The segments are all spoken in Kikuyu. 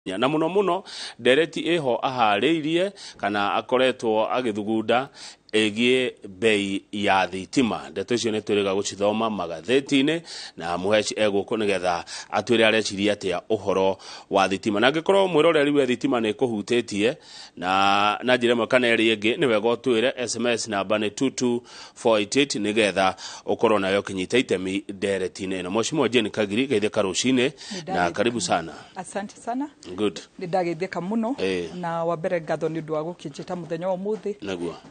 Na muno muno ndereti ĩho aharĩirie kana akoretwo agĩthugunda ĩgiĩ bei ya thitima. Ndeto icio nĩ twĩrĩga gũcithoma magathĩti-inĩ, na Mũheci egũkũ nĩgetha atwĩre areciria atĩa ũhoro wa thitima. Na angĩkorwo mwĩroreri we thitima nĩ ĩkũhutĩtie na njĩra ĩmwe kana ĩrĩa ĩngĩ, nĩ wega ũtwĩre. SMS namba nĩ 22488 nĩgetha ũkorwo nawe ũkĩnyita itemi ndereti-inĩ ĩno. Mheshimiwa Jane Kagiri, geithĩka rũcinĩ na karibu sana. Asante sana. Good. Nĩ ndageithĩka mũno. Na wa mbere, ngatho nĩ ũndũ wa gũkĩnjĩta mũthenya wa ũmũthĩ.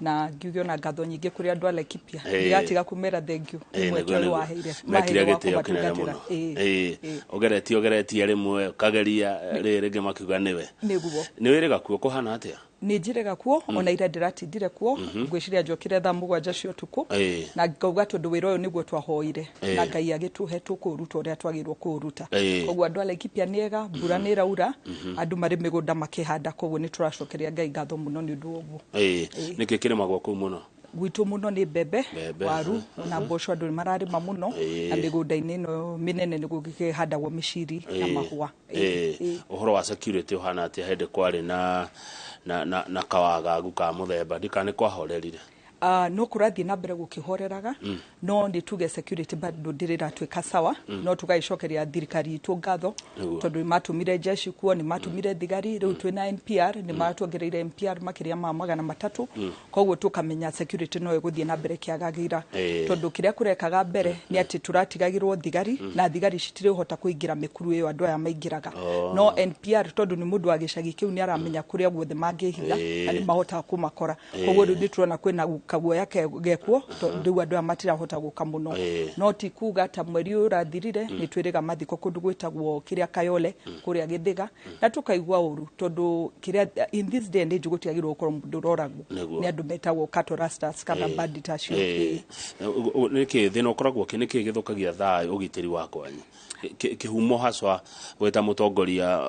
Na ngiuge ona ngatho nyingĩ kũrĩ andũ a Laikipia. Ndigatiga kũmera thank you nĩ mweke ũyũ waheire mekire maheire wa gĩtĩo kĩnene kũmatungatĩra. Mũno. Ũgeretie rĩmwe, ũkageria rĩrĩ rĩngĩ, makiuga nĩwe. Nĩ wĩrĩga kuo kũhana atĩa? Nĩ njĩrĩga kuo, ona ira ndĩratindire kuo. Ngwĩciria njokire thaa 7 cia ũtukũ. Na ngauga tondũ wĩra ũyũ nĩguo twahoire na Ngai agĩtũhe, tũkũũruta ũrĩa twagĩrĩirwo kũũruta. Koguo andũ a Laikipia nĩ ega, mbura nĩ ĩraura, andũ marĩ mĩgũnda makĩhanda, koguo nĩ tũracokeria Ngai ngatho mũno nĩ ũndũ wa ũguo. Nĩkĩ kĩrĩmagwo kũu mũno? Gwitũ mũno nĩ mbembe, Mbembe, waru na mboco. Andũ nĩ mararĩma mũno, na mĩgũnda-inĩ ĩno mĩnene nĩ gũkĩhandagwo mĩciri na mahũa. Ũhoro wa security ũhana atĩa hĩndĩ kwarĩ na kawagagu ka mũthemba? Ndikana nĩ kwahorerire? No kũrathiĩ na mbere gũkĩhoreraga, no nĩ tuge security bado ndĩrĩ ĩratuĩka sawa, no tũgagĩcokeria thirikari itũ ngatho tondũ nĩ matũmire jeshi kuo, nĩ matũmire thigari. Rĩu twĩna NPR, nĩ matuongereire NPR makĩria ma 300, koguo tũkamenya security no ĩgũthiĩ na mbere kĩagagĩra, tondũ kĩrĩa kũrekaga mbere nĩ atĩ tũratigagĩrwo thigari na thigari citirĩhota kũingĩra mĩkuru ĩyo andũ aya maingĩraga. No NPR, tondũ nĩ mũndũ wa gĩcagi kĩu, nĩ aramenya kũrĩa guothe mangĩhitha na nĩ mahotaga kũmakora. Koguo rĩu nĩ tũrona kwĩna kaguoya gekuo, tondũ rĩu andũ aya matirahota gũka mũno. No ti kuga ta mweri ũyũ ũrathirire nĩ twĩrĩga mathiko kũndũ gwĩtagwo kĩrĩa Kayole kũrĩa Gĩthĩga, na tũkaigua ũru tondũ kĩrĩa in this day and age gũtiagĩrĩirwo gũkorwo mũndũ ũroragwo nĩ andũ metagwo cattle rustlers kana bandit acio. Nĩkĩ thĩna ũkoragwo kĩ? Nĩkĩ gĩthũkagia thayũ, ũgitĩri wa kwanyu? Kĩhumo haswa gwĩta mũtongoria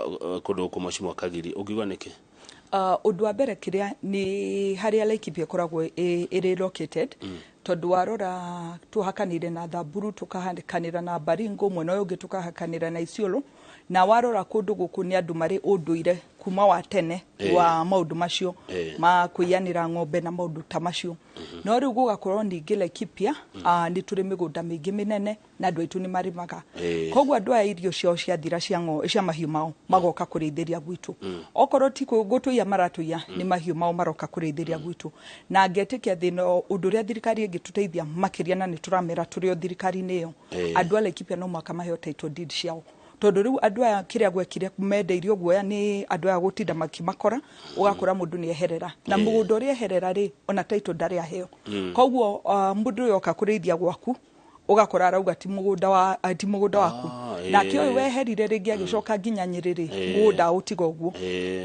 kũndũ gũkũ, Mheshimiwa Kagiri, ũngiuga nĩkĩ? Ũndũ wa mbere, kĩrĩa nĩ harĩa Laikipia ĩkoragwo ĩrĩ located, tondũ warora tũhakanĩire na Thamburu, tũkahakanĩra na Baringo, mwena ũyũ ũngĩ tũkahakanĩra na Isiolo, na warora kũndũ gũkũ nĩ andũ marĩ ũndũire kuma wa tene wa maũndũ macio ma kũiyanĩra ng'ombe na maũndũ ta macio. No rĩu gũgakorwo ningĩ Laikipia nĩ tũrĩ mĩgũnda mĩingĩ mĩnene na andũ aitũ nĩ marĩmaga. Koguo andũ aya irio ciao ciathira cia mahiũ mao, magoka kũrĩithĩria gwitũ. Okorwo ti gũtũiya maratũiya, nĩ mahiũ mao maroka kũrĩithĩria gwitũ. Na ngetĩkia thĩna ũndũ ũrĩa thirikari ĩngĩtũteithia makĩria, na nĩ tũramera tũrĩ o thirikari-inĩ ĩyo, andũ a Laikipia no mũhaka maheo title deed ciao, tondũ rĩu andũ aya kĩrĩa gwekire mendeirio guoya nĩ andũ aya gũtinda makĩmakora. Ũgakora mũndũ nĩ eherera na mũgũnda ũrĩa eherera rĩ, ona title ndarĩ aheo. Koguo mũndũ ũyũ oka kũrĩithia gwaku, ũgakora arauga ti mũgũnda wa ti mũgũnda waku. Nake ũyũ weherire rĩngĩ agĩcoka nginya Nyĩrĩ rĩ, mũgũnda ũtiga ũguo.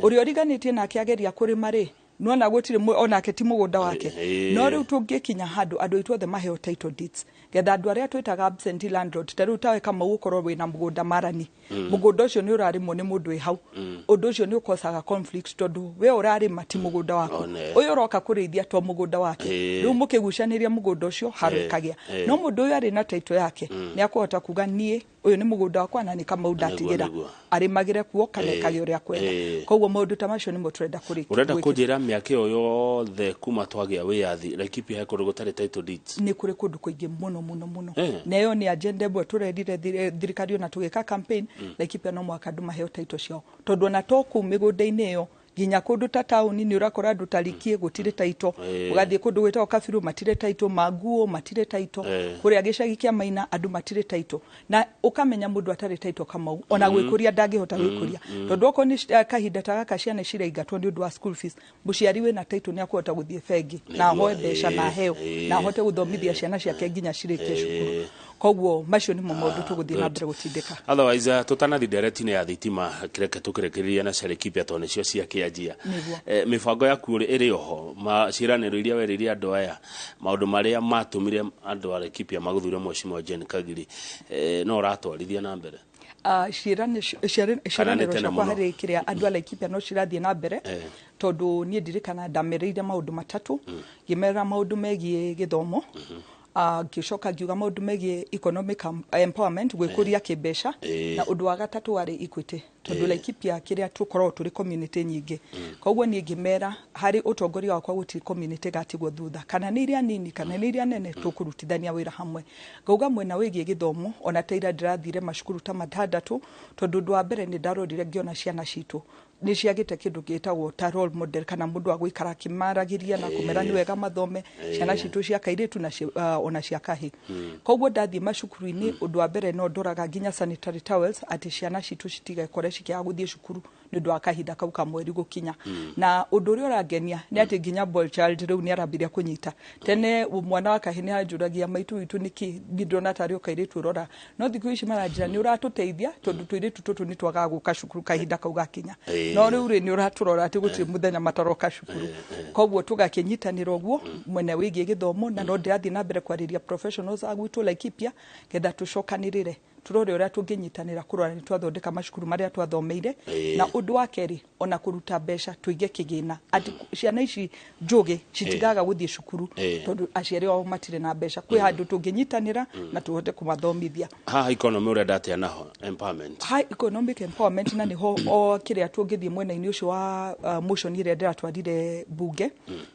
Ũrĩa ũriganĩtie nake ageria kũrĩma rĩ, nona gũtirĩ onake ti mũgũnda wake. No rĩu tũngĩkinya handũ andũ aitũ othe maheo title deeds, getha andũ arĩa twĩtaga absentee landlord, ta rĩu tawe Kamau ũkorwo wĩna mũgũnda Marani, mũgũnda ũcio nĩ ũrarĩmwo nĩ mũndũ wĩ hau, ũndũ ũcio nĩ ũkosaga conflict, tondũ we ũrarĩma ti mũgũnda waku, ũyũ ũroka kũrĩithia to mũgũnda wake. Rĩu mũkĩgucanĩria mũgũnda ũcio haro ĩkagĩa. No mũndũ ũyũ arĩ na title yake, nĩ akũhota kuga, "Niĩ ũyũ nĩ mũgũnda wakwa na nĩ Kamau ndatigĩra arĩmagĩre kuo kana ekage ũrĩa akwenda." Koguo maũndũ ta macio nĩmo tũrenda kũrĩkia. Ũrenda kũnjĩra mĩaka ĩyo yothe kuma twagĩa wĩyathi, Laikipia he kũndũ gũtarĩ title deeds? Nĩ kũrĩ kũndũ kũingĩ mũno mũno mũno. Na ĩyo nĩ agenda ĩmwe tũrerire thirikari ona tũgĩka campaign. Laikipia no mũhaka andũ maheo title ciao, tondũ ona to kũu mĩgũnda-inĩ ĩyo, nginya kũndũ ta taũni nĩ ũrakora andũ ta Rikie gũtirĩ title, ũgathiĩ kũndũ gwĩtagwo Kabiru matirĩ title, Manguo matirĩ title, kũrĩa gĩcagi kĩa Maina andũ matirĩ title. Na ũkamenya mũndũ atarĩ title, Kamau, ona gwĩkũria ndangĩhota gwĩkũria, tondũ okorwo nĩ kahinda ta gaka ciana ciraingatwo nĩ ũndũ wa school fees, mũciari wĩna title nĩ akũhota gũthiĩ bengi na ahoe mbeca na aheo na ahote gũthomithia ciana ciake nginya cirĩkie cukuru. Koguo macio nĩmo maũndũ tũgũthiĩ na mbere gũtindĩka. Otherwise, tutanathi ndereti-inĩ ya thitima, kĩreke tũkĩrĩkĩrĩria na cia Laikipia tondũ nĩcio ciakĩanjia. Mĩbango yaku ĩrĩ oho ma ciĩranĩro iria werĩire andũ aya, maũndũ marĩa matũmire andũ a Laikipia magũthure Mheshimiwa Jane Kagiri, no ũratwarithia na mbere? Ciĩranĩro Kana nĩ tene ciakwa mũno? harĩ kĩrĩa andũ a Laikipia no cirathiĩ na mbere, tondũ niĩ ndirikana ndamerĩire maũndũ matatũ. Ngĩmera maũndũ megiĩ gĩthomo, ngĩcoka ngiuga maũndũ megiĩ economic empowerment, gwĩkũria kĩmbeca, na ũndũ wa gatatũ warĩ equity. Tondũ Laikipia kĩrĩa tũkoragwo tũrĩ community nyingĩ, koguo niĩ ngĩmera harĩ ũtongoria wakwa gũtirĩ community gatigwo thutha, kana nĩ iria nini kana nĩ iria nene, tũkũrutithania wĩra hamwe. Ngauga mwena wĩgiĩ gĩthomo, ona ta ira ndĩrathire macukuru ta matandatũ, tondũ ũndũ wa mbere nĩ ndarorire ngĩona ciana citũ nĩ ciagĩte kĩndũ gĩtagwo ta role model, kana mũndũ wa gũikara akĩmaragĩria na kũmera nĩ wega mathome, ciana citũ cia kairĩtu na ona cia kahĩ. Koguo ndathiĩ macukuru-inĩ, ũndũ wa mbere no ndoraga nginya sanitary towels, atĩ ciana citũ citigekore cikĩaga gũthiĩ cukuru nĩ ũndũ wa kahinda kau ka mweri gũkinya. Na ũndũ ũrĩa ũrangenia nĩ atĩ nginya boy child rĩu nĩ arambirie kũnyita. Tene mwana wa kahĩ nĩ anjũragia, "Maitũ witũ nĩkĩ niĩ ndĩrona tarĩ o kairĩtu ũrora?" No thikũ ici maranjĩra nĩ ũratũteithia, tondũ tũirĩtu tũtũ nĩ twagaga gũka cukuru kahinda kau gakinya. No rĩu rĩ, nĩ ũratũrora atĩ gũtirĩ mũthenya mataroka cukuru. Koguo tũgakĩnyitanĩra ũguo mwena wĩgiĩ gĩthomo, na no ndĩrathiĩ na mbere kwarĩria professionals a gwitũ Laikipia, getha tũcokanĩrĩre tũrore ũrĩa tũngĩnyitanĩra kũrora nĩ twathondeka macukuru marĩa twathomeire. Na ũndũ wa kerĩ, ona kũruta mbeca tũige kĩgĩna atĩ ciana ici njũgĩ citigaga gũthiĩ cukuru tondũ aciari ao matirĩ na mbeca. Kwĩ handũ tũngĩnyitanĩra na tũhote kũmathomithia. Haha economy ũrenda atĩa naho, empowerment? High economic empowerment, na nĩho o kĩrĩa tũngĩthiĩ mwena-inĩ ũcio wa motion ĩrĩa ndĩratwarire bunge,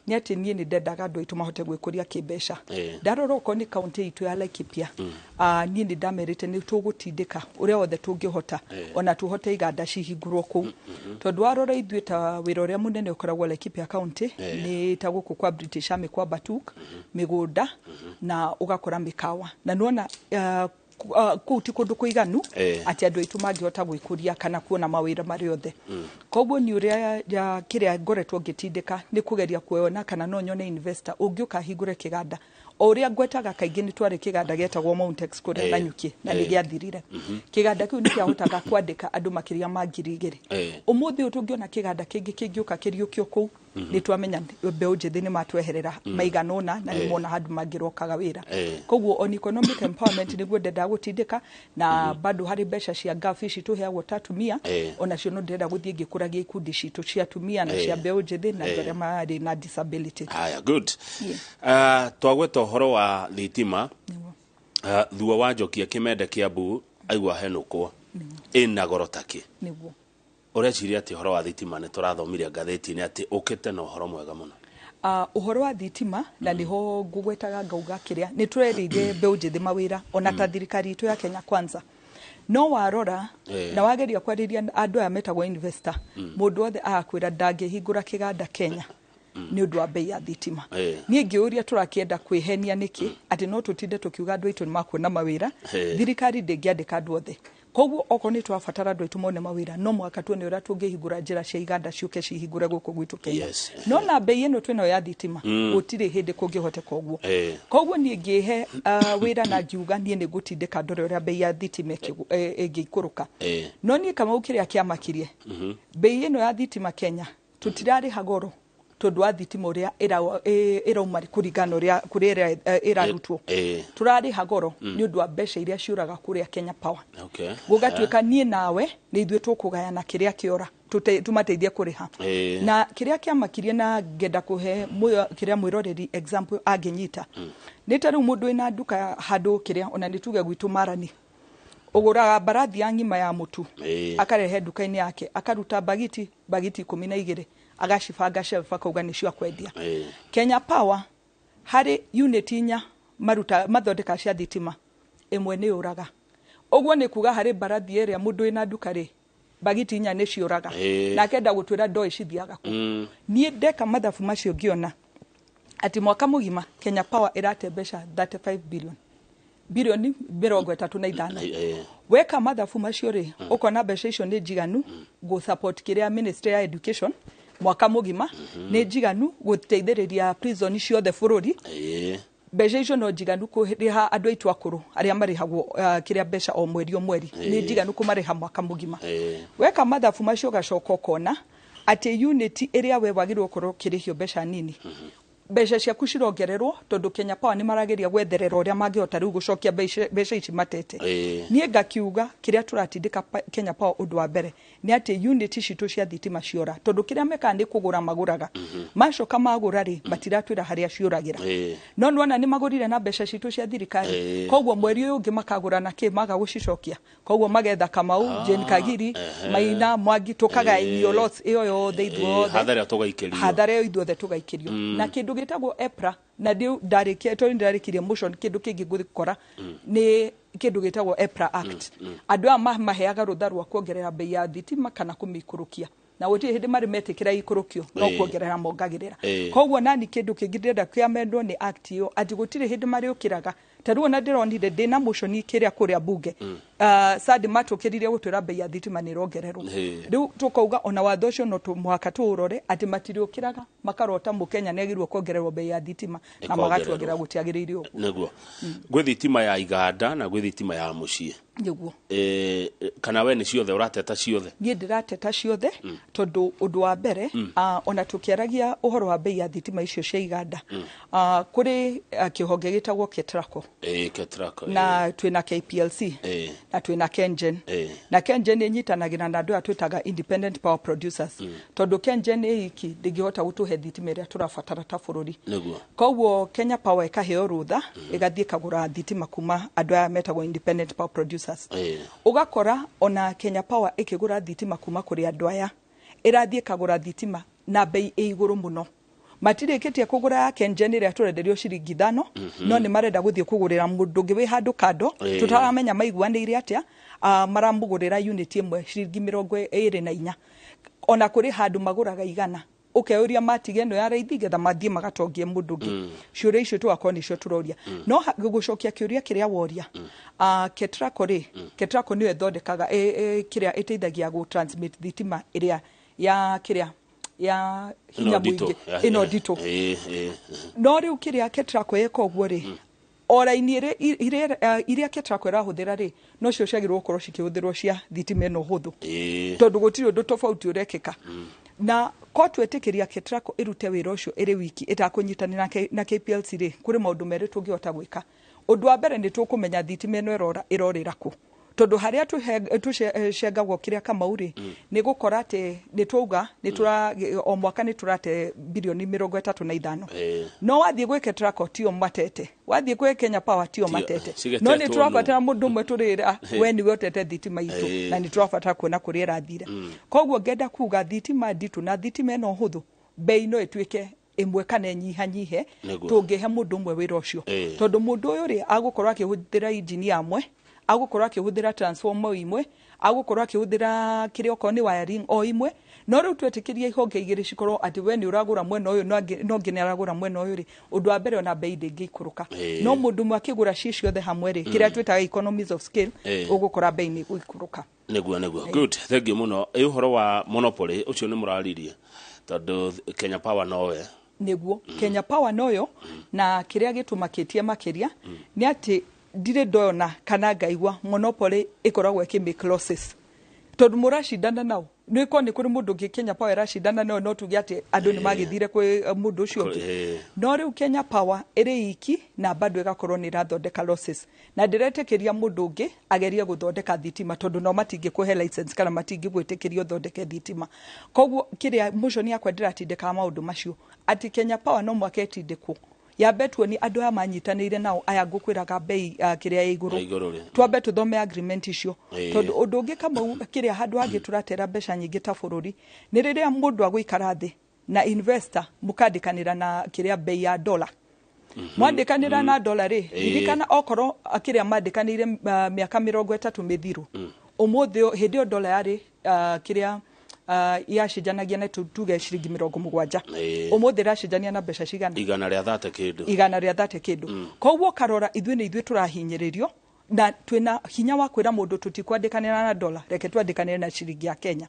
nĩ atĩ niĩ nĩ ndendaga andũ aitũ mahote gwĩkũria kĩmbeca. Ndarora okorwo nĩ kaunti itũ ya Laikipia, niĩ nĩ ndamerĩte nĩ tũgũtindĩka ũrĩa wothe tũngĩhota, ona tũhote iganda cihingũrwo kũu, tondũ warora ithuĩ ta wĩra ũrĩa mũnene ũkoragwo Laikipia County nĩ ta gũkũ kwa British Army, kwa Batuk, mĩgũnda na ũgakora mĩkawa, na nĩwona kũu ti kũndũ kũiganu atĩ andũ aitũ mangĩhota gwĩkũria kana kuona mawĩra marĩ othe. Koguo nĩ ũrĩa kĩrĩa ngoretwo ngĩtindĩka nĩ kũgeria kuona kana no nyone investor ũngĩũka ahingũre kĩganda. O ũrĩa ngwetaga kaingĩ, nĩ twarĩ kĩganda gĩetagwo Mountex kũrĩa Nanyuki, na nĩ gĩathirire. Kĩganda kĩu nĩ kĩahotaga kwandĩka andũ makĩria ma 2000. Ũmũthĩ ũyũ tũngĩona kĩganda kĩngĩ kĩngĩũka kĩriũkio kũu, nĩ twamenya mbeũ njĩthĩ nĩ matweherera maigana ũna na nĩ mona handũ mangĩrokaga wĩra. Koguo on economic empowerment nĩguo ndendaga gũtindĩka, na bado harĩ mbeca cia NGAAF ici tũheagwo ta atumia, onacio no ndĩrenda gũthiĩ ngĩkũragia ikundi citũ cia atumia na cia mbeũ njĩthĩ na andũ arĩa marĩ na disability. Haya, good. Twagweta ũhoro wa thitima. Thua wa Njoki akĩmende Kiambu aigua henũkwo ĩna goro takĩ. Ũreciria atĩ ũhoro wa thitima, nĩ tũrathomire ngathĩti-inĩ atĩ ũkĩte na ũhoro mwega mũno. Ũhoro wa thitima, na nĩho ngũgwetaga ngauga kĩrĩa nĩ tũrerĩire mbeũ njĩthĩ mawĩra, ona ta thirikari itũ ya Kenya Kwanza, no warora na wageria kwarĩria andũ aya metagwo investor, mũndũ wothe agakwĩra ndangĩhingũra kĩganda Kenya nĩ ũndũ wa bei ya thitima. Niĩ ngĩũria, tũrakĩenda kwĩhenia nĩkĩ atĩ no tũtinde tũkiuga andũ aitũ nĩ makuona mawĩra? Thirikari ndĩngĩandĩka andũ othe. Koguo okorwo nĩ tũrabatara andũ aitũ mone mawĩra, no mũhaka tuone ũrĩa tũngĩhingũra njĩra cia iganda ciũke cihingũre gũkũ gwitũ Kenya. No na bei ĩno twĩnayo ya thitima, gũtirĩ hĩndĩ kũngĩhoteka ũguo. Koguo niĩ ngĩhe wĩra na ngiuga niĩ nĩ ngũtindĩka ndore ũrĩa bei ya thitima ĩngĩikũrũka. No niĩ Kamau, kĩrĩa kĩamakirie, bei ĩno ya thitima Kenya tũtirarĩha goro tondũ wa thitima ũrĩa ĩrauma kũringana na ũrĩa kũrĩa ĩrarutwo. Tũrarĩha goro nĩ ũndũ wa mbeca iria ciũraga kũrĩa Kenya Power. Gũgatuĩka niĩ nawe nĩ ithuĩ tũkũgayana kĩrĩa kĩora tũmateithie kũrĩha. Na kĩrĩa kĩamakirie na ngenda kũhe kĩrĩa mwĩroreri example angĩnyita, nĩ ta rĩu mũndũ wĩna nduka handũ kĩrĩa ona nĩ tuge gwitũ Marani, ũgũraga mbarathi ya ng'ima ya mũtu, akarehe nduka-inĩ yake, akaruta bagiti bagiti 12, agacibanga shelf, akauga nĩcio akwendia. Kenya Power harĩ unit inya maruta mathondeka cia thitima, ĩmwe nĩ yũraga. Ũguo nĩ kuga harĩ mbarathi ĩrĩa mũndũ wĩna nduka rĩ, bagiti inya nĩ ciũraga. Na akenda gũtwĩra ndoĩ cithiaga kũ. Niĩ ndeka mathabu macio ngĩona atĩ mwaka mũgima Kenya Power ĩrate mbeca 35 billion, bilioni 35. Weka mathabu macio rĩ, ũkona mbeca icio nĩ njiganu gũ support kĩrĩa ministry ya education mwaka mũgima, nĩ njiganu gũteithĩrĩria prison ciothe bũrũri. Mbeca icio no njiganu kũrĩha andũ aitũ akũrũ arĩa marĩhagwo kĩrĩa mbeca o mweri o mweri, nĩ njiganu kũmarĩha mwaka mũgima. Weka mathabu macio ũgacoka ũkona atĩ unit ĩrĩa we wagĩrĩirwo gũkorwo ũkĩrĩhio mbeca nini. Mbeca ciaku cirongererwo tondu Kenya Power nĩ marageria gwetherera ũrĩa mangĩhota rĩu gũcokia mbeca ici matete. Niĩ ngakiuga kĩrĩa tũratindĩka Kenya Power, ũndũ wa mbere nĩ atĩ unit citũ cia thitima ciora, tondũ kĩrĩa mekaga nĩ kũgũra magũraga, macoka magũra rĩ, matiratwĩra harĩa ciũragĩra. No nĩwona nĩ magũrire na mbeca citũ cia thirikari. Koguo mweri ũyũ ũngĩ makagũra na kĩ maga gũcicokia, koguo magetha Kamau, Jane Kagiri, Maina, Mwangi, tũkagayanio lots ĩyo yothe ithuothe. Hathara tũgaikĩrio. Hathara ĩyo ithuothe tũgaikĩrio. Na kĩndũ gĩtagwo EPRA, na ndĩ ndarĩkia tondũ ndarĩkirie motion, kĩndũ kĩngĩ ngũkora nĩ kĩndũ gĩtagwo EPRA Act. Andũ aya maheaga rũtha rwa kuongerera bei ya thitima kana kũmĩikũrũkia, na gũtirĩ hĩndĩ marĩ metĩkĩra ikũrũkio, no kuongerera mongagĩrĩra. Koguo nani kĩndũ kĩngĩ ndĩrenda kĩamendwo nĩ act ĩyo, atĩ gũtirĩ hĩndĩ marĩũkĩraga. Ta rĩu ona ndĩronire ndĩna motion kĩrĩa kũrĩa bunge, sadi matũkĩrire gũtwĩra bei ya thitima nĩ ĩrongererwo. Rĩu tũkauga ona watho ũcio no mũhaka tũũrore, atĩ matirĩũkĩraga makarota mũkenya nĩ agĩrĩirwo kuongererwo bei ya thitima na Ĩkongererwo. Magatuongerera, gũtiagĩrĩire ũguo. Nĩguo gwĩ thitima ya iganda na gwĩ thitima ya mũciĩ. Nĩguo. Kana we nĩ ciothe ũrateta ciothe? Niĩ ndĩrateta ciothe, tondũ ũndũ wa mbere, ona tũkĩaragia ũhoro wa bei ya thitima icio cia iganda, kũrĩ kĩhonge gĩtagwo KETRACO. KETRACO. Na twĩna KPLC na twĩna KenGen. Na KenGen ĩnyitanagĩra na andũ aya twĩtaga independent power producers, tondũ KenGen ĩ iki ndĩngĩhota gũtũhe thitima ĩrĩa tũrabatara ta bũrũri. Koguo Kenya Power ĩkaheo rũtha ĩgathiĩ ĩkagũra thitima kuma andũ aya metagwo independent power producers. Ũgakora ona Kenya Power ĩkĩgũra thitima kuma kũrĩ andũ aya, ĩrathiĩ ĩkagũra thitima na bei ĩ igũrũ mũno. Matirĩkĩtie kũgũra ya KenGen ĩrĩa tũrenderio ciringi 5, no nĩ marenda gũthiĩ kũgũrĩra mũndũ ũngĩ wĩ handũ kando, tũtaramenya maiguanĩire atĩa, maramũgũrĩra unit ĩmwe ciringi 24. Ona kũrĩ handũ magũraga 100. Ũkeyũria matige ĩno ya raithi getha mathiĩ magatongie mũndũ ũngĩ. Ciũria icio tũgakorwo nĩcio tũroria. No gũcokia kĩũria kĩrĩa woria, KETRACO rĩ, KETRACO nĩyo ĩthondekaga kĩrĩa ĩteithagia gũ transmit thitima ĩrĩa ya kĩrĩa ya hinya Ĩno nditũ. mũingĩ, ĩno nditũ. No rĩu kĩrĩa KETRACO ĩka ũguo rĩ, o raini iria KETRACO ĩrahũthĩra rĩ, nocio ciagĩrĩirwo gũkorwo cikĩhũthĩrwo cia thitima ĩno hũthũ, tondũ gũtirĩ ũndũ tofauti ũrekĩka. Na ko twetĩkĩria KETRACO ĩrute wĩra ũcio ĩrĩ wiki ĩtakũnyitanĩra na KPLC rĩ, kũrĩ maũndũ merĩ tũngĩhota gwĩka. Ũndũ wa mbere, nĩ tũkũmenya thitima ĩno ĩrorĩra kũ, tondũ harĩa tũcengagwo kĩrĩa Kamau rĩ, nĩ gũkora atĩ nĩ twauga nĩ tũra o mwaka nĩ tũrate birioni 35. No wathiĩ gwĩ KETRACO tio matete, wathiĩ gwĩ Kenya Power tio matete. Cigetetwo. No nĩ tũrabatara mũndũ ũmwe tũrĩra we nĩwe ũtete thitima itũ, na nĩ tũrabatara kuona kũrĩa ĩrathire. Koguo ngenda kuga thitima nditũ na thitima ĩno hũthũ, bei no ĩtuĩke ĩmwe kana ĩnyihanyihe tũngĩhe mũndũ ũmwe wĩra ũcio, tondũ mũndũ ũyũ rĩ, agũkorwo akĩhũthĩra injinia amwe, agũkorwo akĩhũthĩra transformer imwe, agũkorwo akĩhũthĩra kĩrĩa okorwo nĩ wiring o imwe. No rĩu twetĩkĩria ihonge igĩrĩ cikorwo atĩ we nĩ ũragũra mwena ũyũ no ũngĩ nĩ aragũra mwena ũyũ rĩ, ũndũ wa mbere ona bei ndĩngĩikũrũka. No mũndũ ũmwe akĩgũra ci ciothe hamwe rĩ, kĩrĩa twĩtaga economies of scale, ũgũkora bei nĩ ĩgũikũrũka. Nĩguo. Good, thank you mũno. Ĩ ũhoro wa monopoly ũcio nĩ mũraririe, tondũ Kenya Power nowe? Nĩguo, Kenya Power noyo. Na kĩrĩa gĩtũmakĩtie makĩria nĩ atĩ ndirĩ ndona kana ngaigua monopoly ĩkoragwo ĩkĩ make losses, tondũ mũracindana nao nĩ korwo nĩ kũrĩ mũndũ ũngĩ Kenya Power ĩracindana nayo, no tuge atĩ andũ nĩ magĩthire kwĩ mũndũ ũcio ũngĩ. No rĩu Kenya Power ĩrĩ iki na bado ĩgakorwo nĩ ĩrathondeka losses, na ndĩretĩkĩria mũndũ ũngĩ agerie gũthondeka thitima, tondũ no matingĩkũhe license kana matingĩgwĩtĩkĩria ũthondeke thitima. Koguo kĩrĩa motion yakwa ndĩratindĩkaga maũndũ macio, atĩ Kenya Power no mwaka ĩtindĩkwo yambe tuoni andũ aya manyitanĩire nao aya ngũkwĩraga bei kĩrĩa ĩ igũrũ. Ya igũrũ rĩ. Twambe tũthome agreement icio, tondũ ũndũ ũngĩ Kamau, kĩrĩa handũ hangĩ tũratera mbeca nyingĩ ta bũrũri nĩ rĩrĩa mũndũ agũikara thĩ na investor mũkandĩkanĩra na kĩrĩa bei ya dola. Mwandĩkanĩra na dola rĩ, ririkana okorwo kĩrĩa mandĩkanĩire mĩaka 30 mĩthiru, ũmũthĩ hĩndĩ ĩyo dola yarĩ kĩrĩa yacenjanagia na tuge ciringi 70. Ũmũthĩ ĩracenjania na mbeca cigana? 130 kĩndũ. 130 kĩndũ. Koguo ũkarora ithuĩ nĩ ithuĩ tũrahinyĩrĩrio, na twĩna hinya wa kwĩra mũndũ tũtikwandĩkanĩra na dola, reke twandĩkanĩre na ciringi ya Kenya.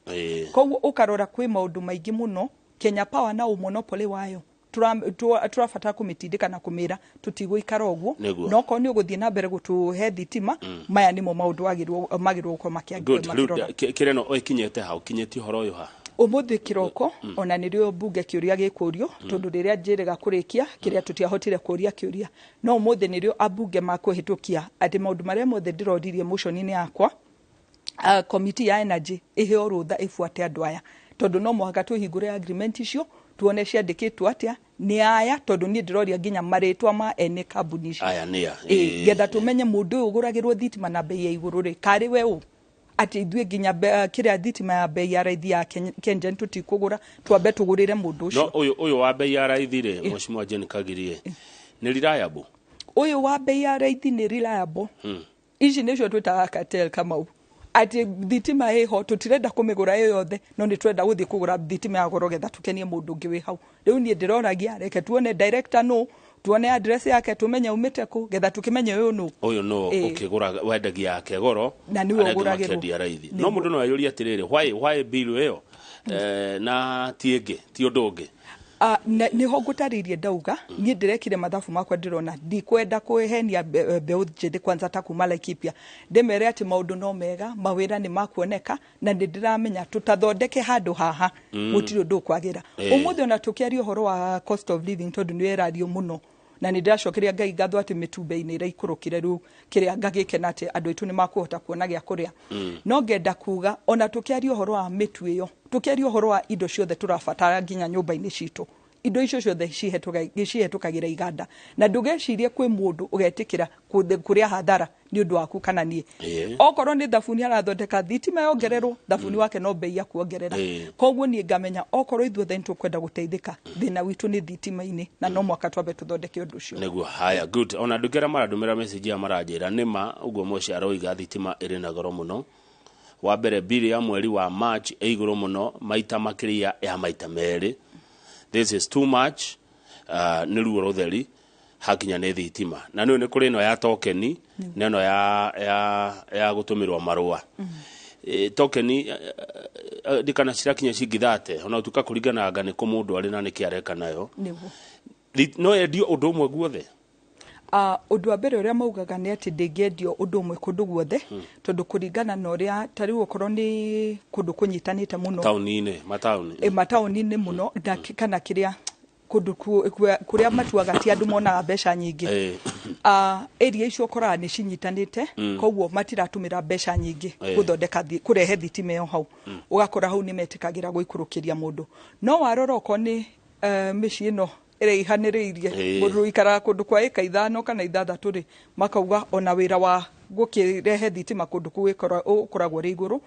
Koguo ũkarora kwĩ maũndũ maingĩ mũno Kenya Power na ũmonopoly wayo tũrabatara kũmĩtindĩka na kũmĩra tũtigũikara ũguo. No korwo nĩ ũgũthiĩ na mbere gũtũhe thitima, maya nĩmo maũndũ magĩrĩirwo gũkorwo Good. Rĩu makĩrora. Kĩrĩa no ĩkinyĩte ha, ũkinyĩtie ũhoro ũyũ ha? Ũmũthĩ kĩroko ona nĩrĩo mbunge kĩũria gĩkũrio, tondũ rĩrĩa njĩrĩga kũrĩkia kĩrĩa tũtiahotire kũria kĩũria, no ũmũthĩ nĩrĩo ambunge makũhĩtũkia atĩ maũndũ marĩa mothe ndĩroririe motion-inĩ yakwa, committee ya energy ĩheo rũtha ĩbuate andũ aya, tondũ no mũhaka twĩhingũre agreement icio tuone ciandĩkĩtwo atĩa nĩ aya, tondũ niĩ ndĩroria nginya marĩtwa ma ene kambuni icio. Aya nĩ a? Ĩ, getha tũmenye mũndũ ũyũ ũgũragĩrwo thitima na bei ya igũrũ rĩ, karĩ we ũ, atĩ ithuĩ nginya kĩrĩa thitima ya bei ya raithi ya Kengen tũtikũgũra, twambe tũgũrĩre mũndũ No ũcio. Ũyũ wa bei ya raithi rĩ, Mheshimiwa Jane Kagirie, nĩ reliable? Ũyũ wa bei ya raithi nĩ reliable. Ici nĩcio twĩtaga cartel, Kamau, atĩ thitima ĩho tũtirenda kũmĩgũra ĩ yothe, no nĩ twenda gũthiĩ kũgũra thitima ya goro getha tũkenie mũndũ ũngĩ wĩ hau. Rĩu niĩ ndĩroragia, reke tuone director nũ, tuone address yake, tumenye umĩte kũ, getha tũkĩmenye ũyũ nũ. Ũyũ no ũkĩgũra wendagia yake goro Na nĩwe arĩa angĩ ũgũragĩrwo. Makendia raithi. No mũndũ no eyũrie atĩrĩrĩ, why bill ĩyo na ti ĩngĩ, ti ũndũ ũngĩ? Nĩho ngũtarĩirie, ndauga niĩ ndĩrekire mathabu makwa, ndĩrona ndikwenda kũhenia mbeũ njĩthĩ kwanza ta kuma Laikipia, ndĩmere atĩ maũndũ no mega, mawĩra nĩ makuoneka, na nĩ ndĩramenya tũtathondeke handũ haha gũtirĩ ũndũ ũkwagĩra. Ũmũthĩ ona tũkĩaria ũhoro wa cost of living, tondũ nĩ ĩrario mũno, na nĩ ndĩracokeria Ngai ngatho atĩ mĩtumbe-inĩ ĩraikũrũkire rĩu, kĩrĩa ngagĩkena atĩ andũ aitũ nĩ makũhota kuona gĩa kũrĩa. No ngenda kuga ona tũkĩaria ũhoro wa mĩtu ĩyo, tũkĩaria ũhoro wa indo ciothe tũrabatara nginya nyũmba-inĩ citũ, indo icio ciothe cihetũkagĩra iganda, na ndũgecirie kwĩ mũndũ ũgetĩkĩra kũrĩa hathara nĩ ũndũ waku kana niĩ. Okorwo nĩ thabuni arathondeka, thitima yongererwo, thabuni wake no bei ya kuongerera. Koguo niĩ ngamenya okorwo ithuothe nĩ tũkwenda gũteithĩka, thĩna witũ nĩ thitima-inĩ, na no mwaka twambe tũthondeke ũndũ ũcio. Nĩguo. Haya, good. Ona andũ arĩa marandũmĩra message ya maranjĩra nĩma ũguo Moshi aroiga, thitima ĩrĩ na goro mũno. Wa mbere, bili ya mweri wa March ĩ igũrũ mũno maita makĩria ya maita merĩ. This is too much. Nĩ ruo rũtheri hakinya nĩ thitima, na nĩ kũrĩ ĩno ya tokeni na ĩno ya gũtũmĩrwo marũa. Tokeni ndikana cirakinya cingi thate, ona ũtuĩka kũringana anga nĩ kũ mũndũ arĩ na nĩkĩ areka nayo. Nĩguo. No yendio ũndũ ũmwe guothe? Ũndũ wa mbere ũrĩa maugaga nĩ atĩ ndĩngĩendio ũndũ ũmwe kũndũ guothe, tondũ kũringana na ũrĩa ta rĩu okorwo nĩ kũndũ kũnyitanĩte mũno, taũni-inĩ, mataũni, mataũni-inĩ mũno na kana kĩrĩa kũndũ kũrĩa matuaga ti andũ monaga mbeca nyingĩ, area icio ũkoraga nĩ cinyitanĩte, koguo matiratũmĩra mbeca nyingĩ gũthondeka kũrehe thitima ĩyo hau. Ũgakora hau nĩ metĩkagĩra gũikũrũkĩria mũndũ. No warora okorwo nĩ mĩciĩ ĩno ĩraihanĩrĩirie, mũndũ ũikaraga kũndũ kwa ĩka 5 kana 6 rĩ, makauga ona wĩra wa gũkĩrehe thitima kũndũ kũu ũkoragwo ũrĩ igũrũ.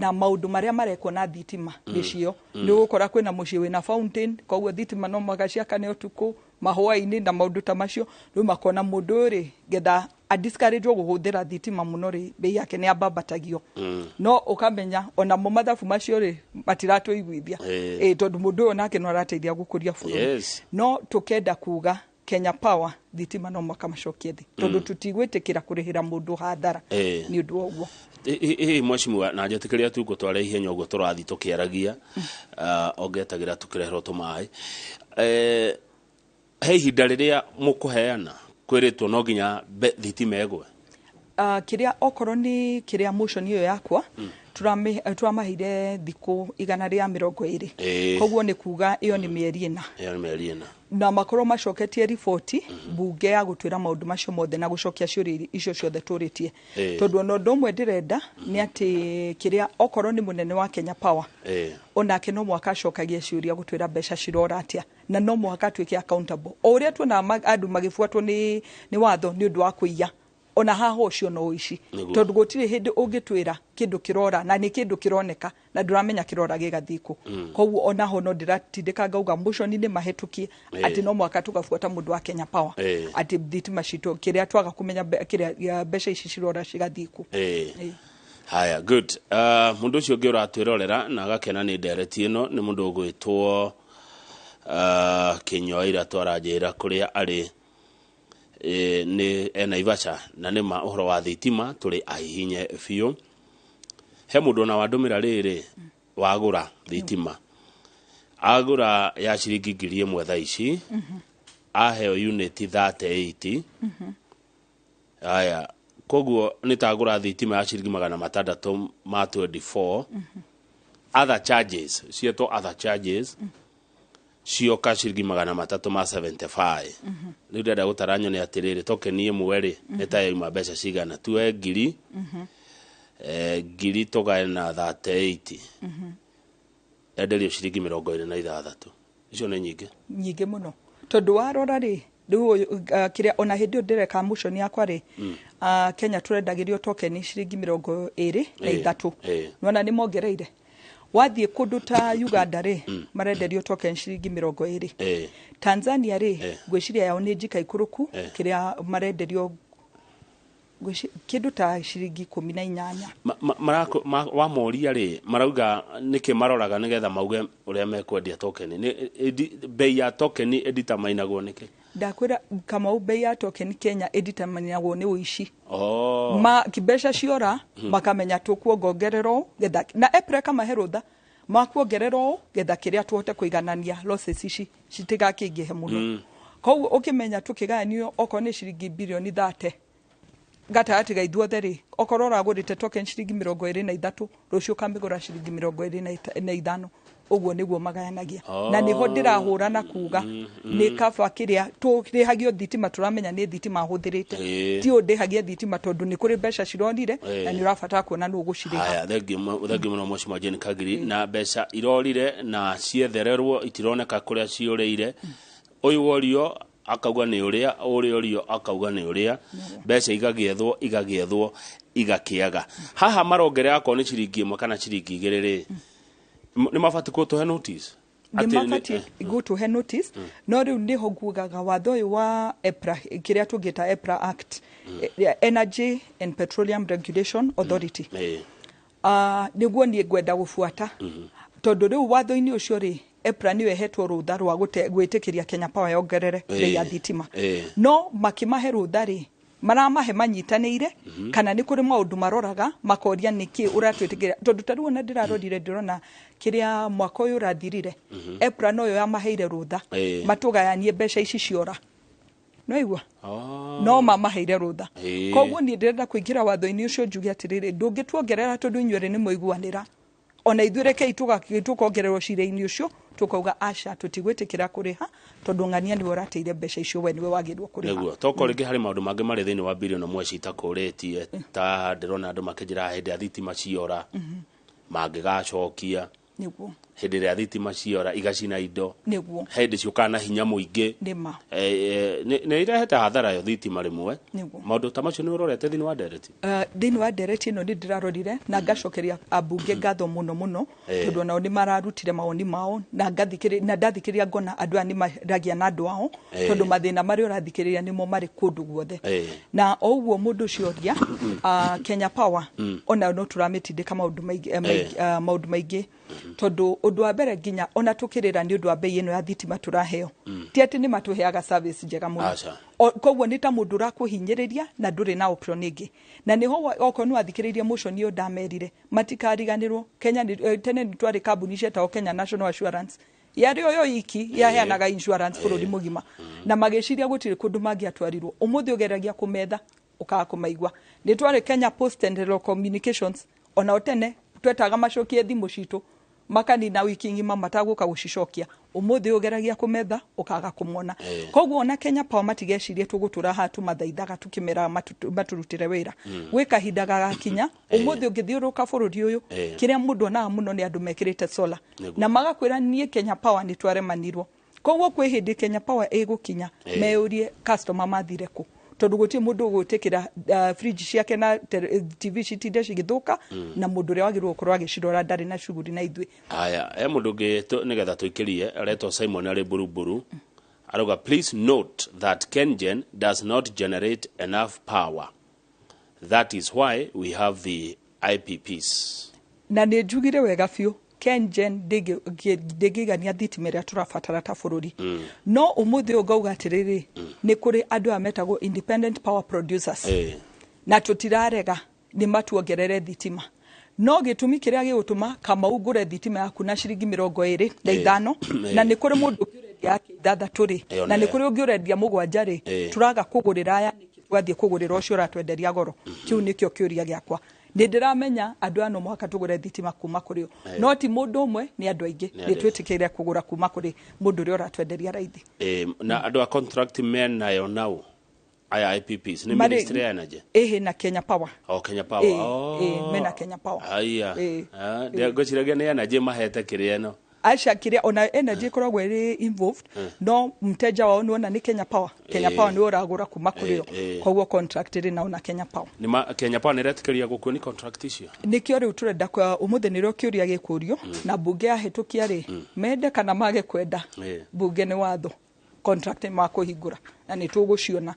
Na maũndũ marĩa marekwo na thitima mĩciĩ ĩyo, nĩ ũgũkora kwĩna mũciĩ wĩna fountain, koguo thitima no mũhaka ciakane ũtukũ, mahũa-inĩ na maũndũ ta macio. Rĩu makona mũndũ ũyũ rĩ, getha adiscourage gũhũthĩra thitima mũno rĩ, bei yake nĩ ambambatagio. No ũkamenya onamo mathabu macio rĩ, matiratũiguithia. Tondũ mũndũ ũyũ nake no arateithia gũkũria bũrũri. No tũkenda kuga Kenya Power, thitima no mũhaka macokie thĩ, tondũ tũtigwĩtĩkĩra kũrĩhĩra mũndũ hathara nĩ ũndũ wa ũguo. Ĩ mheshimiwa, na njĩtĩkĩria tu ngũtware ihenya ũguo tũrathiĩ tũkĩaragia, ongetagĩra tũkĩreherwo tũmaĩ. He ihinda rĩrĩa mũkũheana kwĩrĩtwo no nginya thitima ĩgwe? Kĩrĩa okorwo nĩ kĩrĩa motion ĩyo yakwa, turamaheire thikũ 120. Koguo nĩ kuga ĩyo nĩ mĩeri 4. Ĩyo nĩ mĩeri 4. Na makorwo macoketie riboti mbunge ya gũtwĩra maũndũ macio mothe na gũcokia ciũria icio ciothe tũrĩtie. Tondũ ona ũndũ ũmwe ndĩrenda nĩ atĩ kĩrĩa okorwo nĩ mũnene wa Kenya Power, onake no mũhaka acokagie ciũria gũtwĩra mbeca cirora atĩa, na no mũhaka atuĩke accountable o ũrĩa tuonaga andũ magĩbuatwo nĩ watho nĩ ũndũ wa kũiya. Ona haha ũcio no ũici. Tondũ gũtirĩ hĩndĩ ũngĩtwĩra kĩndũ kĩrora na nĩ kĩndũ kĩroneka na ndũramenya kĩrora gĩgathiĩ kũ. Koguo onaho no ndĩratindĩka ngauga motion-inĩ mahĩtũkie atĩ no mũhaka tũgabuata mũndũ wa Kenya Power, atĩ thitima citũ kĩrĩa twaga kũmenya kĩrĩa mbeca ici cirora cigathiĩ kũ. Haya, good. Mũndũ ũcio ũngĩ ũratwĩrorera na agakena nĩ ndereti ĩno nĩ mũndũ ũgwĩtwo Kĩnyoira, twaranjĩra kũrĩa arĩ nĩ e Naivasha, na nĩma ũhoro wa thitima tũrĩ ahihinye biũ. He mũndũ ona wandũmĩra rĩrĩ, wagũra thitima, agũra ya ciringi 1,000 thaa ici, aheo unit 38. Haya, koguo nĩ tagũra thitima ya ciringi 624. Other charges cietwo other charges cioka ciringi 375. Rĩu ndĩrenda gũtara nyone atĩrĩrĩ, token ĩmwe rĩ nĩ ta yauma mbeca cigana? Tuoe ngiri tũgae na 38, enderio ciringi 26. Icio nĩ nyingĩ. Nyingĩ mũno, tondũ warora rĩ, rĩu ũyũ, kĩrĩa ona hĩndĩ ĩyo ndĩreka motion yakwa rĩ, Kenya tũrendagĩrio token ciringi mĩrongo ĩrĩ na ithatũ. Nĩwona nĩ mongereire. Wathiĩ kũndũ ta Uganda rĩ, marenderio token ciringi 20. Tanzania rĩ, ngwĩciria yao nĩ njika ikũrũku. Kĩrĩa marenderio kĩndũ ta ciringi 18. Wamoria rĩ, marauga nĩkĩ maroraga nĩgetha mauge ũrĩa mekwendia token? Nĩ bei ya token ĩditamainagwo nĩkĩ? Ndakwĩra Kamau, bei ya token Kenya ĩditaminagwo nĩ ũici. Oh. Ma mbeca ciora, makamenya tũkuongongerera ũũ getha na EPRA ĩkamahe rũtha makuongerera ũũ getha kĩrĩa tũhote kũiganania losses ici citigakĩingĩhe mũno. Koguo ũkĩmenya tũkĩgayanio okorwo nĩ ciringi birioni 30 gatagatĩ ga ithuothe rĩ, okorwo ũragũrĩte token ciringi 23, rũciũ ũkamĩgũra ciringi 25. Ũguo nĩguo magayanagia. Na nĩho ndĩrahũra na kuga nĩ kaba kĩrĩa tũrĩhagio thitima, tũramenya nĩ thitima hũthĩrĩte. Ti ũũ ndĩhagia thitima tondũ nĩ kũrĩ mbeca cironire na nĩ ũrabatara kuona nũ ũgũcirĩha. Haya, thengiũ mũno Mheshimiwa Jane Kagiri. Na mbeca irorire na ciethererwo itironeka kũrĩa ciũrĩire. Ũyũ worio akauga nĩ ũrĩa, ũrĩa ũrio akauga nĩ ũrĩa, mbeca igagĩethwo igagĩethwo igakĩaga. Haha marongerera akorwo nĩ ciringi 1 kana ciringi 2 rĩ, nĩ mabatiĩ gũtũhe notice. Nĩ Atĩ mabatiĩ gũtũhe notice, no rĩu nĩho ngugaga watho ũyũ wa EPRA, kĩrĩa tũngĩta EPRA Act, Energy and Petroleum Regulation Authority, nĩguo niĩ ngwenda gũbuata, tondũ rĩu watho-inĩ ũcio rĩ, EPRA nĩyo ĩhetwo rũtha rwa gwĩtĩkĩria Kenya Power yongerere bei ya thitima. No makĩmahe rũtha rĩ, maramahe manyitanĩire kana nĩ kũrĩ maũndũ maroraga makoria nĩkĩ ũratwĩtĩkĩria? Tondũ ta rĩu ona ndĩrarorire, ndĩrona kĩrĩa mwaka ũyũ ũrathirire, EPRA noyo yamaheire rũtha matũgayanie mbeca ici ciora, no igua? Oh. No mamaheire rũtha. Koguo niĩ ndĩrenda kũingĩra watho-inĩ ũcio njuge atĩrĩrĩ, ndũngĩtuongerera tondũ inyuĩ nĩ mũiguanĩra, ona ithuĩ rekei tũkongererwo cira-inĩ ũcio, tũkauga aca, tũtigwĩtĩkĩra kũrĩha tondũ ng'ania nĩwe ũrateire mbeca icio, we nĩwe wagĩrĩirwo kũrĩha. Nĩguo toko rĩngĩ harĩ maũndũ mangĩ marĩ thĩinĩ wa birioni ĩmwe citakũrĩtie, ta ndĩrona andũ makĩnjĩra hĩndĩ ya thitima ciora mangĩgacokia. Hĩndĩ ĩrĩa thitima ciora igacina indo. Hĩndĩ ciũkaga na hinya mũingĩ. Nĩma. Nĩ irehete hathara yo thitima rĩmwe. Maũndũ ta macio nĩ ũrorete thĩinĩ wa ndereti? Thĩinĩ wa ndereti ĩno nĩ ndĩrarorire na ngacokeria ambunge ngatho mũno mũno, tondũ onao nĩ mararutire mawoni mao na ngathikĩrĩ na ndathikĩrĩria ngona andũ aya nĩ maragia na andũ ao, tondũ mathĩna marĩa ũrathikĩrĩria nĩmo marĩ kũndũ guothe. Na o ũguo mũndũ ũcio oria, Kenya Power onayo no tũramĩtindĩka maũndũ maingĩ, maũndũ maingĩ, tondũ ũndũ wa mbere nginya ona tũkĩrĩra nĩ ũndũ wa bei ĩno ya thitima tũraheo, ti atĩ nĩ matũheaga service njega mũno. Aca. Koguo nĩ ta mũndũ ũrakũhinyĩrĩria na ndũrĩ na option ĩngĩ. Na nĩho okorwo nĩ wathikĩrĩirie motion ĩyo ndamerire matikariganĩrwo Kenya nĩ, tene nĩ twarĩ kambuni cietagwo Kenya National Assurance, yarĩ o yo iki yaheanaga insurance bũrũri mũgima, na magĩciria gũtirĩ kũndũ mangĩatwarirwo. Ũmũthĩ ũgeragia kũmetha ũkaga kũmaigua. Nĩ twarĩ Kenya Post and Telecommunications, onao tene twetaga macokie thimũ citũ, makanina wiki ng'ima matagũka gũcicokia. Ũmũthĩ ũgeragia kũmetha ũkaga kũmona. Koguo ona Kenya Power matigecirie tũgũtũra haha tũmathaithaga tũkĩmeraga matũrutĩre wĩra. Gwĩ kahinda gagakinya. Ũmũthĩ ũngĩthiũrũrũka bũrũri ũyũ, kĩrĩa mũndũ onaga mũno nĩ andũ mekĩrĩte solar. Na magakwĩra niĩ Kenya Power nĩ twaremanirwo. Koguo kwĩ hĩndĩ Kenya Power ĩgũkinya meyũrie customer mathire kũ, tondũ gũtirĩ mũndũ ũgwĩtĩkĩra fridge ciake na TV citinde cigĩthũka na mũndũ ũrĩa wagĩrĩirwo gũkorwo agĩcirora ndarĩ na shughuli na ithuĩ. Haya, he mũndũ ũngĩ nĩgetha tũikĩrie aretwo Simon arĩ Buruburu, arauga, "Please note that KenGen does not generate enough power. That is why we have the IPPs." Na nĩ njugire wega biũ, KenGen ndĩngĩigania thitima ĩrĩa tũrabatara ta bũrũri. No ũmũthĩ ũyũ ngauga atĩrĩrĩ, nĩ kũrĩ andũ aya metagwo independent power producers, na tũtirarega nĩ matuongerere thitima, no gĩtũmi kĩrĩa gĩgũtũma Kamau ngũre thitima yaku na ciringi mĩrongo ĩrĩ na ithano, na nĩ kũrĩ mũndũ ũngĩ ũrendia yake 6 rĩ, Ĩyo na nĩ nĩyo. kũrĩ ũngĩ ũrendia 7 rĩ, tũraga kũgũrĩra aya nĩkĩ, twathiĩ kũgũrĩra ũcio ũratwenderia goro? Kĩu nĩkĩo kĩũria gĩakwa. Nĩ ndĩramenya andũ aya no mũhaka tũgũre thitima kuma kũrĩ o, no ti mũndũ ũmwe, nĩ andũ aingĩ. Nĩ nĩ andũ. Twĩtĩkĩire kũgũra kuma kũrĩ mũndũ ũrĩa ũratwenderia raithi. Na andũ a contract menayo nau aya IPPs nĩ Ministry ya Energy? Ĩhĩ, na Kenya Power. O Kenya Power. Ĩ, ĩ, mena Kenya Power. Aya. Ĩ. Ngwĩciragia nĩ Energy mahete kĩrĩa ĩno. Aca, kĩrĩa ona Energy ĩkoragwo ĩrĩ involved, no mteja wao nĩwona nĩ Kenya Power. Kenya Power nĩwe ũragũra kuma kũrĩ o. Koguo contract ĩrĩ nao na Kenya Power. Nĩ ma Kenya Power nĩ ĩretĩkĩria gũkuo nĩ contract icio? Nĩkĩo rĩu tũrenda kwa ũmũthĩ nĩrĩo kĩũria gĩkũrio na mbunge yahĩtũkia rĩ, mende kana mage kwenda, mbunge nĩ watho, contract nĩ makũhingũra na nĩ tũgũciona.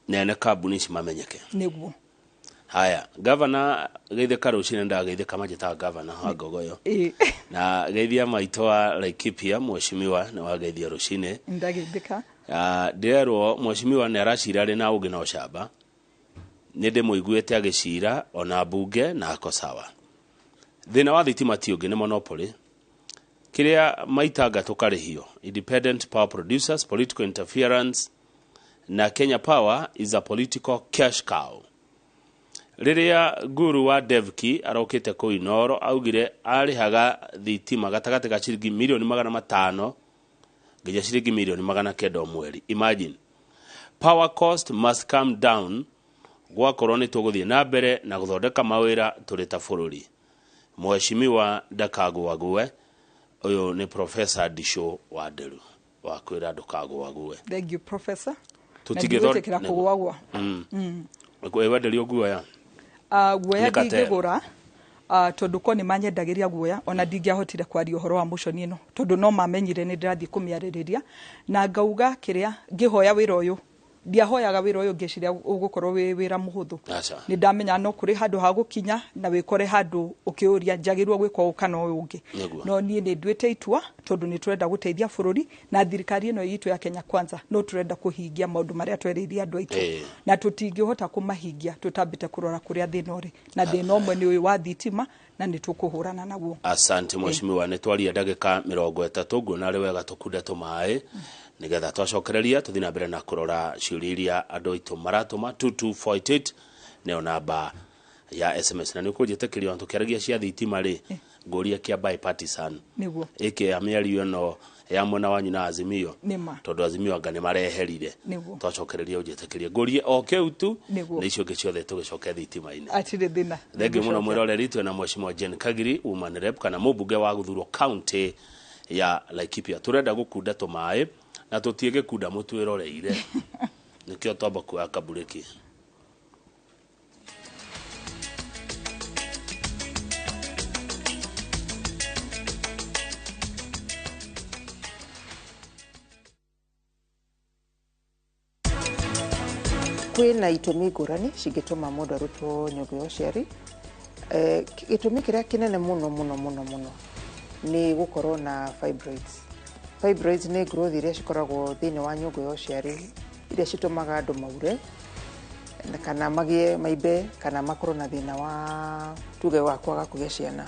Nene kambuni ici mamenyeke. Nĩguo. Haya, gavana, geithĩka rũcinĩ. Ndageithĩka manjĩtaga gavana wa Ngogoyo. Na geithia maitũ wa Laikipia, mheshimiwa nĩ wageithia rũcinĩ. Ndageithĩka. Ah, ndĩrerwo mheshimiwa nĩ aracira arĩ na ũgĩ na ũcamba. Nĩ ndĩmũiguĩte agĩcira ona mbunge na ako sawa. Thĩna wa thitima ti ũngĩ, nĩ monopoly kĩrĩa maitanga tũkarĩhio, independent power producers, political interference, na Kenya Power is a political cash cow. Rĩrĩa guru wa Devki arokĩte kũu Inooro augire arĩhaga thitima gatagatĩ ka ciringi 500,000,000 nginya ciringi 900,000,000 o mweri. Imagine, power cost must come down gwakorwo nĩ tũgũthiĩ na mbere na gũthondeka mawĩra tũrĩ ta bũrũri. Mheshimiwa ndakagũague. Ũyũ nĩ Professor Disho wa Nderu wa kwĩra ndũkagũague. Thank you, professor. Na Tũtingĩthon- ndigwĩtĩkĩra kũgwagwa. Wenderio guoya? Guoya Nĩ katero. ndingĩgũra, tondũ ko nĩ manyendagĩria guoya, ona ndingĩahotire kwaria ũhoro wa motion ĩno tondũ no mamenyire nĩ ndĩrathiĩ kũmĩarĩrĩria na ngauga kĩrĩa ngĩhoya wĩra ũyũ. Ndiahoyaga wĩra ũyũ ngĩciria ũgũkorwo wĩ wĩra mũhũthũ. Aca. Nĩ ndamenya no kũrĩ handũ ha gũkinya na wĩkore handũ ũkĩũria njagĩrĩirwo gwĩka ũũ kana ũyũ ũngĩ. Nĩguo. No niĩ nĩ nduĩte itua tondũ nĩ tũrenda gũteithia bũrũri na thirikari ĩno itũ ya Kenya Kwanza no tũrenda kũhingia maũndũ marĩa twerĩire andũ aitũ, na tũtingĩhota kũmahingia tũtambĩte kũrora kũrĩa thĩna ũrĩ, na thĩna ũmwe nĩ ũyũ wa thitima na nĩ tũkũhũrana naguo. Asante mheshimiwa. Nĩ twaria ndagĩka 30, nguona arĩ wega tũkunde tũmaĩ nĩgetha twacokereria tũthiĩ na mbere na kũrora ciũria iria andũ aitũ maratũma. 22488 nĩyo namba ya SMS. Na nĩ ũkũnjĩtĩkĩria ona tũkĩaragia cia thitima rĩ, ngũria kĩa bipartisan Nĩguo. ĩkĩ ya mĩario ĩno ya mwena wanyu na Azimio? Nĩma. Tondũ Azimio anga nĩ mareherire. Nĩguo. Twacokereria ũnjĩtĩkĩrie ngũrie o kĩu tu. Nĩguo. Na icio ingĩ ciothe tũgĩcoke thitima-inĩ. Atirĩ thĩna. Thengiũ mũno mwĩroreri. Twĩna mheshimiwa Jane Kagiri, woman rep kana mũmbunge wa gũthurwo county ya Laikipia. Tũrenda gũkunda tũmaĩ na tũtie gĩkunda mũtwĩroreire, nĩkĩo twamba kuoya kaburĩki. Kwĩna itũmi ngũrani cingĩtũma mũndũ arutwo nyũngũ ya ũciari. Gĩtũmi kĩrĩa kĩnene mũno mũno mũno mũno nĩ gũkorwo na fibroids. Fibroids nĩ growth iria cikoragwo thĩinĩ wa nyũngũ ya ũciari iria citũmaga andũ maure na kana magĩe maimbe kana makorwo na thĩna wa tuge wa kwaga kũgĩa ciana.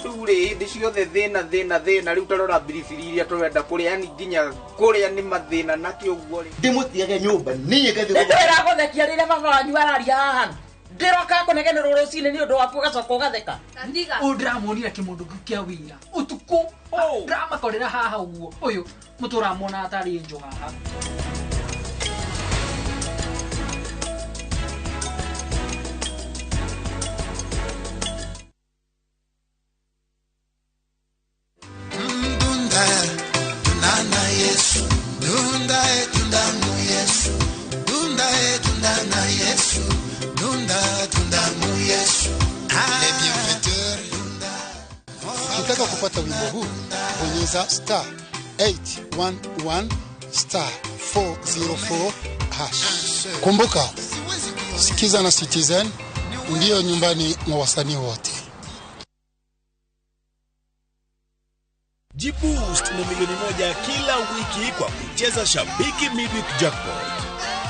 Rĩu rĩ, hĩndĩ ciothe thĩna thĩna thĩna. Rĩu tarora biribiri iria tũrenda kũrĩa, yani nginya kũrĩa nĩ mathĩna nakĩ ũguo rĩ. Ndĩmũtigage nyũmba niĩ ngathiĩ. Nĩndĩragũthekia rĩrĩa baba wanyu araria haha, ndĩroka kũnegenerwo rũcinĩ nĩ ũndũ waku, ũgacoka ũgatheka. Ũyũ ndĩramuonire kĩmũndũ kĩu kĩa wĩra ũtukũ, ndĩramakorera haha ũguo, ũyũ mũtũramuona atarĩ njũ haha. Dunda, dunda na Yesu, dunda e dunda mu Yesu, dunda e dunda na Yesu, dunda dunda mu Yesu. Les bienfaiteurs, dunda. Ukitaka kupata wimbo huu bonyeza star 811 star 404 hash. Kumbuka, sikiza na Citizen ndiyo nyumbani mwa wasanii wote. Jiboost na 1,000,000 kila wiki kwa kucheza Shabiki Midweek Jackpot.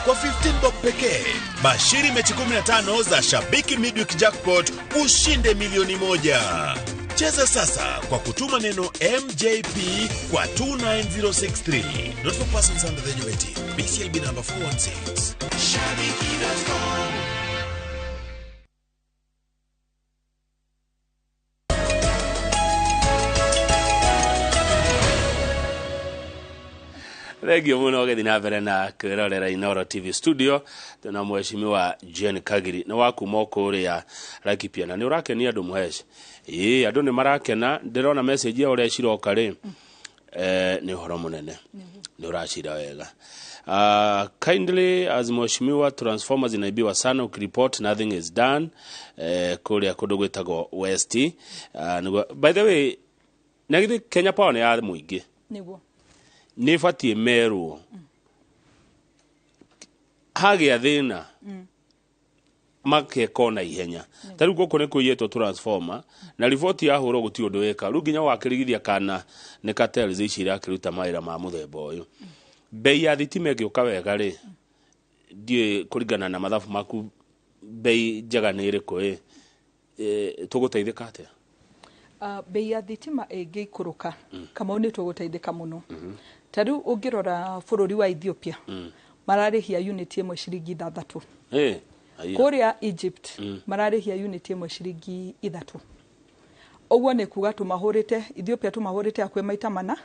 Kwa 15 bob pekee, bashiri mechi 15 za Shabiki Midweek Jackpot ushinde 1,000,000. Cheza sasa kwa kutuma neno MJP kwa 29063. Not for persons under the age of 18. BCLB number 416. Shabiki.com. Thengio muno ũgĩthiĩ na mbere na kwĩrorera Inooro TV studio tuna mheshimiwa Jane Kagiri nĩ wa kuma kũrĩa Laikipia na nĩ ũrakenia andũ mũheci. Ĩĩ andũ nĩ marakena, ndĩrona message ya ũrĩa ciroka rĩ, nĩ ũhoro mũnene, nĩ ũracira wega. Kindly as mheshimiwa, transformers inaibiwa sana, ukireport nothing is done. Kũrĩa kũndũ gwĩtagwo West. By the way, na githĩ Kenya Power nĩ ya mũingĩ nĩguo nä batiä merwo hagä a thä na makeka na ihenya. Ta rä u gå kå nä kå iyätwo transformer na riboti yahå rwo gå tirä å ndå wä ka. Rä u nginya wakä rigithia kana nä cartels ici irakä ruta mawä ra ma må themba å yå. Bei ya thitima ä ngä å ka wega rä, ndiä kå ringana na mathabu maku bei njega nä ä rä kå ä tå gå teithä ka atä a? Bei ya thitima ĩngĩikũrũka, Kamau, nĩ tũgũteithĩka mũno. Ta rĩu ũngĩrora bũrũri wa Ethiopia, mararĩhia unit ĩmwe ciringi 6. Kũrĩa Egypt mararĩhia unit ĩmwe ciringi 3. Ũguo nĩ kuga tũmahũrĩte Ethiopia tũmahũrĩte hakuhĩ maita 4,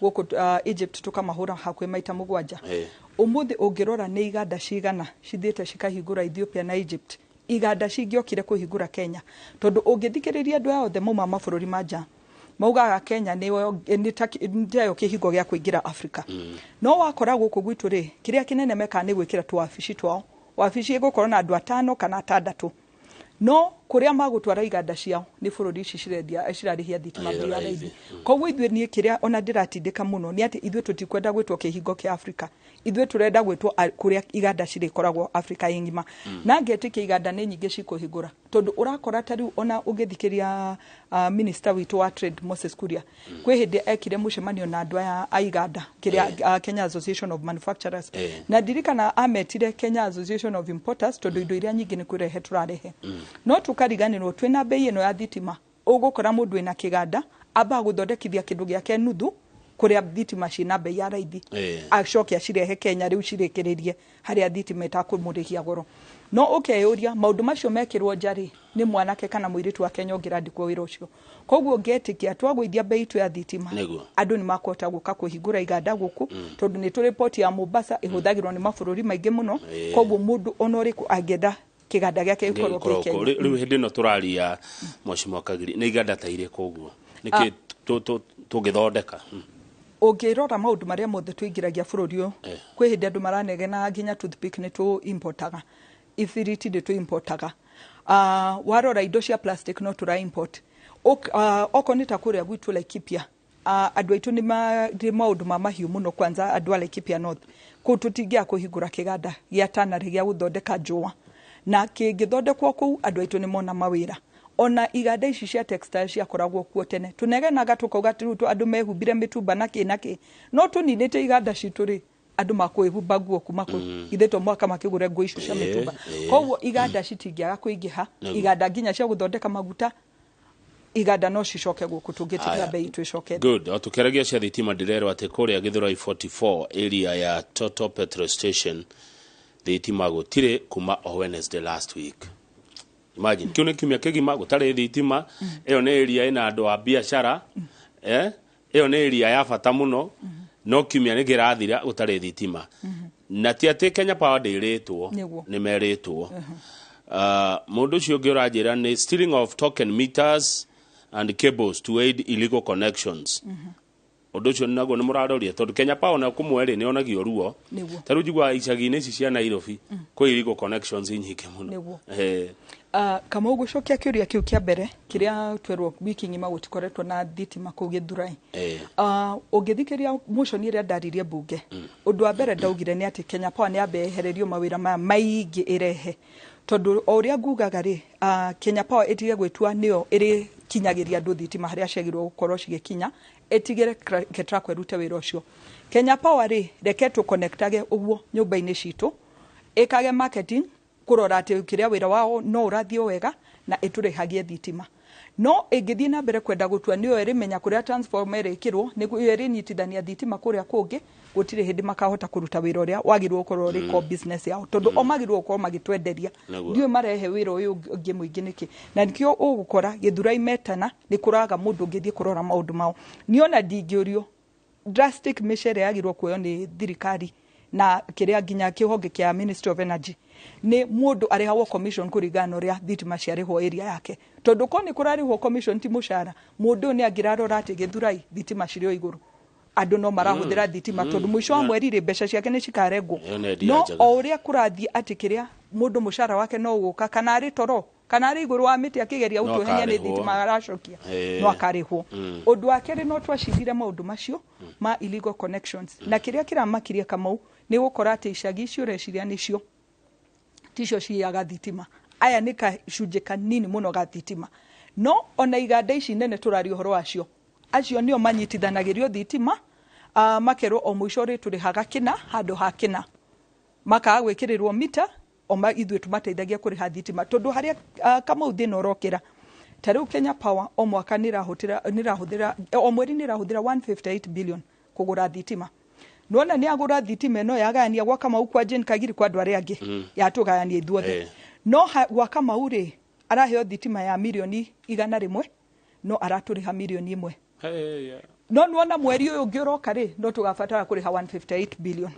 gũkũ Egypt tũkamahũra hakuhĩ maita 7. Ũmũthĩ ũngĩrora nĩ iganda cigana cithiĩte cikahingũra Ethiopia na Egypt, iganda cingĩokire kũhingũra Kenya, tondũ ũngĩthikĩrĩria andũ aya othe mauma mabũrũri ma nja maugaga Kenya nĩyo kĩhingo gĩa kũingĩra Afrika. No wakora gũkũ gwitũ rĩ, kĩrĩa kĩnene mekaga nĩ gwĩkĩra tũwabici twao. Wabici ĩgũkorwo na andũ 5 kana 6, no kũrĩa magũtwara iganda ciao nĩ bũrũri ici cirendia cirarĩhia thitima bei ya raithi. Koguo ithuĩ niĩ kĩrĩa ona ndĩratindĩka mũno nĩ atĩ ithuĩ tũtikwenda gwĩtwo kĩhingo kĩa Afrika, ithuĩ tũrenda gwĩtwo kũrĩa iganda cirĩkoragwo Afrika ĩ ng'ima. Na ngetĩkia iganda nĩ nyingĩ cikũhingũra, tondũ ũrakora ta rĩu ona ũngĩthikĩria minister witũ wa trade Moses Kuria, kwĩ hĩndĩ ekire mũcemanio na andũ aya a iganda kĩrĩa Kenya Association of Manufacturers, na ndirikana ametire Kenya Association of Importers, tondũ indo iria nyingĩ nĩ kũrehe tũrarehe. No tũkariganĩrwo twĩna bei ĩno ya thitima, ũgũkora mũndũ wĩna kĩganda ambaga gũthondekithia kĩndũ gĩake nuthu kũrĩa thitima ciĩna bei ya raithi, acoke acirehe Kenya rĩu cirĩkĩrĩrie harĩa thitima ĩtakũmũrĩhia goro. No ũkeyũria maũndũ macio mekĩrwo nja rĩ, nĩ mwanake kana mũirĩtu wa Kenya ũngĩrandĩkwo wĩra ũcio. Koguo ngetĩkia twagũithia bei itũ ya thitima, andũ nĩ makũhota gũka kũhingũra iganda gũkũ, tondũ nĩ tũrĩ port ya Mombasa ĩhũthagĩrwo nĩ mabũrũri maingĩ mũno. Koguo mũndũ ona ũrĩkũ angĩenda kĩganda gĩake gĩkorwo kĩ Kenya. Rĩu hĩndĩ ĩno tũraria mheshimiwa Kagiri, nĩ iganda ta irĩkũ ũguo nĩkĩ tũngĩthondeka? Ũngĩrora maũndũ marĩa mothe tũingĩragia bũrũri ũyũ, kwĩ hĩndĩ andũ maranegena nginya toothpick nĩ tũ importaga, ibiriti nĩ tũ importaga, warora indo cia plastic no tũra import. Okorwo nĩ ta kũrĩa gwitũ Laikipia, andũ aitũ nĩ maũndũ ma mahiũ mũno, kwanza andũ a Laikipia North, kũu tũtingĩaga kũhingũra kĩganda gĩa tanarĩ gĩa gũthondeka njũa, na kĩngĩthondekwo kũu andũ aitũ nĩ mona mawĩra. Ona iganda ici cia textile ciakoragwo kuo tene, tũnegenaga tũkauga atĩ rĩu andũ mehumbire mĩtumba na kĩ na kĩ, no tũninĩte iganda citũ rĩ, andũ makwĩhumba nguo kuma kũ ithe to mwaka makĩgũre nguo icio cia mĩtumba. Koguo iganda citingĩaga kũingĩha, iganda nginya cia gũthondeka maguta, iganda no cicoke gũkũ tũngĩtĩkĩra bei itũ ĩcoke. Good. O tũkĩaragia cia thitima, ndĩrerwo atĩ kũrĩa Githurai 44 area ya Total petrol station thitima gũtirĩ kuma o Wednesday last week. Imagine, kĩu nĩ kiumia kĩgima gũtarĩ thitima. Ĩyo nĩ area ĩna andũ a biacara, ĩyo nĩ area ya bata mũno, no kiumia nĩ kĩrathira gũtarĩ thitima. Na ti atĩ Kenya Power ndĩrĩtwo, nĩ merĩtwo. Mũndũ ũcio ũngĩ ũranjĩra nĩ stealing of token meters and cables to aid illegal connections. Ũndũ ũcio naguo nĩ mũraroria, tondũ Kenya Power na kũmwe rĩ nĩ onagio ruo. Ta rĩu njiguaga icagi-inĩ ici cia Nairobi kwĩ illegal connections nyingĩ mũno. Kamau, gũcokia kĩũria kĩu kĩa mbere kĩrĩa twerwo wiki ng'ima gũtikoretwo na thitima kũu Gĩthurai, ũngĩthikĩria motion ĩrĩa ndaririe mbunge, ũndũ wa mbere ndaugire nĩ atĩ Kenya Power nĩ yambe yehererio mawĩra maya maingĩ ĩrehe, tondũ o ũrĩa ngugaga rĩ, Kenya Power ĩtige gwĩtua nĩyo ĩrĩkinyagĩria andũ thitima harĩa ciagĩrĩirwo gũkorwo cigĩkinya, ĩtigĩre KETRACO ĩrute wĩra ũcio. Kenya Power rĩ, reke tũconnectage ũguo nyũmba-inĩ citũ. Ĩkage marketing kũrora atĩ kĩrĩa wĩra wao no ũrathiĩ o wega na ĩtũrĩhagie thitima. No ĩngĩthiĩ na mbere kwenda gũtua nĩyo ĩrĩmenya kũrĩa transformer ĩrĩkĩrwo, nĩguo ĩrĩnyitithania thitima kũrĩa kũngĩ, gũtirĩ hĩndĩ makahota kũruta wĩra ũrĩa wagĩrĩirwo gũkorwo ũrĩ core business yao, tondũ o magĩrĩirwo gũkorwo magĩtwenderia. Ndiũĩ marehe wĩra ũyũ ũngĩ mũingĩ nĩkĩ, na nĩkĩo ũgũkora Gĩthurai metana nĩ kũraga mũndũ ũngĩthiĩ kũrora maũndũ mao. Niĩ ona ndingĩũrio drastic measure ĩrĩa yagĩrĩirwo kuoywo nĩ thirikari na kĩrĩa nginya kĩhonge kĩa Ministry of Energy, nĩ mũndũ arĩhagwo commission kũringana na ũrĩa thitima ciarĩhwo area yake, tondũ korwo nĩ kũrarĩhwo commission ti mũcara, mũndũ ũyũ nĩ angĩrarora atĩ Gĩthurai thitima cirĩ o igũrũ, andũ no marahũthĩra thitima, tondũ mũico wa mweri rĩ, mbeca ciake nĩ cikarengwo. Ĩyo nĩ idea No njega. o ũrĩa kũrathiĩ atĩ kĩrĩa mũndũ mũcara wake no ũgũka, kana arĩ toro kana arĩ igũrũ wa mĩtĩ akĩgeria No gũtũhenia nĩ akarĩhwo. thitima aracokia, no akarĩhwo. Ũndũ wa kerĩ, no twacirire maũndũ macio ma illegal connections, na kĩrĩa kĩramakirie Kamau nĩ gũkora atĩ icagi icio ũreciria nĩcio ticio ciaga thitima, aya nĩ gacunjĩ kanini mũno ga thitima. No ona iganda ici nene tũraria ũhoro wacio, acio nĩo manyitithanagĩrio thitima, makerwo o mũico rĩ tũrĩhaga kĩna handũ ha kĩna, makaga gwĩkĩrĩrwo mita o ithuĩ tũmateithagia kũrĩha thitima, tondũ harĩa Kamau thĩna ũrokĩra, ta rĩu Kenya Power o mwaka nĩ ĩrahũthĩra, o mweri nĩ ĩrahũthĩra 158 billion kũgũra thitima. Nĩwona nĩ agũra thitima ĩno yagayania gwa Kamau, kwa Jane Kagiri, kwa andũ arĩa angĩ, yatũgayania ithuothe. No gwa Kamau rĩ, araheo thitima ya mirioni 100, no aratũrĩha mirioni 1. Hey, yeah. No nĩwona mweri ũyũ ũngĩ ũroka rĩ, no tũgabatara kũrĩha 158 billion.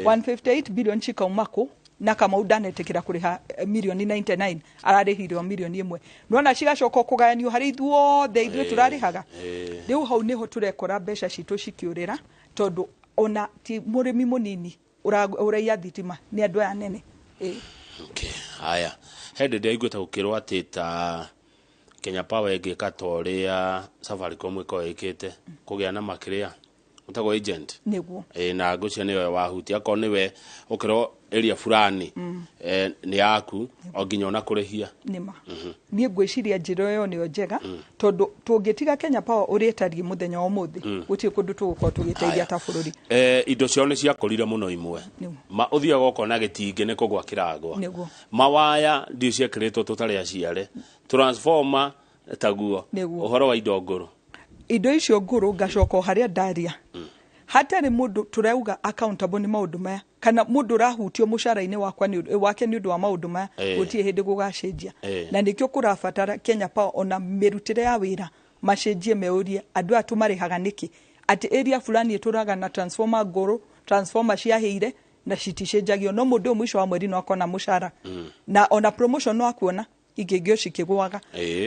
158 billion cikauma kũ? Na Kamau ndanetĩkĩra kũrĩha mirioni 99, ararĩhire o mirioni 1. Nĩwona cigacoka kũgayanio harĩ ithuothe, ithuĩ tũrarĩhaga. Rĩu hau nĩho tũrekora mbeca citũ cikĩũrĩra, tondũ ona ti mũrĩmi mũnini ũraiya thitima, nĩ andũ aya nene. Okay. Haya, he ndĩ ndaiguĩte gũkĩrwo atĩ ta Kenya Power ĩngĩka ta ũrĩa Safaricom ĩkoragwo ĩkĩte kũgĩa na makĩrĩa ũtagwo agent. Ĩ, na ngũcia nĩwe wahutia, akorwo nĩwe ũkĩrwo area fulani nĩ yaku o nginya ona kũrĩhia. Nĩma niĩ ngwĩciria njĩra ĩyo nĩyo njega, tondũ tũngĩtiga Kenya Power ũrĩa ĩtariĩ mũthenya wa ũmũthĩ, gũtirĩ kũndũ tũgũkorwo tũgĩteithia ta bũrũri. Indo ciao nĩ ciakũrire mũno imwe. Ma ũthiaga ũkona gĩtingĩ nĩ kũgwa kĩragwa. Mawaya ndiũ ciekĩrĩtwo tũtarĩ aciare, transformer taguo. Ũhoro wa indo ngũrũ. Indo icio ngũrũ, ngacoka o harĩa ndaria, hatarĩ mũndũ tũrauga accountable nĩ maũndũ maya, kana mũndũ ũrahutio mũcara-inĩ wakwa wake nĩ ũndũ wa maũndũ maya, gũtirĩ hĩndĩ gũgacenjia. Na nĩkĩo kũrabatara Kenya Power ona mĩrutĩre ya wĩra macenjie, meurie andũ aya tũmarĩhaga nĩkĩ, atĩ area fulani ĩtũraga na transformer ngũrũ, transformer ciahĩire na citicenjagio, no mũndũ ũyũ mũico wa mweri no akona mũcara na ona promotion no akuona ingĩngĩ cikĩgũaga.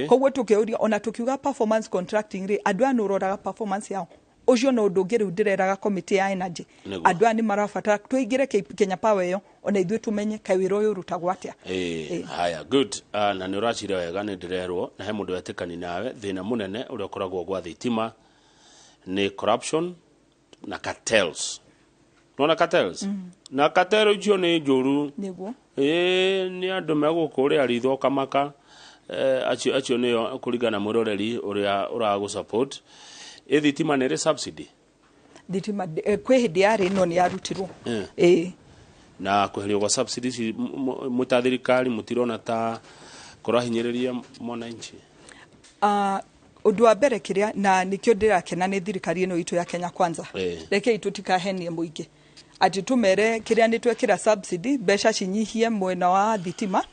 Koguo tũkĩũria, ona tũkiuga performance contracting rĩ, andũ aya nĩ ũroraga performance yao. Ũcio no ũndũ ũngĩ rĩu ndĩreraga committee ya energy. Andũ aya nĩ marabatara tũingĩre Kenya Power ĩyo, ona ithuĩ tũmenye kaĩ wĩra ũyũ ũrutagwo atĩa. Haya, good. Na nĩ ũracira wega, nĩ ndĩrerwo na he mũndũ wetĩkani nawe, thĩna mũnene ũrĩa ũkoragwo gwa thitima nĩ corruption na cartels. Nona cartels na cartel icio nĩ njũru. Ĩĩ, nĩ andũ megũkũrĩa ritho ũkamaka. Acio nĩo kũringana na mwĩroreri ũrĩa ũragũ support. Ĩ thitima nĩ ĩrĩ subsidy? Thitima kwĩ hĩndĩ yarĩ, no nĩ yarutirwo. Ĩĩ. Na kweherio gwa subsidy ici, mwĩ ta thirikari mũtirona ta kũrahinyĩrĩria mwananchi? Ũndũ wa mbere kĩrĩa na nĩkĩo ndĩrakena nĩ thirikari ĩno itũ ya Kenya Kwanza, rekei tũtikahenie mũingĩ atĩ tũmere kĩrĩa nĩ twekĩra subsidy mbeca cinyihie mwena wa thitima,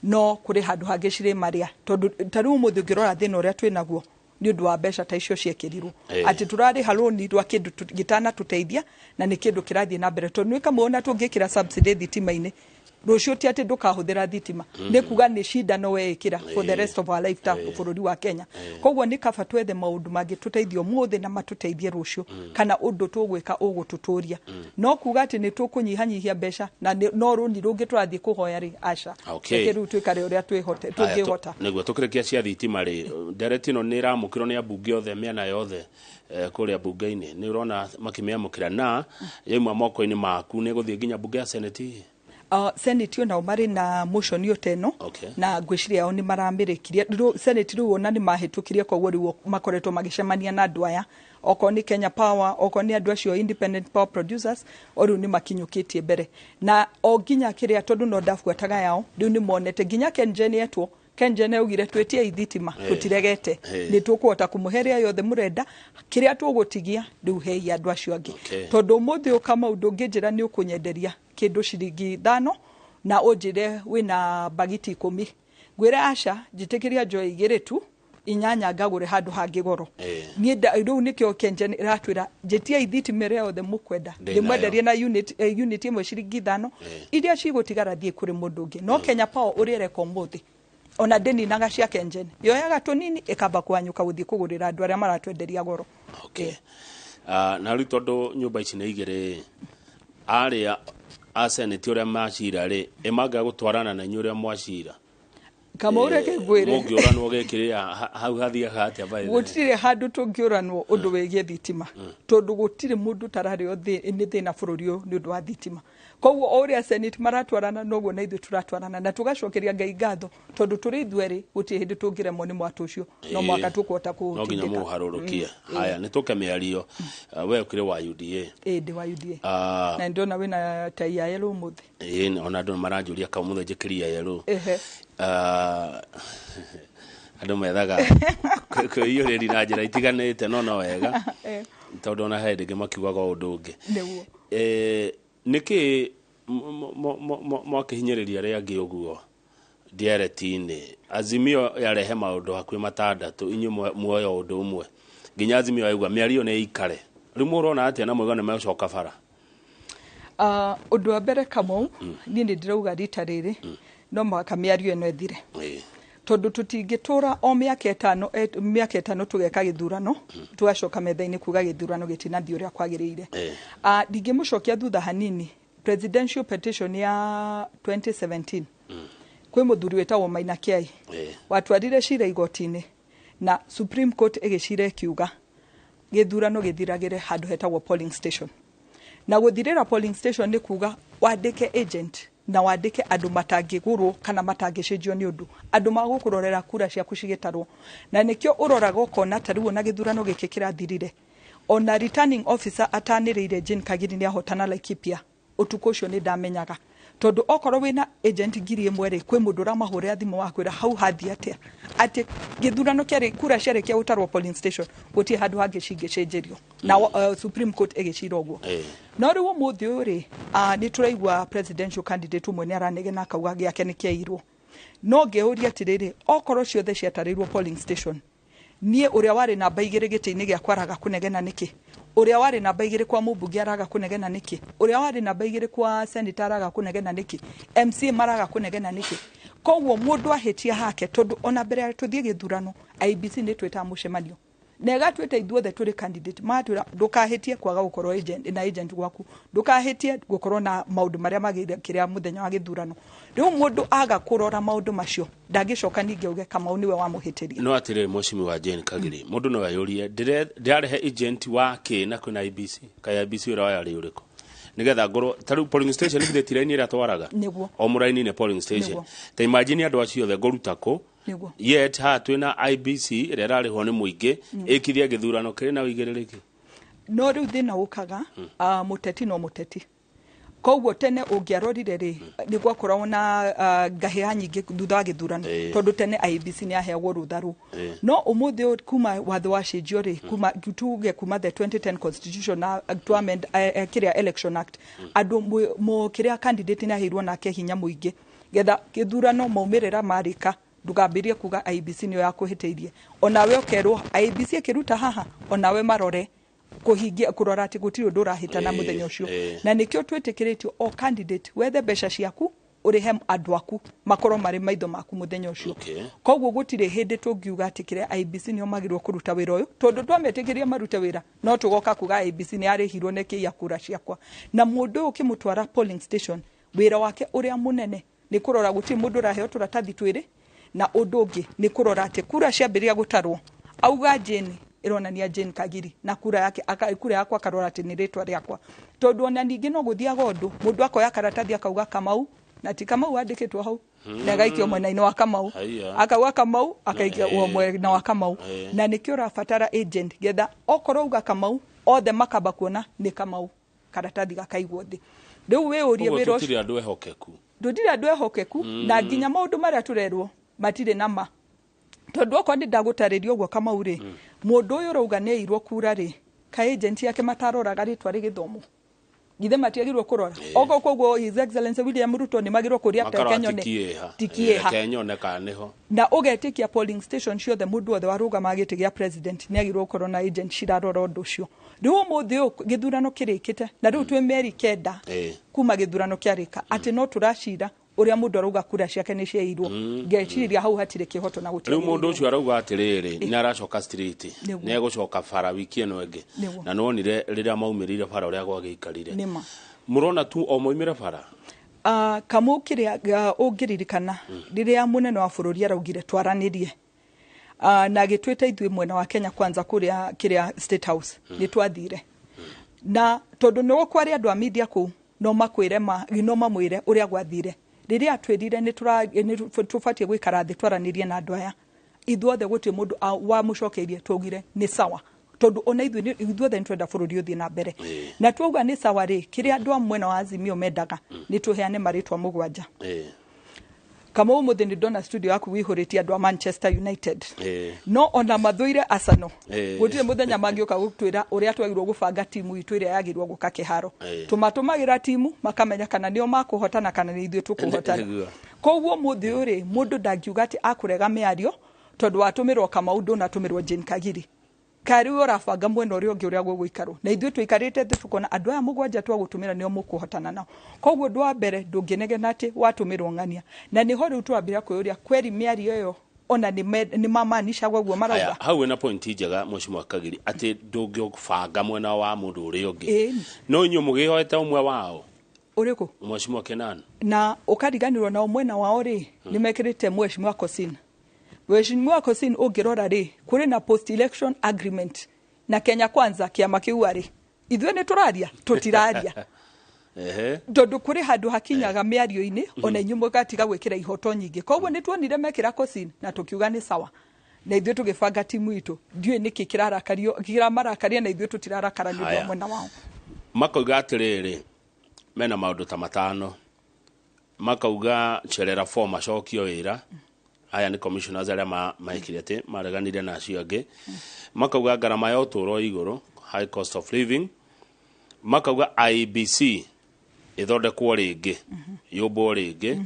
no kũrĩ handũ hangĩ cirĩ marĩa, tondũ ta rĩu ũmũthĩ ũngĩrora thĩna ũrĩa twĩ naguo nĩ ũndũ wa mbeca ta icio ciekĩrirwo, atĩ tũrarĩha rũni rwa kĩndũ gĩtanatũteithia na nĩ kĩndũ kĩrathiĩ na mbere, tondũ nĩ kamwe ona tũngĩkĩra subsidy thitima-inĩ rũciũ ti atĩ ndũkahũthĩra thitima, nĩ kuga nĩ cindano weĩkĩra for the rest of our life ta bũrũri wa Kenya. Koguo nĩ kaba twethe maũndũ mangĩ tũteithie ũmũthĩ na matũteithie rũciũ, kana ũndũ tũgwĩka ũgũtũtũria, no kuga atĩ nĩ tũkũnyihanyihia mbeca na no rũni rũngĩ tũrathiĩ kũhoya rĩ, aca. Reke rĩu twĩkare ũrĩa tũngĩhota. Nĩguo tũkĩrĩkia cia thitima rĩ, ndereti ĩno nĩ ĩramũkĩrwo nĩ ambunge othe mĩena yothe kũrĩa mbunge-inĩ, nĩ ũrona makĩmĩamũkĩra na yauma moko-inĩ maku nĩ gũthiĩ nginya mbunge ya senate? Senate onao marĩ na motion ĩyo ta ĩno. Na ngwĩciria ao nĩ maramĩrĩkirie. Senate rĩu ona nĩ mahĩtũkirie, koguo rĩu makoretwo magĩcemania na andũ aya Okorwo nĩ Kenya Power, okorwo nĩ andũ acio independent power producers, o rĩu nĩ makinyũkĩtie mbere na o nginya kĩrĩa, tondũ no ndabuataga yao. Rĩu nĩ monete nginya KenGen yetwo, KenGen yaugire twĩtie thitima, tũtiregete, nĩ tũkũhota kũmũhe ĩrĩa yothe mũrenda. Kĩrĩa tũgũtigia rĩu hei andũ acio angĩ. Tondũ ũmũthĩ ũyũ, Kamau, ndũngĩnjĩra nĩ ũkũnyenderia kĩndũ ciringi 5 na ũnjĩre wĩna bagiti 10, ngwĩre aca, njĩtĩkĩria njoe 2 tu, 8 ngagũre handũ hangĩ goro. Niĩ rĩu nĩkĩo KenGen ĩratwĩra njĩtiai thitima ĩrĩa yothe mũkwenda, Ndĩ nayo. Ndĩmwenderie na unit ĩmwe ciringi 5, iria cigũtigara thiĩ kũrĩ mũndũ ũngĩ. No Kenya Power ũrĩa ĩreka ũmũthĩ, ona ndĩninaga cia KenGen, yoyaga tũnini ĩkamba kũhanyũka gũthiĩ kũgũrĩra andũ arĩa maratwenderia goro. Okay. Na rĩu tondũ nyũmba ici nĩ igĩrĩ, arĩa a senate ũrĩa macira rĩ, ĩmangĩaga gũtwarana na inyuĩ ũrĩa mwacira? Kamau, reke ngwĩre. Mũngĩũranwo gĩkĩrĩa hau hathiaga atĩa, by the way? Gũtirĩ handũ tũngĩũranwo ũndũ wĩgiĩ thitima, tondũ gũtirĩ mũndũ ũtararĩo nĩ thĩna bũrũri ũyũ nĩ ũndũ wa thitima. Koguo o ũrĩa senate maratwarana, noguo na ithuĩ tũratwarana, na tũgacokeria Ngai ngatho tondũ tũrĩ ithuerĩ gũtirĩ hĩndĩ tũngĩremwo nĩ mwatũ ũcio, no mwaka tũkũhota No nginya kũũtindĩka. mũũharũrũkie. Haya, nĩ tũke mĩario. We ũkĩrĩ wa UDA? Ĩĩ, ndĩ wa UDA. Na ndĩrona wĩna tai ya yellow ũmũthĩ. Ĩĩ, ona andũ nĩ maranjũria kau mũthĩ njĩkĩria yellow. Andũ methaga kwĩiyũrĩri na njĩra itiganĩte, no wega, tondũ ona he hĩndĩ ĩngĩ makiugaga ũndũ ũngĩ. Nĩguo. Nĩkĩ mwakĩhinyĩrĩria arĩa angĩ ũguo ndiareti-inĩ? Azimio yarehe maũndũ hakuhĩ matandatũ, inyuĩ muoya ũndũ ũmwe, nginya Azimio yaigua mĩario nĩ ĩikare. Rĩu mũrona atĩa na mwaiga nĩ megũcoka bara? Ũndũ wa mbere, Kamau, niĩ nĩ ndĩrauga rita rĩrĩ no mũhaka mĩario ĩno ĩthire, tondũ tũtingĩtũra o mĩaka 5, mĩaka 5 tũgeka gĩthurano, tũgacoka metha-inĩ kuga gĩthurano gĩtinathiĩ ũrĩa kwagĩrĩire. Ndingĩmũcokia thutha hanini, presidential petition ya 2017, kwĩ mũthuri wĩtagwo Maina Kiai watwarire cira igoti-inĩ, na Supreme Court ĩgĩcira ĩkiuga gĩthurano gĩthiragĩre handũ hetagwo polling station. Na gũthirĩra polling station nĩ kuga wandĩke agent na wandĩke andũ matangĩgũrwo kana matangĩcenjio nĩ ũndũ, andũ magũkũrorera kura ciaku cigĩtarwo. Na nĩkĩo ũroraga ũkona ta rĩu ona gĩthurano gĩkĩ kĩrathirire, ona returning officer atanĩrĩire Jane Kagiri nĩ ahotana Laikipia ũtukũ ũcio, nĩ ndamenyaga, tondũ okorwo wĩna agent 1000 rĩ, kwĩ mũndũ ũramahũrĩra thimũ wakwĩra hau hathiĩ atĩa, atĩ gĩthurano kĩarĩ kura ciarĩkia gũtarwo polling station, gũtirĩ handũ hangĩ cingĩcenjerio. Na Supreme Court ĩgĩcira ũguo. No rĩu ũmũthĩ ũyũ rĩ, nĩ tũraigua presidential candidate ũmwe nĩ aranegena akauga gĩake nĩ kĩairwo. No ngĩũria atĩrĩrĩ, okorwo ciothe ciatarĩirwo polling station, niĩ ũrĩa warĩ namba 2 gĩtĩ-inĩ gĩakwa araga kũnegena nĩkĩ? Ũrĩa warĩ namba 2 kwa mũmbunge araga kũnegena nĩkĩ? Ũrĩa warĩ namba 2 kwa senator araga kũnegena nĩkĩ? MCA maraga kũnegena nĩkĩ? Koguo mũndũ ahĩtia hake, tondũ ona mbere ya tũthiĩ gĩthurano, IEBC nĩ twĩtaga mũcemanio na ĩgatwĩta ithuothe tũrĩ candidate, magatwĩra ndũkahĩtie kwaga gũkorwo agent, na agent gwaku, ndũkahĩtie gũkorwo na maũndũ marĩa magĩrĩire kĩrĩa mũthenya wa gĩthurano. Rĩu mũndũ aga kũrora maũndũ macio, ndangĩcoka ningĩ auge Kamau nĩwe wamũhĩtĩria. No atĩrĩrĩ, mheshimiwa Jane Kagiri, mũndũ no ayũrie, ndĩrarehe agent wa kĩ na kwĩna IEBC? Kaĩ IEBC wĩra wayo arĩ ũrĩkũ? Nĩgetha ngorwo ta rĩu polling station githĩ ti raini ĩrĩa twaraga? Nĩguo. O mũraini nĩ polling station. Ta imagine andũ acio othe ngũruta kũ? Yet haha twĩna IEBC ĩrĩa ĩrarĩhwo nĩ mũingĩ ĩkithia gĩthurano kĩrĩ na ũigĩrĩrĩki. No rĩu thĩna ũkaga, mũteti no mũteti. Koguo tene ũngĩarorire rĩ, nĩ gwakoragwo na ngahĩha nyingĩ thutha wa gĩthurano, tondũ tene IEBC nĩ yaheagwo rũtha rũu. No ũmũthĩ ũyũ, kuma watho wacenjio rĩ, kuma tuge kuma the 2010 constitution na to amend kĩrĩa Election Act, andũ kĩrĩa candidate nĩ aheirwo nake hinya mũingĩ getha gĩthurano maumĩrĩra marĩka, ndũgambĩrie kuga IEBC nĩyo yakũhĩtĩirie. Onawe ũkerwo IEBC ĩkĩruta haha, onawe marore kũhingia kũrora atĩ gũtirĩ ũndũ ũrahĩtana mũthenya ũcio. Na nĩkĩo twĩtĩkĩrĩtio o candidate wethe mbeca ciaku, ũrĩhe andũ aku makorwo marĩ maitho maku mũthenya ũcio. Koguo gũtirĩ hĩndĩ tũngiuga atĩ kĩrĩa IEBC nĩo magĩrĩirwo kũruta wĩra ũyũ, tondũ twametĩkĩria marute wĩra, no tũgoka kuga IEBC nĩ yarĩhirwo nĩ kĩiya kura ciakwa. Na mũndũ ũyũ ũkĩmũtwara polling station, wĩra wake ũrĩa mũnene nĩ kũrora gũtirĩ mũndũ ũraheo tũratathi twĩrĩ, na ũndũ ũngĩ nĩ kũrora atĩ kura ciambĩrĩria gũtarwo, auga Jane, ĩronania Jane Kagiri, na kura yake kura yakwa akarora atĩ nĩ rĩtwa rĩakwa, tondũ ona ningĩ no gũthiaga ũndũ mũndũ akoya karatathi akauga Kamau Na ti Kamau wandĩkĩtwo hau na agaikio mwena-inĩ wa Kamau. Haiya. Akauga Kamau, akaikio mwena wa Kamau. Na nĩkĩo ũrabatara agent, getha okorwo uga Kamau, othe makamba kuona nĩ Kamau, karatathi gakaigwo thĩ. Rĩu wĩyũrie, Ũguo wĩra ũcio tũtirĩ andũ ehokeku. Ndũtirĩ andũ ehokeku, na nginya maũndũ marĩa tũrerwo matirĩ na ma, tondũ okorwo nĩ ndagũtarĩria ũguo Kamau rĩ, mũndũ ũyũ ũrauga nĩ airwo kura rĩ, ka agent yake mataroraga rĩtwa rĩgĩthomwo? Githĩ matiagĩrĩirwo kũrora? Okorwo koguo His Excellency William Ruto nĩ magĩrĩirwo kũria Makarora kenyone tikiĩha. Tikiĩha. Kenyone kana nĩho. Na ũgetĩkia polling station ciothe, mũndũ wothe warũgama gĩtĩ gĩa president nĩ agĩrĩirwo gũkorwo na agent cirarora ũndũ ũcio. Rĩu ũmũthĩ ũyũ gĩthurano kĩrĩkĩte, na rĩu twĩ mĩeri 9 kuma gĩthurano kĩarĩka, atĩ no tũracira ũrĩa mũndũ arauga kura ciake nĩ ciairwo. Ngeciria hau hatirĩ kĩhoto na Rĩu mũndũ gũtiagĩrĩirwo. Ũcio arauga atĩrĩrĩ, nĩ aracoka street, nĩ egũcoka bara wiki ĩno ĩngĩ. Na nĩwonire rĩrĩa maumĩrire bara ũrĩa gwagĩikarire. Nĩma. Mũrona tu o moimĩre bara. Kamau, kĩrĩa ũngĩririkana rĩrĩa mũnene wa bũrũri araugire twaranĩrie, na agĩtwĩta ithuĩ mwena wa Kenya Kwanza kũrĩa kĩrĩa State House, nĩ twathire, na tondũ nĩ kwarĩ andũ a media kũu, no makwĩre ma, no mamwĩre ũrĩa gwathire. Rĩrĩa atwĩrire nĩ tũbatiĩ gũikara thĩ twaranĩrie na andũ aya, ithuothe gũtirĩ mũndũ wamũcokeirie, twaugire nĩ sawa, tondũ ona ithuĩ ithuothe nĩ twenda bũrũri ũthiĩ na mbere. Na twauga nĩ sawa rĩ, kĩrĩa andũ a mwena wa Azimio mendaga nĩ tũheane marĩtwa 7. Kamau, ũmũthĩ nĩ ndona studio yaku wĩihũrĩtie andũ a Manchester United, no ona mathũire Arsenal, gũtirĩ mũthenya mangĩũka gũtwĩra ũrĩa twagĩrĩirwo gũbanga timu itũ ĩrĩa yagĩrĩirwo gũka kĩharo. Tũmatũmagĩra timu makamenya kana nĩo makũhotana kana nĩ ithuĩ tũkũhotana. Koguo ũmũthĩ ũyũ rĩ, mũndũ ndangiuga atĩ akũrega mĩario tondũ watũmĩrwo Kamau, ndũnatũmĩrwo Jane Kagiri. Karĩ ũrabanga mwena ũrĩa ũngĩ ũrĩa gũgũikarwo, na ithuĩ tũikarĩte thĩ tũkona andũ aya 7 twagũtũmĩra nĩo mũkũhotana nao. Koguo ũndũ wa mbere, ndũngĩnegena atĩ watũmĩrwo ng'ania, na nĩho rĩu tũrambĩrĩria kwĩyũria kweri mĩario ĩyo ona nĩ mamanicagwo ũguo marauga. Aya, hau wĩna point njega, Mheshimiwa Kagiri, atĩ ndũngĩbanga mwena wa mũndũ ũrĩa ũngĩ. No inyuĩ mũgĩhoete ũmwe wao. Ũrĩkũ? Mheshimiwa Kenan. Na ũkariganĩrwo nao mwena wao rĩ, nĩ mekĩrĩte Mheshimiwa Kosin. Mheshimiwa Kosin, ũngĩrora rĩ, kũrĩ na post election agreement na Kenya Kwanza, kĩama kĩu arĩ. Ithuĩ nĩ tũraria? Tũtiraria. Tondũ kũrĩ handũ hakinyaga mĩario-inĩ, ona inyuĩ mũgatiga gwĩkĩra ihoto nyingĩ. Koguo nĩ tuonire mekĩra Kosin na tũkiuga nĩ sawa, na ithuĩ tũgĩbanga timu itũ. Ndiũĩ nĩkĩ kĩrarakario, kĩramarakaria, na ithuĩ tũtirarakara nĩ ũndũ wa mwena wao. Makauga atĩrĩrĩ, mena maũndũ ta matano. Makauga Cherera 4 macokio wĩra, aya nĩ commissioners arĩa maekire atĩ mareganire na acio angĩ. Makauga ngarama ya ũtũũro igũrũ, high cost of living. Makauga IEBC ĩthondekwo rĩngĩ, yũmbwo rĩngĩ,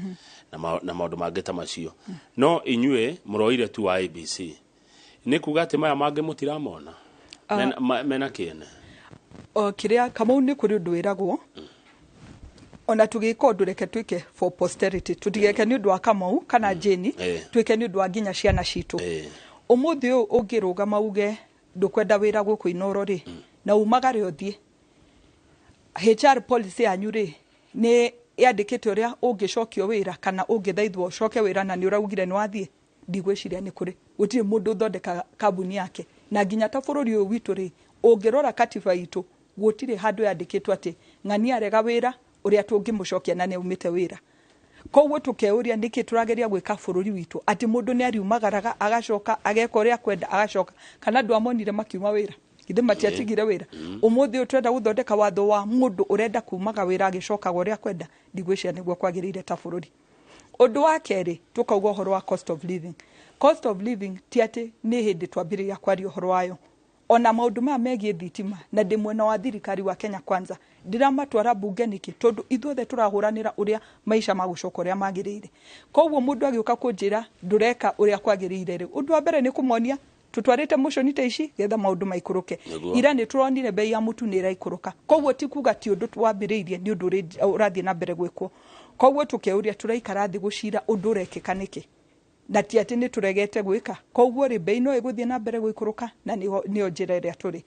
na maũndũ mangĩ ta macio. No inyuĩ mũroire tu IEBC, nĩ kuga atĩ maya mangĩ mũtiramona mena kĩene. O kĩrĩa, Kamau, nĩ kũrĩ ũndũ wĩragwo ona tũgĩka ũndũ, reke twĩke for posterity, tũtigeke nĩ ũndũ wa Kamau kana Jane, twĩke nĩ ũndũ wa nginya ciana citũ. Ũmũthĩ ũyũ ũngĩrũgama uge ndũkwenda wĩra gũkũ Inoro rĩ, na umagare ũthiĩ, HR policy yanyu rĩ, nĩ yandĩkĩte ũrĩa ũngĩcokio wĩra kana ũngĩthaithwo ũcoke wĩra na nĩ ũraugire nĩ wathiĩ? Ndigwĩciria nĩ kũrĩ. Gũtirĩ mũndũ ũthondekaga kambuni yake, na nginya ta bũrũri ũyũ witũ rĩ, ũngĩrora katiba itũ, gũtirĩ handũ yandĩkĩtwo atĩ ng'ania arega wĩra ũrĩa tũngĩmũcokia na nĩ aumĩte wĩra. Koguo tũkeuria nĩkĩ tũrageria gwĩka bũrũri witũ atĩ mũndũ nĩ ariumagaraga agacoka ageka ũrĩa akwenda agacoka, kana andũ amonire makiuma wĩra, githĩ matiatigire wĩra? Ũmũthĩ ũyũ tũrenda gũthondeka watho wa mũndũ ũrenda kumaga wĩra agĩcokaga ũrĩa akwenda. Ndigwĩciria nĩguo kwagĩrĩire ta bũrũri. Ũndũ wa kerĩ, tũkauga ũhoro wa cost of living. Cost of living ti atĩ nĩ hĩndĩ twambĩrĩria kwaria ũhoro wayo, ona maũndũ maya megiĩ thitima, na ndĩ mwena wa thirikari wa Kenya Kwanza, ndĩramatwara mbunge nĩkĩ? Tondũ ithuothe tũrahũranĩra ũrĩa maica magũcoka ũrĩa magĩrĩire. Koguo mũndũ agĩũka kũnjĩra ndũreka ũrĩa kwagĩrĩire rĩ, ũndũ wa mbere nĩ kũmonia tutwarĩte motion ta ici getha maũndũ maikũrũke. Ira nĩ tũronire bei ya mũtu nĩ ĩraikũrũka, koguo ti kuga ti ũndũ wambĩrĩirie, nĩ ũndũ ũrathiĩ na mbere gwĩkwo. Koguo tũkeuria tũraikara thĩ gũcira ũndũ ũrekĩka nĩkĩ, na ti atĩ nĩ tũregete gwĩka. Koguo rĩ, bei no ĩgũthiĩ na mbere gũikũrũka, na nĩyo njĩra ĩrĩa tũrĩ.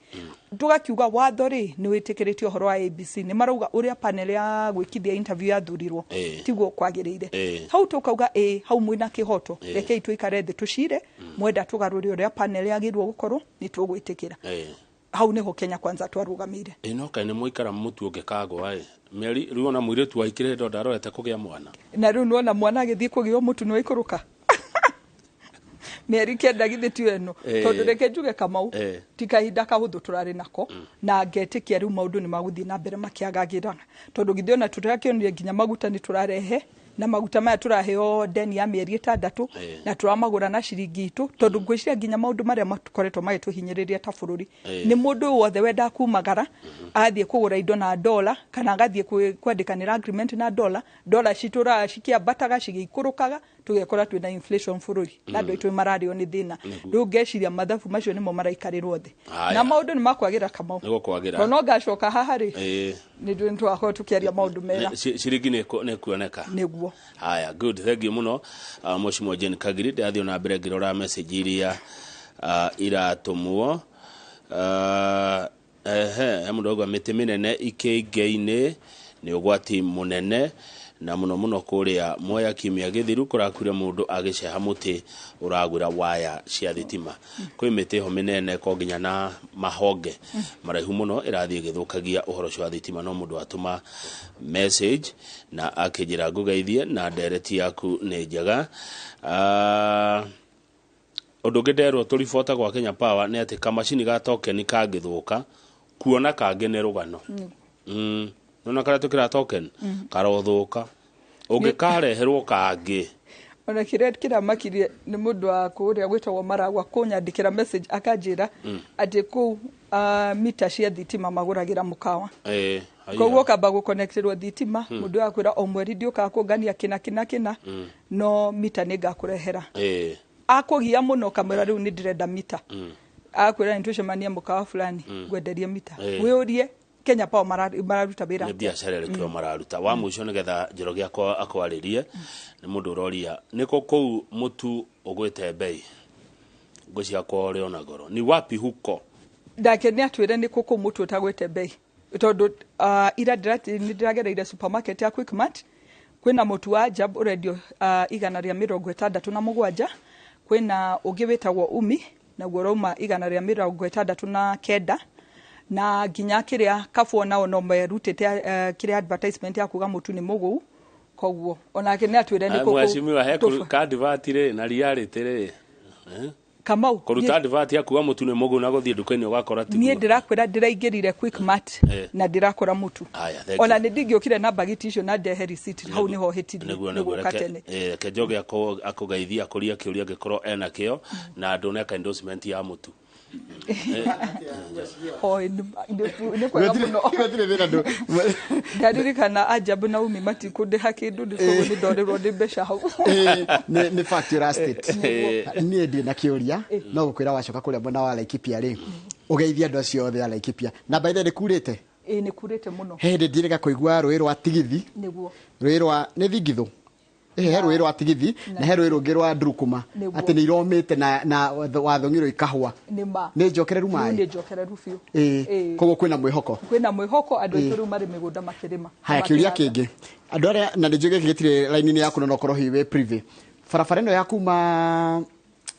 Tũgakiuga watho rĩ, nĩ wĩtĩkĩrĩtie ũhoro wa ABC, nĩ marauga ũrĩa panel ya gwĩkithia interview yathurirwo tiguo kwagĩrĩire. Hau tũkauga ĩ hau mwĩna kĩhoto, rekei tũikare thĩ tũcire. Mwenda tũgarũre ũrĩa panel yagĩrĩirwo gũkorwo, nĩ tũgwĩtĩkĩra. Hau niho Kenya Kwanza twarũgamĩire. Ĩ no kaĩ nĩ mũikara mũtu ũngĩkagwa ĩ mĩeri rĩu ona mũirĩtu waikĩrĩte ndo ndarorete kũgĩa mwana. Na rĩu nĩwona mwana agĩthiĩ kũgĩo mũtu nĩ waikũrũka mĩeri 9 githĩ tiyo ĩno? Tondũ reke njuge Kamau, ti kahinda kahũthũ tũrarĩ nako, na ngetĩkia rĩu maũndũ nĩ magũthiĩ na mbere makĩagagĩraga, tondũ githĩ ona tũrakĩonire nginya maguta nĩ tũrarehe, na maguta maya tũraheo ndeni ya mĩeri 6 na tũramagũra na ciringi itũ, tondũ ngwĩciria nginya maũndũ marĩa makoretwo magĩtũhinyĩrĩria ta bũrũri nĩ mũndũ wothe wendaga kumagara athiĩ kũgũra indo na dola, kana agathiĩ kwandĩkanĩra agreement na dola, dola citũraga cikĩambataga cigĩikũrũkaga, tũgekora twĩna inflation bũrũri na andũ aitũ mararĩo nĩ thĩna. Rĩu ngeciria mathabu macio nĩmo maraikarĩrwo thĩ na maũndũ nĩ makwagĩra Kamau. Nĩ gũkwagĩra. Tondũ no ngacoka haha rĩ, nĩ tũgakorwo tũkĩaria maũndũ mega. Ciringi nĩ kuoneka. Nĩguo. Haya, good, thank you mũno, Mheshimiwa Jane Kagiri. Ndĩrathiĩ na mbere ngĩrora message iria iratũmwo. Ehe, he mũndũ auga mĩtĩ mĩnene ikĩingĩ-inĩ nĩ ũgwati mũnene, na mũno mũno kũrĩa Mwea kiumia gĩthiru kũrakuire mũndũ agĩceha mũtĩ ũragwĩra waya cia thitima. Kwĩ mĩtĩ ĩho mĩnene ko nginya na mahonge maraihu mũno ĩrathiĩ ĩgĩthũkagia ũhoro ũcio wa thitima. No mũndũ atũma message na akĩnjĩra ngũgeithie na ndereti yaku nĩ njega. Ũndũ ũngĩ nderwo tũribota gwa Kenya Power nĩ atĩ kamacini ga token kangĩthũka kuona kangĩ nĩ rũgano. Nona karĩa tũkĩra token karothũka ũngĩkareherwo kangĩ. Ona kĩrĩa kĩramakirie nĩ mũndũ wa kũrĩa gwĩtagwo Maragwa kũnyandĩkĩra message akanjĩra atĩ kũu mita cia thitima magũragĩra mũkawa. Koguo ũkamba gũconnectĩrwo thitima, mũndũ akwĩra o mweri ndiũkaga kũngania kĩna kĩna kĩna, no mita nĩ ngakũrehera. Akũgia mũno kamwĩra rĩu nĩ ndĩrenda mita. Akwĩra nĩ tũcemanie mũkawa fulani ngwenderie mita. Wĩũrie Kenya Power mararuta wĩra nĩ atĩa? Biacara ĩrĩkũ mararuta wa mũico nĩgetha Njoroge akwarĩrie nĩ mũndũ ũroria nĩkũ kũu mũtu ũgwĩte bei ngũ ciakwa ũrĩ ona goro ni wapi huko? Ndake nĩ atwĩre nĩ kũ kũu mũtu ũtagwĩte bei, tondũ ira nĩ ndĩragereire supermarket ya Quickmart, kwĩna mũtu wa Ajab ũrendio 167, kwĩna ũngĩ wĩtagwo Umi naguo ũrauma 169, na nginya kĩrĩa Carrefour nao no merutĩte kĩrĩa advertisement ya kuga mũtu nĩ mũgũu. Koguo onake nĩ atwĩre nĩ kũ kũu Mheshimiwa he advert rĩ na reality rĩ. Kamau, kũruta advert ya kuga mũtu nĩ mũgũu na gũthiĩ nduka-inĩ ũgakora tiguo. Niĩ ndĩrakwĩra ndĩraingĩrire Quickmart na ndĩrakora mũtu. Haya, thank Ona you. nĩ ndingĩũkire na mbagiti icio na ndehe receipt, hau nĩho hĩtirie. Nĩguo nĩ nĩguo gũka tene. Reke Njoge akũgeithie akũrie kĩũria angĩkorwo ena kĩo na ndũneka endorsement ya mũtu. Oi, nĩ kwega mũno. Gũtirĩ thĩna Ndaririkana Ajabu na Umi matikũndĩha kĩndũ, nĩ koguo nĩ ndorĩrwo nĩ mbeca hau. Nĩ fact ũra state. Niĩ ndirĩ na kĩũria, no gũkwĩra wacoka kũrĩa mwena wa Laikipia rĩ, ũgeithie andũ acio othe a Laikipia. Na by the way nĩ kurĩte? Ĩĩ, nĩ kurĩte mũno. He hĩndĩ ndirĩga kũigua rũĩ rwa Tigithi. Nĩguo. Rũĩ rwa nĩ Thingithũ. He rũĩ rwa Tigithi na he rũĩ rũngĩ rwa Ndurukuma Nĩguo. atĩ nĩ iromĩte na wathong'irwo ikahũa. Nĩ ma. Nĩ njokereru Rĩu maĩ. nĩ njokereru biũ. Ĩĩ. Koguo kwĩna mwĩhoko. Kwĩna mwĩhoko, andũ aitũ rĩu marĩ mĩgũnda makĩrĩma. Haya, kĩũria Makĩhanda. kĩngĩ andũ arĩa na nĩ njũĩ gĩkĩ gĩtirĩ raini-inĩ yaku no nokorwo hihi wĩ privy, barabara ĩno ya kuma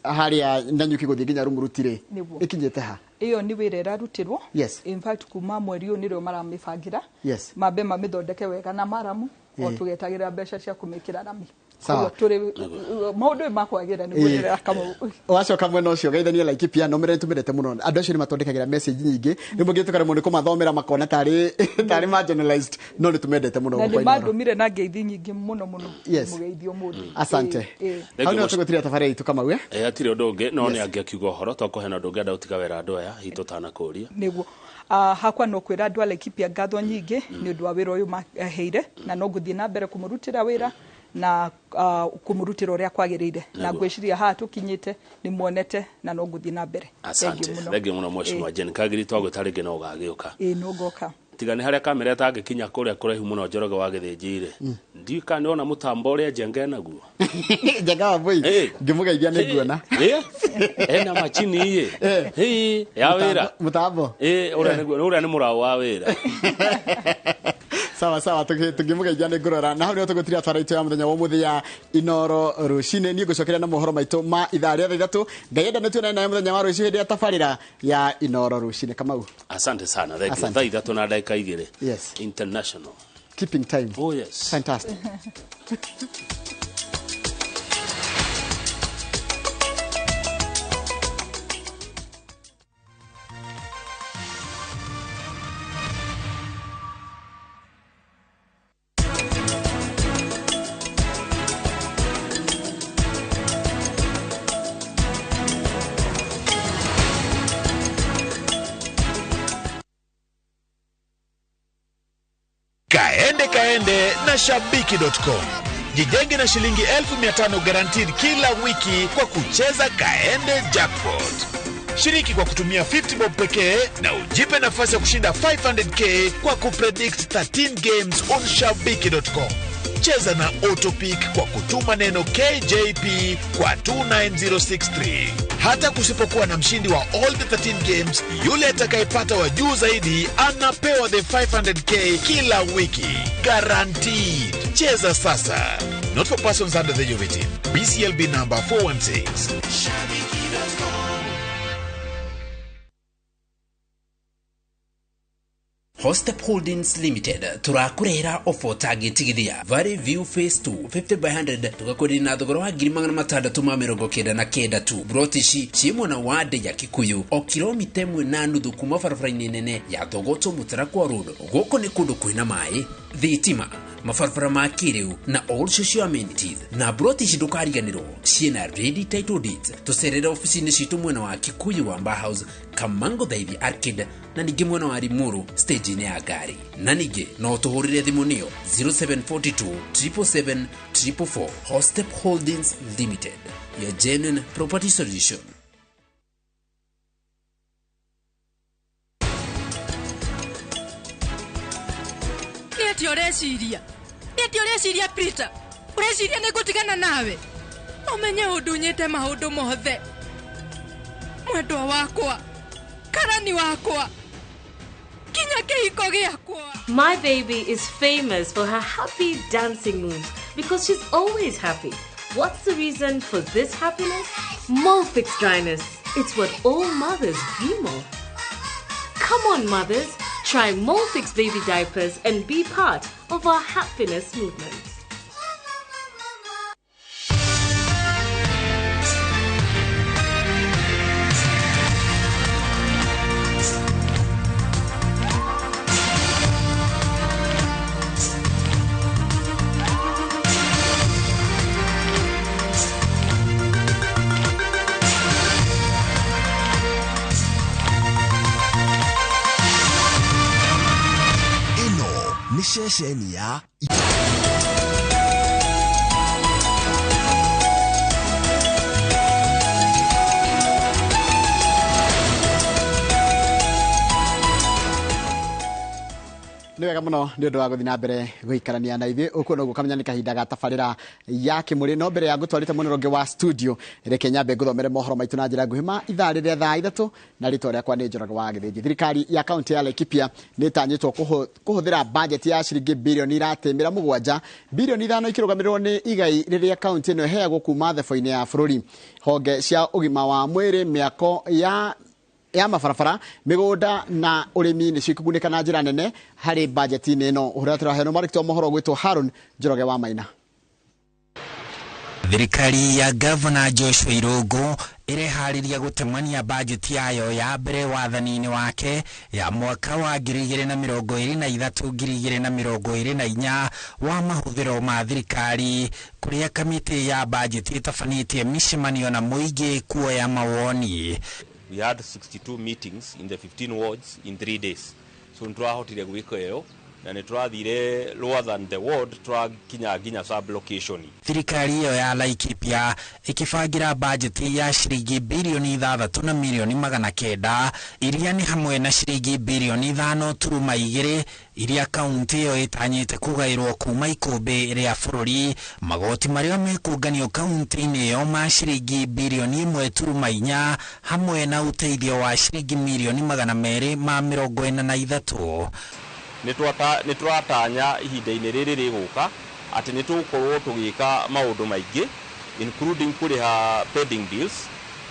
harĩa Nanyuki gũthiĩ nginya Rumuruti rĩ, Nĩguo. ĩkinyĩte ha? Ĩyo nĩ wĩra ĩrarutirwo. Yes. In fact kuma mweri ũyũ nĩrĩo maramĩbangĩra. Yes. Mambe mamĩthondeke wega na maramu o tũgetagĩrĩra mbeca cia kũmĩkĩra rami. Sawa. Koguo tũrĩ maũndũ makwagĩra nĩguo ndĩrera Kamau. Wacoka mwena ũcio geithanie Laikipia no mere tũmendete mũno. Andũ acio nĩ matwandĩkagĩra message nyingĩ, rĩmwe nginya tũkaremwo nĩ kũmathomera makona tarĩ marginalized, no nĩ tũmendete mũno Na gũkũ nĩ Inooro. mandũmire na ngeithi nyingĩ mũno mũno. Yes. Mũgeithio ũmũthĩ. Asante. Ĩĩ. Hau nĩho tũgũtiria tabarĩra itũ Kamau. Hatirĩ ũndũ ũngĩ no nĩ angĩakiuga ũhoro tokũhena ũndũ ũngĩ enda gũtiga wĩra andũ aya hihi tũtanakũria. Nĩguo. Hakwa no kwĩra andũ a Laikipia ngatho nyingĩ nĩ ũndũ wa wĩra ũyũ maheire, na no ngũthiĩ na mbere kũmũrutĩra wĩra na kũmũrutĩra ũrĩa kwagĩrĩire, na ngwĩciria haha tũkinyĩte nĩ muonete na no ngũthiĩ na mbere. Asante, Thengiũ mũno. thengiũ mũno Mheshimiwa Jane Kagiri, twagwĩta rĩngĩ no ũgagĩũka. Ĩĩ, no ngoka. Tiga nĩ harĩa kamera ĩtangĩkinya kũrĩa kũraihu mũno Njoroge wa Gĩthĩnji rĩ, ndiũĩ kana nĩwona mũtambo ũrĩa Njenga enaguo. Njenga wa Mbui ngĩmũgeithia nĩ nguona. Ena machini iye ya wĩra mũtambo ũrĩa nĩ mũraũ wa wĩra. Sawa sawa, tũngĩmũgeithia nĩ ngũrora. Na hau nĩho tũgũtiria twara itũ ya mũthenya wa ũmũthĩ ya Inoro rũcinĩ. Niĩ ngũcokeria na mohoro maitũ ma ithaa rĩa 3:00. Ngai enda nĩtuonane nawe mũthenya wa rũciũ hĩndĩ ya tabarĩra ya Inoro rũcinĩ. Kamau, asante sana. Thank you. Asante. 3:02. Yes. International. Keeping time. Oh yes. Fantastic. Kaende kaende na shabiki.com. Jijenge na shilingi 1500 guaranteed kila wiki kwa kucheza Kaende Jackpot. Shiriki kwa kutumia 50 bob pekee na ujipe nafasi ya kushinda 500k kwa kupredict 13 games on shabiki.com. Cheza na Autopick kwa kutuma neno KJP kwa 29063. Hata kusipokuwa na mshindi wa all the 13 games, yule atakayepata wa juu zaidi anapewa the 500k kila wiki. Guaranteed. Cheza sasa. Not for persons under the age of 18. BCLB number 416. Hostep Holdings Limited turakurehera ofa ũtangĩtigithia. Valley View Phase 2 50 by 100 tũgakwenderia na thogora wa 699,000 tu. Broti ici ciĩ mwena wa Ndĩ ya Kikuyu o kilomita 1.5 kuma barabara-inĩ nene ya Thogoto Mũtarakwa Road. Gũkũ nĩ kũndũ kwĩna maĩ, thitima, mabarabara ma kĩrĩu na all social amenities. Na broti ici ndũkariganĩrwo ciĩna ready title deeds. Tũcerere ofici-inĩ citũ mwena wa Kikuyu Wamba House, Kamango Thaithi Arcade, na ningĩ mwena wa Limuru stage-inĩ ya ngari. Na ningĩ no tũhũrĩre thimũ nĩyo 0742 777 444. Hostep Holdings Limited, your genuine property solution. Nĩ atĩa ũreciria? Nĩ atĩa ũreciria, Peter? Ũreciria nĩ ngũtigana nawe? Ũmenye ũndunyĩte maũndũ mothe, mwendwa wakwa, karani wakwa, kinya kĩhiko gĩakwa. My baby is famous for her happy dancing moves because she's always happy. What's the reason for this happiness? Molfix dryness. It's what all mothers dream of. Come on, mothers. Try Molfix baby diapers and be part of our happiness movement. Ĩno nĩ ceceni ya Nĩ wega mũno nĩ ũndũ wa gũthiĩ na mbere gũikarania na ithuĩ. Ũkuona ũguo ũkamenya nĩ kahinda ga tabarĩra ya Kĩmũrĩ. No mbere ya ngũtwarĩte mwena ũngĩ wa studio, reke nyambe ngũthomere mohoro maitũ na njĩra nguhĩ ma ithaa rĩrĩa 3:00, na rĩtwa rĩakwa nĩ Njoroge wa Gĩthĩnji. Thirikari ya kaunti ya Laikipia nĩ ĩtanyĩtwo kũhũthĩra bajeti ya ciringi birioni iratĩmĩra 7, birioni 5 ikĩrũgamĩrĩrwo nĩ igai rĩrĩa kaunti ĩno ĩheagwo kuma thebo-inĩ ya bũrũri. Honge cia ũgima wa mwĩrĩ, mĩako ya mabarabara, mĩgũnda na ũrĩmi nĩcio ikũgunĩka na njĩra nene harĩ bajeti-inĩ ĩno. Ũhoro ũrĩa tũraheanwo mwandĩki wa mohoro gwĩtwo Haron Njoroge wa Maina. Thirikari ya Gavana Joshua Irungu ĩreharĩria gũtemania bajeti yayo ya mbere wathani-inĩ wake ya mwaka wa 2023 2024 wa mahũthĩro ma thirikari, kũrĩa kamĩtĩ ya bajeti ĩtabanĩtie mĩcemanio na mũingĩ kuoya mawoni. We had 62 meetings in the 15 wards in 3 days. So nĩtũrahotire gwĩka ĩyo na nĩtũrathire lower than the ward, tũrakinya nginya sub location. Thirikari ĩyo ya Laikipia ĩkĩbangĩra bajeti ya ciringi birioni 6 na mirioni 900, iria nĩ hamwe na ciringi birioni 5.2 iria kaunti ĩyo ĩtanyĩte kũgaĩrwo kuma ikũmbĩ rĩa bũrũri. Magoti marĩa mekũnganio kaunti-inĩ ĩyo ma ciringi birioni 1.4 hamwe na ũteithio wa ciringi mirioni 243. Nĩ tũratanya ihinda-inĩ rĩrĩ rĩgũka atĩ nĩ tũgũkorwo tũgĩka maũndũ maingĩ, including kũrĩha pending bills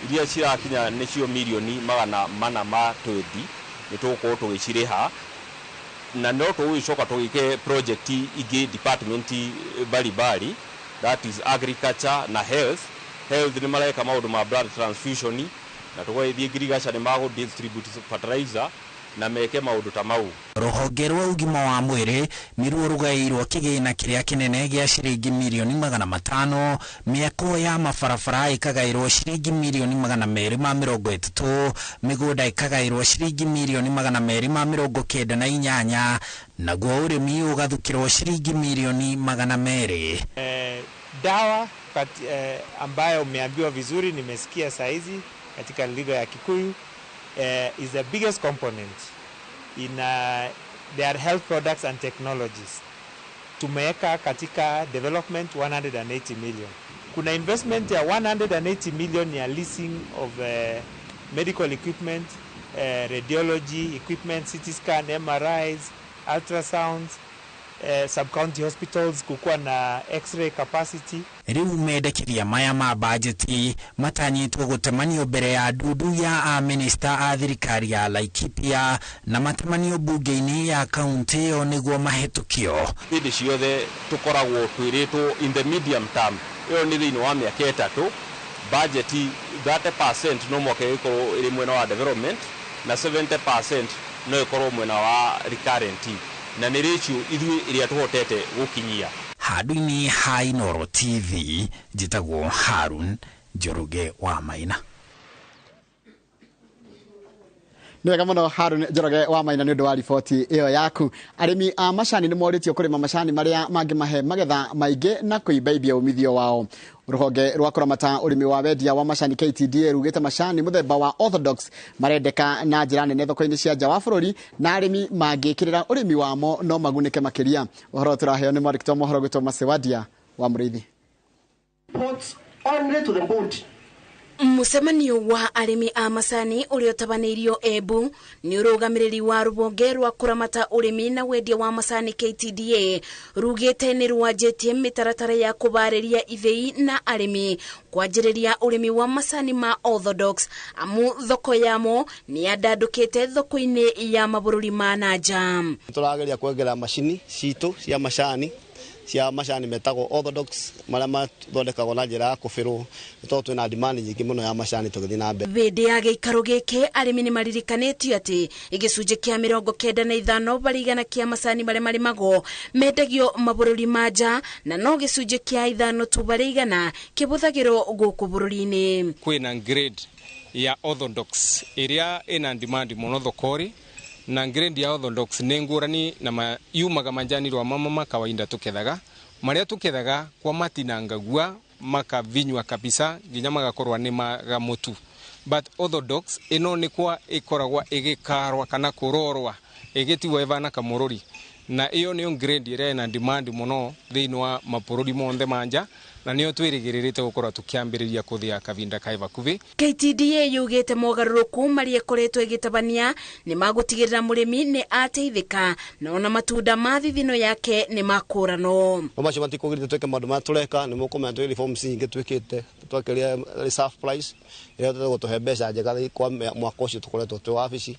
iria cirakinya nĩcio mirioni 420. Nĩ tũgũkorwo tũgĩcirĩha na no tũgũgĩcoka tũgĩke project ingĩ department mbalimbali, that is agriculture na health. Health nĩ mareka maũndũ ma blood transfusion, na tũgagĩthiĩ ngirigaca nĩ magũ distribute fertilizer na meke maũndũ ta mau. Rũhonge rwa ũgima wa mwĩrĩ nĩruo rũgaĩirwo kĩgĩna kĩrĩa kĩnene gĩa ciringi mirioni 500, mĩako ya mabarabara ĩkagaĩrwo ciringi mirioni 230, mĩgũnda ĩkagaĩrwo ciringi mirioni 298, naguo ũrĩmi ũgathukĩrwo ciringi mirioni 200. Dawa ambayo umeambiwa vizuri, nimesikia saizi katika lugha ya Kikuyu, is the biggest component in their health products and technologies. Tumeweka katika development 180 million. Kuna investment ya 180 million ya leasing of medical equipment, radiology equipment, CT scan, MRIs, ultrasounds, sub-county hospitals kukuwa na x-ray capacity. Rĩu mendekithia maya ma bajeti matanyĩtwo gũtemanio mbere ya ndundu ya amĩnĩsta a thirikari ya Laikipia na matemanio mbunge-inĩ ya kaunti ĩyo nĩguo mahĩtũkio. Hĩndĩ ciothe tũkoragwo twĩrĩtwo in the medium term, ĩyo nĩ thĩinĩ wa mĩaka 3, budget 30% no mwaka ĩgĩkorwo ĩrĩ mwena wa development na 70% no ĩkorwo mwena wa recurrent, na nĩ ratio ithuĩ ĩrĩa tũhotete gũkinyia. Handũ-inĩ ha Inooro TV, njĩtagwo Harun Njoroge wa Maina. Nĩ wega mũno, Harun Njoroge wa Maina, nĩ ũndũ wa riboti ĩyo yaku. Arĩmi a macani nĩ morĩtio kũrĩma macani marĩa mangĩmahe magetha maingĩ na kũimbaimbia umithio wao. Rũhonge rwa kũramata ũrĩmi wa wendia wa macani KTDA rugĩte macani mũthemba wa Orthodox marendeka na njĩra nene thoko-inĩ cia nja wa bũrũri, na arĩmi mangĩkĩrĩra ũrĩmi wamo no magunĩke makĩria. Ũhoro tũraheo nĩ mwandĩki wa mohoro gwĩtwo Macewadia wa Mũrĩithi. Only to the board. Mũcemanio wa arĩmi a macani ũrĩa ũtabanĩirio Embu nĩ ũrũgamĩrĩri wa rũhonge rwa kũramata ũrĩmi na wendia wa macani KTDA rugĩte nĩ rwanjĩtie mĩtaratara ya kũbarĩria ithĩi na arĩmi kwanjĩrĩria ũrĩmi wa macani ma Orthodox, amu thoko yamo nĩ yandandũkĩte thoko-inĩ ya mabũrũri ma na nja. Tũrageria kuongerera macini citũ cia macani metagwo Orthodox, marĩa mathondekagwo na njĩra ya kũbĩrwo, nĩ tondũ twĩna demand nyingĩ mũno ya macani tũgĩthiĩ na mbere. Hĩndĩ ya gĩikaro gĩkĩ, arĩmi nĩ maririkanĩtio atĩ gĩcunjĩ kĩa 95% kĩa macani marĩa marĩmagwo mendagio mabũrũri ma nja, na no gĩcunjĩ kĩa 5 tu harĩ igana kĩhũthagĩrwo gũkũ bũrũri-inĩ. Kwĩna grade ya Orthodox ĩrĩa ĩna demand mũno thokori, na grade ya Orthodox nĩ ngũrani na yumaga majani rwa mama ma kawaida tukethaga, marĩa tukethaga kwa matinangagua makavinywa kabisa nginya magakorwa nĩ maga mũtu, but Orthodox ĩno nĩ kwa ĩkoragwa ĩgĩkarwa kana kũrorwa ĩgĩtigwo ĩvana kamũrũri, na ĩyo nĩyo grade ĩrĩa ĩna demand mũno thĩinĩ wa mabũrũri monthe ma nja, na nĩyo twĩrĩgĩrĩrĩte gũkorwo tũkĩambĩrĩria kũthĩa kavinda kaĩ vakuhĩ. KTDA yugĩte mogarũrũku marĩa ĩkoretwo ĩgĩtabania nĩ magũtigĩrĩra mũrĩmi nĩ ateithĩka na ona matunda ma thithino yake nĩ makũranwo. No macio matikũgirĩte twĩke maũndũ marĩa tũreka. Nĩ mũkũmenya twĩ reforms nyingĩ twĩkĩte, twakĩria reserve price ĩrĩa ĩhotete gũtũhe mbeca njega kwa mwaka ũcio tũkoretwo twĩ wabici.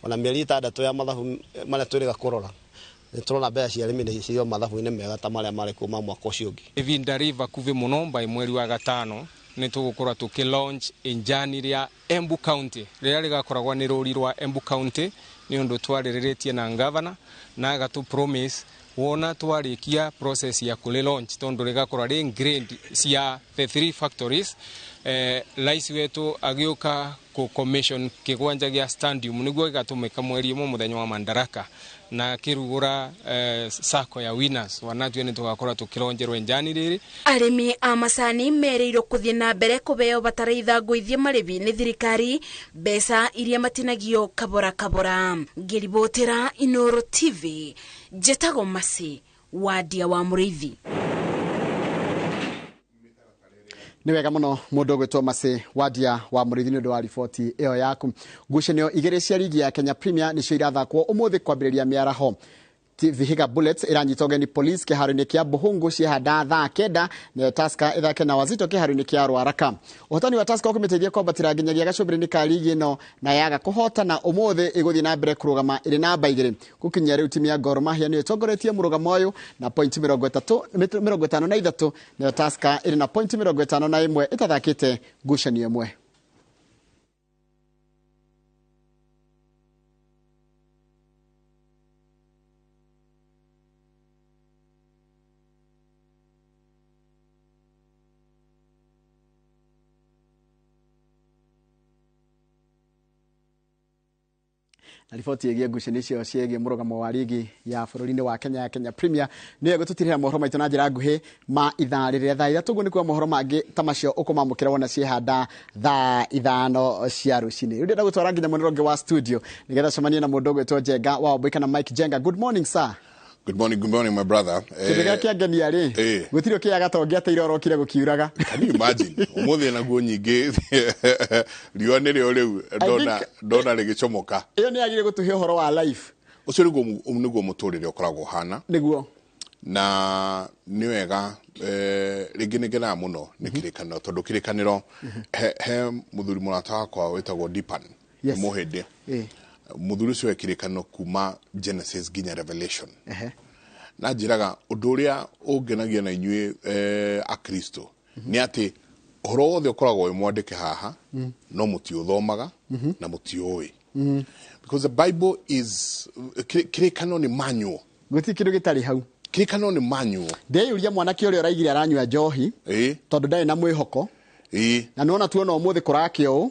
Ona mĩeri 6 ya mathabu marĩa twĩrĩga kũrora, nĩ tũrona mbeca cia arĩmi nĩ cirio mathabu-inĩ mega ta marĩa marĩ kuma mwaka ũcio ũngĩ. Ivinda rĩ vakuhĩ mũno by mweri wa gatano nĩ tũgũkorwo tũkĩ launch injani rĩa Embu County, rĩrĩa rĩgakoragwo nĩ rũri rwa Embu County, nĩ ũndũ twarĩrĩrĩtie na ngavana na agatũ promise wona twarĩkia process ya kũrĩ launch, tondũ rĩgakorwo rĩ grade cia the three factories. Rais wetu agĩũka kũ commission kĩgwanja gĩa stadium nĩguo gĩgatũmĩka mweri 1 mũthenya wa Madaraka, na akĩrugũra sacco ya Winners wanatue nĩ tũgakorwo tũkĩronjerwo injani rĩrĩ. Arĩmi a macani merĩirwo kũthiĩ na mbere kũheo bataraitha ngũithie marĩbi nĩ thirikari, mbeca iria matinagio kabora kabora. Ngĩribotera Inooro TV, njĩtagwo Masi Wadia wa Mũrĩithi. Nĩ wega mũno, mũndũ ũgwĩtwo Masi Wadia wa Mũrĩithi, nĩ ũndũ wa riboti ĩyo yaku. Ngucanio igĩrĩ cia rigi ya Kenya Premier nĩcio irathakwo ũmũthĩ kwambĩrĩria mĩaraho. Vihiga Bullets ĩranyita ũgeni Police kĩharo-inĩ kĩa Buhungu ciehanda thaa 9, nayo Tusker ĩthake na Wazito kĩharo-inĩ kĩa Ruaraka. Ũhotani wa Tusker ũkĩmĩteithia kwambatĩra nginyagia gacũmbĩrĩ-inĩ ka ligi ĩno na yaga kũhotana ũmũthĩ ĩgũthiĩ na mbere kũrũgama ĩrĩ namba 2. Gũkinyia rĩu timu ya Gor Mahia nĩyo ĩtongoretie mũrũgamo ũyũ na pointi 33, nayo Tusker ĩrĩ na pointi 51 ĩtathakĩte ngucanio ĩmwe. Na riboti ĩgiĩ ngucanio icio ciĩgiĩ mũrũgamo wa ligi ya bũrũri-inĩ wa Kenya ya Kenya Premier nĩyo ĩgũtũtirĩra mohoro maitũ na njĩra nguhĩ ma ithaa rĩrĩa thaa 3 ũguo nĩkuo mohoro mangĩ ta macio ũkũmamũkĩra wona ciehanda thaa 5 cia rũcinĩ. Rĩu ndĩrenda gũtwara nginya mwena ũngĩ wa studio nĩgetha cemanie na mũndũ ũgwĩtwo Njenga wa Wambui kana Mike Njenga. Good morning sir. Good morning, my brother. Kĩndũ gĩa kĩangenia rĩ, gũtirĩ ũkĩaga tongi atĩ ira ũrokire gũkiuraga. Can you imagine? Ũmũthĩ naguo nyingĩ riũa nĩrĩo rĩu ndona rĩgĩcomoka. Ĩyo nĩ yagĩrĩire gũtũhe ũhoro wa life. Ũcio nĩguo mũtũrĩre ũkoragwo ũhana. Nĩguo. Na nĩ wega rĩngĩ nĩ ngenaga mũno nĩ kĩrĩkanĩro tondũ kĩrĩkanĩro he mũthuri mũrata wakwa wĩtagwo Dipan. Yes. Mũhĩndĩ. Mũthuri ũcio kĩrĩkanĩro kuma Genesis nginya Revelation. Na njĩraga ũndũ ũrĩa ũngenagia na inyuĩ Akristo nĩ atĩ ũhoro wothe ũkoragwo wĩ mwandĩke haha no mũtiũthomaga na mũtiũĩ. Because the Bible is kĩrĩkanĩro nĩ manual. Gũtirĩ kĩndũ gĩtarĩ hau. Kĩrĩkanĩro nĩ manual. Ndeyũria mwanake ũrĩa ũraigire aranyua njohi tondũ ndarĩ na mwĩhoko. Na nĩwona tuona ũmũthĩ kũrakĩa ũũ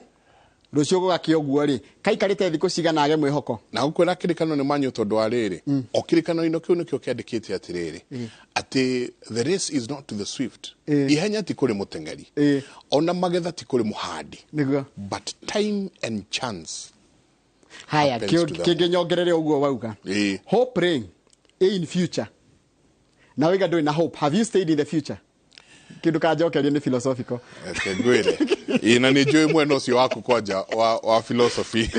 rũciũ gũgakĩa ũguo rĩ, kaikarĩte thikũ cigana age mwĩhoko. Na gũkwĩra kĩrĩkanĩro nĩ manual tondũ wa rĩrĩ, o kĩrĩkanĩro-inĩ kĩu nĩkĩo kĩandĩkĩte atĩrĩrĩ, atĩ the race is not to the swift. Ihenya ti kũrĩ mũteng'eri. Ona magetha ti kũrĩ mũhandi. Nĩguo. But time and chance. Haya, kĩngĩ nyongerere ũguo wauga. Hope ring in future. Na wĩga ndũrĩ na hope. Have you stayed in the future? Kĩndũ kanjokeria nĩ philosophical. Reke ngwĩre. Ĩĩ, na nĩ njũĩ mwena ũcio waku kwanja wa philosophy.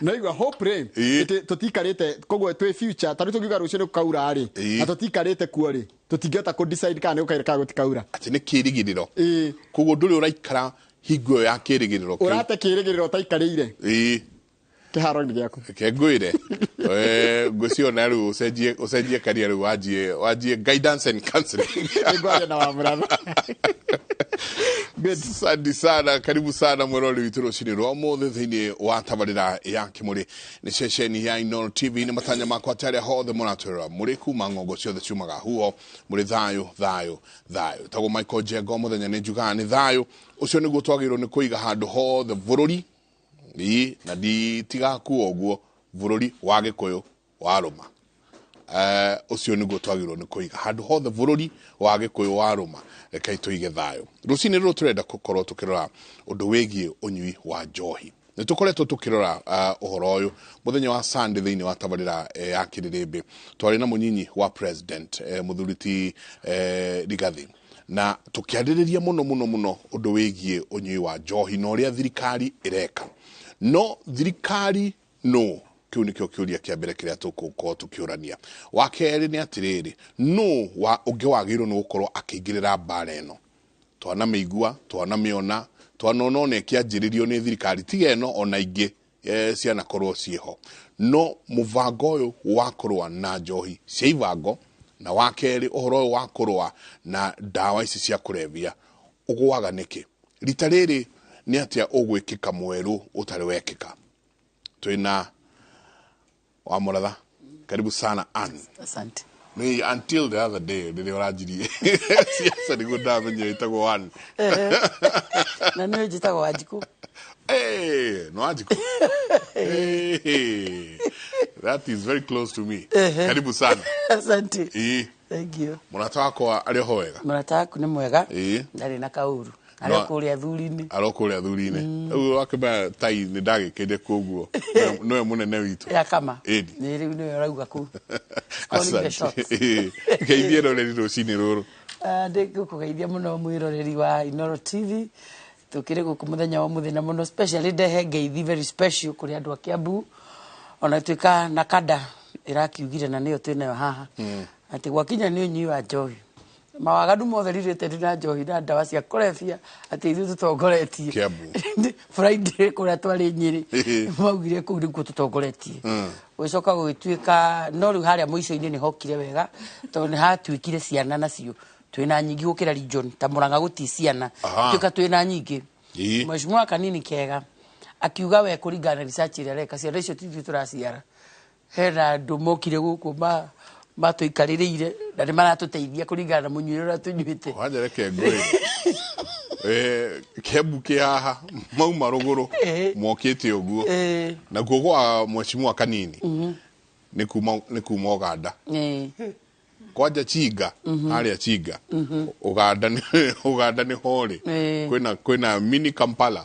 Na igua hope rĩ, tũtikarĩte koguo twĩ future, ta rĩu tũngiuga rũciũ nĩ gũkaura rĩ, na tũtikarĩte kuo rĩ, tũtingĩhota kũ decide kana nĩ gũkaura kana gũtikaura. Atĩ nĩ kĩrĩgĩrĩro. Koguo ndũrĩ ũraikara hingo ĩyo ya kĩrĩgĩrĩro kĩu. Ũrate kĩrĩgĩrĩro ũtaikarĩire. Kĩharo-inĩ gĩaku. Reke ngwĩre. Ngwĩciona rĩu ũcenjie career rĩu wanjie guidance and counseling. Nĩngwaria na Wamũratha. Asante sana, karibu sana mwĩroreri witũ rũcinĩ rwa ũmũthĩ thĩinĩ wa tabarĩra ya Kĩmũrĩ. Nĩ ceceni ya Inooro TV. Nĩ matanya makwa atĩ arĩa hothe mũratwĩrora mũrĩ kuma ng'ongo ciothe ciumaga huho mũrĩ thayũ thayũ thayũ. Tagwo Michael Njenga o mũthenya nĩ njugaga nĩ thayũ ũcio nĩguo twagĩrĩirwo nĩ kũiga handũ hothe bũrũri. Na nditigakuo ũguo bũrũri wa Gĩkũyũ wa Rũma. Ũcio nĩguo twagĩrĩirwo nĩ kũiga handũ hothe bũrũri wa Gĩkũyũ wa Rũma. Rekei tũige thayũ. Rũcinĩ rũrũ tũrenda gũkorwo tũkĩrora ũndũ wĩgiĩ ũnyui wa njohi. Nĩ tũkoretwo tũkĩrora ũhoro ũyũ mũthenya wa Sunday thĩinĩ wa tabarĩra ya Kĩrĩrĩmbĩ. Twarĩ na mũnyinyi wa president mũthuri ti Rigathi, na tũkĩarĩrĩria mũno mũno mũno ũndũ wĩgiĩ ũnyui wa njohi na ũrĩa thirikari ĩreka. No thirikari no kĩu nĩkĩo kĩũria kĩa mbere kĩrĩa tũgũkorwo tũkĩũrania. Wa kerĩ nĩ atĩrĩrĩ, no wa ũngĩ wagĩrĩirwo nĩ gũkorwo akĩingĩrĩra mbara ĩno. Twanamĩigua, twanamĩona, twanona ona ĩkĩanjĩrĩrio nĩ thirikari tiga ĩno ona ingĩ cianakorwo ciĩho. No mũbango ũyũ wa kũrũa na njohi cia ibango, na wa kerĩ ũhoro ũyũ wa kũrũa na ndawa ici cia kũrebia ũgũaga nĩkĩ? Rita rĩrĩ nĩ atĩa ũgwĩkĩka mwerũ ũtarĩ wekĩka? Twĩna Wamũratha, karibu sana Ann. Asante. Ni until the other day rĩrĩa ũranjirie siasa nĩguo ndamenyire ĩtagwo Ann. Na nĩ njĩtagwo Wanjikũ. No Wanjikũ. Hey, that is very close to me. Karibu sana. Asante. Thank you. Mũrata wakwa arĩ ho wega? Mũrata waku nĩ mwega. Ndarĩ na kaũru. Arĩ kũrĩa thuri-inĩ. Arĩ kũrĩa thuri-inĩ. Rĩu wakĩmenya tai nĩ ndagĩkĩire koguo. Nĩwe mũnene witũ. Ya kama. Nĩ rĩu nĩwe ũrauga kũu. Calling the shots. Geithie roreri rũcinĩ rũrũ. Ndĩgũkũgeithia mũno mwĩroreri wa Inooro TV. Tũkĩrĩ gũkũ mũthenya wa mũthenya mũno specially ndehe ngeithi very special kũrĩ andũ a Kiambu. Ona tuĩka na kada Ĩrakiugire na nĩyo twĩnayo haha atĩ gwakinya nĩ ũnyui wa njohi, mawaganu mothe rirĩte na njohi na ndawa cia kũrebia, atĩ ithuĩ tũtongoretie. Kiambu. Friday kũrĩa twarĩ Nyĩrĩ, maugire kũu nĩkuo tũtongoretie. Gũgĩcoka gũgĩtuĩka no rĩu harĩa mũico-inĩ nĩ hokire wega, tondũ nĩ hatuĩkire ciana nacio twĩna nyingĩ gũkĩra region ta Mũrang'a, gũtirĩ ciana. Tuĩka twĩna nyingĩ. Mheshimiwa Kanini Kega akiuga we kũringana na research ĩrĩa areka, ciana icio ti ithuĩ tũraciara, hena andũ mokire gũkũ matũikarĩrĩire na nĩ maratũteithia kũringana na mũnyuĩre ũrĩa tũnyuĩte. Wanja reke ngwĩre, Kiambu kĩ haha mauma rũgũrũ mokĩte ũguo. Nakuo gwa Mheshimiwa Kanini nĩ kuma Uganda. Kwanja Chinga, harĩa Chinga Uganda Uganda nĩ horĩ. Kwĩna mini Kampala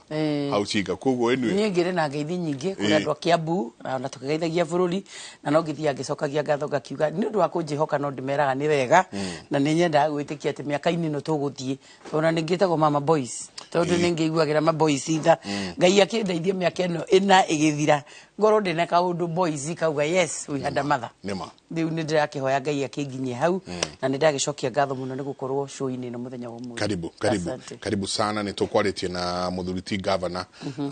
hau Chinga, koguo anyway. Niĩ ngĩrĩ na ngeithi nyingĩ kũrĩ andũ a Kiambu na tũkĩgeithagia bũrũri, na no ngĩthiaga ngĩcokagia ngatho ngakiuga nĩ ũndũ wa kũnjĩhoka, no ndĩmeraga nĩ wega na nĩ nyendaga gwĩtĩkia atĩ mĩaka-inĩ ĩno tũgũthiĩ, tondũ na nĩ ngĩtagwo mama boys, tondũ nĩ ngĩiguagĩra ma boys tha. Ngai akĩndeithia mĩaka ĩno ĩna ĩgĩthira ngorwo ndĩna kaũndũ boys kauga, "Yes, we had a mother." Nĩma. Rĩu nĩ ndĩrakĩhoya Ngai akĩnginyie hau na nĩ ndagĩcokia ngatho mũno nĩ gũkorwo show-inĩ ĩno mũthenya wa ũmũthĩ. Karibu, karibu. Asante. Karibu sana. Nĩ tũkwarĩtie na mũthuri ti gavana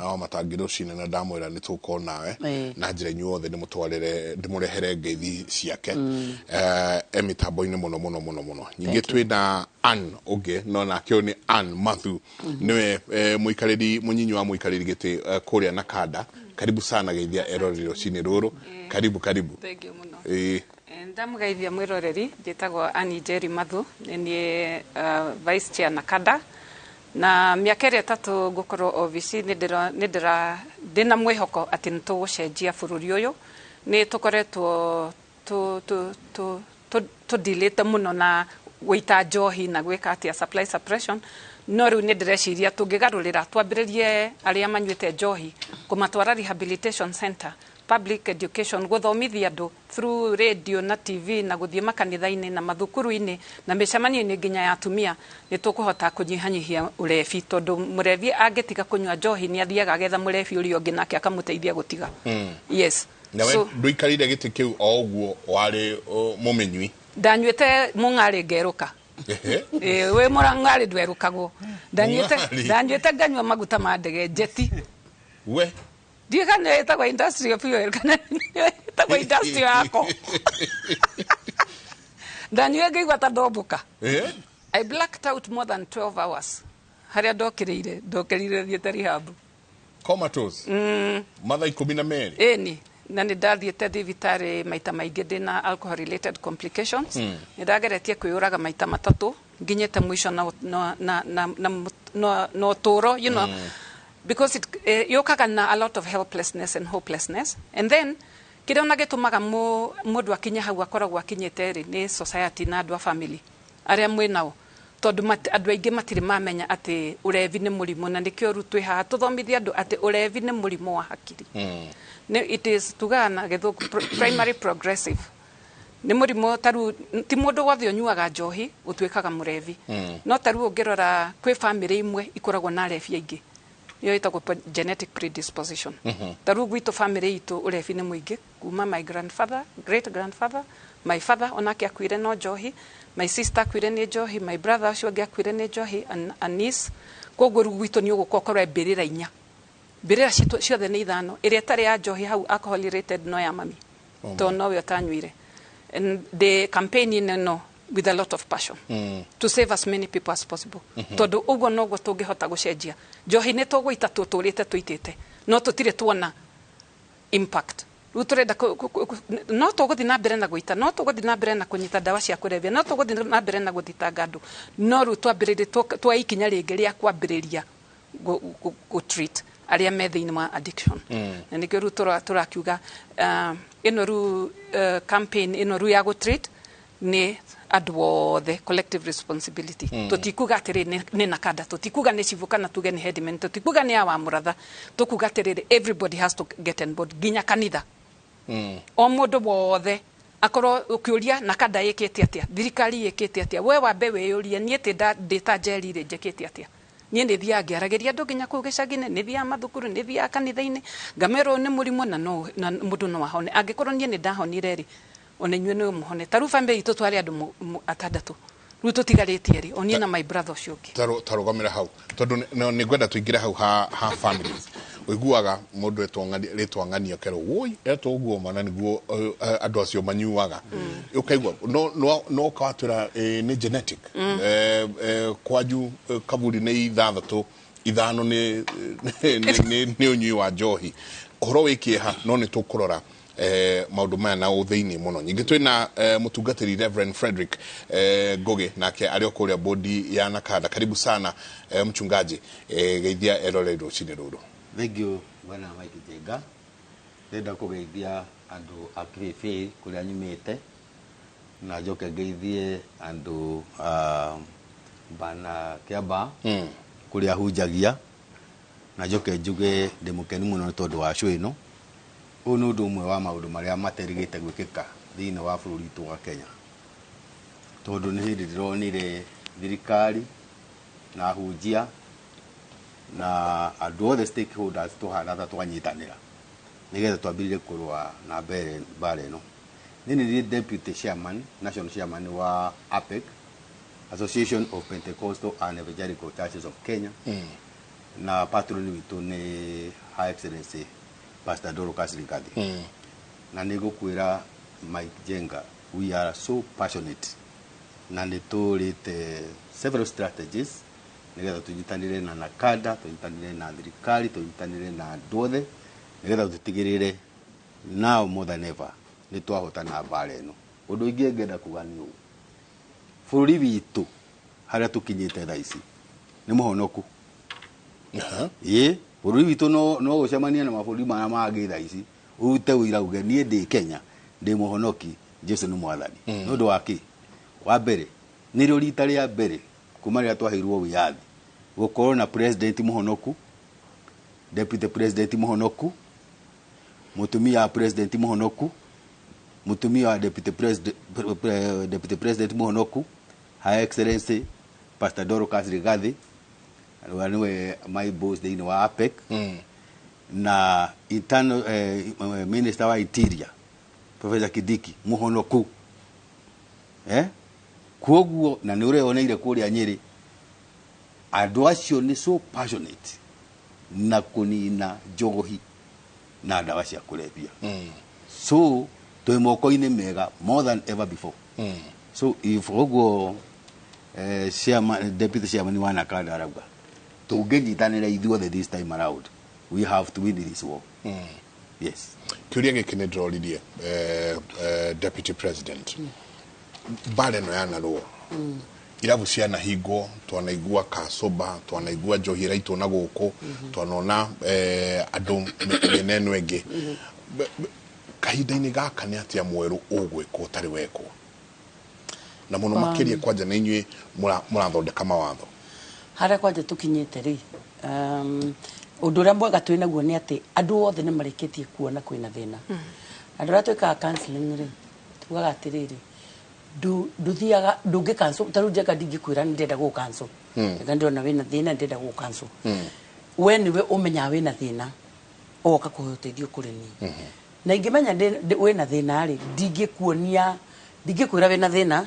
wa Matangi rũcinĩ na ndamwĩra nĩ tũkorwo nawe na njĩra inyuothe ndĩmũtwarĩre, ndĩmũrehere ngeithi ciake. E mĩtambo-inĩ mũno mũno mũno mũno. Ningĩ twĩna Ann ũngĩ, no nake ũyũ nĩ Ann Mathu, nĩwe mũikarĩri mũnyinyi wa mũikarĩri gĩtĩ kũrĩa Nakanda. Karibu sana, geithia eroreri rũcinĩ rũrũ. Karibu, karibu. Thank you mũno. Ndamũgeithia mwĩroreri, njĩtagwo Annie Njeri Mathu, nĩ niĩ vice chair Nakanda, na mĩaka ĩrĩa 3 ngũkorwo obici nĩ ndĩra ndĩna mwĩhoko atĩ nĩ tũgũcenjia bũrũri ũyũ. Nĩ tũkoretwo tũdilĩte mũno na gũita njohi na gwĩka atĩa supply suppression, no rĩu nĩ ndĩreciria tũngĩgarũrĩra twambĩrĩrie arĩa manyuĩte njohi kũmatwara rehabilitation center, public education, gũthomithia andũ through radio na TV na gũthiĩ makanitha-inĩ na mathukuru-inĩ na mĩcemanio-inĩ nginya ya atumia, nĩ tũkũhota kũnyihanyihia ũrebi, tondũ mũrebi angĩtiga kũnyua njohi nĩ athiaga agetha mũrebi ũrĩa ũngĩ nake akamũteithia gũtiga. Yes. Nawe So, ndũikarĩire gĩtĩ kĩu o ũguo, warĩ mũmĩnyui? Ndanyuĩte mũng'arĩ ngerũka. Ĩĩ, wĩ mũrang'arĩ ndwerũkagwo. Ndanyuĩte. Mũng'arĩ? Ndanyuĩte nganyua maguta ma ndege njeti. We. Ndiũĩ kana ĩtagwo industrial fuel kana ĩtagwo industrial alcohol. Ndanyuire ngĩigua ta ndombũka. I blacked out more than 12 hours. Harĩa ndokĩrĩire, ndokĩrĩire thiĩte rehab. Comatose. Mathaa 12? Ĩni, na nĩ ndathiĩte thibitarĩ maita maingĩ ndĩna alcohol related complications. Nĩ ndageretie kwĩyũraga maita 3, nginyĩte mũico na ũtũũro because it yũkaga na a lot of helplessness and hopelessness, and then kĩrĩa ona gĩtũmaga mũndũ akinye hau akoragwo akinyĩte rĩ, nĩ society na andũ a family arĩa mwĩ nao, tondũ andũ aingĩ matirĩ mamenya atĩ ũrevi nĩ mũrimũ, na nĩkĩo rĩu twĩ haha tũthomithie andũ atĩ ũrevi nĩ mũrimũ wa hakiri. Nĩ it is, tugaga na Gĩthũngũ, primary progressive, nĩ mũrimũ. Taru ti mũndũ wothe ũnyuaga njohi ũtuĩkaga mũrevi, no taru ũngĩrora kwĩ family imwe ikoragwo na arebi aingĩ, nĩyo ĩtagwo genetic predisposition. Ta rĩu gwitũ family itũ ũrebi nĩ mũingĩ, kuma my grandfather, great grandfather, my father onake akuire no njohi, my sister akuire nĩ njohi, my brother ũcio ũngĩ akuire nĩ njohi, and a niece. Koguo rĩu gwitũ nĩ ũgũka ũkorwo mbĩrĩra inya, mbĩrĩra citũ ciothe nĩ ithano, ĩrĩa ĩtarĩ ya njohi hau alcohol related no ya mami, tondũ nowe ũtanyuire. And the campaign ĩno with a lot of passion to save as many people as possible, tondũ ũguo noguo tũngĩhota gũcenjia. Njohi nĩ tũgũita, tũtũrĩte tũitĩte, no tũtirĩ tuona impact. Rĩu tũrenda no tũgũthiĩ na mbere na gũita, no tũgũthiĩ na mbere na kũnyita ndawa cia kũrebia, no tũgũthiĩ na mbere na gũthitanga andũ, no rĩu twambĩrĩrie twa ikinya rĩngĩ rĩa kwambĩrĩria gũ treat arĩa me thĩinĩ wa addiction. Na nĩkĩo rĩu tũrakiuga ĩno rĩu campaign ĩno rĩu ya gũ treat nĩ andũ othe, collective responsibility. Tũtikuga atĩrĩ nĩ Nakanda, tũtikuga nĩ cibũ, kana tuge nĩ headman, tũtikuga nĩ awa mũratha, tũkuga atĩrĩrĩ, everybody has to get on board, nginya kanitha. O mũndũ wothe akorwo ũkĩũria Nakanda ĩkĩte atĩa, thirikari ĩkĩte atĩa, we wambe wĩyũrie, niĩ ndĩ ta Njeri rĩ, njĩkĩte atĩa? Niĩ nĩ thiaga ngĩaragĩria andũ nginya kũu gĩcagi-inĩ, nĩ thiaga mathukuru, nĩ thiaga kanitha-inĩ, ngamerwo nĩ mũrimũ na no na mũndũ no ahone. Angĩkorwo niĩ nĩ ndahonire rĩ, ona inyuĩ no mũhone. Ta rĩu family itũ twarĩ andũ atandatũ, rĩu tũtigarĩtie erĩ, o niĩ na my brother ũcio ũngĩ. Tarũgamĩra hau, tondũ nĩ ngwenda tũingĩre hau ha families. Ũiguaga mũndũ etwo rĩtwa ng'ania ũkerwo woi etwo ũguo mana nĩguo andũ acio manyuaga. Ũkaigua no ũkawatwĩra nĩ genetic. Kwanyu kaburi nĩ ithathatũ, ithano nĩ ũnyui wa njohi. Ũhoro wĩ kĩeha, no nĩ tũkũrora maũndũ maya na ũthĩinĩ mũno. Nyingĩ twĩna mũtungatĩri Reverend Frederick Ngugi, nake arĩ o kũrĩa bodi ya Nakada. Karibu sana mchungaji, geithia eroreri rũcinĩ rũrũ. Thank you bwana Mike Njenga. Ndĩrenda kũgeithia andũ a Kĩbĩbĩ kũrĩa nyumĩte, na njoke ngeithie andũ a bana Kĩamba kũrĩa hunjagia, na njoke njuge ndĩ mũkenu mũno nĩ tondũ wa show ĩno. Ũyũ nĩ ũndũ ũmwe wa maũndũ marĩa materĩgĩte gwĩkĩka thĩinĩ wa bũrũri witũ wa Kenya, tondũ nĩ hĩndĩ ndĩronire thirikari na ahunjia na andũ othe stakeholders tũhana ta twanyitanĩra nĩgetha twambĩrĩrie kũrũa na mbara ĩno. Niĩ nĩ ndĩ deputy chairman, national chairman wa APEC, Association of Pentecostal and Evangelical Churches of Kenya, na patron witũ nĩ High Excellency Pastor Dorcas Rigathi. Na nĩ ngũkwĩra Mike Njenga, we are so passionate na nĩ tũrĩte several strategies nĩgetha tũnyitanĩre na NACADA, tũnyitanĩre na thirikari, tũnyitanĩre na andũ othe nĩgetha tũtigĩrĩre now more than ever nĩ twahotana mbara ĩno. Ũndũ ingĩ ngenda kuga nĩ ũũ, bũrũri witũ harĩa tũkinyĩte thaa ici nĩ mũhonoku. Ĩĩ, bũrũri witũ no ũcemanie na mabũrũri marĩa mangĩ thaa ici ũrute ũira uge niĩ ndĩ Kenya, ndĩ mũhonoki, Jesu nĩ mwathani. Nĩ ũndũ wa kĩ? Wa mbere, nĩrĩo rita rĩa mbere kuma rĩrĩa twaheirwo wĩyathi gũkorwo na president mũhonoku, deputy president mũhonoku, mũtumia wa president mũhonoku, mũtumia wa deputy president mũhonoku, High Excellency Pastor Dorcas Rigathi, ũrĩa nĩwe my boss thĩinĩ wa APEC, na internal minister wa interior Professor Kindiki mũhonoku. Kwoguo na nĩ ũreoneire kũrĩa Nyĩrĩ, andũ acio nĩ so passionate na kũnina njohi na ndawa cia kũrebia. So twĩ moko-inĩ mega more than ever before. So if ũguo chairman, deputy chairman wa NACADA arauga tũngĩnyitanĩra ithuothe this time around, we have to win this war. Yes. Kĩũria gĩkĩ nĩ ndĩroririe deputy president, mbara ĩno yanarũo, irabu cianahingwo, twanaigua kacoba, twanaigua njohi ĩraitwo na gũkũ, twanona andũ mĩena ĩno ĩngĩ. Kahinda-inĩ gaka nĩ atĩa mwerũ ũgwĩkwo ũtarĩ wekwo, na mũno makĩria kwanja nĩ inyuĩ mũrathondeka mawatho? Harĩa kwanja tũkinyĩte rĩ, ũndũ ũrĩa mwega twĩ naguo nĩ atĩ andũ othe nĩ marĩkĩtie kuona kwĩna thĩna. Andũ arĩa twĩkaga counseling rĩ, tugaga atĩrĩrĩ, ndũthiaga, ndũngĩ cancel. Ta rĩu Njenga ndingĩkwĩra nĩ ndĩrenda gũgũ cancel. Njenga ndĩrona wĩna thĩna, ndĩrenda gũgũ cancel. We nĩwe ũmenyaga wĩna thĩna, ũgoka kũheo ũteithio kũrĩ niĩ. Na ingĩmenya wĩna thĩna rĩ, ndingĩkuonia, ndingĩkwĩra wĩna thĩna,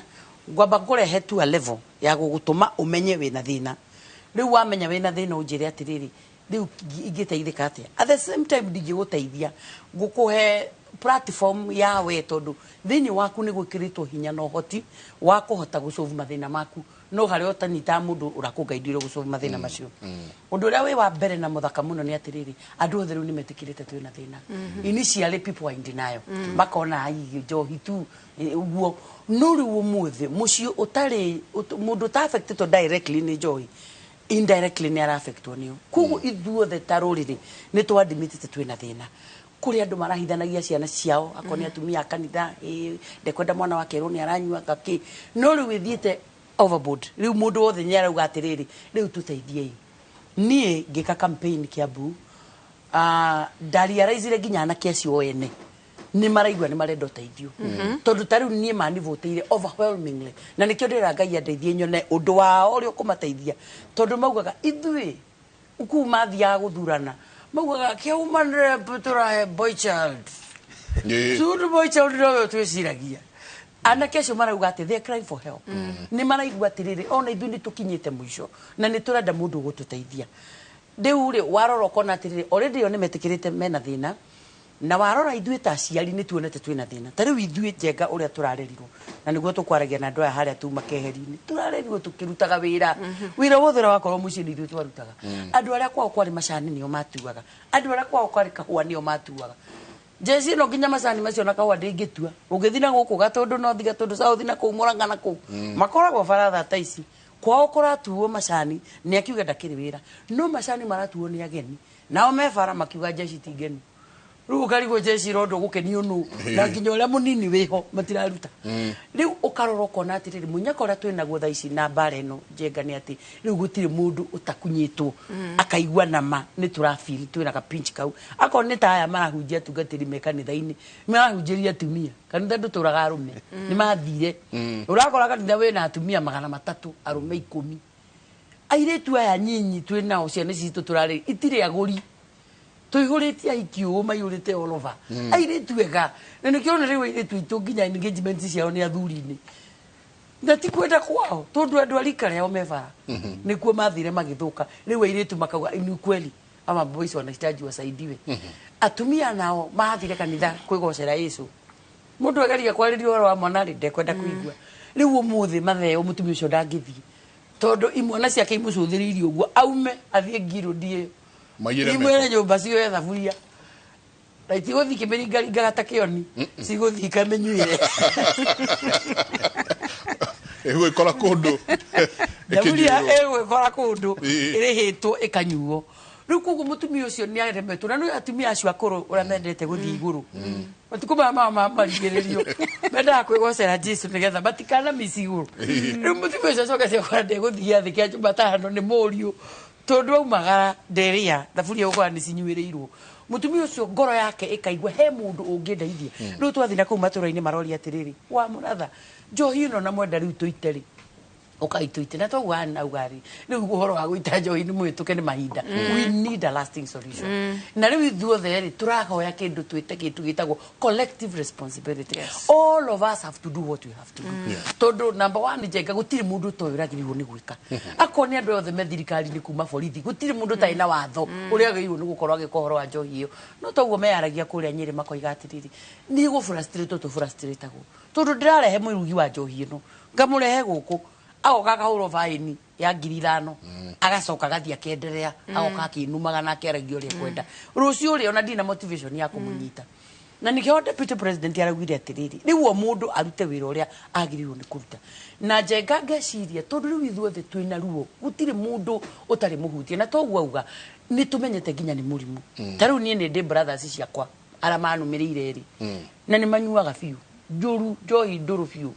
ngwamba ngũrehe to a level ya gũgũtũma ũmenye wĩna thĩna. Rĩu wamenya wĩna thĩna ũnjĩre atĩrĩrĩ, rĩu ingĩteithĩka atĩa? At the same time ndingĩgũteithia ngũkũhe platform ya we, tondũ thĩinĩ waku nĩ gwĩkĩrĩtwo hinya na ũhoti wa kũhota gũsolve mathĩna maku, no harĩa ũtanyitaga mũndũ ũrakũngaindĩrwo gũsolve mathĩna macio. Ũndũ ũrĩa wĩ wa mbere na mũthaka mũno nĩ atĩrĩrĩ, andũ othe rĩu nĩ metĩkĩrĩte twĩna thĩna. Initially people are in denial, makona ai njohi tu ũguo, no rĩu ũmũthĩ mũciĩ ũtarĩ mũndũ ũta affected directly nĩ njohi, indirectly nĩ ara-affectwo nĩyo. Koguo ithuothe ta rũrĩrĩ nĩ twadmitĩte twĩna thĩna. Kũrĩ andũ marahithanagia ciana ciao, akorwo nĩ atumia a kanitha, ndekwenda mwana wake erwo nĩ aranyua ngakĩ, no rĩu ĩthiĩte overboard. Rĩu mũndũ wothe nĩ arauga atĩrĩrĩ, rĩu tũteithiei. Niĩ ngĩka campaign Kiambu, ndarealizire nginya anake acio ene Nĩ maraigua nĩ marenda ũteithio. Tondũ ta rĩu niĩ manivũtĩire overwhelmingly, na nĩkĩo ndĩra Ngai andeithie nyone ũndũ wao ũrĩa ũkũmateithia, tondũ maugaga ithuĩ kuu mathiaga gũthurana maugaga kĩauma tũrahe boy child. Tondũ boy child nowe twĩciragia. Anake acio marauga atĩ they are crying for help. Nĩ maraigua atĩrĩrĩ, ona ithuĩ nĩ tũkinyĩte mũico na nĩ tũrenda mũndũ ũgũtũteithia. Rĩu rĩ, warora ũkona atĩrĩrĩ, already o nĩ metĩkĩrĩte mena thĩna, na warora ithuĩ ta aciari nĩ tuonete twĩna thĩna. Ta rĩu ithuĩ, Njenga, ũrĩa tũrarerirwo na nĩguo tũkwaragia na andũ aya harĩa tuma keheri-inĩ, tũrarerirwo tũkĩrutaga wĩra. Wĩra wothe ũrĩa wakorwo mũciĩ nĩ ithuĩ twarutaga. Andũ arĩa kwao kwarĩ macani nĩo matuaga, andũ arĩa kwao kwarĩ kahũa nĩo matuaga. Njeci ĩno nginya macani macio na kahũa ndĩngĩtua. Ũngĩthiĩ na gũkũ Gatũndũ, no thiĩ Gatũndũ South na kũu Mũrang'a na kũu, makoragwo baratha ta ici kwao kũratuo macani. Nĩ akiuga ndakĩrĩ wĩra, no macani maratuo nĩ ageni, nao me bara makiuga njeci ti ngenu. Rĩu ũkarigwo njeci irondo gũkenio nũ, na nginya ũrĩa mũnini wĩho matiraruta. Rĩu ũkarora ũkona atĩrĩrĩ, mũnyaka ũrĩa twĩnaguo thaa ici na mbara ĩno, Njenga, nĩ atĩ rĩu gũtirĩ mũndũ ũtakunyĩtwo akaigua nama nĩ tũrafeel twĩna ka pinch kau. Akorwo nĩ ta aya marahunjia, atungatĩri me kanitha-inĩ marahunjĩria atumia, kanitha ndũtũraga arũme. Nĩ mathire. Ũrakora kanitha wĩna atumia 300, arũme 10. Airĩtu aya nyinyi twĩ nao, ciana ici citũ tũrarĩ itirĩ agũri, tũihũrĩtie ahiki ũũ maihũrĩte all over. Airĩtu ega, na nĩkĩo ona rĩu airĩtu aitũ nginya engagement ciao nĩ athuri-inĩ, na ti kwenda kwao, tondũ andũ a rika rĩao me bara nĩkuo mathire magĩthũka. Rĩu airĩtu makauga ni kweli ama boys wanahitaji wasaidiwe. Atumia nao mathire kanitha kwĩgocera Yesu. Mũndũ ageria kwarĩria ũhoro wa mwana rĩ, ndekwenda kũigua. Rĩu ũmũthĩ matheo mũtumia ũcio ndangĩthiĩ, tondũ imwana ciake imũcũthĩrĩirie ũguo aume athiĩ ngirũndi ĩyo. Maiyĩre imwĩre meko. Nyũmba cioe thaburia na itigũthiĩ ikĩmĩringaringaga ta kĩoni, cigũthiĩ ikamĩnyuĩre. Ĩgũikora kũndũ thaburia ĩkĩnyuĩrwo. Ĩgwĩkora kũndũ ĩrĩhĩtwo ĩkanyuo. Rĩu koguo mũtumia ũcio nĩ aremetwo, na nĩ atumia acio akũrũ ũrĩa mendete gũthiĩ igũrũ matukũ maya mao ma marigĩrĩrio mendaga kwĩgocera Jesu nĩgetha matikana mici igũrũ. Rĩu mũtumia ũcio acoka ciakora ndegũthiĩ gĩathĩ kĩa Jumatano nĩ mũriũ, tondũ aumagara nderĩa thaburia gũkora nĩ cinyuĩrĩirwo. Mũtumia ũcio ngoro yake ĩkaigua he mũndũ ũngĩndeithia. Rĩu twathiĩ na kũu matũra-inĩ maroria atĩrĩrĩ, wa mũratha, njohi ĩno na mwenda rĩu tũite rĩ, ũkaitũite na toguo auga rĩ, rĩu ũhoro wa gũita njohi nĩ mũhĩtũke nĩ mahinda. We need a lasting solution. Na rĩu ithuothe rĩ, tũrahoya kĩndũ twĩte kĩndũ gĩtagwo collective responsibility. All of us have to do what we have to do. Tondũ number one, Njenga, gũtirĩ mũndũ ũtoĩ ũragĩrĩirwo nĩ gwĩka. Akorwo nĩ andũ othe me thirikari-inĩ kuma borithi, gũtirĩ mũndũ ũtarĩ na watho ũrĩa agĩrĩirwo nĩ gũkorwo agĩka ũhoro wa njohi ĩyo. No toguo meyaragia kũrĩa Nyĩrĩ makoiga atĩrĩrĩ, nĩ gũ frustrate tũ frustrateagwo, tondũ ndĩrarehe mũrugi wa njohi ĩno, ngamũrehe gũkũ, agoka akahũrwo baĩni ya 5,000, agacoka agathiĩ akenderea. Agoka akĩnumaga na akĩaragia ũrĩa ekwenda. Rũciũ ũrĩa ona ndina motivation ya kũmũnyita. Na nĩkĩo deputy president araugire atĩrĩrĩ, rĩu o mũndũ arute wĩra ũrĩa agĩrĩirwo nĩ kũruta. Na Njenga, ngeciria tondũ rĩu ithuothe twĩna ruo, gũtirĩ mũndũ ũtarĩ mũhutie, na toguo auga nĩ tũmenyete nginya nĩ mũrimũ. Ta rĩu niĩ nĩ ndĩ brothers ciakwa arĩa manũmĩrĩire rĩ, na nĩ manyuaga biũ njũru, njohi ndũrũ biũ.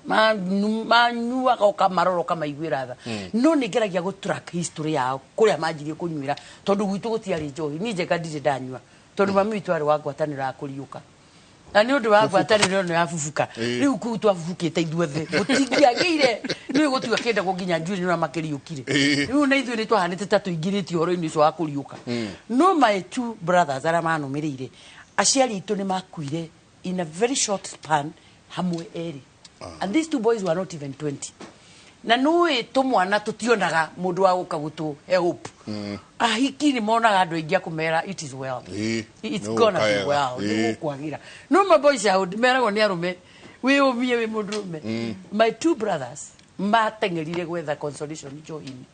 Manyuaga ũkamarora ũkamaiguĩra tha. No nĩ ngeragia gũ track history yao kũrĩa manjirie kũnyuĩra, tondũ gwitũ gũtiarĩ njohi. Niĩ, Njenga, ndirĩ ndanyua, tondũ mami witũ arĩ wa ngwatanĩro ya kũriũka, na nĩ ũndũ wa ngwatanĩro ĩno ya bubuka. Rĩu kũu twabubukĩte ithuothe gũtingĩagĩire nĩ gũtiga kĩndagwo nginya njuĩrĩ nĩ ũrĩa makĩriũkire. Rĩu na ithuĩ nĩ twahanĩte ta tũingĩrĩtio ũhoro-inĩ ũcio wa kũriũka. No my two brothers arĩa manũmĩrĩire, aciari aitũ nĩ makuire in a very short span hamwe erĩ, and these two boys were not even 20. Na nũĩ tũmwana tũtionaga mũndũ wa gũka gũtũhe hope. Ahiki nĩ monaga andũ aingĩ a kũmera it is well, it's Nĩ gonna be gũkaega. well, nĩ gũkwagĩra. No ma boys out meragwo nĩ arũme wĩyũmie wĩ mũndũrũme. My two brothers mateng'erire gwetha consolation njohi-inĩ.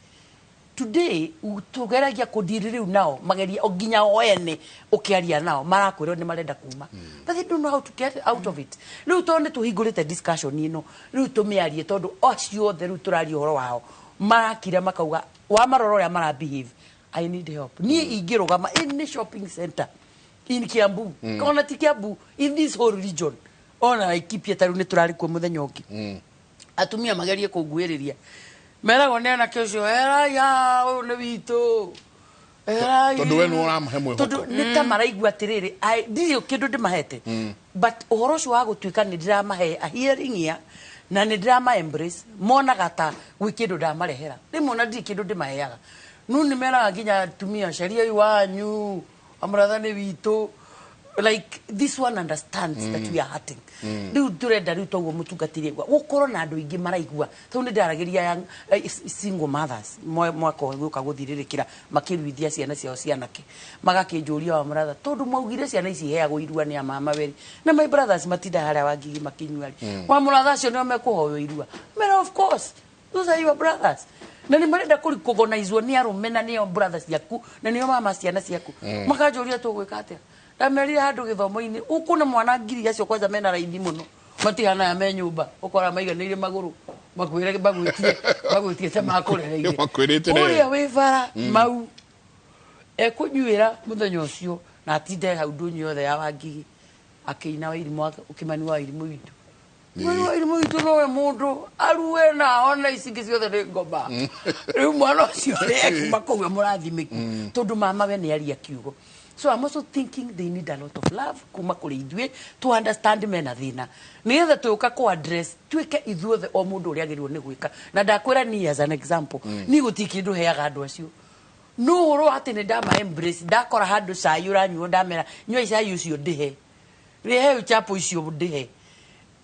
Today tũgeragia kũndiri rĩu nao mageria o nginya o ene ũkĩaria nao marakwĩrwo nĩ marenda kuma, but they don't know how to get out of it. Rĩu tondũ nĩ tũhingũrĩte discussion ĩno, rĩu tũmĩarie, tondũ acio othe rĩu tũraria ũhoro wao marakira makauga wamarora ũrĩa mara behave, I need help. Niĩ ingĩrũgama any shopping center in Kiambu, ona ti Kiambu, in this whole region, ona Laikipia, ta rĩu nĩ tũrarĩ kuo mũthenya ũngĩ, atumia magerie kũnguĩrĩria meragwo nĩ anake ũcio eraya ũyũ nĩ witũ. Tondũ we nĩ ũramahe mwĩhoko. Tondũ nĩ ta maraigua atĩrĩrĩ, ndirĩ kĩndũ ndĩmahete, but ũhoro ũcio wa gũtuĩka nĩ ndĩramahe a hearing ear na nĩ ndĩrama embrace, monaga ta gwĩ kĩndũ ndamarehera. Rĩmwe ona ndirĩ kĩndũ ndĩmaheaga, no nĩ meraga nginya atumia, "Cariai wanyu amũrathani witũ," like this one understands that we are hurting. Rĩu tũrenda rĩu toguo mũtungatĩri aigua gũkorwo na andũ aingĩ maraigua tondũ nĩ ndaragĩria young single mothers mwaka ũyũ gũka gũthirĩrĩkĩra makĩruithia ciana ciao cianake, magakĩnjũria, "Wa mũratha, tondũ mwaugire ciana ici iheagwo irua nĩ a mama weri na my brothers matinda harĩa Wangigi makĩnyua rĩ, wa mũratha, acio nĩo mekũhoywo irua?" Mera, "Of course, those are your brothers na nĩ marenda kũrecognizewo nĩ arũme na nĩo brothers ciaku na nĩo mama ciana ciaku." Makanjũria, "Tũgwĩka atĩa?" Ndamerire handũ gĩthomo-inĩ ũkũna mwana ngiri acio kwanja mena raithi mũno, matihana aya me nyũmba ũkora maiganĩire magũrũ makwĩre magwĩtie magwĩtie ta makũrereire. Makwĩrĩte rĩ. Ũrĩa wĩ bara mau ekũnyuĩra mũthenya ũcio na atinde hau ndũnyũ yothe ya Wangigi akĩina Wairimũ, Ũkĩmani wa Wairimũ witũ. Mwena wa Wairimũ witũ nowe mũndũ arue na ona ici ingĩ ciothe nĩ ngoma. Rĩu mwana ũcio rĩ ekuma kũu mũrathimĩku tondũ mama we nĩ aria kiugo. So I'm also thinking they need a lot of love kuma kũrĩ ithuĩ to understand mena thĩna, nĩgetha tũka kũ address tuĩke ithuothe o mũndũ ũrĩa agĩrĩirwo nĩ gwĩka. Na ndakwĩra niĩ as an example, niĩ gũtirĩ kĩndũ heaga andũ acio, no ũhoro wa atĩ nĩ ndama embrace. Ndakora handũ cai ũranyuo, ndamera, "Nyuai cai ũcio ndĩhe, rĩhe chapo icio ndĩhe."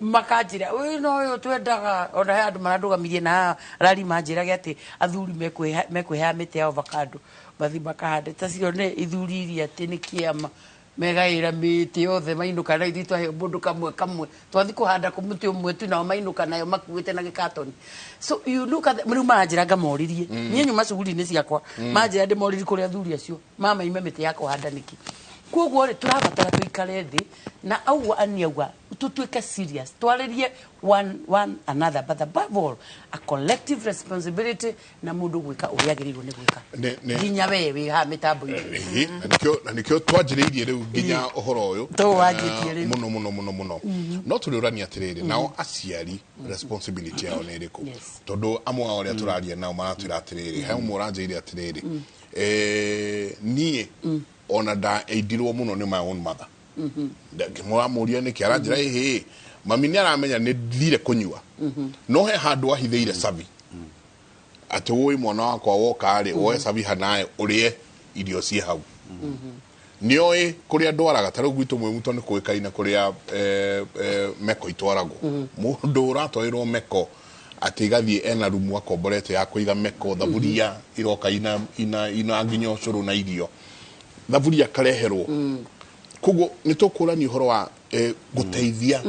Makanjĩra, "Ũyũ no ũyũ twendaga." Ona he andũ marandũgamirie na haha rari manjĩrage atĩ athuri mekwĩhea mĩtĩ ya avocado mathi makahande ta cio nĩ ithuri iria atĩ nĩ kĩama megaĩra mĩtĩ yothe mainũka na ithuĩ twaheo mũndũ kamwe kamwe twathi kũhanda kũ mũtĩ ũmwe tu, nao mainũka nayo makuĩte na gĩkatoni. So you look at rĩu maranjĩra ngamoririe. Niĩ nyuma cuguri-inĩ ciakwa, manjĩra ndĩmoririe kũrĩ athuri acio mamaime mĩtĩ ya kũhanda nĩkĩ. Koguo rĩ, tũrabatara tũikare thĩ na auga ani auga tũtuĩke serious, twarĩrie one another, but above all a collective responsibility na mũndũ gwĩka ũrĩa agĩrĩirwo nĩ gwĩka, nginya we wĩ haha mĩtambo-inĩ. Ĩĩ, na nĩkĩo twanjĩrĩirie rĩu nginya ũhoro ũyũ. To wanjĩtie rĩu. Mũno mũno mũno mũno. No tũrĩũrania atĩrĩrĩ, nao aciari responsibility yao nĩ ĩrĩkũ? Tondũ amwe ao arĩa tũraria nao maratwĩra atĩrĩrĩ, he ũmwe ũranjĩire atĩrĩrĩ, "Niĩ ona ndaindirwo mũno nĩ my own mother." Ngĩmũramũria nĩkĩ, aranjĩra, "Ĩhĩ, mami nĩ aramenya nĩ thire kũnyua, no he handũ ahithĩire cabi atĩ wũi mwana wakwa woka rĩ, woe cabi hanae ũrĩe irio ciĩ hau." Nĩoĩ kũrĩa ndwaraga. Ta rĩu gwitũ Mwĩmuto nĩ kũĩkaine kũrĩa meko itwaragwo. Mũndũ ũratwarĩrwo meko atĩ igathiĩ ena rumu akomborete ya kũiga meko, thaburia iroka ina nginya ũcũrũ na irio, thaburia kareherwo. Koguo nĩ tũkũrania ũhoro wa gũteithia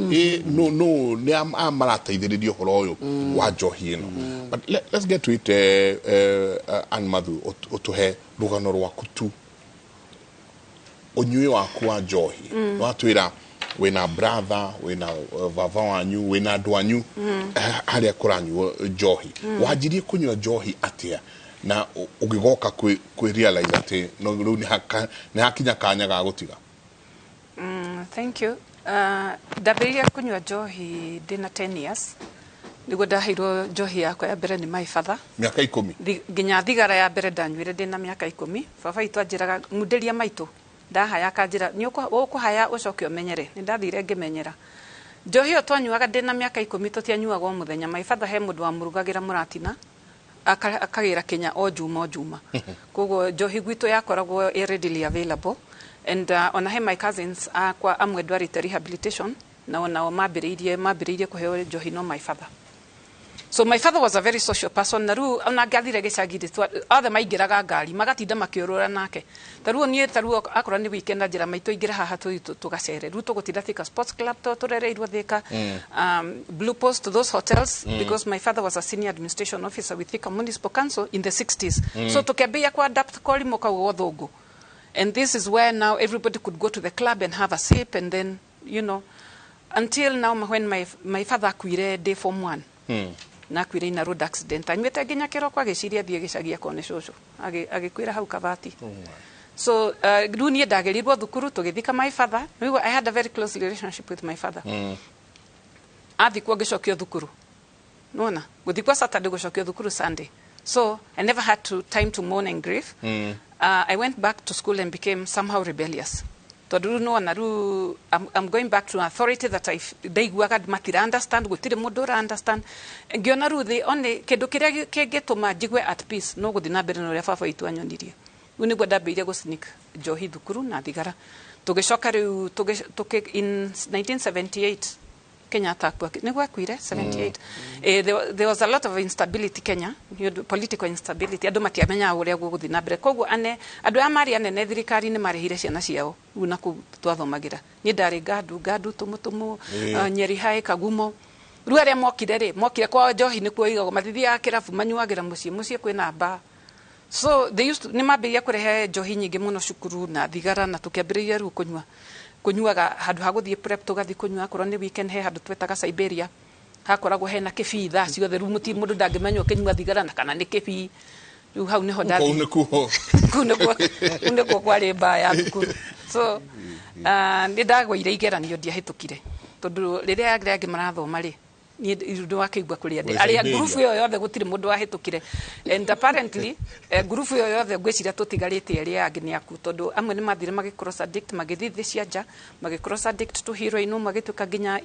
no no nĩ marateithĩrĩria ũhoro ũyũ wa njohi ĩno. But let's get to it. Ann Mathu, ũtũhe rũgano rwaku tu, ũnyui waku wa njohi. Watwĩra wĩna brother, wĩna baba wanyu, wĩna andũ anyu harĩa kũranyuo njohi. Wanjirie kũnyua njohi atĩa na ũgĩgoka kwĩ realize atĩ no rĩu nĩ hakinya kanya ga gũtiga? Thank you. Ndambĩrĩria kũnyua njohi ndĩna 10 years, nĩguo ndaheirwo njohi yakwa ya mbere nĩ my father. Mĩaka 10? Nginya thigara ya mbere ndanyuire ndĩna mĩaka 10. Baba witũ anjĩraga ng'undĩria maitũ ndahaya, akanjĩra, "Nĩ ũkũhaya ũcoke ũmenyere." Nĩ ndathire ngĩmenyera. Njohi ĩyo twanyuaga ndĩna mĩaka 10, tũtianyuaga o mũthenya. My father he mũndũ wamũrugagĩra mũratina akagĩra kinya o juma o juma, koguo njohi gwitũ yakoragwo ĩ readily available. And ona he my cousins akwa amwe ndwarĩte rehabilitation nao mambĩrĩirie kũheo njohi no my father. So my father was a very social person, na rĩu ona angĩathire gĩcagi rĩ, othe maingĩraga ngari magatinda makĩũrũra nake. Ta rĩu niĩ, ta rĩu akorwo nĩ weekend, anjĩra, "Maitũ, ingĩra haha tũthiĩ tũgacere." Rĩu tũgũtinda Thika Sports Club to tũrereirwo Thika, Blue Post, those hotels, because my father was a senior administration officer with Thika Municipal Council in the 60s. So tũkĩambĩrĩria ku adapt korimũ kau gothũngũ, and this is where now everybody could go to the club and have a sip, and then until now when my father akuire ndĩ form one. Na akuire in a road accident anyuĩte nginya kĩroko, agĩciria athiĩ gĩcagi akone cũcũ. Agĩkuĩra hau Kabati. So rĩu niĩ ndagĩrirwo thukuru tũgĩthika my father. Rĩu I had a very close relationship with my father. Athikwo ngĩcokio thukuru, nona gũthikwo Saturday, gũcokio thukuru Sunday, so I never had to time to mourn and grieve. I went back to school and became somehow rebellious, tondũ rĩu nĩwona rĩu I'm going back to an authority that I ndaiguaga matira understand, gũtirĩ mũndũ ũra understand. Ngĩona rĩu the only kĩndũ kĩrĩa kĩngĩtũma njigue at peace no gũthiĩ na mbere na ũrĩa baba witũ anyonirie. Rĩu nĩguo ndambĩrĩirie gũ sneak njohi thukuru na thigara. Tũgĩcoka rĩu in 1978 Kenyatta akua, nĩguo akuire 78. There was a lot of instability Kenya, nĩ ũndũ political instability, andũ matiamenyaga ũrĩa gũgũthiĩ na mbere. Koguo ane andũ aya marĩ anene thirikari-inĩ marĩhire ciana ciao rĩu na kũu twathomagĩra. Niĩ ndarĩ Ngandu, Ngandu, Tumutumu, Nyeri High, Kagumo. Rĩu arĩa mokire rĩ, mokire kwao njohi nĩkuo igagwo, matithiaga kĩrabu, manyuagĩra mũciĩ, mũciĩ kwĩna bar. So they used to, nĩ mambĩrĩria kũrehe njohi nyingĩ mũno cukuru na thigara, na tũkĩambĩrĩria rĩu kũnyua, kũnyuaga handũ ha gũthiĩ prep tũgathiĩ kũnyua. Akorwo nĩ weekend, he handũ twetaga Siberia, hakoragwo hena kĩbii thaa ciothe. Rĩu mũti mũndũ ndangĩmenya ũkĩnyua thigara na kana nĩ kĩbii. Rĩu hau nĩho kũu ndathiĩ nĩkuo. Kũu nĩkuo kwarĩ mbaa ya thukuru. So nĩ ndagũire igeranio, ndiahĩtũkire, tondũ rĩrĩa arĩa angĩ marathoma rĩ, niĩ nĩ wakĩigua kũrĩa ndĩ Wĩ arĩa Siberia. Ngurubu ĩyo yothe gũtirĩ mũndũ wahĩtũkire, and apparently ngurubu ĩyo yothe ngwĩciria tũtigarĩte arĩa angĩ nĩ aku, tondũ amwe nĩ mathire magĩ cross addict, magĩthiĩ thĩ cia nja, magĩ cross addict to heroin, ũmwe agĩtuĩka nginya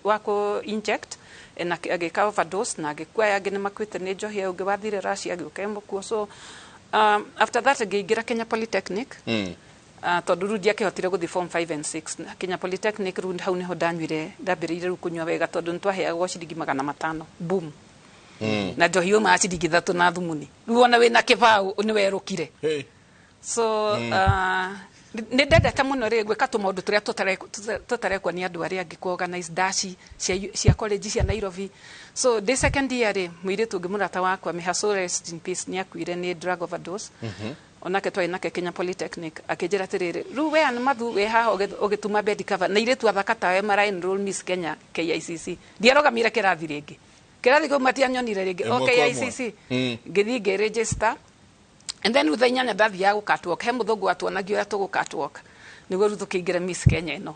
wa kũ inject na agĩka overdose na agĩkua. Aya angĩ nĩ makuĩte nĩ njohi. Ũngĩ wathire Russia agĩũka e mũkuo. So after that ngĩingĩra Kenya Polytechnic, tondũ rĩu ndiakĩhotire gũthiĩ form 5 and 6. Na Kenya Polytechnic rĩu hau nĩho ndanyuire, ndambĩrĩirie rĩu kũnyua wega, tondũ nĩ twaheagwo ciringi 500, boom, na njohi yaumaga ciringi 3 na thumuni. Rĩu ona wĩna kĩbaũ nĩ werũkire. So nĩ ndendete mũno rĩ gwĩka tũmaũndũ tũrĩa tũtarekwo nĩ andũ arĩa angĩ, kũ-organize dashi cia college cia Nairobi. So ndĩ second year rĩ, mũirĩtu ũngĩ mũrata wakwa, may her soul rest in peace, nĩ akuire nĩ drug overdose, onake twarĩ nake Kenya Polytechnic, akĩnjĩra atĩrĩrĩ, rĩu we Ann Mathu wĩ haha ũgĩtuma bed cover na irĩtu athaka tawe mara enroll Miss Kenya KICC. Ndiarũgamire kĩrathi rĩngĩ, kĩrathi kĩu matianyonire rĩngĩ o Ĩmwe kwa ĩmwe. KICC. Ngĩthiĩ ngĩ-register, and then rĩu thaa 8 ndathiaga gũ catwalk, he mũthũngũ watuonagia ũrĩa tũgũ catwalk nĩguo rĩu tũkĩingĩra Miss Kenya ĩno.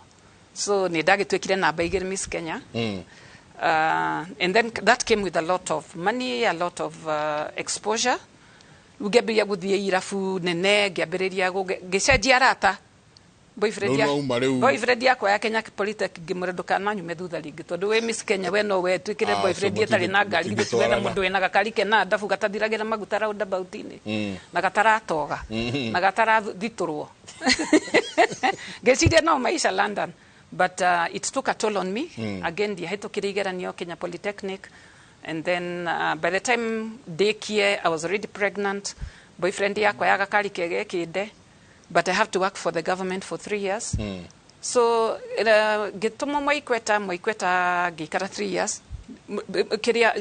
So nĩ ndagĩtuĩkire namba 2 Miss Kenya. And then that came with a lot of money, a lot of exposure. Rĩu ngĩambĩrĩria gũthiĩ irabu nene, ngĩambĩrĩria ngĩcenjia arata, boyfriend Rĩu no uma rĩu. Boyfriend yakwa ya Kenya Polytech ngĩmwĩra, "Ndũkananyume thutha rĩngĩ, tondũ wĩ Miss Kenya, we no we twĩkĩre Ah, boyfriend so ĩtarĩ na ngari, githĩ tiwetha mũtingĩtwarana. mũndũ wĩna gakari kena ndabu gatathiragĩra maguta roundabout-inĩ na gataratoga na gatarathiturwo." Ngĩciria no maisha London, but it took a toll on me. Again ndiahĩtũkire igeranio Kenya Polytechnic, and then by the time ndĩkie I was already pregnant. Boyfriend yakwa ya gakari kege kĩnde, but I have to work for the government for 3 years. So ngĩtũmwo Mwaikweta, Mwaikweta ngĩikara 3 years. Kĩrĩa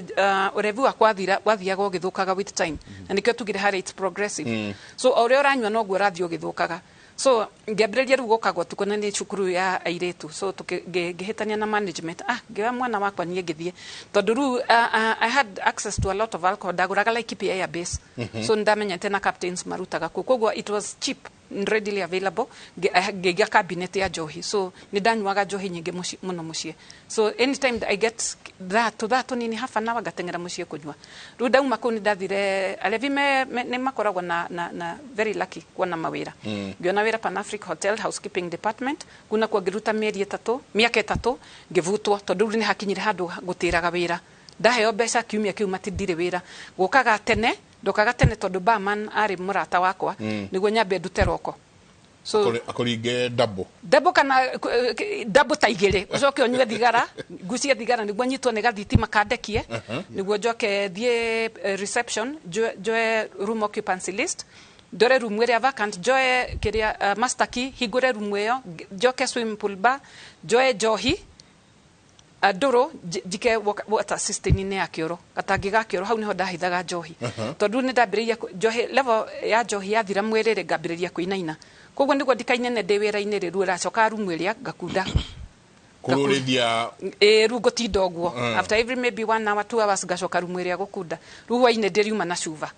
ũrevi wakwa wathira wathiaga ũgĩthũkaga with time, na nĩkĩo tugire harĩ it's progressive. So o ũrĩa ũranyua noguo ũrathiĩ ũgĩthũkaga. So ngĩambĩrĩria rĩu gũkaga ũtukũ, na nĩ cukuru ya airĩtu, so ngĩhĩtania na management, ngĩoya mwana wakwa niĩ ngĩthiĩ, tondũ rĩu I had access to a lot of alcohol. Ndagũraga Laikipia Air Base. So nĩndamenyete na captains marutaga kuo, koguo it was cheap and readily available. Ngĩgĩa cabinet ya njohi, so nĩ ndanyuaga njohi nyingĩ mũno mũciĩ. So anytime I get thaa tũthaa tũnini, half an hour, ngateng'era mũciĩ kũnyua. Rĩu ndauma kũu nĩ ndathire alevi nĩ makoragwo na very lucky kuona mawĩra. Ngĩona wĩra Pan Africa Hotel, housekeeping department. Kuu nakuo ngĩruta mĩeri 3, mĩaka 3, ngĩbutwo, tondũ rĩu nĩ hakinyire handũ gũtĩraga wĩra. Ndaheo mbeca kiumia kĩu matindirĩ wĩra. Gũkaga tene, ndokaga tene tondũ barman arĩ mũrata wakwa, nĩguo nyambe ndute roko. So Akũringe double. Double kana double ta igĩrĩ, ũcoke ũnyue thigara, ngucie thigara nĩguo nyitwo nĩ gathitima kandekie, nĩguo njoke thiĩ reception, njoe room occupancy list, ndore room ĩrĩa vacant, njoe kĩrĩa master key, hingũre room ĩyo, njoke swimming pool bar, njoe njohi ndũrũ, njike water system-inĩ ya kĩoro, gatangi ga kĩoro. Hau nĩho ndahithaga njohi, tondũ nĩ ndambĩrĩirie njohi, level ya njohi yathira mwĩrĩ rĩ, ngambĩrĩria kũinaina. Koguo nĩguo ndikainene ndĩ wĩra-inĩ rĩ, rĩu ĩracoka rumu ĩrĩa ngakunda. Kũrũrĩthia. Ĩ, rĩu ngũtinda ũguo. After every maybe one hour, 2 hours, ngacoka rumu ĩrĩa gũkunda. Rĩu hwainĩ ndĩriuma na cuba.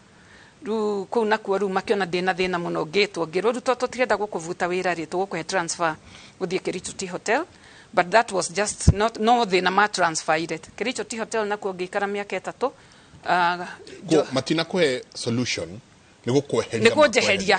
Rĩu kũu nakuo rĩu makĩona ndĩna thĩna mũno, ngĩtwo ngĩrwo, "Rĩu to tũtirenda gũkũbuta wĩra rĩ, tũgũkũhe transfer ũthiĩ Kericho Tea Hotel." But that was just not, no thĩna ma transfer ire Kericho Tea Hotel, nakuo ngĩikara mĩaka 3. Ko matina kũhe solution. Nĩ gũkweheria. Nĩ kũnjeheria.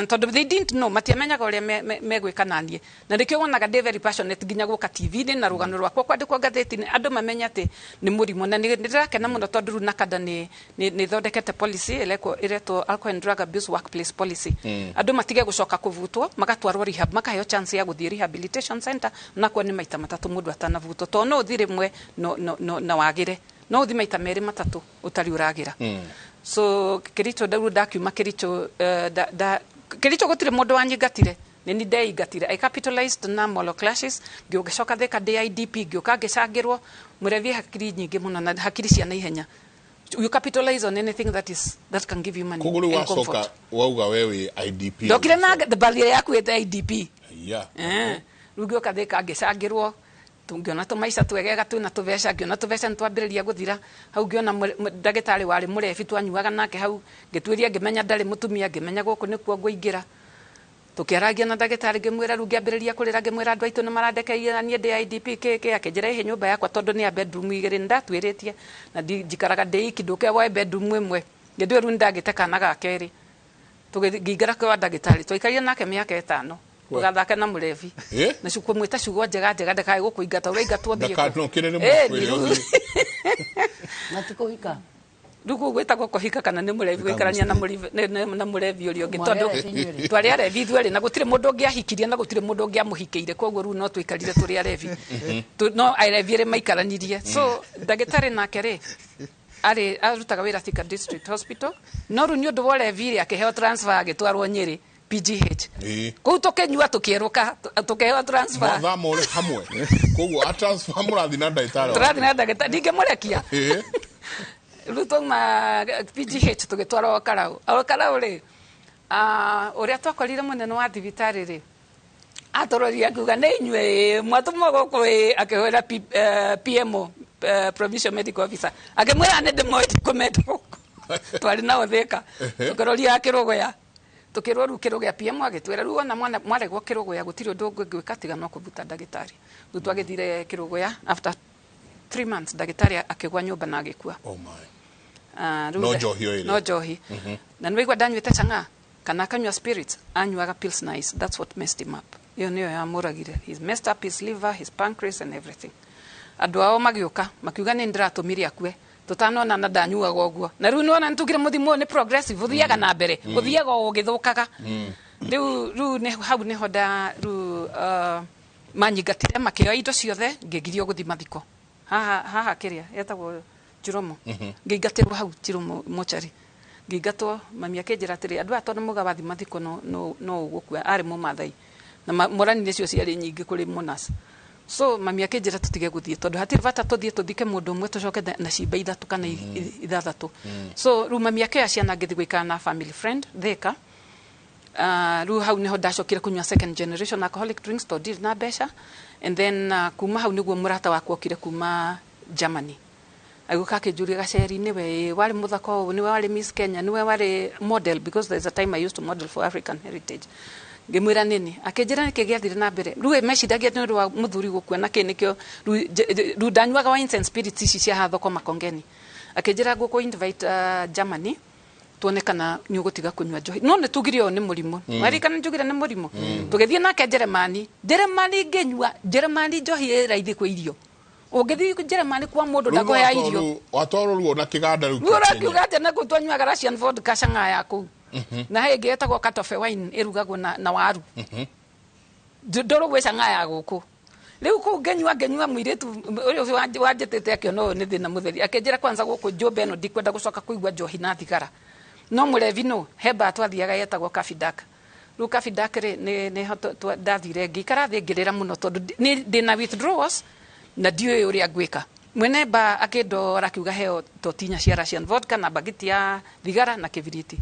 Tondũ they didn't know, matiamenyaga ũrĩa megwĩka naniĩ, na nĩkĩo wonaga ndĩ very passionate nginya gũka TV-inĩ na rũgano rwakwa kwandĩkwo ngathĩti-inĩ, andũ mamenye atĩ nĩ mũrimũ. Na nĩ ndĩrakena mũno tondũ rĩu NACADA nĩ ĩthondekete policy ĩretwo alcohol and drug abuse workplace policy. Andũ matige gũcoka kũbutwo, magatwarwo rehab, makaheo chance ya gũthiĩ rehabilitation center, nakuo nĩ maita matatũ mũndũ atanabutwo, tondũ no ũthiĩ rĩmwe no na wagĩre, no ũthiĩ maita merĩ matatũ ũtarĩ ũragĩra. So Kericho ndau ndakiuma Kericho, Kericho gũtirĩ mũndũ wanyingatire, nĩ ni ndeingatire. I capitalized na Molo clashes, ngĩcoka Thika ndĩ IDP, ngĩũka ngĩcangĩrwo mũrevi hakiri nyingĩ mũno na hakiri cia naihenya. You capitalize on anything that can give you money Koguo rĩu and comfort. Wacoka wauga we wĩ IDP. Ndokire na barrier yakuĩte IDP. Rĩu ngĩũka Thika ngĩcangĩrwo, ngĩona tũmaica twegega twĩna tũbeca, ngĩona tũbeca nĩ twambĩrĩria gũthira hau, ngĩona ndagĩtarĩ warĩ mũrebi twanyuaga nake hau, ngĩtuĩria, ngĩmenya ndarĩ mũtumia, ngĩmenya gũkũ nĩkuo ngũingĩra. Tũkĩaragia na ndagĩtarĩ, ngĩmwĩra, rĩu ngĩambĩrĩria kũrĩra, ngĩmwĩra andũ aitũ nĩ marandekeria na niĩ ndĩ IDP kĩ. Akĩnjĩra ĩhĩ nyũmba yakwa tondũ nĩ ya bedroom igĩrĩ, nĩ ndatuĩrĩtie na njikaraga ndĩ iki, ndũke woe bedroom ĩmwe. Ngĩndĩ rĩu nĩ ndagĩte kana ga kerĩ. Ngĩingĩra kwa ndagĩtarĩ, twaikarire nake mĩaka 5. Tũgathake na mũrebi na kũmwĩta ciugo njega njega, ndakae gũkũingata, ũraingatwo thiĩ kũ. Ndakanokĩrĩre mũno. Mũkwĩre. Na ti kũhika. Rĩu kũu gwĩtagwo kũhika kana nĩ mũrebi gũikarania na mũrebi ũrĩa ũngĩ, tondũ Mwarĩ arebi inyuerĩ. Twarĩ arebi ithuerĩ, na gũtirĩ mũndũ ũngĩahikirie na gũtirĩ mũndũ ũngĩamũhikĩire, koguo rĩu no tũikarire tũrĩ arebi. No arebi erĩ maikaranirie. So ndagĩtarĩ nake rĩ, arĩ arutaga wĩra Thika District Hospital, no rĩu nĩ ũndũ wa ũrebi rĩ, akĩheo transfer agĩtwarwo Nyĩrĩ PGH. Kũu tũkĩnyua, tũkĩerũka, tũkĩheo transfer. Mwathama ũrĩ hamwe, koguo a transfer mũrathiĩ na ndagĩtarĩ waku. Tũrathiĩ na ndagĩtarĩ, ndingĩmũrekia. Rĩu twauma PGH tũgĩtwarwo Karau. O Karau rĩ, ũrĩa twakorire mũnene wa thibitarĩ rĩ, atũroria akiuga nĩ inyuĩ mwatũmwo gũkũ ĩ, akĩhũrĩra PMO, provincial medical officer, akĩmwĩra nĩ ndĩmoĩ, ndikũmenda gũkũ. Twarĩ nao Thika, tũkĩroria Kĩrũgũya, tukirwo rĩu Kĩrũgũya, PM agĩtwĩra rĩu ona mwana mwaregwo Kĩrũgũya gũtirĩ ũndũ ũngĩgwĩka tiga no kũbuta ndagĩtarĩ. Rĩu twagĩthire Kĩrũgũya, after 3 months ndagĩtarĩ akĩgwa nyũmba na agĩkua. Oh my. Rĩu No njohi o ĩrĩa. No njohi. Na nĩwaigua ndanyuĩte chang'aa kana akanyua spirits, anyuaga Pilsner Ice. That's what messed him up. Ĩyo nĩyo yamũragire. He's messed up his liver, his pancreas and everything. Andũ ao magĩũka makiuga nĩ ndĩratũmire akue, tũtanonana ndanyuaga ũguo, na rĩu nĩwona nĩtugire mũthimo ũyũ nĩ progressive, ũthiaga na mbere, ũthiaga o ũgĩthũkaga. Rĩu nĩ hau nĩho nda rĩu manyingatire, makĩoya indo ciothe, ngĩgirio gũthiĩ mathiko haha haha kĩrĩa etagwo Chiromo. Ngĩingatĩrwo hau Chiromo mochari, ngĩingatwo. Mami akĩnjĩra atĩrĩ, andũ aya tondũ muga wathiĩ mathiko no ũgũkua, arĩ mũmathai na moranire cio ciarĩ nyingĩ kũrĩ monas. So mami akĩnjĩra tũtige gũthiĩ tondũ hatirĩ bata tũthiĩ tũthike mũndũ ũmwe tũcoke na cimba ithatũ kana ithathatũ. So rĩu mami akĩoya ciana, ngĩthiĩ gũikara na family friend Thika. Rĩu hau nĩho ndacokire kũnyua second generation alcoholic drinks tondũ ndirĩ na mbeca. And then kuma hau nĩguo mũrata wakwa okire kuma Germany, agĩũka akĩnjũria, "Gaceri, nĩwe warĩ mũthaka ũũ, nĩwe warĩ Miss Kenya, nĩwe warĩ model?" Because there's a time I used to model for African Heritage. Ngĩmwĩra nini. Akĩnjĩra nĩkĩ gĩathire na mbere. Rĩu meciragia nĩ ũndũ wa mũthuri gũkua na kĩ nĩkĩo rĩu ndanyuaga wines and spirits ici cia haha thoko Makongeni. Akĩnjĩra ngũkũ invite Germany tuone kana nĩ ũgũtiga kũnyua njohi, no nĩ tugire ũyũ nĩ mũrimũ. Waririkana njugire nĩ mũrimũ. Tũgĩthiĩ nake Jeremani. Jeremani ngĩnyua, Jeremani njohi ĩ raithi kwĩ irio. Ũngĩthiĩ Jeremani kwa mũndũ ndakũhea irio. Watwarwo ruo na kĩganda rĩu. Rĩu ũrakiuga atĩa? Na kũu twanyuaga Russian vodka, cang'aa ya kũu, na he ĩngĩ ĩtagwo katofe wine ĩrugagwo na waru. Ndũrũ gwĩ cang'aa ya gũkũ. Rĩu kũu ngĩnyua, mũirĩtu ũrĩa ũcio wanjĩtĩte akĩona ũyũ nĩ thĩna mũtheri, akĩnjĩra kwanza gũkũ njũmba ĩno ndikwenda gũcoka kũigua njohi na thigara. No mũrevi no he mbaa twathiaga yetagwo Cafe Dark. Rĩu Cafe Dark rĩ, nĩho ndathire ngĩikara thĩ ngĩrĩra mũno tondũ nĩ ndĩna withdrawals na ndiũĩ ũrĩa ngwĩka. Mwene mbaa akĩndora, akiuga heo totinya cia Russian vodka na bagiti ya thigara na kĩbiriti.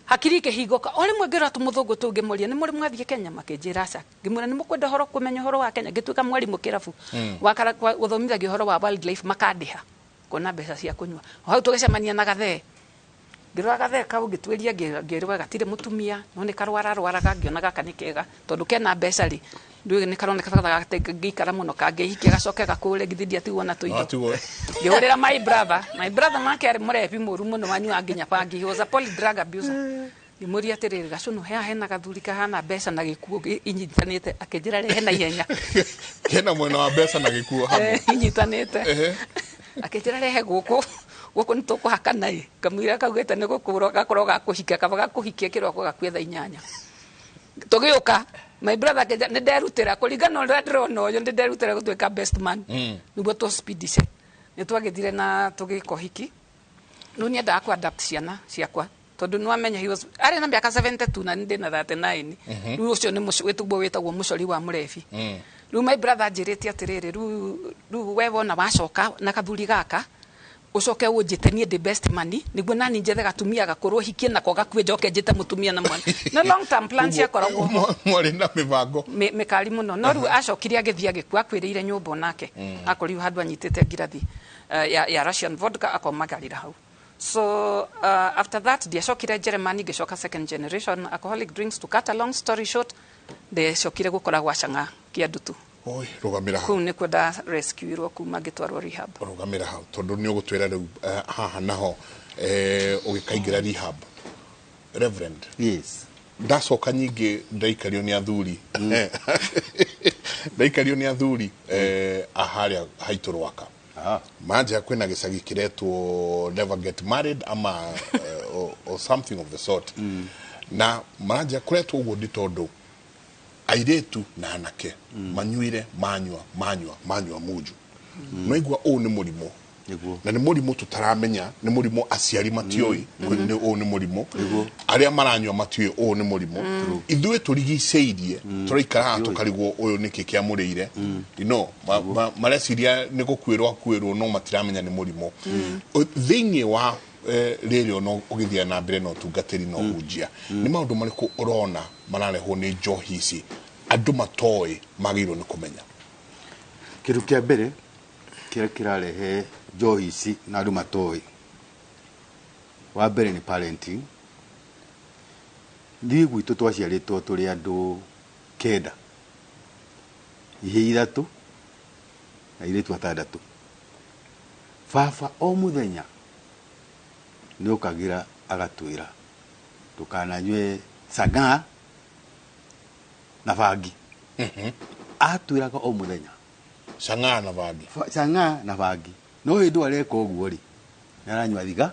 Hakiri ikĩhingũka o rĩmwe, ngĩrora tũmũthũngũ tũu, ngĩmũria, "Nĩ mũrĩ mwathiĩ Kenya?" Makĩnjĩra aca. Ngĩmwĩra, "Nĩ mũkwenda ũhoro kũmenya ũhoro wa Kenya?" Ngĩtuĩka mwarimũ kĩrabu wakara gũthomithagia ũhoro wa wildlife, makandĩha kuona mbeca cia kũnyua. O hau tũgĩcemania na gathee. Ngĩrora gathee kau ngĩtuĩria ngĩrwo gatirĩ mũtumia no nĩ karwara rwaraga ngĩona gaka nĩ kega tondũ kena mbeca rĩ ndũĩ nĩ karoneka ta gatangĩikara mũno kangĩhikia gacoke gakũre githĩ ndiatigwo na tũindo. Ngĩhũrĩra my brother, my brother nake arĩ mũrebi mũru mũno wanyuaga nginya bangi, he was a poly drug abuser. Ngĩmũria atĩrĩrĩ gacũnũ haha hena gathuri kahana mbeca na gĩkuũ inyitanĩte, akĩnjĩra rehe na ihenya. Kena mwena wa mbeca na gĩkuũ hamwe. Inyitanĩte. Akĩnjĩra rehe gũkũ gũkũ nĩ tũkũhakana ĩ kamũira kaugĩte nĩ gũkũrwo gakorwo gakũhikia kaba gakũhikia kĩroko gakue thaa 8. Tũgĩũka my brother akĩnjĩra nĩ nderutĩra kũringana na ũrĩa ndĩrona ũyũ nĩ nderutĩra gũtuĩka best man nĩguo tũspeedice. Nĩ twagĩthire na tũgĩka ũhiki. Rĩu nĩendaga kũ adapt ciana ciakwa tondũ nĩwamenya he was arĩ na mĩaka 72 na ndĩ na 39. Rĩu ũcio nĩ wĩtagwo wĩtagwo mũcori wa mũrebi. Rĩu my brother anjĩrĩte atĩrĩrĩ rĩu we wona wacoka na kathuri gaka ũcoke ũnjĩte niĩ ndĩ best man nĩguo nani njethe gatumia gakũrũ hikie nako gakue njoke njĩte mũtumia na mwana. No long term plan ciakoragwo ho. Mwarĩ na mĩbango mĩkari mũno no rĩu acokire agĩthiĩ agĩkua akuĩrĩire nyũmba onake. Akorirwo handũ anyitĩte ngirathi ya Russian vodka akomagarĩra hau. So after that ndiacokire Germany ngĩcoka second generation alcoholic drinks. To cut a long story short ndecokire gũkora gwa Chang'aa Kĩandutu. Oi, rũgamĩra hau. Kũu nĩkuo nda rescue-irwo kuma ngĩtwarwo rehab. Rũgamĩra hau tondũ nĩ ũgũtwĩra rĩu haha naho ũgĩkaingĩra rehab. Reverend. Yes. Ndacoka nyingĩ ndaikario nĩ athuri. Ndaikario nĩ athuri harĩa haitũ Rwaka. Manja kwĩna gĩcagi kĩretwo Never Get Married ama or something of the sort. Na manja kũretwo ũguo nĩ tondũ airĩtu na anake manyuire manyua manyua manyua munju. Noigua ũũ nĩ mũrimũ. Na nĩ mũrimũ tũtaramenya, nĩ mũrimũ aciari matiũĩ, nĩ ũũ nĩ mũrimũ. Arĩa maranyua matiũĩ ũũ nĩ mũrimũ. Ithuĩ tũrigicĩirie, tũraikara haha tũkarigwo ũyũ nĩkĩ kĩamũrĩire. You know, mareciria nĩ gũkuĩrwo akuĩrwo no matiramenya nĩ mũrimũ. Thĩinĩ wa rĩrĩ ona ũgĩthiĩ na mbere na ũtungatĩri na ũhunjia, nĩ maũndũ marĩkũ ũrona mararehwo nĩ njohi ici andũ matoĩ magĩrĩirwo nĩ kũmenya? Kĩndũ kĩa mbere kĩrĩa kĩrarehe njohi ici na andũ matoĩ, wa mbere nĩ parenting. Ithuĩ gwitũ twaciarĩtwo tũrĩ andũ 9, ihĩĩ 3 na airĩtu 6. Baba o mũthenya nĩ okagĩra agatwĩra ndũkananyue chang'aa na bangi. Atwĩraga o mũthenya chang'aa na bangi. Chang'aa na bangi. No hĩndĩ areka ũguo rĩ, nĩ aranyua thiga.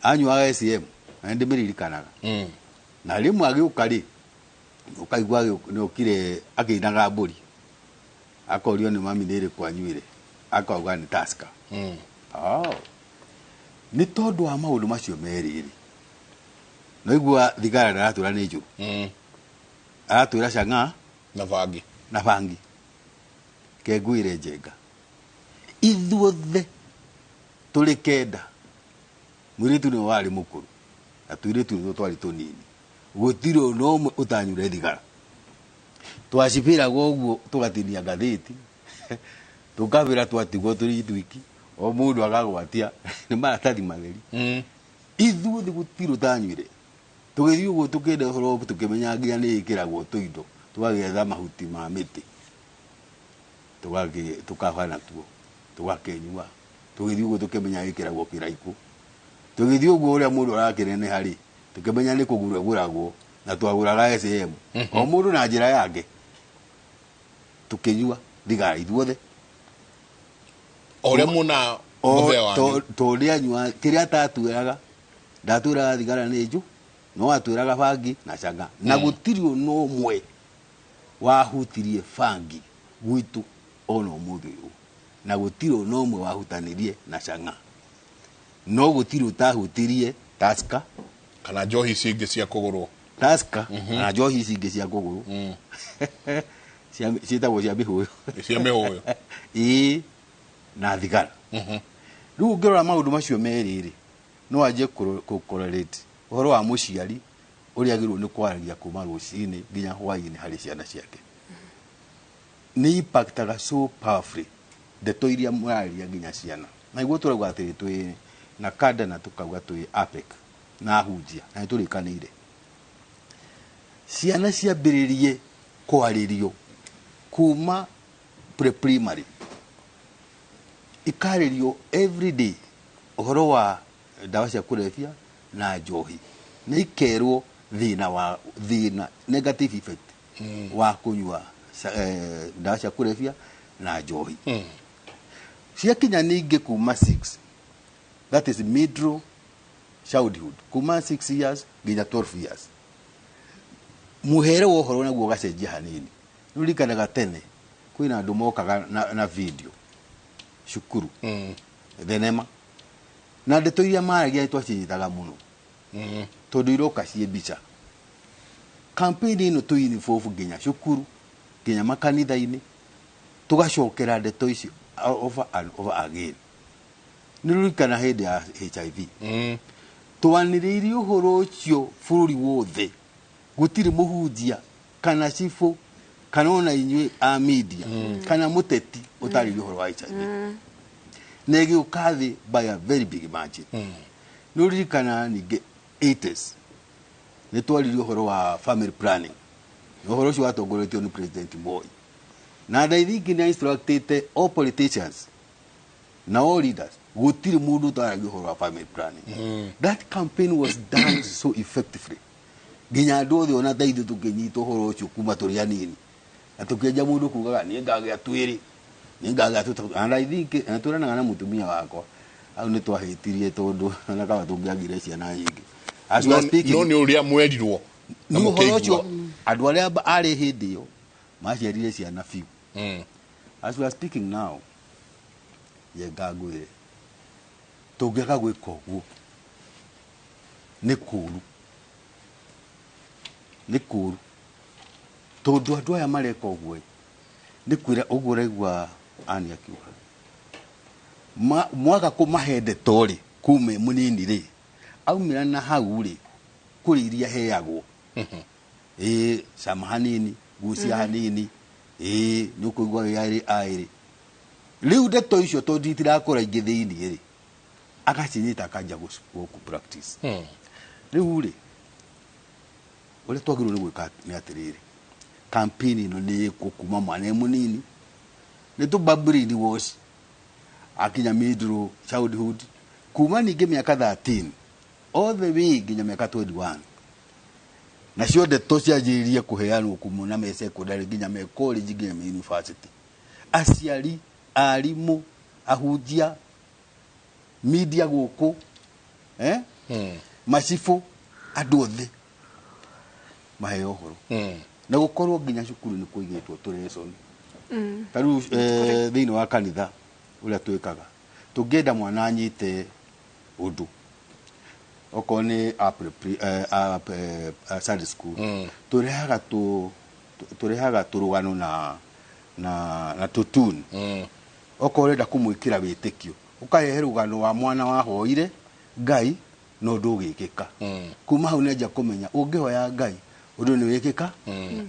Anyuaga SM, na nĩndĩmĩririkanaga. Na rĩmwe agĩũka rĩ, ũkaigua nĩ okire akĩinaga mbũri. Akorio nĩ mami nĩ ĩrĩkũ anyuire, akauga nĩ Tusker. Nĩ tondũ wa maũndũ macio merĩ rĩ, noigua thigara ndaratwĩra nĩ njũru. Aratwĩra chang'aa na bangi. Na bangi. Kengwĩre Njenga. Ithuothe tũrĩ 9, mũirĩtu nĩwe warĩ mũkũrũ na tũirĩtu nĩtwo twarĩ tũnini. Gũtirĩ ona ũmwe ũtanyuire thigara. Twacibĩragwo ũguo tũgatinia ngathĩti, tũkabĩra twatigwo tũrĩ ithuiki, o mũndũ akagwatia nĩ maratathi matheri. Ithuothe gũtirĩ ũtanyuire. Tũgĩthiĩ ũguo tũkĩenda ũhoro tũkĩmenya nginya nĩ ĩkĩragwo tũindo, tũgagĩetha mahuti ma mĩtĩ. Tũkaba natuo, tũgakĩnyua. Tũgĩthiĩ ũguo tũkĩmenya ĩkĩragwo kĩraikũ. Tũgĩthiĩ ũguo ũrĩa mũndũ arakĩneneha rĩ, tũkĩmenya nĩ kũgũrwo ĩgũragwo, na twagũraga SM. O mũndũ na njĩra yake. Tũkĩnyua thigara ithuothe. O ũrĩa muona mũthee wanyu. Tondũ anyua kĩrĩa atatwĩraga, ndatwĩraga thigara nĩ njũ, no atwĩraga bangi na chang'aa. Na gũtirĩ ona ũmwe wahutirie bangi gwitũ ona ũmũthĩ ũyũ. Na gũtirĩ ona ũmwe wahutanirie na chang'aa. No gũtirĩ ũtahutirie Tusker. Kana njohi ici ingĩ cia kũgũrwo. Tusker, kana njohi ici ingĩ cia kũgũrwo. Ciĩtagwo cia mĩhũyũ. Cia mĩhũyũ. Ĩĩ, na thigara. Rĩu ũngĩrora maũndũ macio merĩ rĩ, no anjie kũ-correlate ũhoro wa mũciari ũrĩa agĩrĩirwo nĩ kwaragia kuma rũcinĩ nginya hwaĩ-inĩ harĩ ciana ciake. Nĩ impactaga so powerfully ndeto iria mũraria nginya ciana. Na nĩguo tũrauga atĩrĩ twĩ Na kada na tukauga twĩ APEC na ahunjia na nĩtũrĩkanĩire ciana ciambĩrĩrie kwarĩrio kuma pre-primary, ikarĩrio every day ũhoro wa ndawa cia kũrebia na njohi, na ikerwo thĩna wa thĩna, negative effect wa kũnyua ndawa cia kũrebia na njohi. Ciakinya ningĩ kuma 6, that is middle childhood, kuma 6 years nginya 12 years, muhere wa ũhoro naguo ũgacenjia hanini. Nĩũririkanaga tene kwĩna andũ mokaga na video cukuru, thenema, na ndeto iria maragia nĩtwacinyitaga mũno tondũ iroka ciĩ mbica. Campaign ĩno tũ nginya cukuru, nginya makanitha-inĩ, tũgacokera ndeto ici over and over again. Nĩũririkana hĩndĩ ya HIV twanĩrĩirie ũhoro ũcio bũrũri wothe, gũtirĩ mũhunjia kana cibũ kana ona inyuĩ a media kana mũteti ũtarĩrie ũhoro wa HIV, na ĩgĩũka thĩ by a very big margin. Nĩ ũririkana ningĩ 80s nĩ twaririe ũhoro wa family planning, na ũhoro ũcio watongoretio nĩ President Moi, na and I think nĩ instructed all politicians na all leaders, gũtirĩ mũndũ ũtaragia ũhoro wa family planning. That campaign was done so effectively nginya andũ othe, ona ta ithuĩ tũkĩnyita ũhoro ũcio kuma tũrĩ anini, na tũkĩenja mũndũ kugaga niĩ ngagĩa twĩrĩ, niĩ ngagĩa tũtatũ. And I think na twĩranaga na mũtumia wakwa hau nĩ twahĩtirie, tondũ ona kaba tũngĩagire ciana nyingĩ. As we are speaking, No nĩ ũrĩa mwerirwo na nĩ ũhoro mũkĩigua. Ũcio andũ arĩa arĩ hĩndĩ ĩyo maciarire ciana biũ. As we are speaking now, yenga ngwĩre, tũngĩaga gwĩka ũguo nĩ kũũru, nĩ kũũru, tondũ andũ aya mareka ũguo ĩ, nĩ kwĩra ũguo ũraigua ani akiuga mwaga kũmahe ndeto rĩ kuma mũnini rĩ aumĩra na hau rĩ kũrĩ iria heagwo ĩĩ, cama hanini, gucia hanini, ĩĩ, nĩ ũkũigua wĩ aĩrĩ aĩrĩ. Rĩu ndeto icio tondũ itirakũra ingĩ thĩiniĩ rĩ, agacinyita akanjia gũkũ practice. Rĩu rĩ, ũrĩa twagĩrĩirwo nĩ gwĩka nĩ atĩrĩrĩ, campaign ĩno nĩ ĩkwo kuma mwana e mũnini, nĩ tũ wash akinya middle childhood, kuma ningĩ mĩaka 13 all the way nginya mĩaka 21, nacio ndeto cianjĩrĩrie kũheanwo kuma na me secondary nginya me college nginya me university. Aciari, arimũ, ahunjia, media gũkũ, macibũ, andũ othe maheo ũhoro, na gũkorwo nginya cukuru nĩ kũigĩtwo tũresoni. Ta rĩu thĩinĩ wa kanitha ũrĩa twĩkaga, tũngĩenda mwana anyite ũndũ, okorwo nĩ a Sunday school, tũrehaga tũrũgano na tũtuni. Okorwo ũrenda kũmwĩkĩra wĩtĩkio, ũkarehe rũgano wa mwana wahoire Ngai na ũndũ ũgĩkĩka. Kuma hau nĩanjia kũmenya ũngĩhoya Ngai ũndũ nĩ wĩkĩka,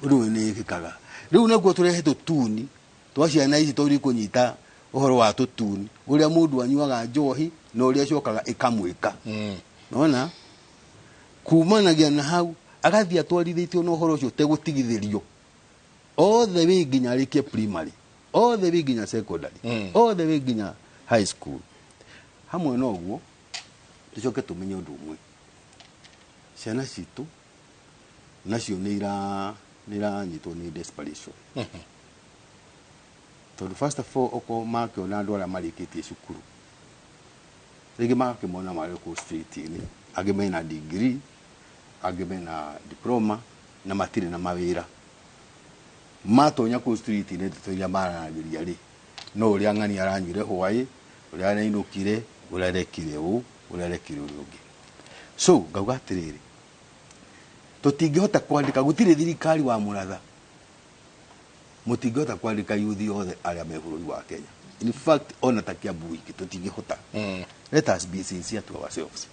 ũndũ ũyũ nĩ wĩkĩkaga. Rĩu naguo tũrehe tũtuni twa ciana ici tondũ ikũnyita ũhoro wa tũtuni, ũrĩa mũndũ anyuaga njohi na ũrĩa acokaga ĩkamwĩka. Nona kumanagia na hau agathiĩ atwarithĩtio na ũhoro ũcio ũtegũtigithĩrio all the way nginya arĩkie primary, all the way nginya secondary, all the way nginya high school. Hamwe na ũguo, tũcoke tũmenye ũndũ ũmwe, ciana citũ nacio nĩ iranyitwo nĩ desperation, tondũ first of all, okorwo makĩona andũ arĩa marĩkĩtie cukuru, rĩngĩ magakĩmona marĩ kũu street-inĩ, angĩ mena degree, angĩ mena diploma na matirĩ na mawĩra. Matonya kũu street-inĩ, ndeto iria maranagĩria rĩ, no ũrĩa ng'ani aranyuire hwaĩ, ũrĩa arainũkire, ũrĩa arekire ũũ, ũrĩa arekire ũrĩa ũngĩ. So ngauga atĩrĩrĩ, tũtingĩhota kwandĩka, gũtirĩ thirikari wa mũratha, mũtingĩhota kwandĩka yuthi othe arĩa me bũrũri wa Kenya. In fact, ona ta Kiambu wiki tũtingĩhota. Let us be sincere to ourselves.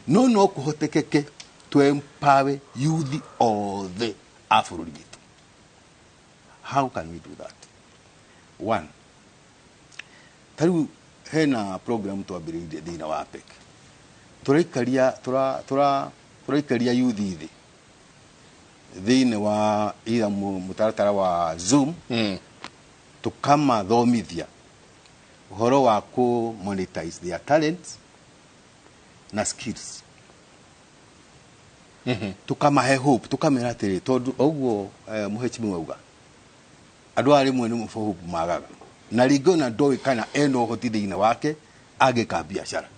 No kũhotekeke to empower youth othe a bũrũri witũ. How can we do that? One, ta rĩu hena program twambĩrĩirie thĩinĩ wa APEC. Tũraikaria tũraikaria youth thĩ thĩinĩ wa either mũtaratara wa Zoom, tukamathomithia ũhoro wa ku monetize their talents na skills, tukamahe hope, tukamera atĩrĩ, tondũ ũguo mũhĩchimiwa auga, andũ aya rĩmwe nĩ hope magaga, na rĩngĩ ona ndoĩ kana ena ũhoti thĩinĩ wake angĩka biacara,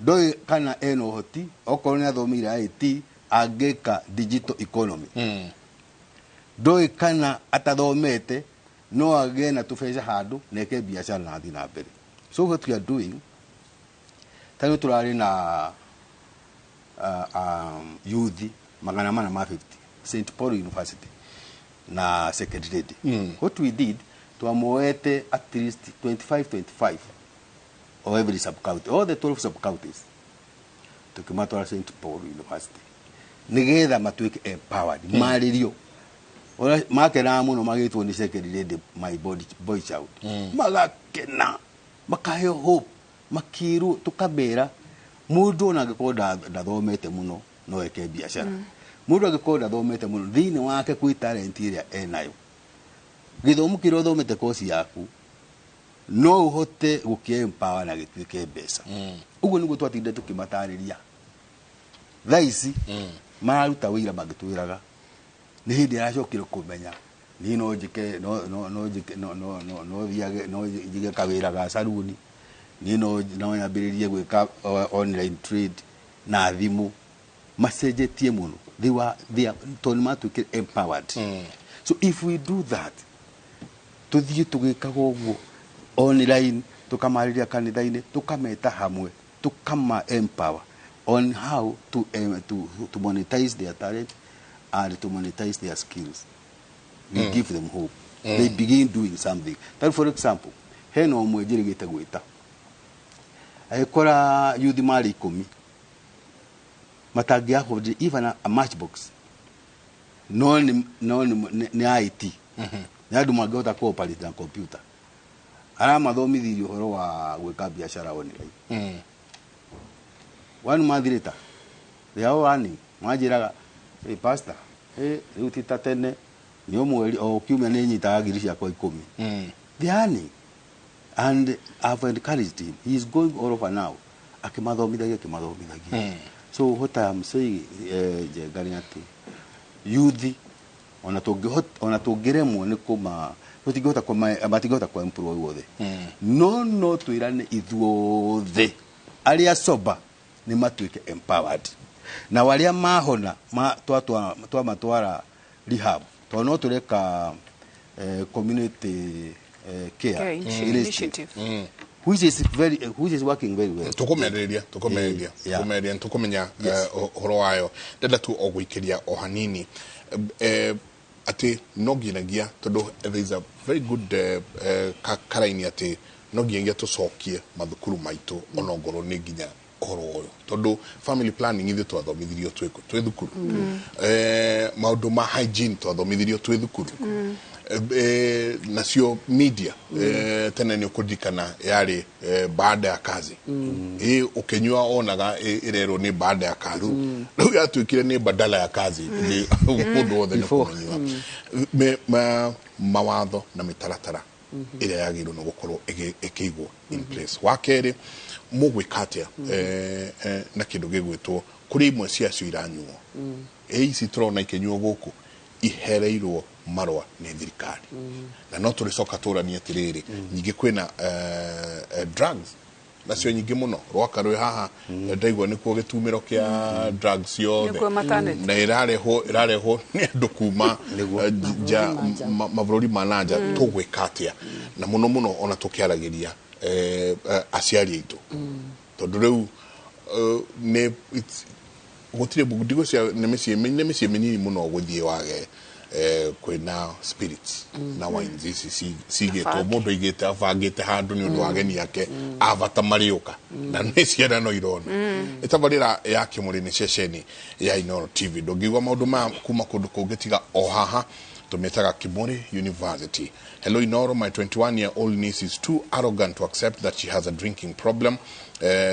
ndoĩ kana ena ũhoti okorwo nĩ athomeire IT angĩka digital economy, ndoĩ kana atathomete no agĩe na tũbeca handũ na eke biacara na athiĩ na mbere. So what we are doing, ta rĩu tũrarĩ na youth 450 St Paul University na second lady. What we did, twamoete at least 25 25 of every sub county, all the 12 sub counties, tukimatwara St Paul University nigetha matuĩke empowered, marĩrio. Ũrĩa makenaga mũno magĩtwo nĩ second lady, "My boy, boy child." Magakena, makaheo hope, makirwo, tukamera mũndũ ona angĩkorwo ndathomete mũno no eke biacara, mũndũ angĩkorwo ndathomete mũno thĩinĩ wake kwĩ talent ĩrĩa enayo, gĩthomo kĩrĩa ũthomete koci yaku no ũhote gũkĩ empower na gĩtuĩke mbeca. Ũguo nĩguo twatinde tũkĩmatarĩria. Thaa ici mararuta wĩra mangĩtwĩraga nĩ hĩndĩ aracokire kũmenya niĩ no njĩke no njĩke no thiage no njige kawĩra ga saruni, niĩ no nyambĩrĩrie gwĩka online trade na thimũ. Macenjetie mũno. They are tondũ nĩ matuĩkire empowered. So if we do that, tũthiĩ tũgĩkaga ũguo online, tũkamarĩria kanitha-inĩ, tũkameta hamwe, tũkama empower on how to monetize their talent and to monetize their skills, we give them hope. They begin doing something. That, for example, hena ũmwe njĩrĩgĩte gwĩta agĩkora youth marĩ 10 matangĩ afford even a matchbox, no nĩ IT, nĩ andũ mangĩhota kũoperate na computer. Aramathomithirie ũhoro wa gwĩka biacara online. One month later, they are all earning. Manjĩraga, "Hey, pastor, hey, rĩu ti ta tene, nĩ o mweri o kiumia nĩ nyitaga ngiri ciakwa 10." They are earning, and I've encouraged him. He is going all over now akĩmathomithagia, akĩmathomithagia. So what I am saying, Njenga, nĩ atĩ youth ona tũngĩhota ona tũngĩremwo nĩ kũma tũtingĩhota kũma matingĩhota kũ employ wothe, no twĩrane ithuothe arĩa sober nĩ matuĩke empowered, na arĩa mahona twamatwara rehab, tondũ no tũreka community care Care initiative. Which is working very well. Tukumereria, tukumereria. Tukumereria, tukumenya. Uhoro wayo ndenda tu o guikiria o hanini ati no nginyagia, tondu there is a very good karaini ati no nginyagia tucokie mathukuru maitu ona ongorwo ni nginya ũhoro ũyũ, tondu family planning ithuĩ twathomithirio twĩ thukuru, maũndũ ma hygiene twathomithirio twĩ thukuru, nacio media, tene nĩ ũkũririkana yarĩ baada ya kazi, ĩ ũkĩnyua onaga ĩrerwo nĩ baada ya kazi, rĩu yatuĩkire nĩ badala ya kazi, nĩ mũndũ wothe nĩ kũmĩnyua. Mawatho na mĩtaratara ĩrĩa yagĩrĩirwo nĩ gũkorwo ĩkĩigwo in place. Wa kerĩ, mũgwĩka atĩa na kĩndũ gĩgwĩtwo kũrĩ imwe ciacio iranyuo, ĩ ici tũrona ikĩnyuo gũkũ ihereirwo marũa nĩ thirikari, na no tũrĩcoka tũranie atĩrĩrĩ, nyingĩ kwĩna drugs nacio nyingĩ mũno rwaka rwĩ haha, ndaigua nĩkuo gĩtumĩro kĩa drugs ciothe. Nĩkuo maternity. Na ĩrarehwo nĩ andũ kuma nja, mabũrũri ma nanja. Tũgwĩka atĩa na mũno mũno ona tũkĩaragĩria aciari aitũ, tondũ rĩu nĩ gũtirĩ ndigũcia nĩ mĩciĩ mĩnini mũno gũthiĩ wage kwĩna spirits na wines ici cigĩtwo Abange. Mũndũ aigĩte abangĩte handũ nĩ ũndũ wa ageni ake a bata marĩũka, na nĩ ciana no irona. Ĩtabarĩra ya Kĩmũrĩ nĩ ceceni ya Inooro TV. Ndũngĩigua maũndũ maya kuma kũndũ kũngĩ tiga o haha. Tũmĩtaga Kimuri University. Hello Inoro, my 21-year-old niece is too arrogant to accept that she has a drinking problem.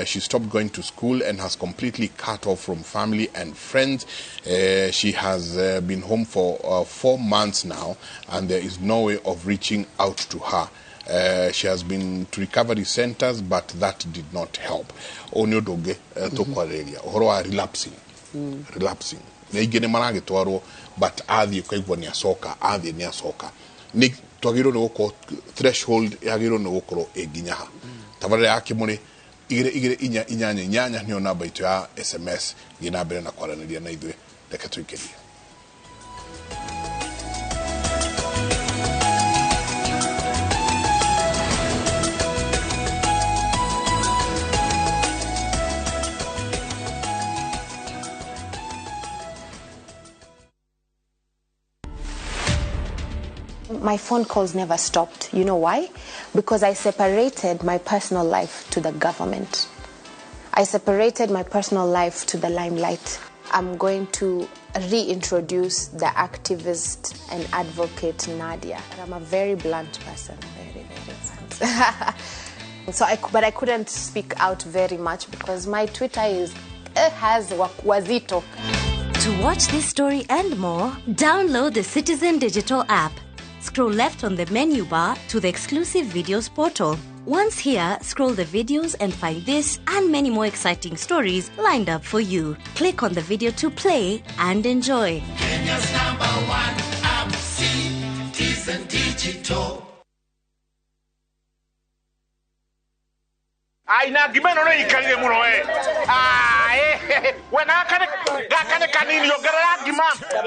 She stopped going to school and has completely cut off from family and friends. She has been home for 4 months now, and there is no way of reaching out to her. She has been to recovery centers, but that did not help. Ũyũ nĩ ũndũ ũngĩ tũkwarĩrĩria ũhoro wa relapsing. Relapsing nĩ aingĩ nĩ maragĩtwarwo, but athiĩ ũkaigua nĩ acoka, athiĩ nĩ acoka. Nĩ twagĩrĩirwo nĩ gũkorwo threshold yagĩrĩirwo nĩ gũkorwo ĩ nginya ha? Tabarĩra ya Kĩmũrĩ, 22488 nĩyo namba itũ ya SMS. Thiĩ na mbere na kwaranĩria na ithuĩ, reke tũingĩrie. My phone calls never stopped. You know why? Because I separated my personal life to the government. I separated my personal life to the limelight. I'm going to reintroduce the activist and advocate Nadia. I'm a very blunt person, very, very blunt. But I couldn't speak out very much because my Twitter is has wazito. To watch this story and more, download the Citizen Digital app. Scroll left on the menu bar to the exclusive videos portal. Once here, scroll the videos and find this and many more exciting stories lined up for you. Click on the video to play and enjoy. Kenya's number one app, Citizen Digital. Ai na ngima ĩno nĩ ikarire mũno we. Ai, we na gaka nĩ kanini, ongerera ngima.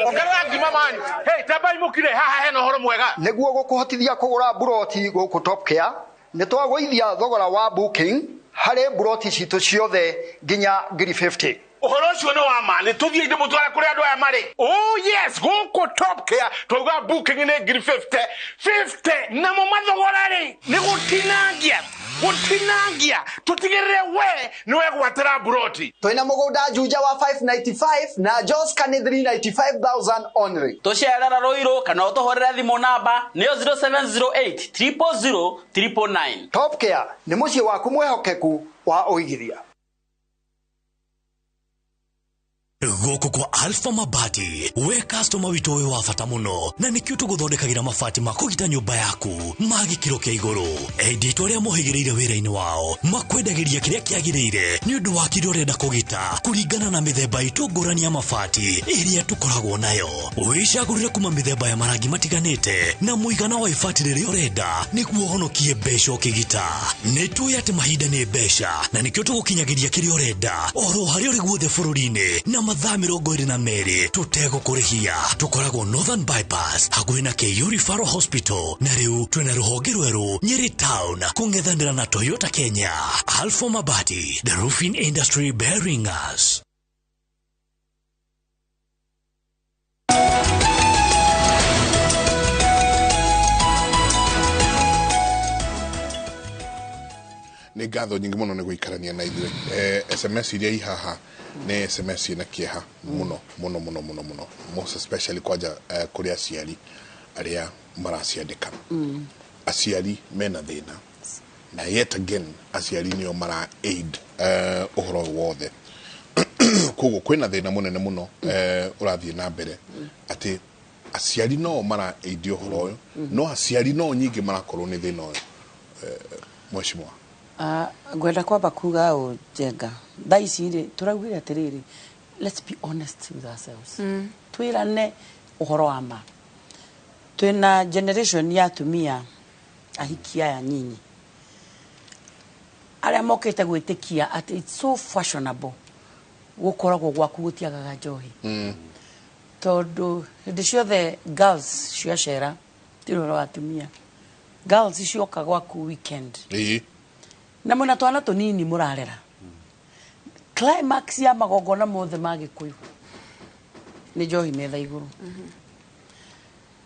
Ongerera ngima man. Hey, tambai mũkire haha hena ũhoro mwega. Nĩguo gũkũhotithia kũgũra mburoti gũkũ Top Care, nĩ twagũithia thogora wa booking harĩ mburoti citũ ciothe nginya 1,050. Ũhoro ũcio nĩ wa ma, nĩ tũthiĩ ndĩmũtware kũrĩa andũ aya marĩ. Oh yes, gũkũ Top Care twauga booking nĩ 1,050. 50 namo mathogora rĩ nĩ gũtinangia. Gũtinangia tũtigĩrĩre we nĩ wegwatĩra mburoti. Twĩna mũgũnda Juja wa 595 na Joska nĩ 395,000 only. Tũcerera Ruiru kana ũtũhũrĩre thimũ namba nĩyo 0708 000 999. Top Care nĩ mũciĩ waku mwĩhokeku wa ũigithia. Gũkũ kwa Alpha Mabati, we customer witũ wĩ wa bata mũno, na nĩkĩo tũgũthondekagĩra mabati ma kũgita nyũmba yaku ma gĩkĩro kĩa igũrũ. Endia itũ arĩa mohĩgĩrĩire wĩra-inĩ wao makwendagĩria kĩrĩa kĩagĩrĩire nĩ ũndũ wa kĩrĩa ũrenda kũgita kũringana na mĩthemba itũ ngũrani ya mabati ĩrĩa tũkoragwo nayo. Wĩcagũrĩre kuma mĩthemba ya marangi matiganĩte na mũigana wa ibati rĩrĩa ũrenda nĩguo ũhonokie mbeca ũkĩgita. Nĩ tũĩ atĩ mahinda nĩ mbeca na nĩkĩo tũgũkinyagĩria kĩrĩa ũrenda oro harĩa ũrĩ guothe bũrũri-inĩ na mathaa 22 tũtegũkũrĩhia. Tũkoragwo Northern Bypass hakuhĩ na KU Referral Hospital, na rĩu twĩna rũhonge rwerũ Nyeri Town kũng'ethanĩra na Toyota Kenya. Alpha Mabati, the roofing industry bearing us. Nĩ ngatho nyingĩ mũno nĩ gũikarania na ithuĩ. SMS iria i haha nĩ SMS ĩna kĩeha mũno mũno mũno mũno mũno, most especially kwanja kũrĩ aciari arĩa maraciandĩka. Aciari mena thĩna na yet again aciari nĩo mara aid ũhoro ũyũ wothe. Koguo kwĩna thĩna mũnene mũno ũrathiĩ na mbere atĩ aciari no mara aid ũhoro ũyũ, no aciari no nyingĩ marakorwo nĩ thĩna ũyũ. Mheshimiwa, Ngwenda kwamba kuga ũ Njenga, thaa ici rĩ tũraugire atĩrĩrĩ, let's be honest with ourselves. Twĩrane ũhoro wa ma. Twĩna generation ya atumia ahiki aya nyinyi arĩa mokĩte gwĩtĩkia atĩ it's so fashionable gũkoragwo gwaku gũtiagaga njohi. Tondũ hĩndĩ ciothe girls ciacera, ti ũhoro wa atumia, girls cioka gwaku weekend na mwĩna twana tũnini mũrarera, climax ya magongona mothe ma Gĩkũyũ nĩ njohi metha igũrũ.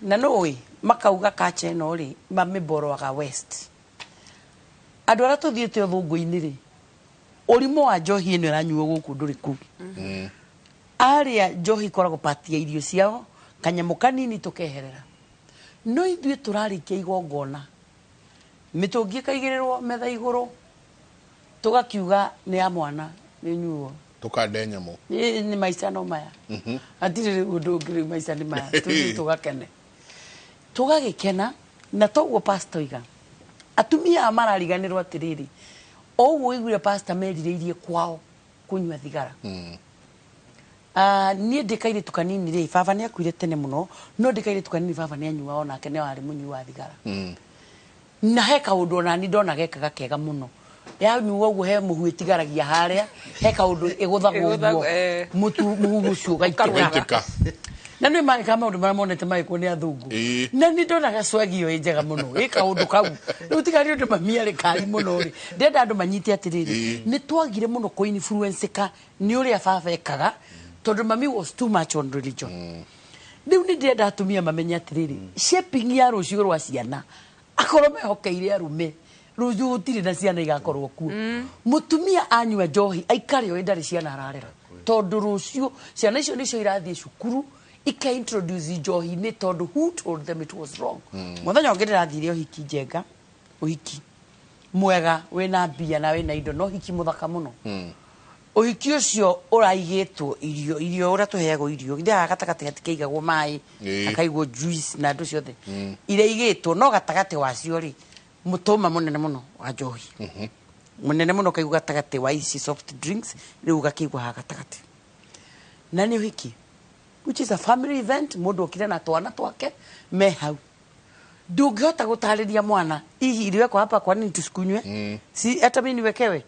Na nũĩ makauga kacha ĩno rĩ mamĩboroaga west. Andũ arĩa tũthiĩte ũthũngũ-inĩ rĩ, ũrimũ wa njohi ĩno ĩranyuo gũkũ ndũrĩ kũu. Arĩa njohi ikoragwo part ya irio ciao, kanyamũ kanini tũkeherera. No ithuĩ tũrarĩkia igongona, mĩtũngi ĩkaigĩrĩrwo metha igũrũ, tũgakiuga nĩ ya mwana nĩ nyuo. Tukande nyamũ. Nĩ maica no maya. Hatirĩ rĩu ũndũ ũngĩ, rĩu maica nĩ maya, tũthiĩ tũgakene, tũgagĩkena. Na toguo pastor oiga, atumia aya marariganĩrwo atĩrĩrĩ, o ũguo ũiguire pastor merirĩirie kwao kũnyua thigara. Niĩ ndĩ kairĩtu kanini rĩ, baba nĩ akuire tene mũno, no ndĩ kairĩtu kanini baba nĩ anyuaga, onake nĩ warĩ mũnyui wa thigara. Na he kaũndũ onani ndona gekaga kega mũno, yanyua ũguo he mũhu ĩtigaragia harĩa, he kaũndũ ĩgũthagwo ũguo, mũtu mũhu ũcio ũgaitĩka. Ũgaitĩka. Na nĩ mareka maũndũ marĩa monete magĩkwo nĩ athũngũ. Na nĩ ndonaga swag ĩyo ĩ njega mũno, ĩ kaũndũ kau rĩu tiga nĩ ũndũ mami arĩ kari mũno rĩ, ndĩrenda andũ manyite atĩrĩrĩ, nĩ twagire mũno kũ influence-ĩka nĩ ũrĩa baba ekaga, tondũ mami was too much on religion. Rĩu nĩ ndĩrenda atumia mamenye atĩrĩrĩ, shaping ya rũciũ rwa ciana, akorwo mehokeire arũme, rũciũ gũtirĩ na ciana igakorwo kuo. Mũtumia anyua njohi aikare oĩ ndarĩ ciana ararera, tondũ rũciũ ciana icio nĩcio irathiĩ cukuru ika introduce njohi-inĩ, tondũ who told them it was wrong? Mũthenya ũngĩ ndĩrathire ũhiki Njenga, ũhiki mwega wĩna mbia na wĩna indo, no ũhiki mũthaka mũno. Ũhiki ũcio ũraigĩtwo irio, irio ũrĩa tũheagwo irio githĩ haha gatagatĩ hatikĩigagwo maĩ, hakaigwo juice na andũ ciothe iria igĩtwo, no gatagatĩ wacio rĩ, mũtũma mũnene mũno wa njohi, mũnene mũno kaigwo gatagatĩ wa ici soft drinks, rĩu gakĩigwo haha gatagatĩ. Na nĩ ũhiki, which is a family event, mũndũ okire na twana twake me hau, ndũngĩhota gũtarĩria mwana hihi iliwekwa hapa kwa nini tusikunywe, si hata mimi niwekewe.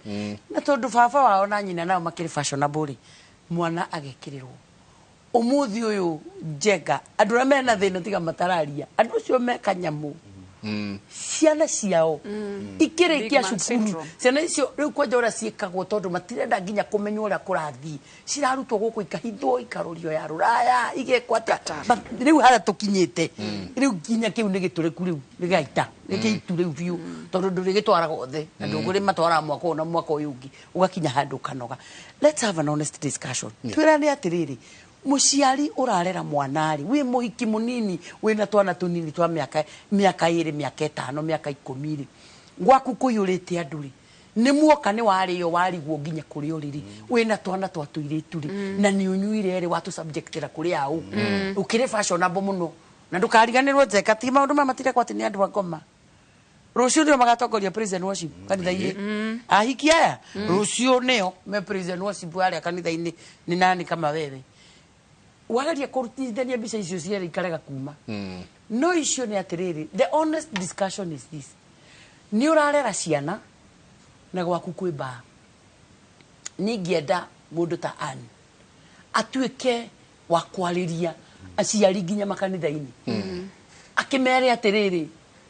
Na tondũ baba wao na nyina nao makĩrĩ fashionable rĩ, mwana agekĩrĩrwo. Ũmũthĩ ũyũ Njenga, andũ arĩa mena thĩna tiga matararia, andũ acio me kanyamũ, ciana ciao ikĩrĩkia Big man cukuru, syndrome. Ciana icio rĩu kwanja ũrĩa ciĩkagwo, tondũ matirenda nginya kũmenya ũrĩa kũrathiĩ, cirarutwo gũkũ ikahithwo, ikarorio ya rũraya, igekwo atĩa. But rĩu harĩa tũkinyĩte rĩu, nginya kĩu nĩ gĩtũrĩku, rĩu nĩ gĩaita, nĩ kĩitu rĩu biũ, tondũ ndũrĩgĩtwaraga othe na ndũngũrĩ matwaraga mwaka ũyũ na mwaka ũyũ ũngĩ, ũgakinya handũ ũkanoga. Let's have an honest discussion. Twĩrane atĩrĩrĩ, mũciari ũrarera mwana rĩ, wĩ mũhiki mũnini, wĩna twana tũnini twa mĩaka 2, mĩaka 5, mĩaka 10 rĩ, gwaku kũiyũrĩte andũ rĩ, nĩ muoka nĩ warĩo warigwo nginya kũrĩa ũrĩrĩ, wĩna twana twa tũirĩtu rĩ, na nĩ ũnyuire rĩ, watũ subjectĩra kũrĩ aũ, ũkĩrĩ fashionable mũno. Na ndũkariganĩrwo Njeka, ti maũndũ maya matirekwo atĩ nĩ andũ a ngoma, rũciũ nĩo magatongoria praise and worship kanitha-inĩ. Ahiki aya rũciũ nĩo me praise and worship harĩa kanitha-inĩ. Nĩ nani kama wewe wageria kũrutithania mbica icio cierĩ ikarega kuma? No icio nĩ atĩrĩrĩ, the honest discussion is this: nĩ ũrarera ciana na gwaku kwĩ mbaa, ningĩenda mũndũ ta Ann atuĩke wa kwarĩria aciari nginya makanitha-inĩ, akĩmere atĩrĩrĩ,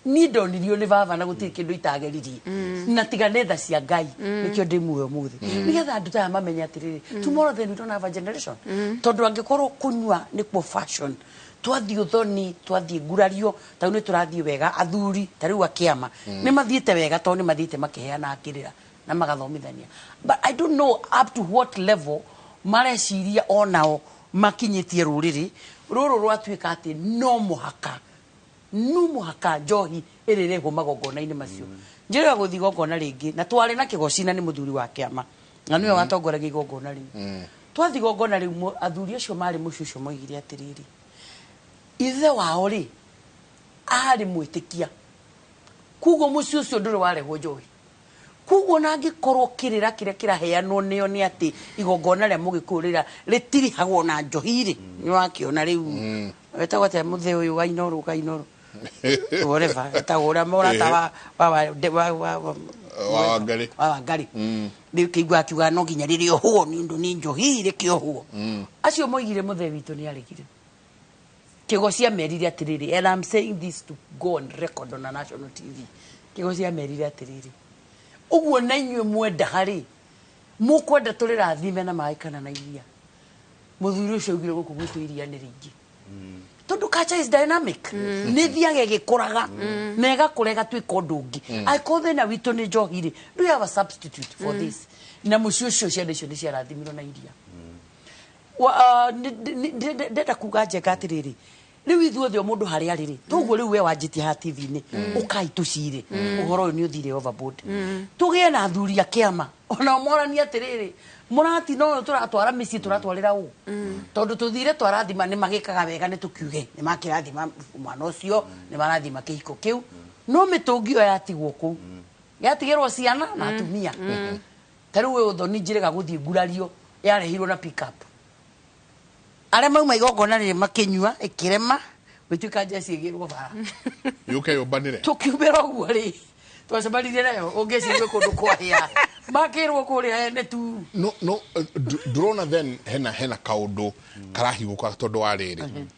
niĩ ndonirio nĩ baba na gũtirĩ kĩndũ itageririe, na tiga nĩ tha cia Ngai nĩkĩo ndĩ muoyo mũthĩ, nĩgetha andũ taya mamenye atĩrĩrĩ, tomorrow then we don't have a generation. Tondũ angĩkorwo kũnyua nĩkuo fashion, twathiĩ ũthoni, twathiĩ ngurario, ta rĩu nĩ tũrathiĩ wega, athuri ta rĩu akĩama nĩ mathiĩte wega, tondũ nĩ mathiĩte makĩheana kĩrĩra na magathomithania, but I don't know up to what level mareciria onao makinyĩtie rũrĩrĩ rũrũ rwatuĩka atĩ no mũhaka njohi ĩrĩrehwo magongona-inĩ macio. Njĩrĩga gũthiĩ igongona rĩngĩ na twarĩ na kĩgocina nĩ mũthuri wa kĩama na nĩwe watongoragia igongona rĩu. Twathiĩ igongona rĩu, athuri acio marĩ mũciĩ ũcio moigire atĩrĩrĩ, ithe wao rĩ arĩ mwĩtĩkia, koguo mũciĩ ũcio ndũrĩ warehwo njohi. Koguo na angĩkorwo kĩrĩra kĩrĩa kĩraheanwo nĩo nĩ atĩ igongona rĩa mũgĩkũyũ rĩrĩa rĩtirihagwo na njohi rĩ, nĩ wakĩona rĩu wetagwo atĩa mũthee ũyũ wa Inooro, Kainoro, whatever etagwo, ũrĩa mũrata wa Wa Wangari. Wa Wangari rĩu kĩigua akiuga no nginya rĩrĩohwo nĩ ũndũ nĩ njohi rĩkĩohwo. Acio moigire mũthee witũ nĩ aregire. Kĩgoci amerire atĩrĩrĩ, and I'm saying this to go on record on a national TV, Kĩgoci amerire atĩrĩrĩ, ũguo na inyuĩ mwenda harĩ mũkwenda tũrĩrathime na maĩ kana na iria? Mũthuri ũcio augire gũkũ gwitũ iria nĩ rĩingĩ, tondũ culture is dynamic, nĩ thiaga ĩgĩkũraga na ĩgakũra ĩgatuĩka ũndũ ũngĩ. Angĩkorwo thĩna witũ nĩ njohi rĩ, do you have a substitute for this? Na mũciĩ ũcio ciana icio nĩ ciarathimirwo na iria. Ndenda kuga Njega atĩrĩrĩ, Rĩu ithuothe o mũndũ harĩa arĩ rĩ, toguo rĩu we wanjĩtie haha TV-inĩ, ũkai tũcire ũhoro ũyũ nĩ ũthire overboard. Tũgĩe na athuri a kĩama ona moranie atĩrĩrĩ, mũratina ũyũ tũratwara mĩciĩ tũratwarĩra ũ, tondũ tũthire twarathima nĩ magĩkaga wega, nĩ tũkiuge nĩ makĩrathima mwana ũcio, nĩ marathima kĩhiko kĩu, no mĩtũngi ĩyo yatigwo kũu, yatigĩrwo ciana na atumia. Ta rĩu ũyũ ũthoni njĩrĩga gũthiĩ ngurario yarehirwo na pick up, arĩa mauma igongona rĩrĩ makĩnyua ĩkĩrema gwĩtuĩka njeci ĩgĩrwo bara. Yũke yũmbanĩre. Tũkiumĩra ũguo rĩ, twacemanirie nayo, ũngĩcirie kũndũ kwahĩa makĩrwo kũrĩa ene tu. No no ndũrona then hena kaũndũ karahigũka tondũ wa rĩrĩ,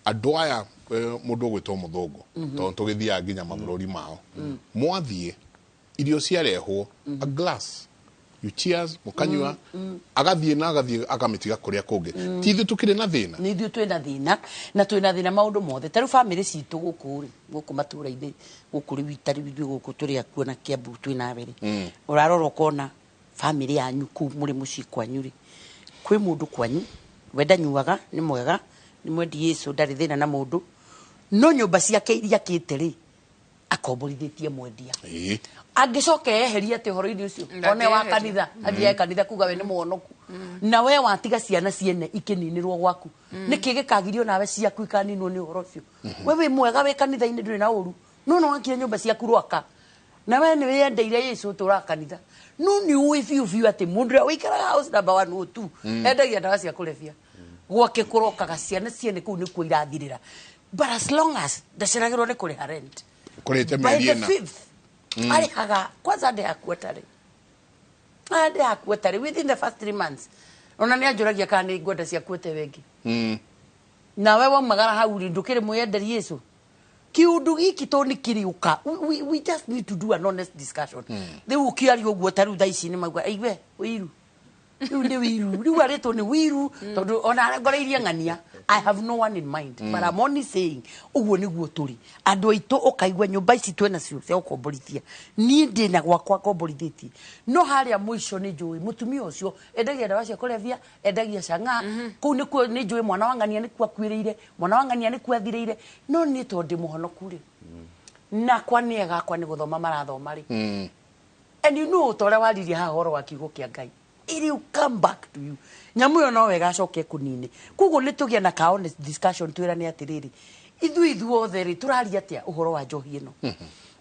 andũ aya, mũndũ ũgwĩtwo mũthũngũ, tondũ tũgĩthiaga nginya mabũrũri mao, mwathiĩ irio ciarehwo, a glass, you cheers, mũkanyua, agathiĩ na agathiĩ akamĩtiga kũrĩa kũngĩ. Ti ithuĩ tũkĩrĩ na thĩna? Nĩ ithuĩ twĩna thĩna, na twĩna thĩna maũndũ mothe. Ta rĩu bamĩrĩ citũ gũkũ rĩ, gũkũ matũra-inĩ gũkũ rĩu, ta rĩu ithuĩ gũkũ tũrĩ akuo na Kiambu twĩ nawe rĩ, ũrarora ũkona bamĩrĩ yanyu kũu mũrĩ mũciĩ kwanyu rĩ, kwĩ mũndũ kwanyu we ndanyuaga, nĩ mwega, nĩ mwendi Yesu, ndarĩ thĩna na mũndũ, no nyũmba ciake iria akĩte rĩ, akomborithĩtie mwendia. Angĩcoka eherie atĩ ũhoro-inĩ ũcio one wa kanitha, athiae kanitha kuga we nĩ mũhonoku, na we watiga ciana ciene ikĩninĩrwo gwaku, nĩkĩ gĩkagirio nawe ciaku ikaninwo nĩ ũhoro ũcio? We wĩ mwega, wĩ kanitha-inĩ, ndũrĩ na ũru, no wakire nyũmba ciaku rwaka, na we nĩ wĩyendeire Yesu, ũtũraga kanitha, no nĩ ũĩ biũ biũ atĩ mũndũ ũrĩa ũikaraga house number 102 endagia ndawa cia kũrebia, gwake kũrokaga ciana ciene kũu nĩkuo irathirĩra, but as long as ndaceragĩrwo nĩ kũrĩha rent kũrĩte by mĩeri the ĩna fifth, arĩhaga kwanza ndĩhakuo tarĩ ndĩhakuo tarĩ within the first 3 months. Ona nĩ anjũragia kana nĩ ngwenda ciakuĩte wengi. Nawe waumagara hau rĩ, ndũkĩrĩ mwĩyenderi Yesu kiundu giki to nĩ kĩrĩũka. We just need to do an honest discussion. Rĩu ũkĩaria ũguo, ta rĩu thaa ici nĩ mauga aigue ũiru, rĩu nĩ wiru, rĩu arĩtwo nĩ wiru, tondũ ona ngoreirie ng'ania. I have no one in mind, but I'm only saying ũguo nĩguo tũrĩ andũ aitũ. Ũkaigua nyũmba ici twĩ nacio cia gũkomborithia, niĩ ndĩna gwakwa ngomborithĩtie, no harĩa mũico nĩ njũĩ mũtumia ũcio endagia ndawa cia kũrebia, endagia cang'aa kũu nĩkuo, nĩ njũĩ mwana wa ng'ania nĩkuo akuĩrĩire, mwana wa ng'ania nĩkuo athirĩire, no niĩ tondũ ndĩ mũhonoku rĩ, nakwa nĩ agakwa nĩ gũthoma marathoma rĩ. And you know, ta ũrĩa waririe haha ũhoro wa kiugo kĩa Ngai, it will come back to you. Nyamũ ĩyo no wega acoke kũnine. Koguo nĩ tũgĩe na ka honest discussion, twĩrane atĩrĩrĩ, ithuĩ ithuothe rĩ, tũraria atĩa ũhoro wa njohi ĩno?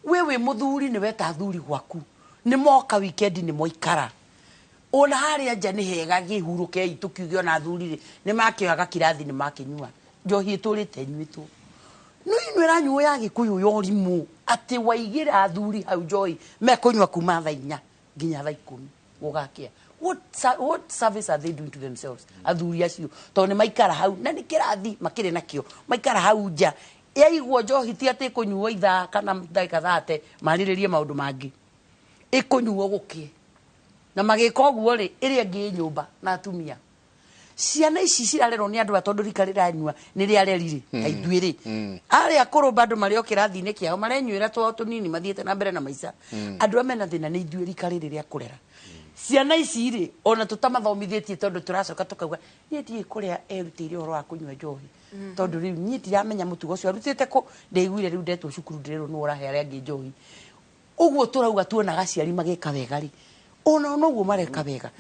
We wĩ mũthuri, nĩ weta athuri gwaku, nĩ moka weekend, nĩ moikara ona harĩa nja nĩ hega, gĩhurũkei, tũkiuge ona athuri rĩ, nĩ makĩoyaga kirathi, nĩ makĩnyua njohi ĩtũrĩte nyuĩtwo, no ĩno ĩranyuo ya gĩkũyũ ya ũrimũ, atĩ waigĩra athuri hau njohi mekũnyua kuma thaa 4 nginya thaa 10 gũgakĩa. What service are they doing to themselves, athuri acio? Tondũ nĩ maikara hau na nĩ kĩrathi makĩrĩ nakĩo, maikara hau nja yaigwo njohi, ti atĩ ĩkũnyuo ithaa kana ndagĩka 30 marĩrĩrie maũndũ mangĩ, ĩkũnyuo gũkĩe. Na magĩka ũguo rĩ, ĩrĩa ĩngĩ ĩ nyũmba na atumia, ciana ici cirarerwo nĩ andũ aya, tondũ rika rĩranyua nĩ rĩa reri rĩ, ta ithuĩ rĩ, arĩa akũrũ bado marĩ o kĩrathi-inĩ kĩao, marenyuĩra twao tũnini, mathiĩte na mbere na maica. Andũ arĩa mena thĩna nĩ ithuĩ rika rĩrĩ rĩa kũrera ciana ici rĩ, ona tũtamathomithĩtie, tondũ tũracoka tũkauga niĩ ndiĩ kũrĩa erutĩire ũhoro wa kũnyua njohi, tondũ rĩu niĩ ndiramenya mũtugo ũcio arutĩte kũ. Ndĩiguire rĩu ndetwo cukuru, ndĩrerwo nĩ ũrahe arĩa angĩ njohi. Ũguo tũrauga tuonaga aciari magĩka wega rĩ, ona noguo mareka wega.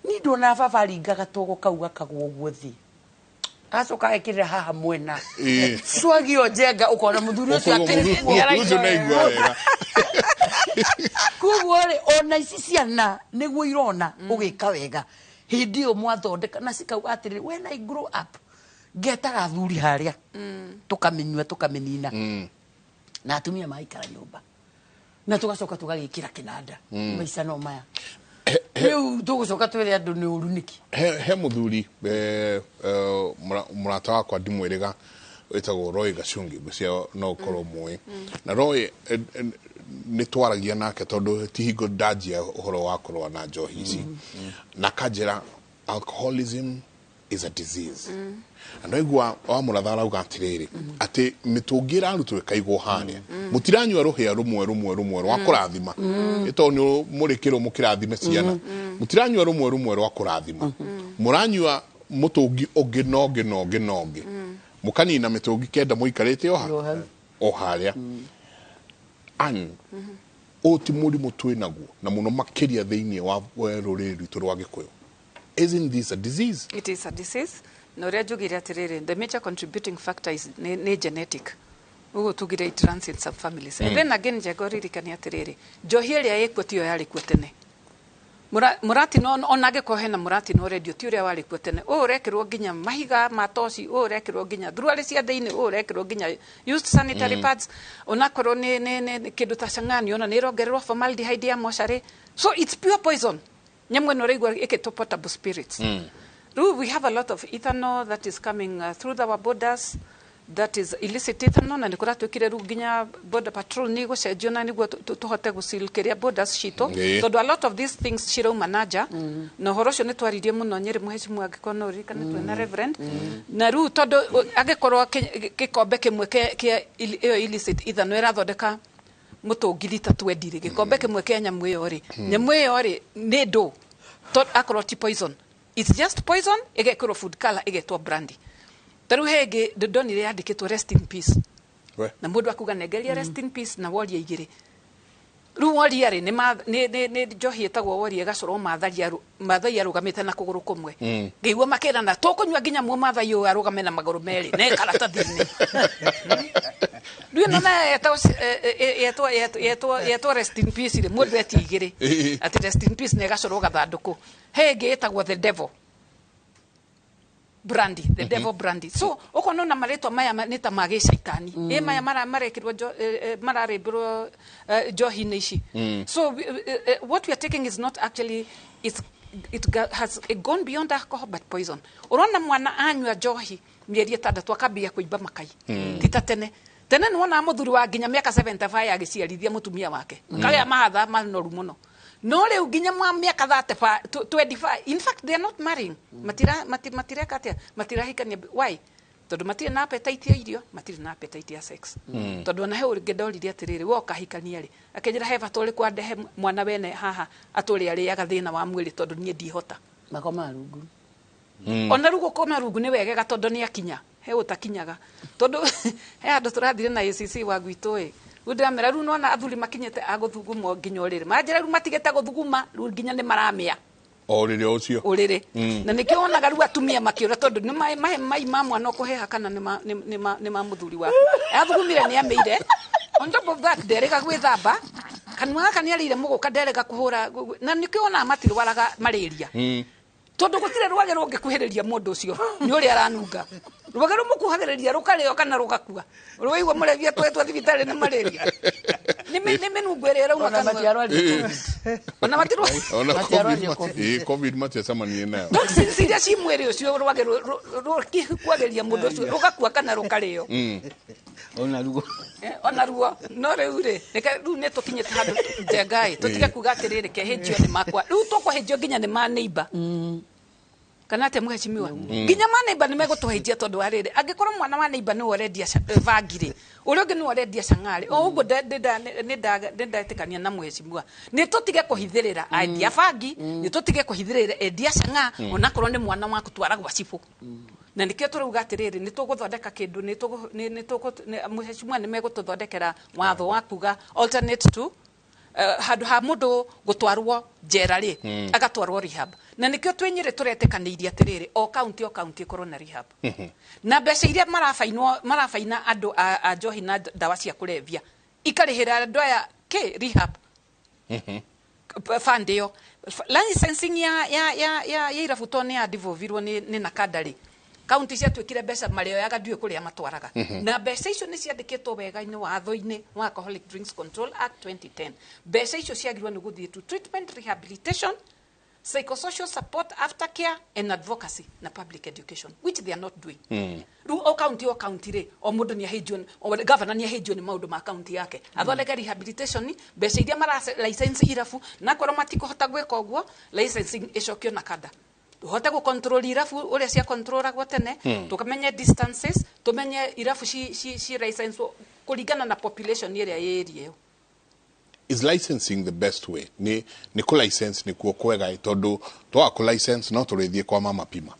Niĩ ndonaga baba aringaga togo kau gakagwo ũguo thĩ, agacoka agekĩrĩra haha mwena cwagio njenga, ũkona mũthuri ũcio akĩrĩ Ũcio nĩaigua wega. Koguo rĩ, ona ici ciana nĩguo irona ũgĩka wega hĩndĩ ĩyo mwathondeka, na cikauga atĩrĩrĩ, when I grow up ngetaga athuri harĩa, tũkamĩnyua, tũkamĩnina, na atumia magaikara nyũmba, na tũgacoka tũgagĩkĩra kĩnanda. Maica no maya rĩu tũgũcoka twĩre andũ nĩ ũru nĩkĩ? He mũthuri, mũrata wakwa ndimwĩrĩga, wĩtagwo Roy Gacungi, ngwĩciria no ũkorwo mũĩ na Roy. Nĩ twaragia nake tondũ ti hingo ndanjia ũhoro wa kũrũa na njohi ici, na kanjĩra alcoholism is a disease. Na ndaigua wa mũratha arauga atĩrĩrĩ, atĩ mĩtũngi ĩrarutwo ĩkaigwo harĩa, mũtiranyua rũhĩa rũmwe rũmwe rũmwe rwa kũrathima, ĩ tondũ nĩ mũrĩ kĩrũ mũkĩrathime ciana, mũtiranyua rũmwe rũmwe rwa kũrathima, mũranyua mũtũngi ũngĩ na ũngĩ na ũngĩ na ũngĩ. Mũkanina mĩtũngi 9 mũikarĩte oha o harĩa. An ũyũ ti mũrimũ twĩ naguo na mũno makĩria thĩinĩ wa rũrĩrĩ rwitũ rwa Gĩkũyũ. Isn't this a disease? It is a disease. Na ũrĩa njugire atĩrĩrĩ, the major contributing factor is nĩ genetic. Ũguo tugire it runs in some families. And then again, Njenga, ũririkane atĩrĩrĩ, njohi ĩrĩa ĩkuo tiyo yarĩ kuo tene. Mũratino ona angĩkorwo hena mũratino ũrendio ti ũrĩa warĩ kuo tene. Ũyũ ũrekĩrwo nginya mahiga ma toci, ũyũ ũrekĩrwo nginya thuruarĩ cia thĩinĩ, ũyũ ũrekĩrwo nginya used sanitary pads, onakorwo nĩ kĩndũ ta cang'ani, ona nĩ ĩrongererwo formaldehyde ya mocarĩ. So it's pure poison. Nyamũ ĩno ũraigua ĩkĩtwo portable spirits. Rĩu we have a lot of ethanol that is coming through our borders, that is illicit ethanol, na nĩ kũratuĩkire rĩu nginya border patrol nĩ gũcenjio na nĩguo tũhote gũcil kĩrĩa borders citũ, tondũ a lot of these things cirauma na nja. Na ũhoro ũcio nĩ twaririe mũno Nyĩrĩ, mũhecimu, angĩkorwo no ũririkane twĩna reverend. Na rĩu tondũ angĩkorwo gĩkombe kĩmwe kĩa ĩyo illicit ethanol ĩrathondeka mũtũngi rita 20 rĩ, gĩkombe kĩmwe kĩa nyamũ ĩyo rĩ, nyamũ ĩyo rĩ nĩ ndũ, akorwo ti poison, it's just poison ĩgekĩrwo food color ĩgetwo brandy. Ta rĩu he ĩngĩ ndonire yandĩkĩtwo "rest in peace". We. Na mũndũ akuga nengeria rest in peace na woria igĩrĩ. Rĩu woria rĩ, nĩ njohi ĩtagwo woria, ĩgacorwo Maathai arũgamĩte na kũgũrũ kũmwe. Ngĩigua makĩrana tũkũnyua nginya mũmathai ũyũ arũgame na magũrũ merĩ ne karatathi-inĩ. Rĩu ĩno nayo yetwo rest in peace rĩ, mũndũ etie igĩrĩ atĩ rest in peace na ĩgacorwo gathandũkũ. He ĩngĩ ĩtagwo the devil brandy, the devil brandy. So ũkona ona marĩtwa maya nĩ ta ma gĩcaitani, ĩ maya marekĩrwo mararĩmbĩrwo njohi-inĩ ici. So what we are taking is not actually, it has gone beyond alcohol but poison. Ũrona mwana anyua njohi mĩeri 6 akambia kũimba makai. Ti ta tene. Tene nĩ wonaga mũthuri wa nginya mĩaka 75 agĩciarithia mũtumia wake, kagĩa mahatha manoru mũno. No rĩu nginya mwa mĩaka 35, 25, in fact they are not marrying. Matira matireka atĩa, matirahikania. Why? Tondũ matirĩ na appetite ya irio, matirĩ na appetite ya sex. Tondũ ona he ũngĩ ndoririe atĩrĩrĩ, we ũkahikania rĩ? Akĩnjĩra he bata ũrĩkũ andehe mwana wene haha atũrĩ arĩaga thĩna wa mwĩrĩ, tondũ niĩ ndihota. Makoma rungu. Ona rĩu gũkoma rungu nĩ wegega, tondũ nĩ akinya he ũtakinyaga, tondũ he handũ tũrathire na ACC wa gwitũ ĩ. Rĩu ndĩramera rĩu nona athuri makinyĩte a gũthugumwo nginya ũrĩrĩ, manjĩra rĩu matigĩte gũthuguma, rĩu nginya nĩ maramĩa o rĩrĩ ũcio. Ũrĩrĩ. Na nĩkĩo wonaga rĩu atumia makĩũra, tondũ nĩ mai ma mwana ũkũheha kana nĩ ma mũthuri waku athugumire nĩ amĩire. On top of that, nderĩga gwĩthamba kanua gaka, nĩ arĩire mũgũka, nderĩga kũhũra, na nĩkĩo wonaga matirwaraga malaria, tondũ gũtirĩ rwagĩ rũngĩkuhĩrĩria mũndũ ũcio nĩ ũrĩa aranunga. Rwagĩ rũmũkuhagĩrĩria rũkarĩo kana rũgakua. Rwaigua mũrevia twetwo thibitarĩ nĩ malaria, nĩ mĩnungo ĩrĩa ĩrauma Ona kanua. matiarwarire COVID. Ona matirwa Ona Matiarwarire COVID COVID. Covid matiacemanirie nayo. Toxins iria ci mwĩrĩ ũcio, rwagĩ rũkĩkuagĩria mũndũ ũcio rũgakua kana rũkarĩo. Ona ruo. Ona ruo. No rĩu rĩ, reke rĩu nĩ tũkinyĩte handũ, Njenga, tũtige kuga atĩrĩrĩ, kehĩnjio nĩ makwa. Rĩu tũkũhĩnjio nginya nĩ ma neighbor kana atĩa, mũhecimiwa? Nginya ma neighbor nĩ megũtũhĩnjia, tondũ wa rĩrĩ, angĩkorwo mwana wa neighbor nĩwe ũrendia bangi rĩ, ũrĩa ũngĩ nĩwe ũrendia cang'arĩ o ũguo. Nĩ ndetĩkania na mũhecimiwa, nĩ tũtige kũhithĩrĩra endia bangi, nĩ tũtige kũhithĩrĩra endia cang'aa, onakorwo nĩ mwana waku, twara gwa cibũ. Na nĩkĩo tũrauga atĩrĩrĩ, nĩ tũgũthondeka kĩndũ, nĩ tũgũ- nĩ- nĩ tũgũ- nĩ- mũhecimiwa nĩ megũtũthondekera watho wa kuga alternate to handũ ha mũndũ gũtwarwo njera rĩ, agatwarwo rehab. Na nĩkĩo twĩ Nyĩrĩ tũretĩkanĩirie atĩrĩrĩ, o kaunti o kaunti ĩkorwo na rehab, na mbeca iria marabainwo, marabaina andũ a njohi na ndawa cia kũrebia, ikarĩhĩra andũ aya kĩ rehab fund ĩyo. Licensing ya irabu to nĩ yadevolvirwo nĩ NACADA rĩ, kaunti ciatuĩkire mbeca marĩoyaga, ndiũĩ kũrĩa matwaraga. Na mbeca icio nĩ ciandĩkĩtwo wega-inĩ watho-inĩ wa Alcoholic Drinks Control Act 2010. Mbeca icio ciagĩrĩirwo nĩ gũthiĩ to treatment, rehabilitation, psychosocial support, aftercare and advocacy na public education, which they are not doing. Rĩu o kaunti o kaunti rĩ, o mũndũ nĩ ahĩnjio, o governor nĩ ahĩnjio nĩ maũndũ ma kaunti yake, athondeke rehabilitation, mbeca iria mara license irabu. Na korwo matikũhota gwĩka ũguo, licensing ĩcokio NACADA, tũhote gũ control irabu ũrĩa cia controlagwo tene. Tũkamenye distances, tũmenye irabu ci license kũringana na population ĩrĩa ĩ area ĩyo. Is licensing the best way? Nĩ kũ license nĩkuo kwega? Ĩ tondũ twaga kũ license no tũrĩthiĩ kwa mama pima.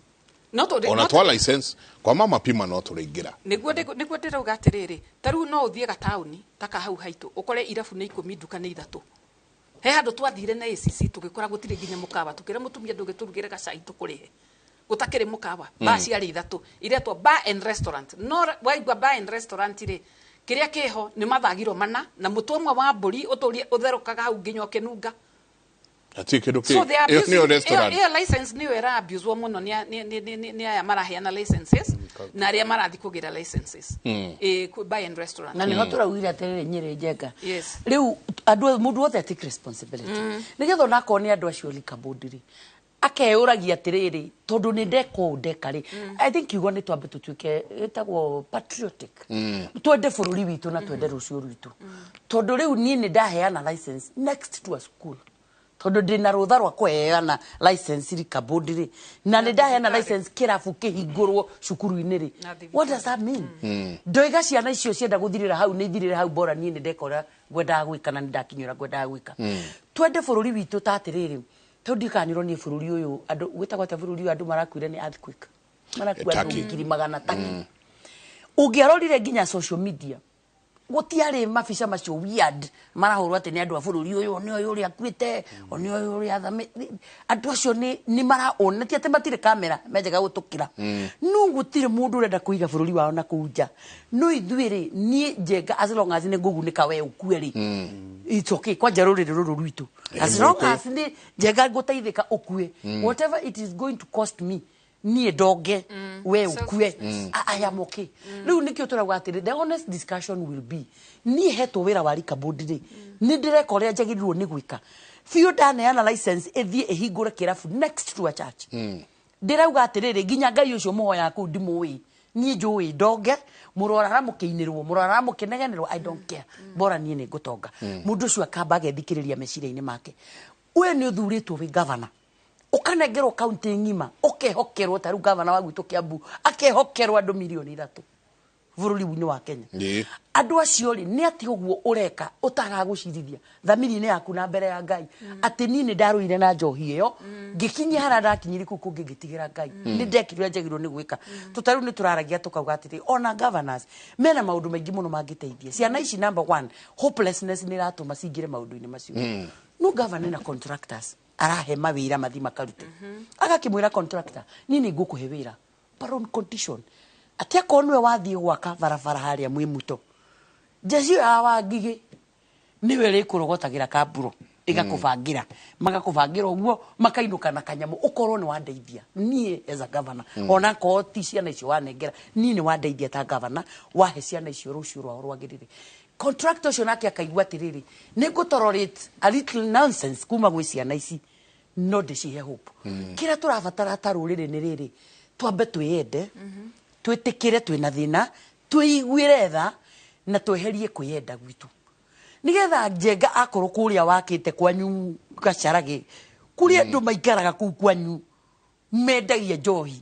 No tũ- Ona no twa license kwa mama pima no tũrĩingĩra. Nĩguo ndĩrauga atĩrĩrĩ, ta rĩu no ũthiĩ gataũni ta ka hau haitũ, ũkore irabu nĩ 10, nduka nĩ 3. He handũ twathire na ACC, tũgĩkora gũtirĩ nginya mũkawa. Tũkĩra mũtumia, ndũgĩtũrugĩre gacai tũkũrĩhe, gũtakĩrĩ mũkawa. Bar ciarĩ 3 iretwo bar and restaurant. No waigua bar and restaurant rĩ, kĩrĩa kĩho nĩ mathagiro mana na mũtwe ũmwe wa mbũri ũtũrie ũtherũkaga hau nginya ũkĩnunga. Hatirĩ kĩndũ So they are kĩ ĩyo nĩyo abusing- restaurant. Ĩyo license nĩyo ĩra abuse mũno nĩ aya maraheana licenses na arĩa marathiĩ kũgĩra licenses. Ĩ, bar and restaurant. Na nĩho tũraugire atĩrĩrĩ, Nyĩrĩ Njenga, Yes. rĩu andũ, mũndũ wothe take responsibility, nĩgetha onakorwo nĩ andũ acio liquor board rĩ, akeyũragia atĩrĩrĩ, tondũ nĩ ndeka ũũ ndeka rĩ. I think kiugo nĩ twambe tũtuĩke ĩtagwo patriotic, twende bũrũri witũ na twende rũciũ rwitũ, tondũ rĩu niĩ nĩ ndaheana license next to a school, tondũ ndĩna rũtha rwa kũheana license liquor board rĩ, na nĩ ndaheana license kĩrabu kĩhingũrwo cukuru-inĩ rĩ, Na thibitarĩ. what does that mean? Ndoiga ciana icio cienda gũthirĩra hau nĩ ithirĩre hau, bora niĩ nĩ ndeka ũrĩa ngwendaga gwĩka na nĩ ndakinya ũrĩa ngwendaga gwĩka. Twende bũrũri witũ ta atĩrĩrĩ, tondũ ndikanyũrwo niĩ bũrũri ũyũ, andũ gwĩtagwo atĩa, bũrũri ũyũ andũ marakuire nĩ earthquake, marakua andũ Turkey. 100,000 Turkey. Ũngĩarorire nginya social media, gũtiarĩ mabica macio weird marahũrwo atĩ nĩ andũ a bũrũri ũyũ, nĩ ũyũ ũrĩa akuĩte, o nĩ ũyũ ũrĩa athame. Andũ acio nĩ maraona ti atĩ matirĩ kamera menjaga gũtũkĩra, no gũtirĩ mũndũ ũrenda kũiga bũrũri wao na kũu nja. No ithuĩ rĩ, niĩ Njenga, as long as nĩ ngũgunĩka we ũkue rĩ, it's okay. Kwanja rũrĩrĩ rũrũ rwitũ, as long as nĩ Njenga ngũteithĩka ũkue, whatever it is going to cost me, niĩ ndonge, we ũkue, I am okay. Rĩu nĩkĩo tũrauga atĩrĩ, the honest discussion will be, niĩ hetwo wĩra wa liquor board rĩ, nĩ ndĩreka ũrĩa njagĩrĩirwo nĩ gwĩka biũ. Ndaneana license ĩthiĩ ĩhingũre kĩrabu next to a church, ndĩrauga atĩrĩrĩ, nginya Ngai ũcio mũhoyaga kũu ndimũĩ, niĩ njũĩ ndonge, mũrorara mũkĩinĩrwo, mũrorara mũkĩnegenerwo, I don't care, bora niĩ nĩ ngũtonga. Mũndũ ũcio akamba agethikĩrĩria meciria-inĩ make. We nĩ ũthurĩtwo wĩ gavana, ũkanengerwo kaunti ng'ima, ũkehokerwo, ta rĩu gavana wa gwitũ Kiambu akehokerwo andũ 3 mirioni bũrũri-inĩ wa Kenya. Andũ acio rĩ, nĩ atĩ ũguo ũreka ũtagagũcirithia thamiri-inĩ yaku na mbere ya Ngai atĩ niĩ nĩ ndarũire na njohi ĩyo, ngĩkinyia harĩa ndakinyire, kũu kũngĩ ngĩtigĩra Ngai, nĩ ndekire ũrĩa njagĩrĩirwo nĩ gwĩka. Tũta rĩu nĩ tũraragia tũkauga atĩrĩ, ona governors mena maũndũ maingĩ mũno mangĩteithia ciana ici. Number one, hopelessness nĩ ĩratũma cingĩre maũndũ-inĩ macio. No governor na contractors arahe mawĩra mathi makarute, agakĩmwĩra contractor, niĩ nĩ ngũkũhe wĩra but on condition atĩ akorwo nĩwe wathiĩ gwaka barabara harĩa mwĩ muto, njeci ĩyo ya Wangigĩ nĩwe ĩrĩkũrogotagĩra kamburo, ĩgakũbangĩra, magakũbangĩra ũguo, makainũka na kanyamũ, ũkorwo nĩ wandeithia niĩ as a governor. Ona korwo ti ciana icio wanengera, niĩ nĩ wandeithia ta governor, wahe ciana icio rũciũ rwao rwagĩrĩre. Contractor ũcio nake akaigua atĩrĩrĩ, nĩ ngũ tolerate a little nonsense kuma gwĩ ciana ici, no ndĩcihe hope. Kĩrĩa tũrabatara ta rũrĩrĩ nĩ rĩrĩ, twambe twĩyende, twĩtĩkĩre twĩna thĩna, twĩiguĩre tha na tweherie kwĩyenda gwitũ, nĩgetha Njenga akorwo kũrĩa wakĩte kwanyu Gacaragĩ, kũrĩa andũ maikaraga kũu kwanyu mendagia njohi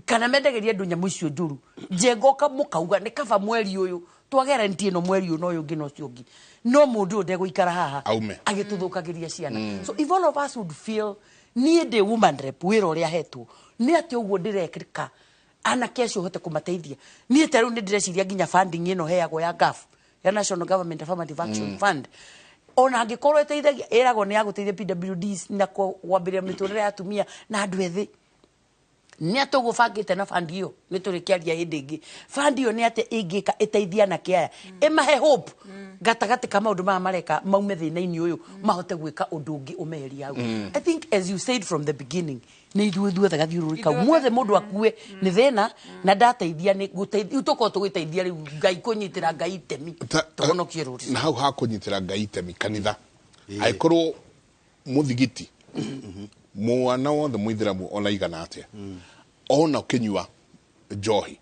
kana mendagĩria andũ nyamũ icio njũru, Njenga ũka mũkauga nĩ kaba mweri ũyũ twage rent ĩno, mweri ũyũ na ũyũ ũngĩ na ũcio ũngĩ, no mũndũ ũyũ ndegũikara haha Aume. agĩtũthũkagĩria ciana. So if all of us would feel, niĩ ndĩ woman rep, wĩra ũrĩa hetwo nĩ atĩ ũguo ndĩreka anake acio hote kũmateithia. Niĩ ta rĩu nĩ ndĩreciria nginya funding ĩno heagwo ya GAF, ya National Government Affirmative Action Fund, ona angĩkorwo ĩteithagia, ĩragwo nĩ ya gũteithia PWDs na kwambĩrĩria mĩtũrĩre ya atumia na andũ ethĩ, nĩ atĩ ũguo bangĩte na fund ĩyo nĩ tũrĩkĩaria hĩndĩ ĩngĩ. Fund ĩyo nĩ atĩ ĩngĩka ĩteithie anake aya, ĩmahe hope gatagatĩ ka maũndũ maya mareka, maume thĩna-inĩ ũyũ, mahote gwĩka ũndũ ũngĩ ũmeherie hau. I think, as you said from the beginning, nĩ ithuĩ ithuothe gathiũrũrĩ kau muothe, mũndũ akue nĩ thĩna na ndateithia nĩ gũteithia, tũkorwo tũgĩteithia rĩu Ngai, kũnyitĩra Ngai itemi tũhonokie rũrĩrĩ. Na hau hakũnyitĩra Ngai itemi, kanitha, angĩkorwo mũthigiti mwana wothe mũithĩramu ona igana atĩa ona ũkĩnyua njohi,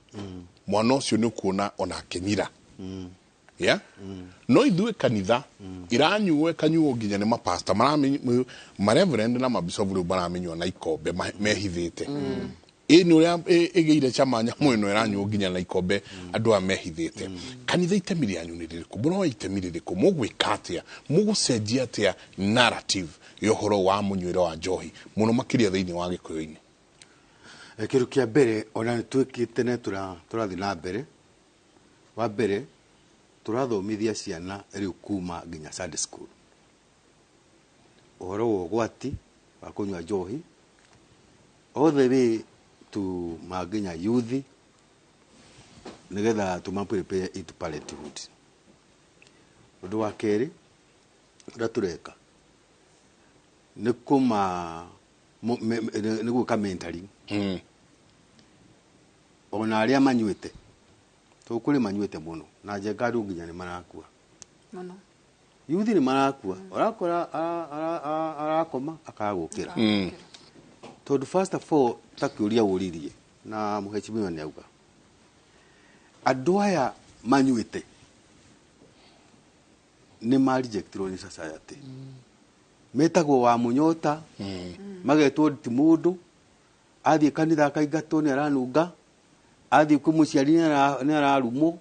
mwana ũcio nĩ ũkuona ona akĩnyira, yeah? No ithuĩ kanitha iranyuo, ĩkanyuo nginya nĩ mapasta, mareverend na mabishopu, rĩu maramĩnyua na ikombe mehithĩte. Ĩ nĩ ũrĩa ĩgĩire cama nyamũ ĩno ĩranyuo nginya na ikombe andũ aya mehithĩte. Kanitha, itemi rĩanyu nĩ rĩrĩkũ? Mũroya itemi rĩrĩkũ? Mũgwĩka atĩa? Mũgũcenjia atĩa narrative ya ũhoro wa mũnyuĩre wa njohi, mũno makĩria thĩinĩ wa gĩkũyũ-inĩ? Kĩndũ kĩa mbere ona nĩ twĩkĩte na tũrathiĩ na mbere, wa mbere tũrathomithia ciana rĩu kuma nginya Sunday school ũhoro wa ũgwati wa kũnyua njohi, all the way to ma nginya youth, nĩgetha tũma prepare into parenthood. Ũndũ wa kerĩ ũrĩa tũreka nĩ kũma nĩ gwĩka mentoring ona arĩa manyuĩte, tondũ kũrĩ manyuĩte mũno na njenga andũ nginya nĩ marakua. Mũno. Yuthi nĩ marakua, ũrakora arakoma akaga gũkĩra, tondũ first of all, ta kĩũria ũririe na mũhecimiwa nĩ auga andũ aya manyuĩte nĩ ma rejectirwo nĩ society, metagwo wa mũnyota, magetwo ti mũndũ, athiĩ kanitha akaingatwo nĩ aranunga, athiĩ kwĩ mũciari nĩ ararumwo,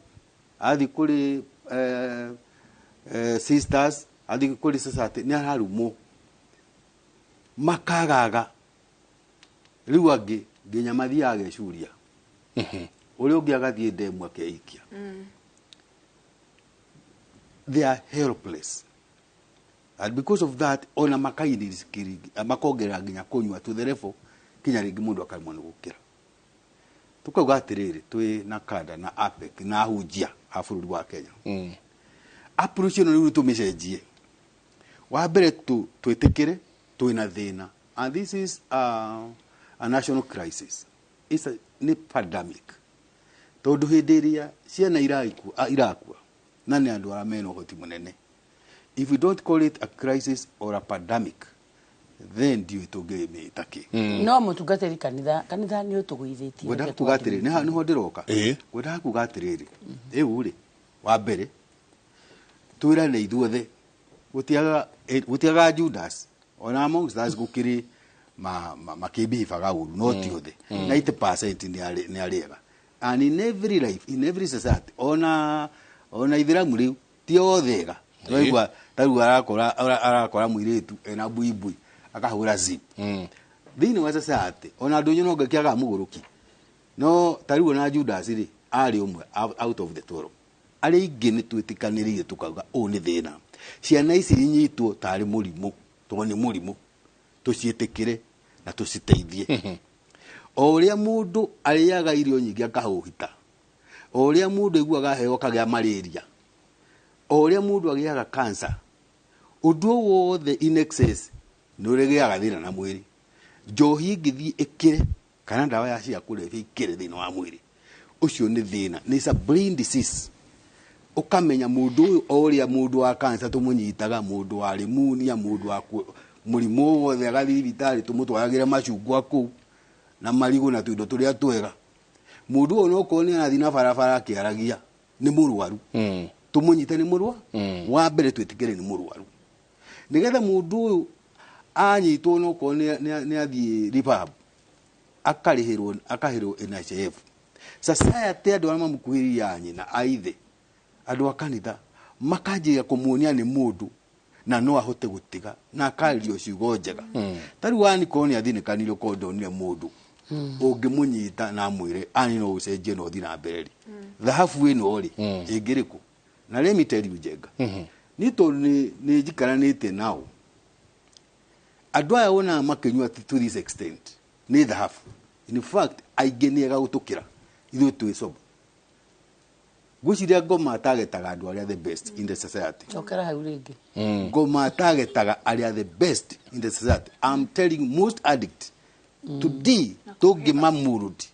athiĩ kũrĩ sisters, athiĩ kũrĩ society nĩ ararumwo, makagaga. Rĩu angĩ nginya mathiaga agecuria, ũrĩa ũngĩ agathiĩ ndemu akeikia. They are helpless, and because of that ona makainĩ makongerera nginya kũnyua to the level kinya rĩngĩ mũndũ akaremwo nĩ gũkĩra. Tukauga atĩrĩrĩ, twĩ na kanda na APEC na ahunjia a bũrũri wa Kenya, approach ĩno rĩu tũmĩcenjie. Wa mbere twĩtĩkĩre twĩna thĩna, and this is a national crisis. It's a, nĩ pandemic, tondũ hĩndĩ ĩrĩa ciana irakua na nĩ andũ arĩa mena ũhoti mũnene, if we don't call it a crisis or a pandemic, then ndiũĩ tũngĩmĩta kĩ. No mũtungatĩri, kanitha nĩ ũtũgũithĩtie. Ngwendaga kuga atĩrĩrĩ, nĩho ndĩroka. Ngwendaga kuga atĩrĩrĩ, rĩu rĩ, wa mbere twĩrane ithuothe, gũtiagaga Judas ona amongst us, gũkĩrĩ makĩbihabaga ũru, no ti othe. 90% nĩ arĩega, and in every life, in every society, ona ithĩramu rĩu ti othe ega. Tũraigua ta rĩu arakora mũirĩtu ena buibui akahũra zip thĩinĩ wa society, ona ndũnyũ no ngĩkĩaga mũgũrũki. No ta rĩu ona Judas rĩ, arĩ ũmwe out of the 12. Arĩa aingĩ nĩ twĩtĩkanĩrĩire tukauga ũũ nĩ thĩna, ciana ici inyitwo tarĩ mũrimũ, tondũ nĩ mũrimũ, tũciĩtĩkĩre na tũciteithie. O ũrĩa mũndũ arĩaga irio nyingĩ akahũhita, o ũrĩa mũndũ aiguaga heo akagĩa malaria, o ũrĩa mũndũ agĩaga cancer, ũndũ o wothe in excess nĩ ũrĩgĩaga thĩna na mwĩrĩ. Njohi ĩngĩthiĩ ĩkĩre kana ndawa ya cia kũrebia ikĩre thĩinĩ wa mwĩrĩ, ũcio nĩ thĩna, nĩ a brain disease. Ũkamenya mũndũ ũyũ, o ũrĩa mũndũ wa cancer tũmũnyitaga, mũndũ wa pneumonia, mũndũ wa mũrimũ wothe agathiĩ thibitarĩ, tũmũtwaragĩre macungwa kũu na marigũ na tũindo tũrĩa twega. Mũndũ ũyũ nokorwo nĩ arathiĩ na barabara akĩaragia nĩ mũrwaru, tũmũnyite nĩ mũrwa. Wa mbere twĩtĩkĩre nĩ mũrwaru, nĩgetha mũndũ ũyũ anyitwo nokorwo nĩ athiĩ rehab, akarĩhĩrwo, akahĩrwo NHIF. Society, andũ arĩa mamũkuhĩrĩirie, a nyina, a ithe, andũ a kanitha, makanjĩrĩria kũmuonia nĩ mũndũ na no ahote gũtiga na akarĩrio ciugo njega. Ta rĩu ani korwo nĩ athinĩkanire, korwo ndonire mũndũ ũngĩmũnyita na amwĩre ani no ũcenjie na ũthiĩ na mbere rĩ, thahabu ĩno rĩ ĩngĩrĩkũ? Na let me tell you, Njenga, niĩ tondũ nĩ njikaranĩte nao andũ aya wonaga makĩnyua to this extent nĩ thahabu. In fact, aingĩ nĩ ega gũtũkĩra ithuĩ twĩ sober. Ngwĩciria ngoma tagetaga andũ arĩa the best in the society. Cokera hau rĩngĩ. Ngoma tagetaga arĩa the best in the society. I'm telling you, most addict today tũngĩmamũrũti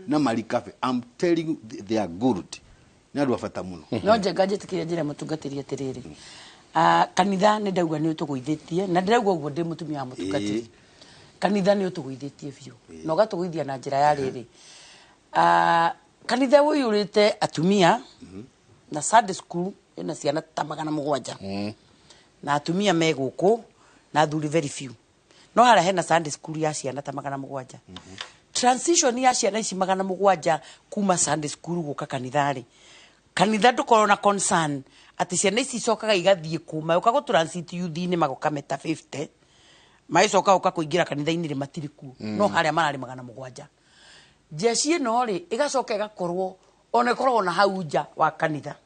na marikabe, I'm telling you, they are good, nĩ andũ a bata mũno. No njenga njĩtĩkĩrie njĩra mũtungatĩri atĩrĩrĩ, kanitha nĩ ndauga nĩ ũtũgũithĩtie, na ndĩrauga ũguo ndĩ mũtumia wa mũtungatĩri. Kanitha nĩ ũtũgũithĩtie biũ na ũgatũgũithia na njĩra ya rĩrĩ, kanitha ũiyũrĩte atumia na Sunday school ĩna ciana ta 700 na atumia me gũkũ na athuri very few, no harĩa hena Sunday school ya ciana ta 700. Transition ya ciana ici 700 kuma Sunday school gũka kanitha-rĩ, kanitha ndũkorwo na concern atĩ ciana ici icokaga igathiĩ kuma ũka gũ transit youth-inĩ magoka meta 50, magĩcoka gũka kũingĩra kanitha-inĩ rĩ, matirĩ kuo. No harĩa mararĩ 700. Jeshi ĩno rĩ ĩgacoka ĩgakorwo ona ĩkoragwo na hau nja wa kanitha.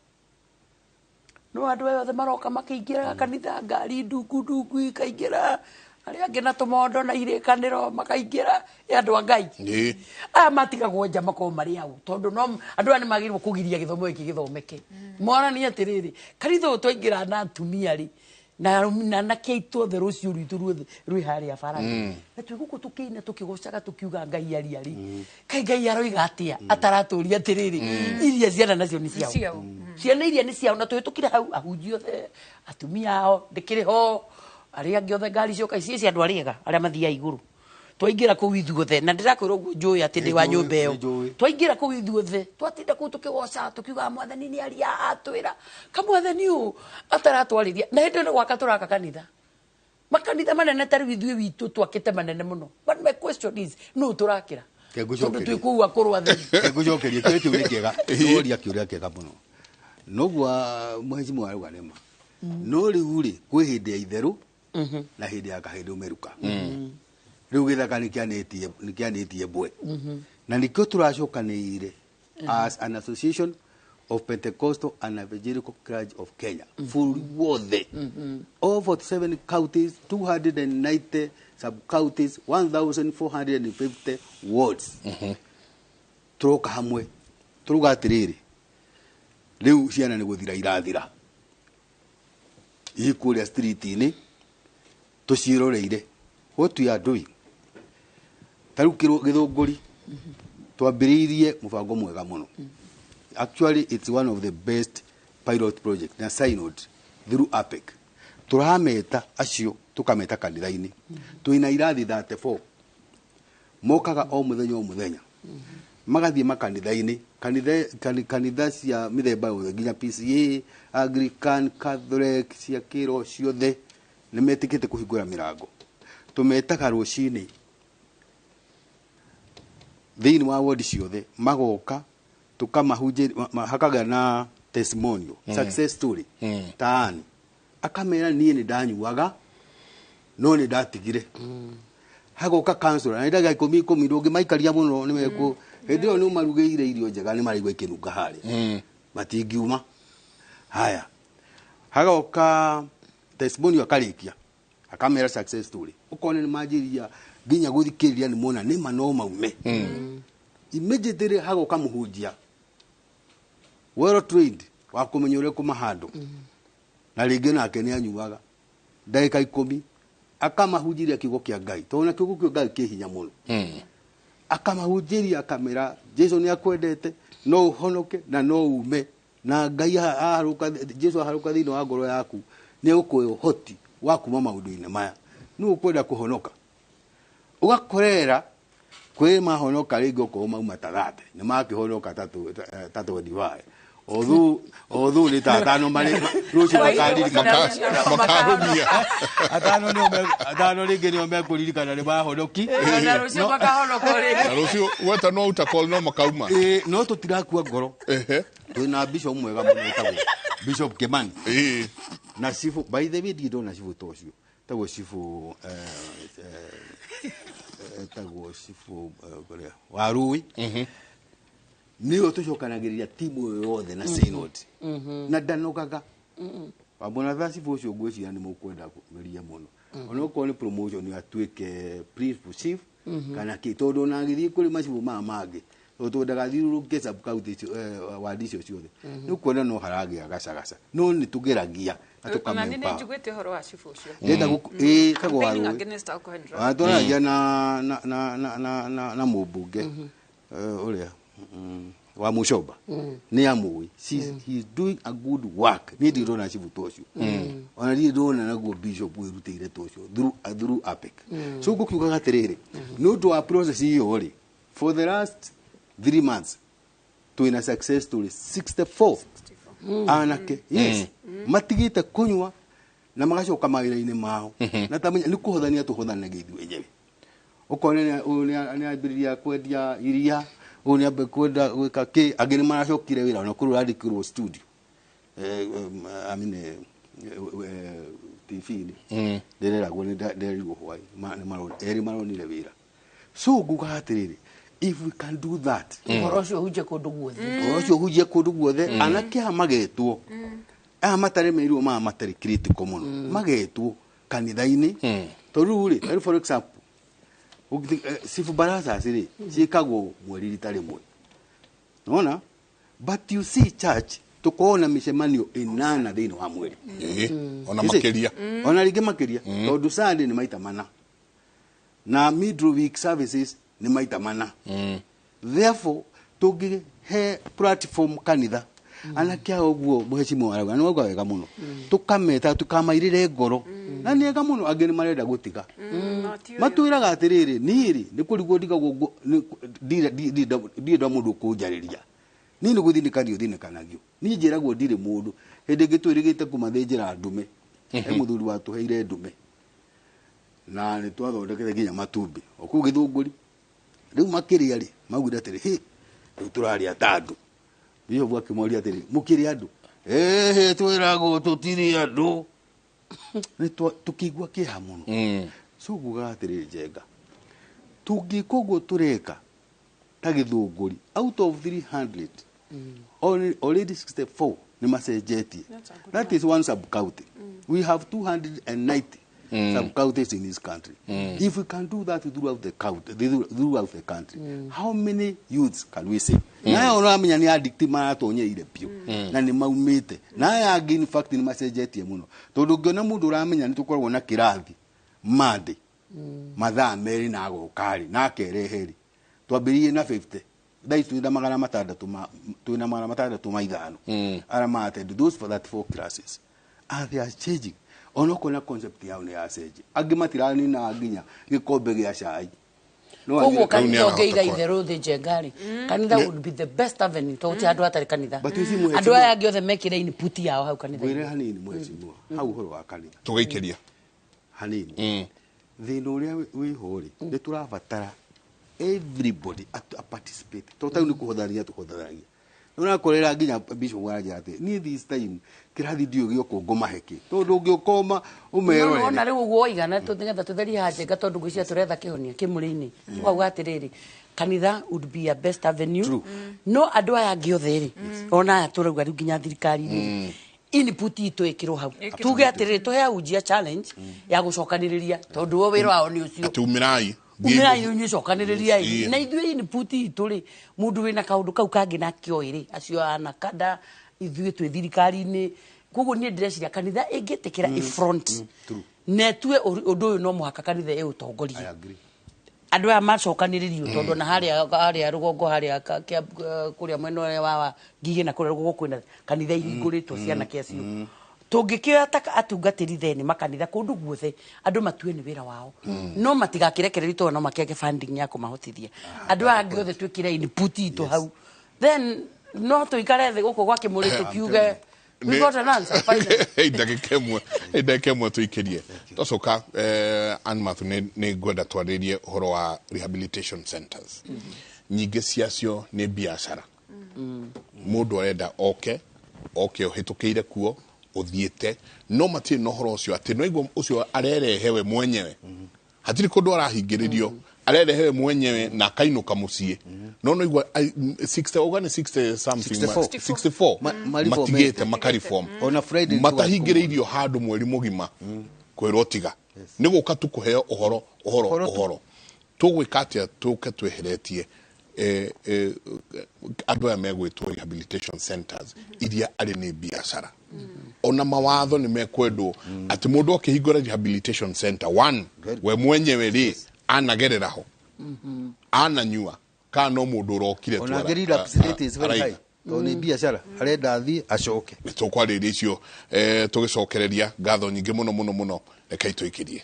No andũ aya othe maroka makĩingĩraga kanitha, ngari ndungu ndungu ikaingĩra, arĩa angĩ na tũmondo na irĩkanĩro makaingĩra, ĩ andũ a Ngai. Aya matigagwo nja makorwo marĩ hau, tondũ no andũ aya nĩ magĩrĩirwo kũgiria gĩthomo gĩkĩ gĩthomeke. Monanie atĩrĩrĩ, kanitha ũyũ twaingĩra na atumia rĩ, na anake aitũ othe rũciũ rwitũ ruothe rwĩ harĩa bara. Na twĩ gũkũ tũkĩina tũkĩgocaga tũkiuga Ngai aria rĩ, kaĩ Ngai aroiga atĩa ataratũria atĩrĩrĩ, iria ciana nacio nĩ ciao. Ciao. Ciana iria nĩ ciao, na tũhĩtũkire hau ahunjia othe, atumia ao ndĩkĩrĩ ho, arĩa angĩ othe ngari cioka ici cia andũ arĩa ega arĩa mathiaga igũrũ. Twaingĩra kũu ithuothe, na ndĩrakwĩra ũguo njũĩ atĩ ndĩ wa nyũmba ĩyo. Twaingĩra kũu ithuothe, twatinda kũu tũkĩgoca, tũkiuga mwathani nĩ aria atwĩra, kamwathani ũũ ataratwarĩria. Na hĩndĩ ĩyo nĩ gwaka tũraka kanitha. Makanitha manene ta rĩu ithuĩ witũ twakĩte manene mũno. But my question is, nũ tũrakĩra? Tondũ twĩ kũu akũrũ atheri. Ngũcokerie kĩũria kĩu nĩ kĩega, ũria kĩũria kĩega mũno. Noguo mheshimiwa arauga nĩ ma. No rĩu rĩ, kwĩ hĩndĩ ya itherũ na hĩndĩ ya kahĩndĩ ũmeruka. Rĩu gĩthaka nĩ kĩanĩtie mbwe. Na nĩkĩo tũracokanĩrĩire as an association of Pentecostal and Evangelical Clergy of Kenya, bũrũri wothe, all 47 counties, 290 sub-counties, 1450 wards. Tũroka hamwe tũruga atĩrĩrĩ, rĩu ciana nĩ gũthira irathira ii kũrĩa street-inĩ, tũciĩroreire. What we are doing ta rĩu Gĩthũngũri twambĩrĩirie mũbango mwega mũno. Actually it's one of the best pilot project na synod through APEC. Tũrameta acio tũkameta kanitha-inĩ, twĩna irathi 34 mokaga o mũthenya o mũthenya, magathiĩ makanitha-inĩ, kanitha cia mĩthemba yothe nginya PCA, Anglican, Catholic, cia kĩro ciothe nĩ metĩkĩte kũhingũra mĩrango. Tũmetaga rũcinĩ thĩinĩ wa ward ciothe, magoka tũkamahunjĩria, hakagĩa na testimonial, success story. Taani akamera niĩ nĩ ndanyuaga no nĩ ndatigire. Hagoka counselor na ndagĩka ikũmi ikũmi, ndũngĩmaikaria mũno, nĩ mekũ hĩndĩ ĩyo nĩ ũmarugĩire irio njega, nĩ maraigua ikĩnunga harĩa, matingiuma. Haya, hagoka testimonial akarĩkia akamera success story, ũkona nĩ manjĩria nginya gũthikĩrĩria, nĩ mona nĩma no maume immediately. Hagoka mũhunjia well trained wa kũmenya ũrĩa kũmahandũ, na rĩngĩ nake nĩ anyuaga, ndagĩka 10 akamahunjĩria kiugo kĩa Ngai, tondũ na kiugo kĩa Ngai kĩ hinya mũno. Akamahunjĩria akamera Jesu nĩ akwendete, no ũhonoke na no ume na Ngai aharũka, Jesu aharũka thĩinĩ wa ngoro yaku, nĩ egũkũhe ũhoti wa kuma maũndũ-inĩ maya, nĩ ũkwenda kũhonoka. Ũgakorera kwĩ mahonoka rĩngĩ, okorwo mauma ta 30 nĩ makĩhonoka ta 25, although nĩ ta atano marĩ rũciũ makaririkana. Makarũmia. Atano nĩo atano rĩngĩ nĩo mekũririkana nĩ mahonoki. Na rũciũ makahonoka rĩngĩ. Na rũciũ weta no utakol no makauma. Ĩĩ, no tũtirakua ngoro. Twĩna bishop mwega mũno wĩtagwo Bishop Kimani na chifu. By the way, ndirĩ ndona chifu ta ũcio. Tagwo chifu tagwo chifu kũrĩa Warui, nĩwe tũcokanagĩrĩria timu ĩyo yothe na synod, na ndanogaga wamwona tha chifu ũcio. Ngwĩciria nĩ mũkwenda kũgeria mũno, onokorwo nĩ promotion atuĩke principal chief kana kĩ, tondũ ona agĩthiĩ kũrĩ macibu maya mangĩ, tondũ ndagathiũrũrũke sub county icio, wadi icio ciothe, nĩ ũkuona no haragĩa gacagaca, no nĩ tũgeragia na Ona nĩ tũkamempower. njiguĩte ũhoro wa cibu ũcio. Ndĩrenda ĩĩ, tagwo Campaigning Warui. against alcohol and drugs. Twaragia na mũmbunge ũrĩa wa Mucoba, nĩ amũĩ. He is doing a good work. Niĩ ndirĩ ndona cibu ta ũcio, ona ndirĩ ndona naguo bishop wĩrutĩire ta ũcio through APEC. So ngũkiugaga atĩrĩrĩ, nĩ ũndũ wa process ĩyo rĩ, for the last 3 months twĩna success story 64 anake, yes, matigĩte kũnyua na magacoka mawĩra-inĩ mao. Na tamenya nĩ kũhothania tũhothanagia ithuĩ enyewe, ũkona ũyũ nĩ ambĩrĩria kwendia iria, ũyũ nĩ ambĩrĩria kwenda gwĩka kĩ, angĩ nĩ maracokire wĩra, ona kũrĩ ũrandĩkĩrwo studio, I mean, TV-inĩ ndĩreragwo nĩ nderirwo hwaĩ erĩ maronire wĩra. So ngugaga atĩrĩrĩ, If we can do that, Ũhoro ũcio ũhunjie kũndũ guothe. Ũhoro ũcio ũhunjie kũndũ guothe, anake aya magetwo, aya mataremeirwo, maya matarĩ critical mũno, magetwo kanitha-inĩ. Tondũ rĩu rĩ, tarĩu for example, civil barazas rĩ, ciĩkagwo mweri rita rĩmwe, nona? But you see, church tũkorwo na mĩcemanio 8 thĩinĩ wa mweri. Ona You see? makĩria. Ona rĩngĩ makĩria, tondũ Sunday nĩ maita mana na middle week services nĩ maita mana. Therefore tũngĩhe platform kanitha, anake ao ũguo mũhecimu arauga nĩ wauga wega mũno, tũkameta tũkamairĩre ngoro na nĩ ega mũno. Angĩ nĩ marenda gũtiga, matwĩraga atĩrĩrĩ, niĩ rĩ nĩ kũrigwo ndigagwo ndirenda mũndũ kũnjarĩria, niĩ nĩ gũthinĩkanio thinĩkanagio, niĩ njĩragwo ndirĩ mũndũ. Hĩndĩ ĩngĩ twĩrĩgĩte kũmathĩnjĩra ndume, he mũthuri watũheire ndume na nĩ twathondekete nginya matumbĩ o kũu Gĩthũngũri. Rĩu makĩrĩa rĩ, maugire atĩrĩ, hĩ, rĩu tũrarĩa ta andũ. Bishop akĩmoria atĩrĩ, mũkĩrĩ andũ? Ĩhĩ, twĩragwo tũtirĩ andũ. Nĩ tũkĩigua kĩeha mũno. So ngugaga atĩrĩrĩ, Njenga, tũngĩka ũguo tũreka ta Gĩthũngũri, out of 300 already 64 nĩ macenjetie. That is one sub county. We have 290 sub counties in this country. If we can do that throughout the county, throughout the country, how many youths can we save? Nayo ũramenya nĩ addict maratonyeire biũ na nĩ maumĩte, na aya angĩ in fact nĩ macenjetie mũno, tondũ ũngĩona mũndũ ũramenya nĩ tũkoragwo na kĩrathi Monday mathaa 2 na agoka rĩ na akerehe rĩ, twambĩrĩirie na 50, thaa ici twĩna 600 twĩna 605 arĩa ma attend those for that four classes, and they are changing. Onokorwo na concept yao nĩ yacenjia, angĩ matiranina nginya gĩkombe gĩa cai. No Koguo athire- kanitha ũngĩiga itherũ thĩ, Njenga rĩ, kanitha would be the best avenue, tondũ gũtirĩ handũ hatarĩ kanitha. But you see, mũhecimiwa- Andũ aya angĩ othe mekĩre input yao hau kanitha. Ngwĩre hanini, mũhecimiwa, hau ũhoro wa kanitha. Tũgĩikĩria. Hanini. Thĩna ũrĩa wĩho rĩ, nĩ tũrabatara everybody a participate, tondũ tarĩu nĩ kũhũthania tũhũthanagia. Nĩ ũrakorera nginya bishop aranjĩra atĩ niĩ this time kĩrathi ndiũĩ gĩũkũ ngũmahe kĩ, tondũ ũngĩũka Wona ũmerorere. Rĩu ũguo waigana nĩgetha tũtherie haha, Njenga, tondũ ngwĩciria tũretha kĩhonia kĩmũrĩ-inĩ. Tukauga atĩrĩrĩ, kanitha would be a best avenue, no andũ aya angĩ othe rĩ, ona aya tũrauga rĩu nginya thirikari-inĩ rĩ, input itũ ĩkĩrwo hau, tuge atĩrĩrĩ, tũhe ahunjia challenge ya gũcokanĩrĩria, tondũ o wĩra wao nĩ ũcio. Atĩ umĩrai. Umĩrai inyuĩ, cokanĩrĩriai. Na ithuĩ input itũ rĩ, mũndũ wĩna kaũndũ kau kangĩ nakĩoĩ rĩ, acio anakada ithuĩ twĩ thirikari-inĩ. Koguo niĩ ndĩreciria kanitha ĩngĩtĩkĩra ĩ front na ĩtue ũndũ ũyũ, no mũhaka kanitha ĩũtongorie, andũ aya macokanĩrĩrio, tondũ ona harĩa rũgongo harĩa kũrĩa mwena ũrĩa wa Ngigĩ na kũrĩa rũgongo kwĩna kanitha ihingũrĩtwo cianake acio. Tũngĩkĩoya ta atungatĩri theni makanitha kũndũ guothe, andũ matue nĩ wĩra wao, no matigakĩrekererio, tondũ no makĩage funding ya kũmahotithia. Andũ aya angĩ othe twĩkĩre input itũ hau, then no tũikare thĩ gũkũ gwa kĩmũrĩ tũkiuge we got an answer finally. Ndagĩka ĩmwe, ndagĩka ĩmwe tũikĩrie, twacoka Ann Matthew, nĩ ngwenda twarĩrie ũhoro wa rehabilitation centers. Nyingĩ ciacio nĩ biacara, mũndũ arenda oke ũhĩtũkĩire kuo ũthiĩte, no matirĩ na ũhoro ũcio atĩ no igua ũcio arerehe we mwenyewe, hatirĩ kũndũ arahingĩrĩrio, arerehe we mwenyewe na akainũka mũciĩ, no igua 60 uga nĩ 60 something 64. 64 Ma- matigĩte makareform. Ona Friday matahingĩrĩirio handũ mweri mũgima kwĩrwo tiga, nĩ gũka tu kũheo ũhoro ũhoro. Ũhoro tu. Ũhoro tũgwĩka atĩa tũke tweheretie andũ aya megwĩtwo rehabilitation centers iria arĩ nĩ biacara? Ona mawatho nĩ mekwendwo atĩ mũndũ akĩhingũra rehabilitation center one, we mwenyewe rĩ anagerera ho, ananyua, kana no mũndũ ũrokire tu Ona relapse rate is very araiga. high, tondũ nĩ biacara arenda athiĩ acoke. Nĩ tũkwarĩria icio tũgĩcokereria. Ngatho nyingĩ mũno mũno mũno, rekei tũikĩrie.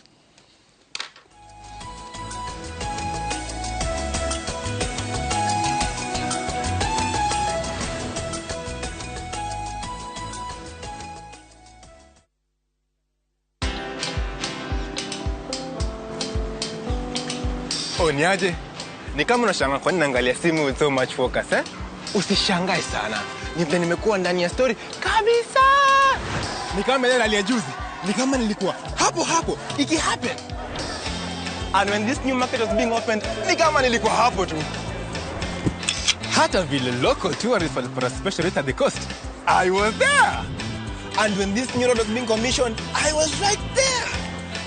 Oh, niaje? Ni kama unashangaa kwa nini naangalia simu with so much focus, eh? Usishangae sana. Ni vile nimekuwa ndani ya story kabisa. Ni kama ile rally ya juzi. Ni kama nilikuwa hapo hapo iki happen. And when this new market was being opened, ni kama nilikuwa hapo tu. Hata vile local tourists walipata special rate at the coast, I was there. And when this new road was being commissioned, I was right there.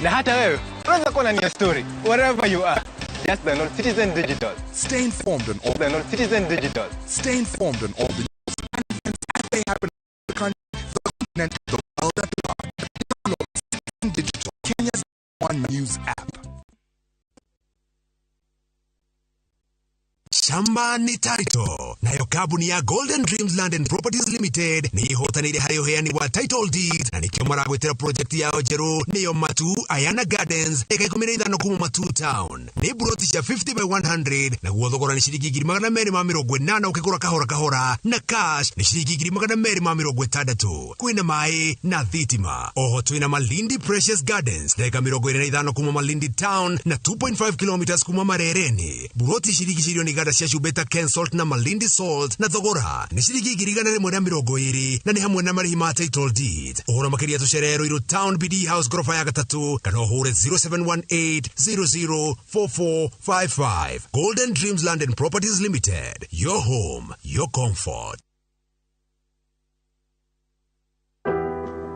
Na hata wewe unaweza kuwa na story wherever you are. Just download Citizen Digital. Stay informed on all Download Citizen Digital. Stay informed on all the news and events as they happen in the country, the continent, the world at large. Download Citizen Digital, Kenya's one news app. Shamba ni title nayo kambuni ya Golden Dreams Land and Properties Limited nĩ ihotanĩire harĩ ũheani wa title deed na nĩkĩo maragwĩtĩra project yao njerũ nĩyo Matu Ayana Gardens eka 15 kuma Matu Town. Nĩ buroti cia 50 by 100 naguo thogora nĩ ciringi 280,000 ũkĩgũra kahora kahora na cash nĩ ciringi 260,000. Kwĩna maĩ na thitima. Oho twĩna Malindi Precious Gardens ndagĩka 25 kuma Malindi Town na 2.5 kilometers kuma Marereni. Buroti cirigicĩirio nĩ iganda cia cumbĩ ta Kensalt na Malindi Salt na thogora nĩ ciringi 120,000 na nĩ hamwe na marĩhi ma title deed. Ũhoro makĩria tũcerere Ruiru Town BD House ngoroba ya gatatũ kana ũhũre 0718 004455. Golden Dreams Land and Properties Limited, your home, your comfort.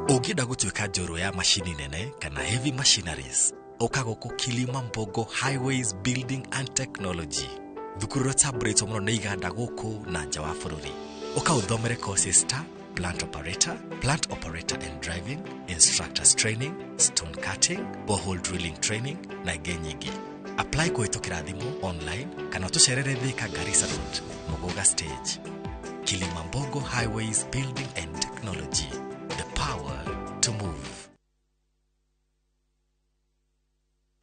Ũngĩenda gũtuĩka njorua ya macini nene kana heavy machineries, ũka gũkũ Kilima Mbogo Highways Building and Technology, thukuru ũrĩa ũtambũrĩtwo mũno nĩ iganda gũkũ na nja wa bũrũri. Ũka ũthomere courses ta plant operator, plant operator and driving, instructors training, stone cutting, borehole drilling training na ingĩ nyingĩ. Apply kũhĩtũkĩra thimũ, online kana ũtũcerere Thika Garissa Road, Muguga Stage. Kilima Mbogo Highways Building and Technology, the power to move.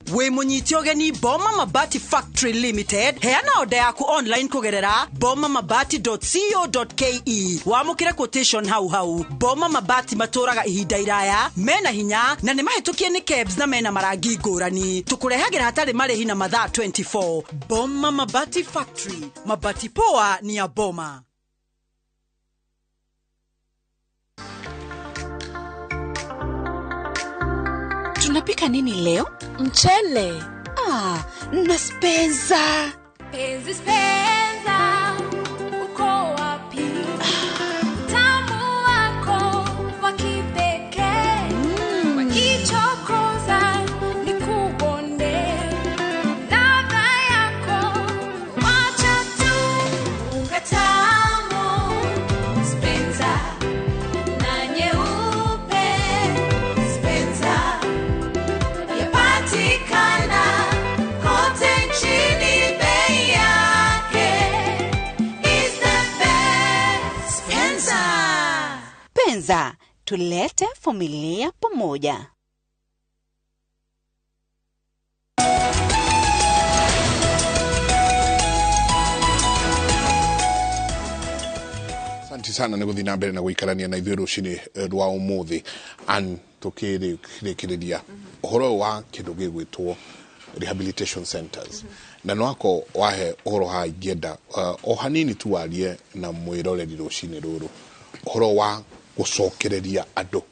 Wĩ mũnyite ũgeni Boma Mabati Factory Limited. Heana oda yaku online kũgerera bomamabati.co.ke, wamũkĩre quotation hau hau. Boma Mabati matũraga ihinda iraya, mena hinya na nĩ mahĩtũkie nĩ KEBS na mena marangi ngũrani. Tũkũrehagĩra hatarĩ marĩhi na mathaa 24. Boma Mabati Factory, mabati poa ni ya Boma. Tunapika nini leo? Mchele. Ah, na spenza. Penzi Spenza, uko wapi? Utamu wako wa kipekee. Wakichokoza nikubonde. Ladha yako wacha tu. Unga tamu Spenza na nyeupe Spenza. Yapatikana kote nchini, bei yake is the best. Spenza. Penza, tulete familia pamoja. Asante sana nä gå thiä na mbere na gå ikarania na ithuä rå cinä rwa å må thä an tå kä rä kä rä ria å horo ũyũ wa kä ndå gä gwä two rehabilitation centers na no ako wahe å horo haha ingĩenda o hanini tu warie na mwĩroreri rũcinĩ rũrũ ũhoro wa gũcokereria andũ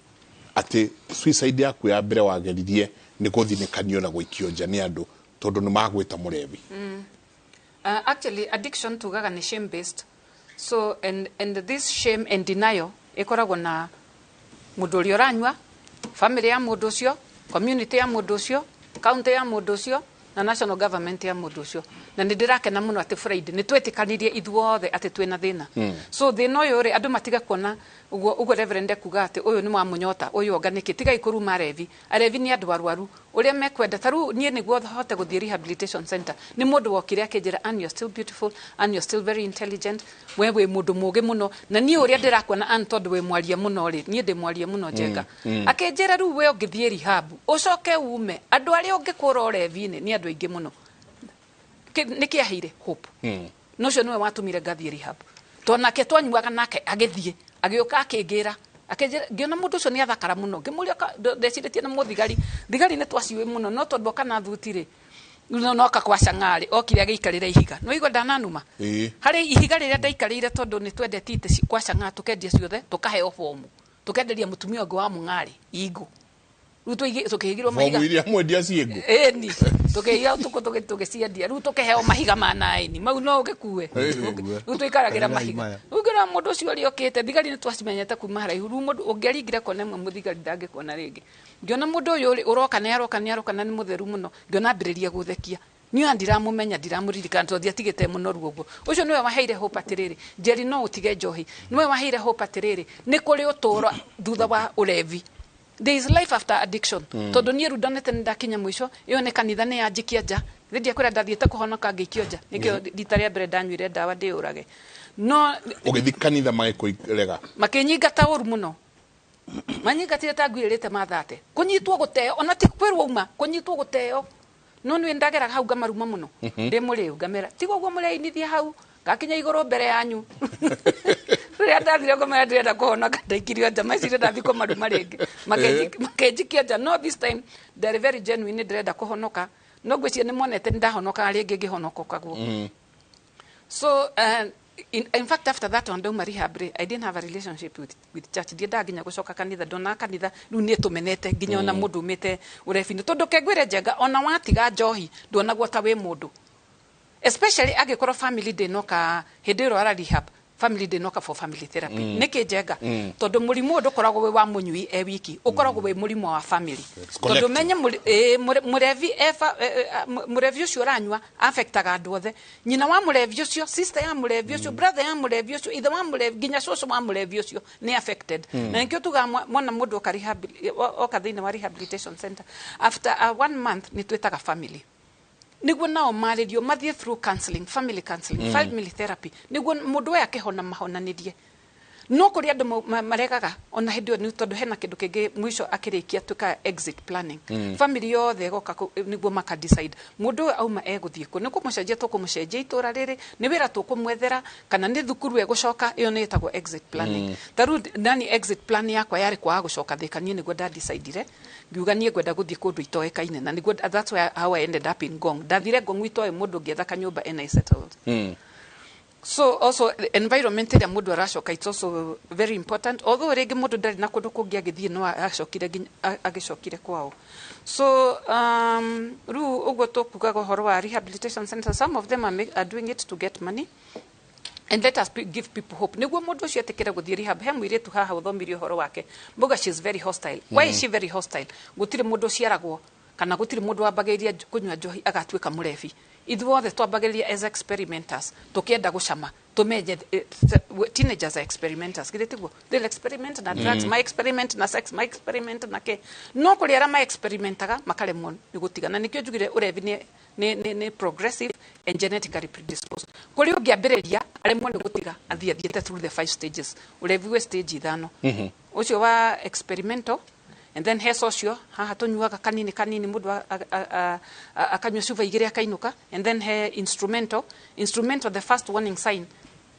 atĩ suicide yaku ya mbere wageririe nĩ gũthinĩkanio na gũikio nja nĩ andũ tondũ nĩ magwĩta mũrebi. Actually, addiction tugaga nĩ shame based. So and this shame and denial ĩkoragwo na mũndũ ũrĩa ũranyua, family ya mũndũ ũcio, community ya mũndũ ũcio, county ya mũndũ ũcio na national government ya mũndũ ũcio. Na nĩ ndĩrakena mũno atĩ Friday nĩ twetĩkanirie ithuothe atĩ twĩna thĩna. So thĩna ũyũ rĩ, andũ matiga kuona ũguo ũguo Reverend ekuga atĩ ũyũ nĩ wa mũnyota, ũyũ anga nĩkĩ. Tigai kũruma arevi. Arevi nĩ andũ arwaru ũrĩa mekwenda. Ta rĩu niĩ nĩguo hote gũthiĩ rehabilitation center, nĩ mũndũ wokire akĩnjĩra, "Ann, you're still beautiful and you're still very intelligent, we wĩ mũndũ mũũgĩ mũno, na niĩ ũrĩa ndĩrakuona, Ann, tondũ wĩ mwaria mũno rĩ, niĩ ndĩ mwaria mũno njenga." Akĩnjĩra, "Rĩu we ũngĩthiĩ rehab ũcoke ume, andũ arĩa ũngĩkũra ũrevi-inĩ nĩ andũ aingĩ mũno." Nĩ kĩaheire hope na ũcio nĩwe watũmire ngathiĩ rehab, tondũ nake twanyuaga nake agĩthiĩ agĩũka akĩngĩra, akĩnjĩra, ngĩona mũndũ ũcio nĩ athakara mũno, ngĩmũria ndecirĩtie na mũthigari, thigari nĩ twaciũĩ mũno, no tondũ oka na thuti rĩ, noka kwa cang'arĩ okire agĩikarĩra ihiga, nĩ waigua ndananuma harĩ ihiga rĩrĩa ndaikarĩire, tondũ nĩ twendete itĩ kwa cang'aa, tũkendia ciothe, tũkaheo bomu, tũkenderia mũtumia ũngĩ wa mũng'arĩ ingũ. Rĩu tũkĩhigĩrwo mahiga. Bomu iria mwendia ciĩngũ. Ĩni tũkĩiga ũtukũ tũgĩciendia. Rĩu tũkĩheo mahiga ma naini mau no ũgĩkue. Rĩu tũikaragĩra mahiga. Rĩu ngĩrora mũndũ ũcio ũrĩa ũkĩte, thigari nĩ twacimenyete kuma haraihu. Rĩu mũndũ ũngĩaringire kona ĩmwe mũthigari ndangĩkuona rĩngĩ. Ngĩona mũndũ ũyũ ũroka nĩ aroka nĩ aroka na nĩ mũtheru mũno, ngĩona ambĩrĩria gũthekia. Niĩ ona ndiramũmenya, ndiramũririkana tondũ ndiatigĩte mũnoru ũguo. Ũcio nĩwe waheire hope atĩrĩrĩ, Njeri no ũtige njohi. Nĩwe waheire hope atĩrĩrĩ, nĩ kũrĩ ũtũũro thutha wa ũrevi. There is life after addiction. Tondũ niĩ rĩu ndonete nĩ ndakinya mũico, ĩyo nĩ kanitha nĩ yanjikia nja. Nĩ ndiakwĩra ndathiĩte kũhonoka ngĩikio nja. Nĩkĩo rita rĩa mbere ndanyuire ndawa ndĩyũrage. No ũgĩthiĩ kanitha magĩkũrega. Makĩnyingata ũru mũno. Manyingatire ta ngui ĩrĩte mathate. Kũnyitwo gũteo, ona ti kwĩrwo uma, kũnyitwo gũteo. No nĩ ndageraga hau ngamaruma mũno. Ndĩ mũrĩu ngamera, tiga ũguo mũreinithia hau, ngakinya igũrũ mbere yanyu. Rĩrĩa ndathire ngomera ndĩrenda kũhonoka ndaikirio nja, meciria ndathiĩ kũmaruma rĩngĩ. Makĩnjikia nja. No this time ndarĩ very genuine, ndĩrenda kũhonoka. No ngwĩciria nĩ monete nĩ ndahonokaga rĩngĩ ngĩhonokokagwo. So in fact after that one ndauma rehab rĩ, I didn't have a relationship with church. Ndiendaga nginya gũcoka kanitha, ndonaga kanitha rĩu nĩ tũmenete nginya ona mũndũ umĩte ũrebi-inĩ. Tondũ kengwĩre Njenga, ona watiga njohi nduonagwo ta wĩ mũndũ. Especially angĩkorwo family ndĩnoka hĩndĩ ĩyo ara rehab, family ndĩnoka for family therapy. Nĩkĩ Njenga? Tondũ mũrimũ ũyũ ndũkoragwo wĩ wa mũnyui e wiki, ũkoragwo wĩ mũrimũ wa family. It's Tondũ collective. menye mũrevi mũrevi ũcio ũranyua affectaga andũ othe. Nyina wa mũrevi ũcio, sister ya mũrevi ũcio, brother ya mũrevi ũcio, ithe wa mũrevi, nginya cũcũ wa mũrevi ũcio nĩ affected. Na nĩkĩo tugaga mwana mũndũ oka rehab, oka thĩinĩ wa rehabilitation center after 1 month nĩ twĩtaga family. Nĩguo nao marĩrio mathiĩ through counseling, family counseling, family therapy, nĩguo mũndũ ũyũ akĩhona mahonanĩrie. No kũrĩ andũ maregaga ona hĩndĩ ĩyo, nĩ tondũ hena kĩndũ kĩngĩ mũico akĩrĩkia tuĩkaga exit planning. Family yothe ĩgoka nĩguo maka decide mũndũ ũyũ auma egũthiĩ kũ, nĩ kũmũcenjia tũkũmũcenjia itũra rĩrĩ, nĩ wĩra tũkũmwethera, kana nĩ thukuru egũcoka. Ĩyo nĩ ĩtagwo exit planning. Ta rĩu nani exit plan yakwa yarĩ kwaga gũcoka Thĩka. Niĩ nĩguo ndadecidire, ngiuga niĩ ngwenda gũthiĩ kũndũ itoĩkaine, na nĩguo that's why how I ended up in Ngong. Ndathire Ngong itoĩ mũndũ, ngĩetha kanyũmba and I settled. So also environment ĩrĩa mũndũ aracoka, it's also very important, although rĩngĩ mũndũ ndarĩ na kũndũ kũngĩ agĩthiĩ, no acokire nginya agĩcokire kwao. So rĩu ũguo tũkugaga ũhoro wa rehabilitation center, some of them are doing it to get money, and let us give people hope nĩguo mũndũ ũcio etĩkĩre gũthiĩ rehab. He mũirĩtu haha ũthomirie ũhoro wake, mbuga she is very hostile. Why is she very hostile? Gũtirĩ mũndũ ũciaragwo kana gũtirĩ mũndũ wambagĩrĩria kũnyua njohi agatuĩka mũrebi. Ithuothe twambagĩrĩria as experimenters, tũkĩenda gũcama tũmenye. Teenagers are experimenters, githĩ tiguo? They'll experiment na drugs, ma experiment na sex, ma experiment na ke. No kũrĩ arĩa ma experimentaga makaremwo nĩ gũtiga, na nĩkĩo njugire ũrebi nĩ progressive and genetically predisposed. Kũrĩ ũngĩambĩrĩria aremwo nĩ gũtiga, athiĩ athiĩte through the 5 stages. Ũrebi wĩ stage 5. Ũcio wa experimental, and then he social, haha tũnyuaga kanini kanini, mũndũ akanyua cuba igĩrĩ akainũka. And then he instrumental. Instrumental, the first warning sign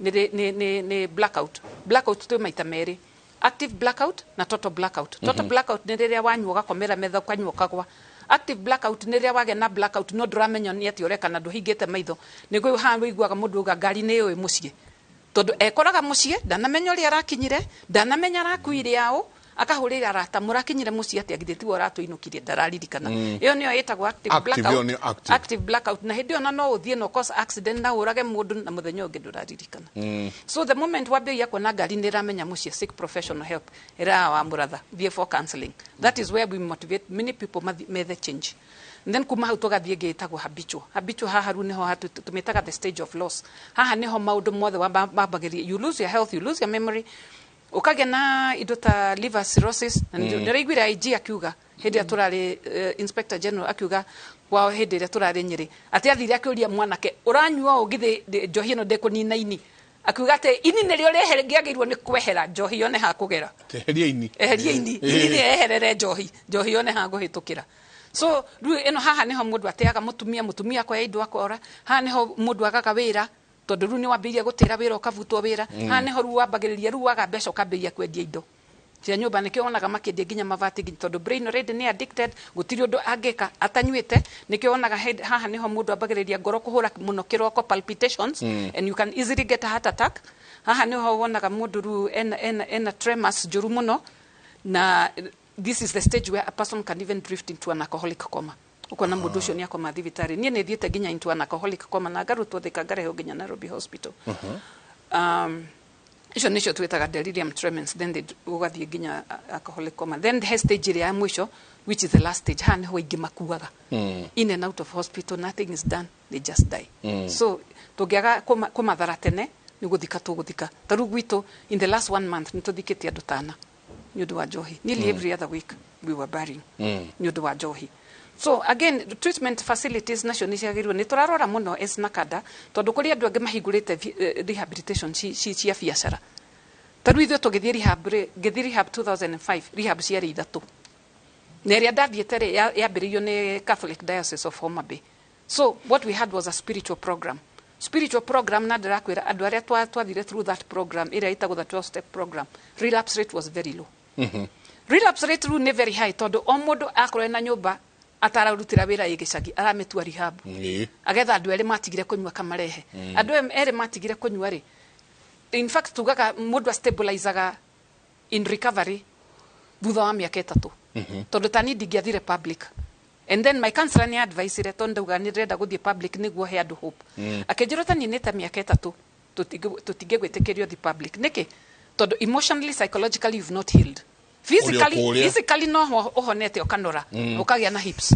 nĩ blackout. Blackout twĩ maita merĩ, active blackout na total blackout. Total blackout nĩ rĩrĩa wanyua ũgakomera metha, ũkanyua ũkagwa. Active blackout nĩ rĩrĩa wagĩa na blackout no ndũramenya nĩ atĩa ũreka na ndũhingĩte maitho. Nĩguo haha wĩiguaga mũndũ auga ngari nĩ yũĩ mũciĩ, tondũ ekoraga mũciĩ ndanamenya ũrĩa arakinyire, ndanamenya arakuire aũ, akahũrĩra arata, mũrakinyire mũciĩ atĩa, githĩ tiwe ũratũinũkirie, ndararirikana. Ĩyo nĩyo ĩtagwo active Active, blackout. Ĩyo nĩ active. Active blackout, na hĩndĩ ĩyo na no ũthiĩ na cause accident na ũrage mũndũ na mũthenya ũngĩ ndũraririkana. So the moment wambĩrĩria kuona ngari nĩ ĩramenya mũciĩ, seek professional help. Ĩra wa mũratha thiĩ for counseling. That is where we motivate many people methe change. And then kuma hau tũgathiĩ ĩngĩ ĩtagwo habitual. Habitual haha rĩu nĩho tũmĩtaga the stage of loss. Haha nĩho maũndũ mothe wambagĩrĩria, you lose your health, you lose your memory, ũkagĩa na indo ta liver cirrhosis. Na nĩraiguire IG akiuga hĩndĩ ĩrĩa tũrarĩ, inspector general akiuga kwao hĩndĩ ĩrĩa tũrarĩ Nyĩrĩ, atĩ athire akĩũria mwanake ũranyua ũũ, githĩ njohi ĩno ndĩkũnina ini? Akiuga atĩ ini nĩrĩo rĩagĩrĩirwo nĩ kwehera, njohi yone ha kũgera. Eheria ini. Eheria ini. Ini nĩ eherere njohi, njohi yone ha kũhĩtũkĩra. So rĩu ĩno haha nĩho mũndũ ateaga mũtumia, mũtumia akoya indo akora. Haha nĩho mũndũ agaga wĩra, tondũ rĩu nĩ wambĩrĩria gũtĩra wĩra ũkabutwo wĩra. Haha nĩho rĩu wambagĩrĩria, rĩu waga mbeca ũkambĩrĩria kwendia indo cia nyũmba. Nĩkĩo wonaga makĩendia nginya mabati, nginya tondũ brain already nĩ addicted, gũtirĩ ũndũ angĩka atanyuĩte. Nĩkĩo wonaga haha nĩho mũndũ ambagĩrĩria ngoro kũhũra mũno kĩroko, palpitations, and you can easily get a heart attack. Haha nĩho wonaga mũndũ rĩu ena tremors njũru mũno na This is the stage where a person can even drift into an alcoholic coma. Ukona mũndũ ũcio nĩ akoma thibitarĩ. Niĩ nĩ thiĩte nginya into an alcoholic coma na ngarutwo Thika, ngarehwo nginya Nairobi Hospital. Icio nĩcio twĩtaga delirium tremens. Then they ũgathiĩ nginya alcoholic coma. Then he stage ĩrĩa ya mũico, which is the last stage. Haha nĩho aingĩ makuaga. In and out of hospital, nothing is done, they just die. So tũngĩaga kũmathara tene, nĩ gũthika tũgũthika. Ta rĩu gwitũ, in the last one month nĩ tũthikĩte andũ tana nĩ ũndũ wa njohi. Nearly every other week we were burying nĩ ũndũ wa njohi. So again, treatment facilities nacio nĩ ciagĩrĩirwo nĩ tũrarora mũno as NACADA, tondũ kũrĩ andũ angĩ mahingũrĩte rehabilitation cia biacara. Ta rĩu ithuĩ tũgĩthiĩ rehab rĩ, ngĩthiĩ rehab 2005, rehab ciarĩ ithatũ, na ĩrĩa ndathiĩte rĩ, yambĩrĩirio nĩ Catholic Diocese of Homa Bay. So what we had was a spiritual program, spiritual program. Na ndĩrakwĩra, andũ arĩa twathire through that program ĩrĩa ĩtagwo the 12 step program, relapse rate was very low. Relapse rate rĩu nĩ very high, tondũ o mũndũ akorwo ena nyũmba atararutĩra wĩra ĩ gĩcagi, aramĩtua rehab. Agetha andũ erĩ matigire kũnyua kamarehe. Andũ aya erĩ matigire kũnyua rĩ, in fact tugaga mũndũ astabilizaga in recovery thutha wa mĩaka 3. Tondũ ta niĩ ndingĩathire public, and then my counselor nĩ adviceire, tondũ ndauga nĩ ndĩrenda gũthiĩ public nĩguo he andũ hope. Akĩnjĩra ũtaninĩte mĩaka 3, tũtingĩgwĩtĩkĩrio thi public. Nĩkĩ? Tondũ emotionally, psychologically you've not healed. Physically, kũrĩa. physically no ũhonete, ũkanora, ũkagĩa na hips,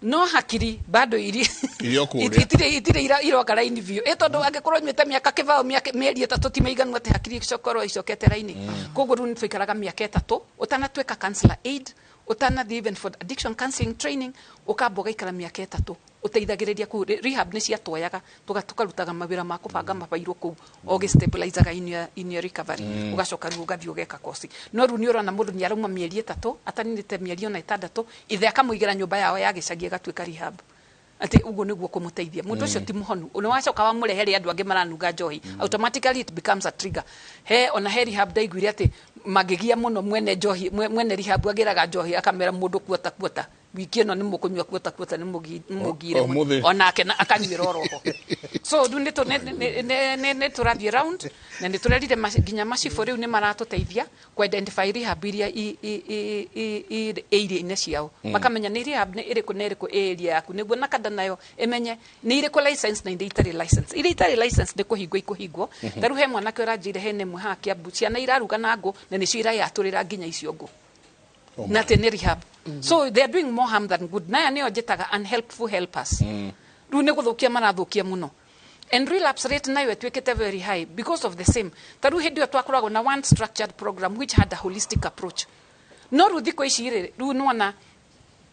no hakiri bado iri Irio kũrĩa. Itirĩ iroka raini biũ, ĩ tondũ angĩkorwo nyuĩte mĩaka kĩbao, mĩeri 3 ti mĩiganu atĩ hakiri icokorwo icokete raini. Koguo rĩu nĩtwaikaraga mĩaka 3 ũtanatuĩka counselor aid, ũtanathiĩ even for addiction counseling training, ũkamba ũgaikara mĩaka 3 ũteithagĩrĩria kũu. Rehab nĩ ciatwoyaga, tũkarutaga mawĩra ma kũbanga mabairũ kũu, o gĩstabilizaga in your recovery. Ũgacoka rĩu ũgathiĩ ũgeka kosi. No rĩu nĩ ũrona mũndũ nĩ arauma mĩeri 3, ataninĩte mĩeri ona 6, ithe akamũigĩra nyũmba yao ya gĩcagi ĩgatuĩka rehab, atĩ ũguo nĩguo kũmũteithia. Mũndũ ũcio ti mũhonu. Nĩ wacoka wamũrehere andũ angĩ maranunga njohi, automatically it becomes a trigger. He ona he rehab ndaiguire atĩ mangĩgia mũno, mwene njohi, mwene rehab agĩraga njohi, akamera mũndũ kuota kuota, wiki ĩno nĩ mũkũnyua kuota kuota, nĩ mũgire. Ũmũthĩ. Onake akanyuĩra oroho. So rĩu nĩ tũrathiĩ round na nĩ tũrerire nginya macibũ rĩu nĩ maratũteithia kũ identify rehab iria area-inĩ ciao. Makamenya nĩ rehab nĩ ĩrĩkũ na ĩrĩkũ ĩ area yaku, nĩguo NACADA nayo ĩmenye nĩ irĩkũ license na iria itarĩ license. Iria itarĩ license nĩ kũhingwo ikũhingwo. Ta rĩu he mwanake ũranjĩire hena ĩmwe haha Kiambu, ciana iraruga na ngũ na nĩcio irayatũrĩra nginya icio ngũ, na atĩ nĩ rehab. So they are doing more harm than good. Naya nĩyo njĩtaga unhelpful helpers. Rĩu nĩ gũthũkia marathũkia mũno, and relapse rate nayo ĩtuĩkĩte very high because of the same. Ta rĩu hĩndĩ ĩyo twakoragwo na one structured program which had a holistic approach, no rĩu thikũ ici rĩ, rĩu nĩwona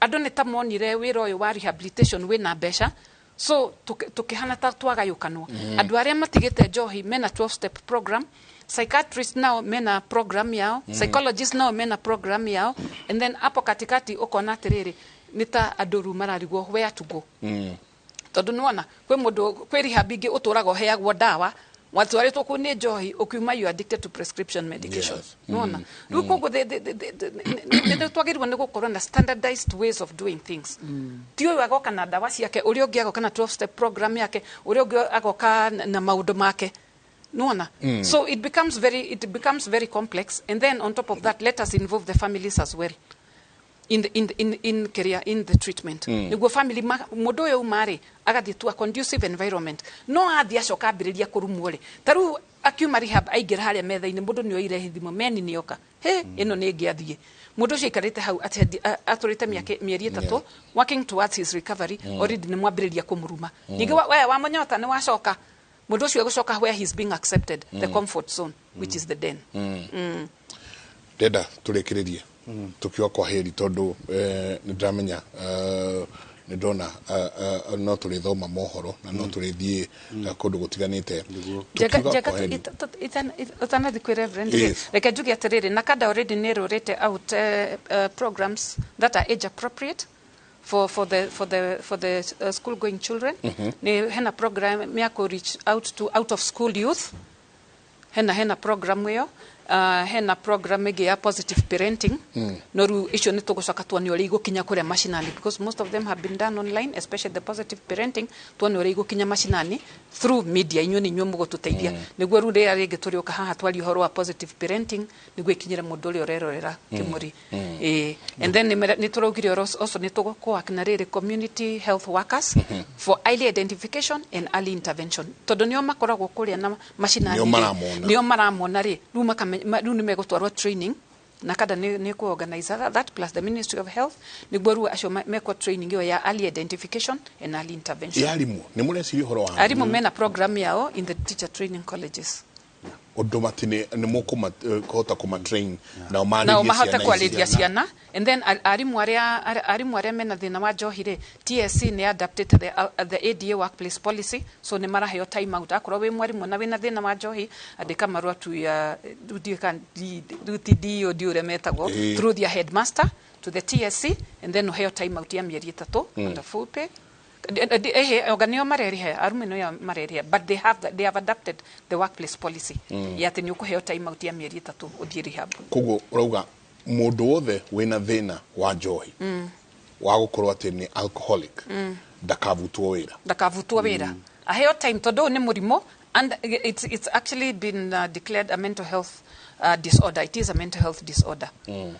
andũ nĩ ta monire wĩra ũyũ wa rehabilitation wĩna mbeca, so tũkĩhana ta twagayũkanwo. Andũ arĩa matigĩte njohi mena 12 step program, psychiatrist nao mena program yao, psychologist nao mena program yao, and then hapo katikati ũkona atĩrĩrĩ, nĩ ta andũ rĩu mararigwo where to go. Tondũ nĩwona kwĩ mũndũ kwĩ rehab ingĩ ũtũraga ũheagwo ndawa, watwarĩtwo kũu nĩ njohi, ũkiuma you are addicted to prescription medication. Nĩwona rĩu koguo nĩ twagĩrĩirwo nĩ gũkorwo na standardized ways of doing things. Ti ũyũ agoka na ndawa ciake, ũrĩa ũngĩ agoka na 12 step program yake, ũrĩa ũngĩ agoka na maũndũ make, nĩwona? So it becomes very complex. And then on top of that, let us involve the families as well in the, in the, in, in career, in the treatment, nĩguo family mũndũ ũyũ uma rĩ, agathiĩ to a conducive environment. No athiĩ acoka ambĩrĩria kũrumwo rĩ, ta rĩu akiuma rehab aingĩra harĩa metha-inĩ, mũndũ nĩ oire thimũ meni nĩoka he ĩno nĩ ĩngĩ athiĩ. Mũndũ ũcio aikarĩte hau atĩ atũrĩte mĩeri 3 working towards his recovery, already nĩ mwambĩrĩria kũmũruma. Ningĩ we wamũnyota nĩ wacoka, mũndũ ũcio egũcoka where he's being accepted, the comfort zone, which is the den. Ndenda tũrĩkĩrĩrie tũkiuga kwa heri, tondũ nĩ ndĩramenya, nĩ ndona no tũrĩthoma mohoro na no tũrĩthiĩ kũndũ gũtiganĩte. Njenga Tũkiuga njenga kwa heri. Ũtanathi kwĩ Reverend rĩ, reke njuge atĩrĩrĩ, NACADA already nĩ ĩrũrĩte out programs that are age appropriate for the school going children. Nĩ hena program ya kũ reach out to out of school youth, hena program ĩyo. Hena program ĩngĩ ya positive parenting. No rĩu icio nĩ tũgũcoka tuone ũrĩa igũkinya kũrĩa macinani, because most of them have been done online, especially the positive parenting. Tuone ũrĩa igũkinya macinani through media. Inyuĩ nĩ inyuĩ mũgũtũteithia nĩguo rĩu rĩrĩa rĩngĩ tũrĩũka haha twarie ũhoro wa positive parenting, nĩguo ikinyĩre mũndũ ũrĩa ũrerorera kĩmũri. Ĩĩ, and then nĩ tũraugire also nĩ tũgũkũwork na rĩrĩ community health workers for early identification and early intervention, tondũ nĩo makoragwo kũrĩa na macinani. Nĩo rĩ, maramona. Nĩo maramona rĩ, rĩu rĩu nĩ megũtwarwo training na kada nĩ ku-organize that plus the Ministry of Health, nĩguo rĩu acio mekwo training ĩyo ya early identification and early intervention. Ya arimũ, nĩ mũreciria ũhoro wa Arimũ mena program yao in the teacher training colleges. Ũndũ mati nĩ mũkũhota kũmatrain nao nao marĩrie mahote ciana ici. Kwarĩria ciana. And then arimũ arĩa mena thĩna wa njohi rĩ, TSC nĩ adapted the ADA workplace policy, so nĩ maraheo time out. Akorwo wĩ mwarimũ na wĩna thĩna wa njohi, andĩka marũa tu ya rĩu ndiũĩ kana rĩu ti DO, ndiũĩ ũrĩa metagwo, through their headmaster to the TSC, and then ũheo time out ya mĩeri 3 under full pay. Ehe, oga nĩo marerĩha, arume nĩo marerĩha, but they have adapted the workplace policy ya atĩ nĩ ũkũheo time out ya mĩeri 3 ũthiĩ rehab. Koguo ũrauga mũndũ wothe wĩna thĩna wa njohi, wa gũkorwo atĩ nĩ alcoholic, ndakavutwo wĩra? Ndakavutwo wĩra, aheo time, tondũ ũyũ nĩ mũrimũ, and it's actually been declared a mental health disorder. It is a mental health disorder.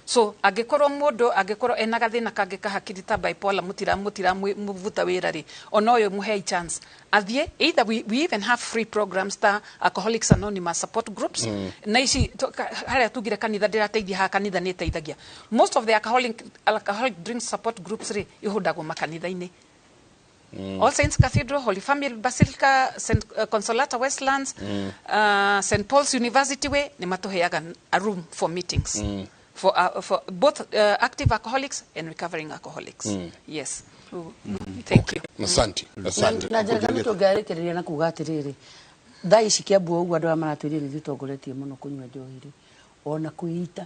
So angĩkorwo mũndũ angĩkorwo ena gathĩna kangĩ ka hakiri ta bipolar, mũtira mũvuta wĩra rĩ, ona ũyũ mũhei chance athiĩ. Either we even have free programs ta Alcoholics Anonymous support groups na ici harĩa tugire kanitha ndĩrateithia haha, kanitha nĩ ĩteithagia. Most of the alcoholic drinks support groups rĩ, ihũndagwo makanitha-inĩ. All Saints Cathedral, Holy Family Basilica, St. Consolata Westlands, St. Paul's University Way, nĩ matũheaga a room for meetings for both active alcoholics and recovering alcoholics. Yes. Thank you. Asante, asante. Na njega nĩ tũngĩarĩkĩrĩria na kuga atĩrĩrĩ, thaa ici Kĩambu ũguo andũ aya maratwĩrire nĩ ithuĩ tongoretie mũno kũnyua njohi rĩ, ona kwĩita.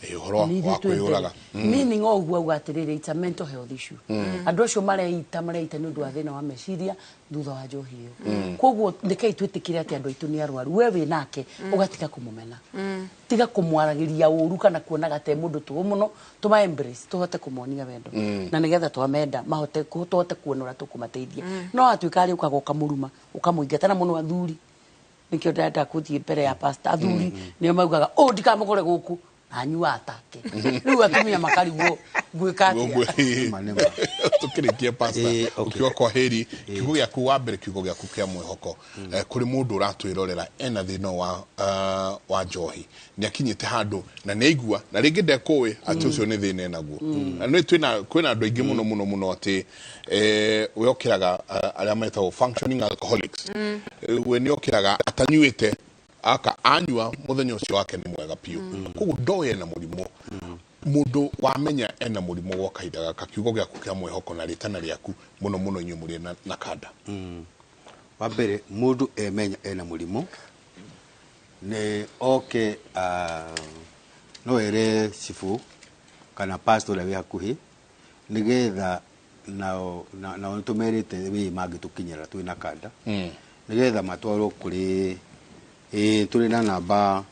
Ĩ, ũhoro wa Nĩ ithuĩ wa twĩ mbere. kwĩyũraga. Meaning o ũguo auga atĩrĩrĩ, it's a mental health issue. Andũ acio mareita nĩ ũndũ wa thĩna wa meciria thutha wa njohi ĩyo. Koguo rekei twĩtĩkĩre atĩ andũ aitũ nĩ arwaru. We wĩ nake, ũgatiga kũmũmena, tiga kũmwaragĩria ũru kana kuonaga te mũndũ tũũ mũno, tũma embrace, tũhote kũmonia wendo na nĩgetha twamenda mahote tũhote kuona ũrĩa tũkũmateithia. No atuĩka arĩ ũkaga ũkamũruma, ũkamũingata, na mũno athuri, nĩkĩo ndĩrenda kũthiĩ mbere ya pastor. Athuri nĩo maugaga ũ ndikamũkore gũkũ anyua atake. Rĩu atumia makarigwo ngwĩka atĩa. Tukĩrĩkia, pastor, ukiuga kwa heri, kiugo gĩaku wa mbere, kiugo gĩaku kĩa mwĩhoko kũrĩ mũndũ ũratwĩrorera ena thĩna wa njohi, nĩ akinyĩte handũ na nĩ aigua na rĩngĩ ndekũĩ atĩ ũcio nĩ thĩna enaguo, na nĩ twĩna kwĩna andũ aingĩ mũno mũno mũno atĩ we okĩraga, arĩa metagwo functioning alcoholics. We nĩ okĩraga atanyuĩte, aka anyua mũthenya ũcio wake nĩ mwega biũ, koguo ndoĩ ena mũrimũ. Mũndũ wamenya ena mũrimũ gwa kahinda gaka, kiugo gĩaku kĩa mwĩhoko na rĩtana rĩaku mũno mũno inyuĩ mũrĩ na kanda. Wa mbere, mũndũ emenya ena mũrimũ nĩ oke, no ere cibũ kana pastor ũrĩa wĩ hakuhĩ, nĩgetha nao nĩ tũmerĩte wĩ mangĩtũkinyĩra twĩ na kanda, nĩgetha matwarwo kũrĩ tũrĩ na namba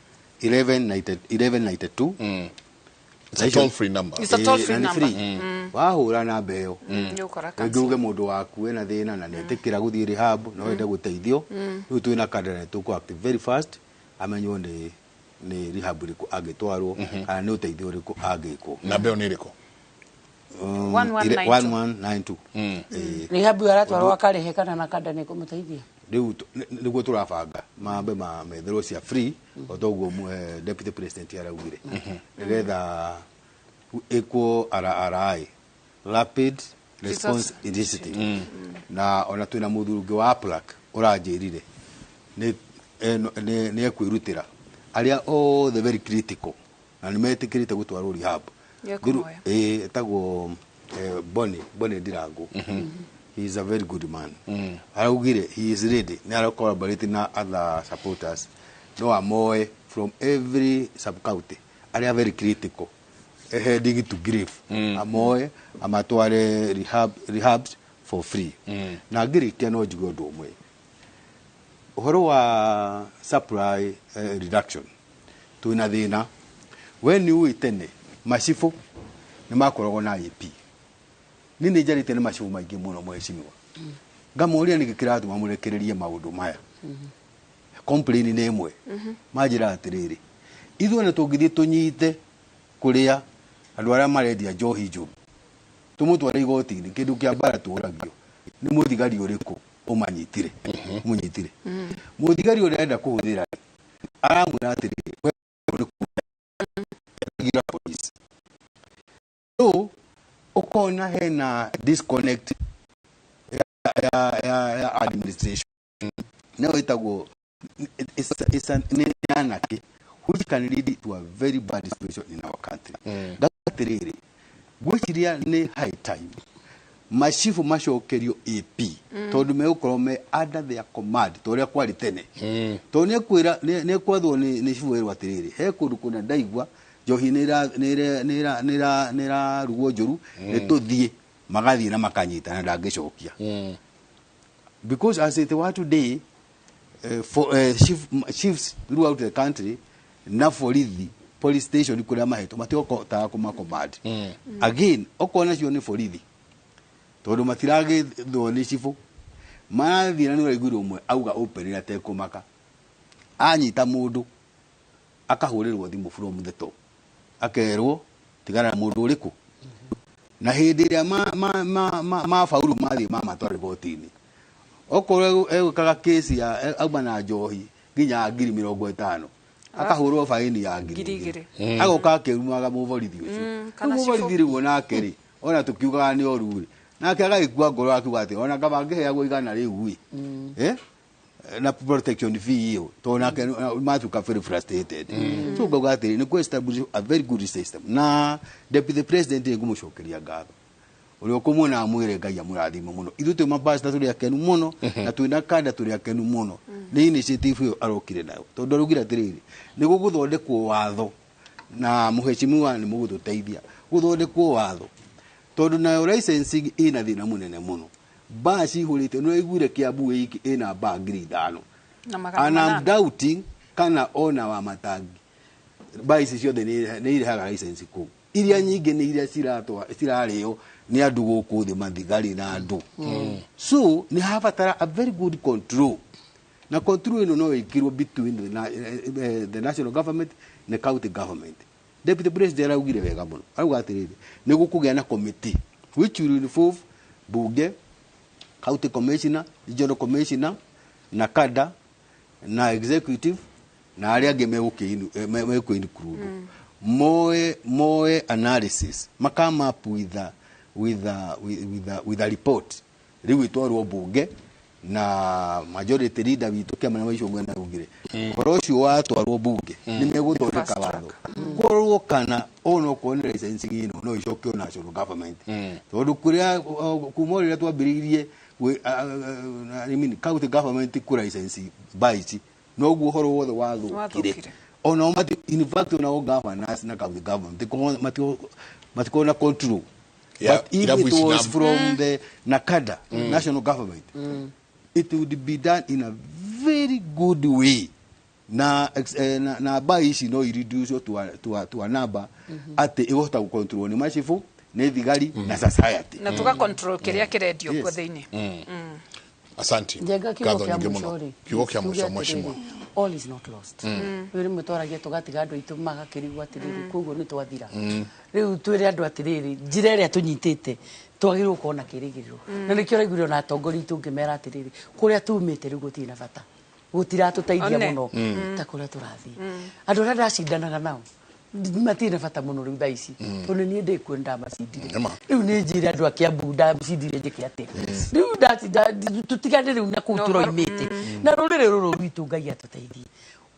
1190 1192. It's a toll free number. It's a toll free Na nĩ number. free. Wahũra namba ĩyo, Nĩũkora rĩngĩ uge mũndũ waku ena thĩna na nĩetĩkĩra gũthiĩ rehab, no ende gũteithio. Rĩu twĩna kanda na tũkũ act very fast, amenywo nĩ rehab ĩrĩkũ angĩtwarwo kana nĩ ũteithio ũrĩkũ angĩkwo. Namba ĩyo nĩ ĩrĩkũ? 1192. 1192. Ĩĩ. Rehab ĩyo aratwarwo akarĩhe kana na kanda nĩ kũmũteithia? Rĩu nĩguo tũrabanga mambe metherwo cia free, o toguo deputy president araugire, nĩgetha ĩkwo RRI, Rapid Response Initiative. Na ona twĩna mũthuri ũngĩ wa APLAC ũranjĩrire nĩ ekwĩrutĩra arĩa othe very critical na nĩ metĩkĩrĩte gũtwarwo rehab. Nĩekũmoya. Ĩĩ, etagwo Bonnie Ndirangu. He is a very good man. Araugire he is ready, nĩ ara collaborate na other supporters, no amoe from every sub county arĩa very critical, heading to grave, amoe amatware rehabs for free. Na ngĩrĩkia no njigue ũndũ ũmwe, ũhoro wa supply reduction. Twĩna thĩna. We nĩ ũĩ tene macibũ nĩ makoragwo na AP. Niĩ nĩ njarĩte nĩ macibũ maingĩ mũno, mheshimiwa, ngamoria nĩkĩ kĩratũma mũrekererie maũndũ maya. Complain nĩ ĩmwe, manjĩra atĩrĩrĩ, ithuĩ nĩ tũngĩthiĩ tũnyite kũrĩa andũ arĩa marendia njohi njũru, tũmũtware igoti-inĩ, kĩndũ kĩa mbara tũragio nĩ mũthigari ũrĩkũ ũmanyitire, mũnyitire mũthigari ũrĩa arenda kũhũthĩra, aramwĩra atĩrĩrĩ, we nĩ kuga police. So ũkona hena disconnect ya administration nayo ĩtagwo it's nĩ anarchy which can lead to a very bad situation in our country. Atĩrĩrĩ, ngwĩciria nĩ high time macibu macokerio AP, tondũ megũkorwo me under their command ta ũrĩa kwarĩ tene, tondũ nĩekwĩra nĩekwathwo nĩ cibũ werwo atĩrĩrĩ, he kũndũ kũna ndaigua njohi nĩ ĩrarugwo njũru, nĩ tũthiĩ. Magathiĩ na makanyita na ndangĩcokia, because as it were today, for, chiefs throughout the country na borithi, police station kũrĩa mahetwo matigotaga kũmacommand. Again, okorwo nacio nĩ borithi, tondũ matiragĩthwo nĩ cibũ, marathiĩ na nĩ ũraiguire ũmwe auga openly atekũmaka, anyita mũndũ akahũrĩrwo thimũ from the top, akerwo tigana na mũndũ ũrĩkũ. Na hĩndĩ ĩrĩa mabauru mathiĩ mamatwara igoti-inĩ, okorwo egwĩkaga kesi ya auma na njohi nginya 50,000, akahũrwo baini ya ngiri 2,000. 2,000, agoka akĩrumaga mũborithi ũcio. Kana rĩu cibũ. Mũborithi rĩu onake rĩ, ona tũkiugaga nĩ oru rĩ, nake agagĩkua ngoro akiuga atĩ ona kaba ngĩheagwo 100 rĩu ĩ, na protection fee ĩyo, tondũ nake matuĩka very frustrated. So ngauga atĩrĩ, nĩ kũ establish a very good system, na deputy president nĩ ngũmũcokeria ngatho, ũrĩa ũkũmuona amwĩre Ngai amũrathime mũno. Ithuĩ twĩ mapasta tũrĩ akenu mũno, na twĩna kanda tũrĩ akenu mũno nĩ initiative ĩyo arokire nayo, tondũ araugire atĩrĩrĩ, nĩ gũgũthondekwo watho, na mũheshimiwa nĩ mũgũtũteithia gũthondekwo watho, tondũ nayo licensing ĩna thĩna mũnene mũno. Mbaa cihũrĩte, nĩ waiguire Kiambu ĩiki ĩna mbaa 5,000 na magana and I'm manana. doubting kana ona wa matangi mbaa ici ciothe nĩ irehaga license kũu. Iria nyingĩ nĩ iria cirarĩo nĩ andũ gũkũ thĩ, mathigari na andũ. So nĩ habatara a very good control, na control ĩno no ĩkĩrwo between the national government na county government. Deputy president araugire wega mũno, arauga atĩrĩrĩ, nĩ gũkũgĩa na committee which will involve bunge, county commissioner, regional commissioner, na kada na executive na arĩa angĩ megũkĩ include, moe analysis, makame up with a report, rĩu ĩtwarwo bunge na majority leader witũ kĩama na Waicũng'wa naugire ũhoro ũcio watwarwo bunge nĩ megũthondeka watho korwo kana onokorwo nĩ licensing ĩno no ĩcokio national government, tondũ kũrĩa kuma rĩrĩa twambĩrĩirie I mean, county government kũ license mbaa ici, noguo ũhoro wothe wathũkire. Wathũkire. Onao in fact onao governors na county government matikoragwo na control. But if irabu it ici was from the NACADA, national government, it would be done in a very good way, na mbaa ici no ireduce to a number atĩ ĩgũhota gũcontrol nĩ macibũ, nĩ thigari na society. Na tuga control kiria kirendio kuo thiini. Asante. Njenga, kiugo Ngatho kĩa nyingĩ mũico mũno. rĩ, Kiugo kĩa tuge mũico, atĩrĩrĩ, mheshimiwa. All is not lost. Rĩu rĩmwe twaragia tũgatiga andũ aitũ magakĩrigwo atĩrĩrĩ, koguo nĩ twathira. Rĩu twĩre andũ atĩrĩrĩ, njĩra ĩrĩa tũnyitĩte twagĩrĩirwo gũkorwo na kĩrĩgĩrĩro, na nĩkĩo ũraiguire ona atongoria aitũ ngĩmera atĩrĩrĩ, kũrĩa tumĩte rĩu gũtirĩ na bata, gũtiratũteithia One. mũno ta kũrĩa tũrathiĩ. Andũ arĩa ndacindanaga nao matirĩ na bata mũno rĩu thaa ici, tondũ niĩ ndĩkuo nĩndamacindire. Nĩma. Rĩu nĩ njĩre andũ a Kiambu ndamacindire njĩke atĩa rĩu ndacinda? Tũtigane rĩu na kũu tũroimĩte na rũrĩrĩ rũrũ rwitũ. Ngai atũteithie.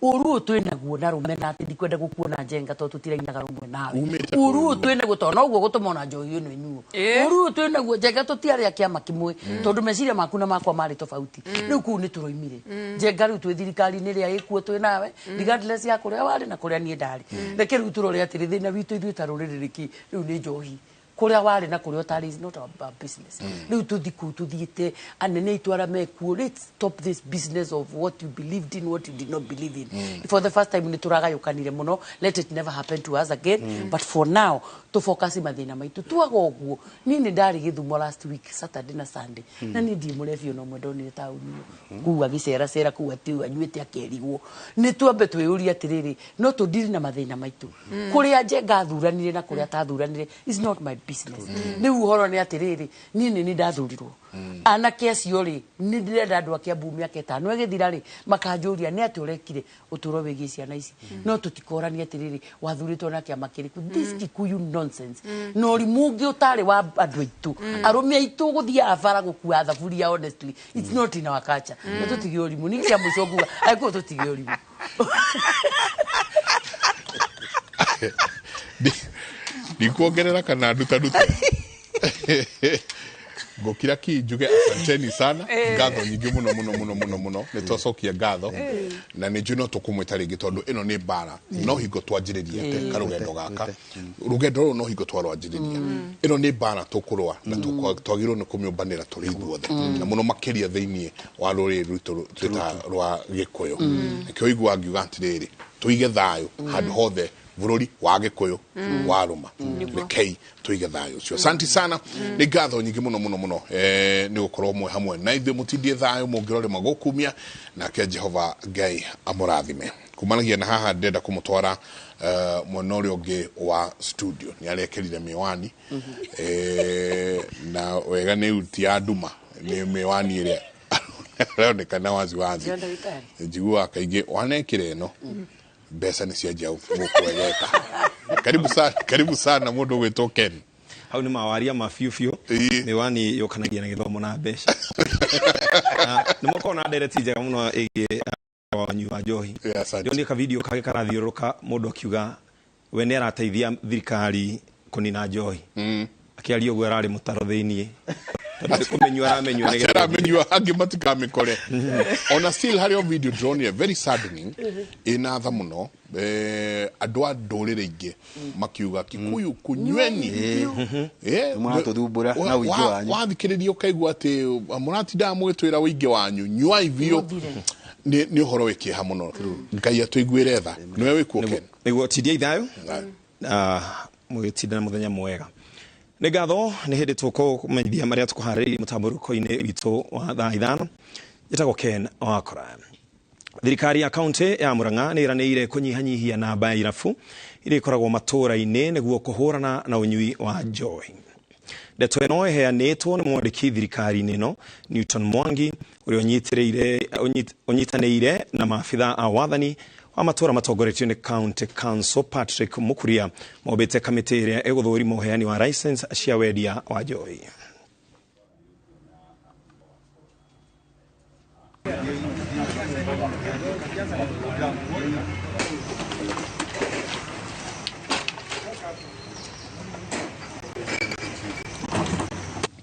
Ũru ũyũ twĩnaguo na rũmena atĩ ndikwenda gũkuona Njenga tondũ tũtirainaga rũmwe nawe. Umĩte. Ũru ũyũ twĩnaguo tondũ noguo gũtũma ona njohi ĩno ĩnyuo. Ũru ũyũ twĩnaguo, Njenga, tũtiarĩ a kĩama kĩmwe tondũ meciria maku na makwa marĩ tofauti. Rĩu kũu nĩ tũroimire, Njenga. Rĩu twĩ thirikari-inĩ ĩrĩa ĩkuo twĩ nawe, regardless ya kũrĩa warĩ na kũrĩa niĩ ndarĩ. Reke rĩu tũrore atĩrĩ, thĩna witũ ithuĩ ta rũrĩrĩ rĩkĩ rĩu nĩ njohi. Kũrĩa warĩ na kũrĩa ũtarĩ is not our business. Rĩu tũthi kũu tũthiĩte anene aitũ arĩa mekuo, let's stop this business of what you believed in, what you did not believe in. For the first time nĩ tũragayũkanire mũno. Let it never happen to us again. But for now tũfocus mathĩna maitũ twaga ũguo. Niĩ nĩ ndarĩ Gĩthumo last week, Saturday na Sunday, na niĩ ndirĩ mũrebi ona ũmwe ndonire taũni ĩyo kũu agĩceracera kũu atĩ anyuĩte akerigwo. Nĩ twambe twĩyũrie atĩrĩrĩ, no tũndiri na mathĩna maitũ. Kũrĩa Njenga athuranire na kũrĩa atathuranire is not my business. Rĩu ũhoro nĩ atĩrĩrĩ, niĩ nĩ niĩ ndathurirwo. Anake acio rĩ, nĩ ndĩrenda andũ a Kiambu mĩaka 5 ĩgĩthira rĩ, makanjũria nĩ atĩ ũrekire ũtũro wĩgiĩ ciana ici. No tũtikorania atĩrĩrĩ, wathurĩtwo na kĩama kĩrĩkũ. This Kikuyu nonsense na ũrimũ ũngĩ ũtarĩ wa andũ aitũ, arũme aitũ gũthiaga bara gũkua thaburia, honestly, it's not in our culture. Na tũtige ũrimũ. Ningĩ kĩa mũico nguga angĩkorwo tũtige ũrimũ. Ndikuongerera kana nduta ngũkira ki njuge asanteni sana. Ngatho nyingĩ mũno mũno mũno mũno mũno, nĩ twacokia ngatho na nĩ njũĩ no tũkũmwĩta rĩngĩ tondũ ĩno nĩ mbara no hingo twanjĩrĩria karũgendo gaka, rũgendo rũrũ no hingo twarwanjĩrĩria. Ĩno nĩ mbara tũkũrũa na twagĩrĩirwo nĩ kũmĩũmbanĩra tũrĩ ithuothe, na mũno makĩria thĩinĩ wa rũrĩrĩ rwitũ twĩta rwa Gĩkũyũ. Nĩkĩo ũiguaga ngiuga atĩrĩrĩ, tũige thayũ handũ hothe bũrũri wa Gĩkũyũ warũma. Rekei tũige thayũ ũcio. Asante sana, nĩ ngatho nyingĩ mũno mũno mũno nĩ gũkorwo mwe hamwe na ithuĩ. Mũtindie thayũ, mũngĩrorĩma gũkumia nake Jehova Ngai amũrathime. Kumanagia na haha ndĩrenda kũmũtwara mwena ũrĩa ũngĩ wa studio. Nĩ arekĩrire mĩwani na wega nĩ uti ya nduma, nĩ mĩwani ĩrĩa aronekana wazi wazi. Ndagĩtarĩ. Njiguaga kaingĩ wanekĩra ĩno mbeca nĩ cianjia gũkwegeka. Karibu sana, karibu sana mũndũ ũgwĩtwo Ken. Hau nĩ mawaria ma biũ biũ. Mĩwani yũkanagia na gĩthomo na mbeca. Na nĩ mũkorwo na ndereti njega mũno ĩgiĩ wanyui wa njohi. Ndĩronire ka video kangĩ karathiũrũrũka, mũndũ akiuga we nĩ arateithia thirikari kũnina njohi. Akĩaria ũguo ararĩ mũtaro thĩiniĩ tondũ nĩ kũmenyua aramenyua nĩgetha- Aramenyua angĩ matikamĩkore. Ona still harĩ o video ndĩronire very saddening, ĩna tha mũno, andũ a ndũrĩrĩ ingĩ makiuga Kikuyu kunyweni. Nĩmũratũthumbũra na ũingĩ wanyu. Wathikĩrĩria ũkaigua atĩ mũratindaga mũgĩtwĩra ũingĩ wanyu, nyuai biũ. Nĩ ũhoro wĩ kĩeha mũno. Ngai atũiguĩre tha. Nĩwe wĩkuo Ken. Nĩguo tindiai thayũ. Mũgĩtinda na mũthenya mwega. Nĩ ngatho, nĩ hĩndĩ tũkũmenyithia marĩa tũkũharĩrĩirie mũtambũrũko-inĩ witũ wa thaa 5. Njĩtagwo Ken Wakora. Thirikari ya kaunti ya Murang'a nĩ ĩranĩire kũnyihanyihia namba ya irabu iria ikoragwo matũũra-inĩ nĩguo kũhũrana na ũnyui wa njohi. Ndeto ĩno ĩheanĩtwo nĩ mwandĩki thirikari-inĩ ĩno Newton Mwangi, ũrĩa ũnyitanĩire na maabitha a wathani wa matũũra matongoretio nĩ County Council Patrick Mukuria, mombĩte kamĩtĩ ĩrĩa ĩgũthũrima ũheani wa license cia wendia wa njohi.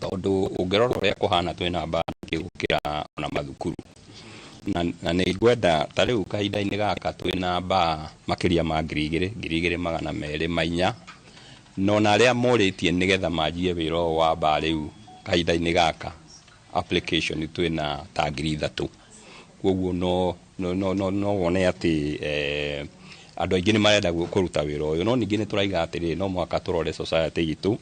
Tondũ ũngĩrora ũrĩa kũhana twĩna mbara nyingĩ gũkĩra ona mathukuru, na nĩ ngwenda ta rĩu kahinda-inĩ gaka twĩna mbaa makĩria ma 2000, 2204, na ona arĩa morĩtie nĩgetha manjie wĩra ũyũ wa mbaa rĩu kahinda-inĩ gaka application twĩna ta 3000. Koguo no wone atĩ andũ aingĩ nĩ marenda kũruta wĩra ũyũ, no ningĩ nĩ tũraiga atĩrĩrĩ, no mũhaka tũrore society itũ,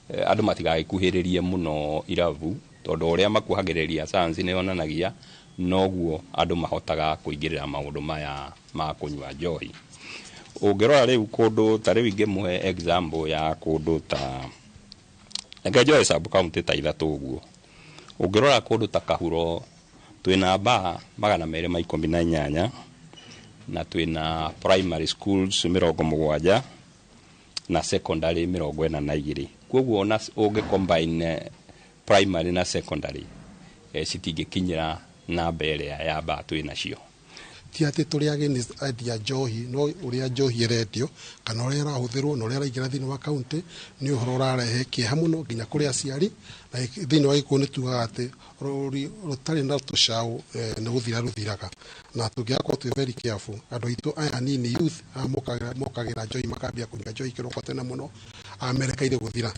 andũ matigagĩkuhĩrĩrie mũno irabu, tondũ ũrĩa makuhagĩrĩria science nĩ yonanagia noguo andũ mahotaga kũingĩrĩra maũndũ maya ma kũnyua njohi. Ũngĩrora rĩu kũndũ ta rĩu ingĩmũhe example ya kũndũ ta, reke njoe sub county ta 3 ũguo. Ũngĩrora kũndũ ta Kahuro twĩna mbaa 218 na twĩna primary schools 70 na secondary 42. Koguo ona ũngĩ combine primary na secondary, citingĩkinyĩra namba ĩrĩa ya mbaa twĩ nacio. Ti atĩ tũrĩ against endia njohi, no ũrĩa njohi ĩrendio kana ũrĩa ĩrahũthĩrwo na ũrĩa ĩraingĩra thĩinĩ wa kaunti nĩ ũhoro ũrarehe kĩeha mũno nginya kũrĩ aciari. Na thĩinĩ wa Gĩkũyũ nĩ tugaga atĩ rũri rũtarĩ na tũcaũ nĩ gũthira rũthiraga, na tũngĩaga twĩ very careful, andũ aitũ aya anini, youth aya mokagĩra njohi, makambia kũnyua njohi kĩroko tene mũno, merekeire gũthira.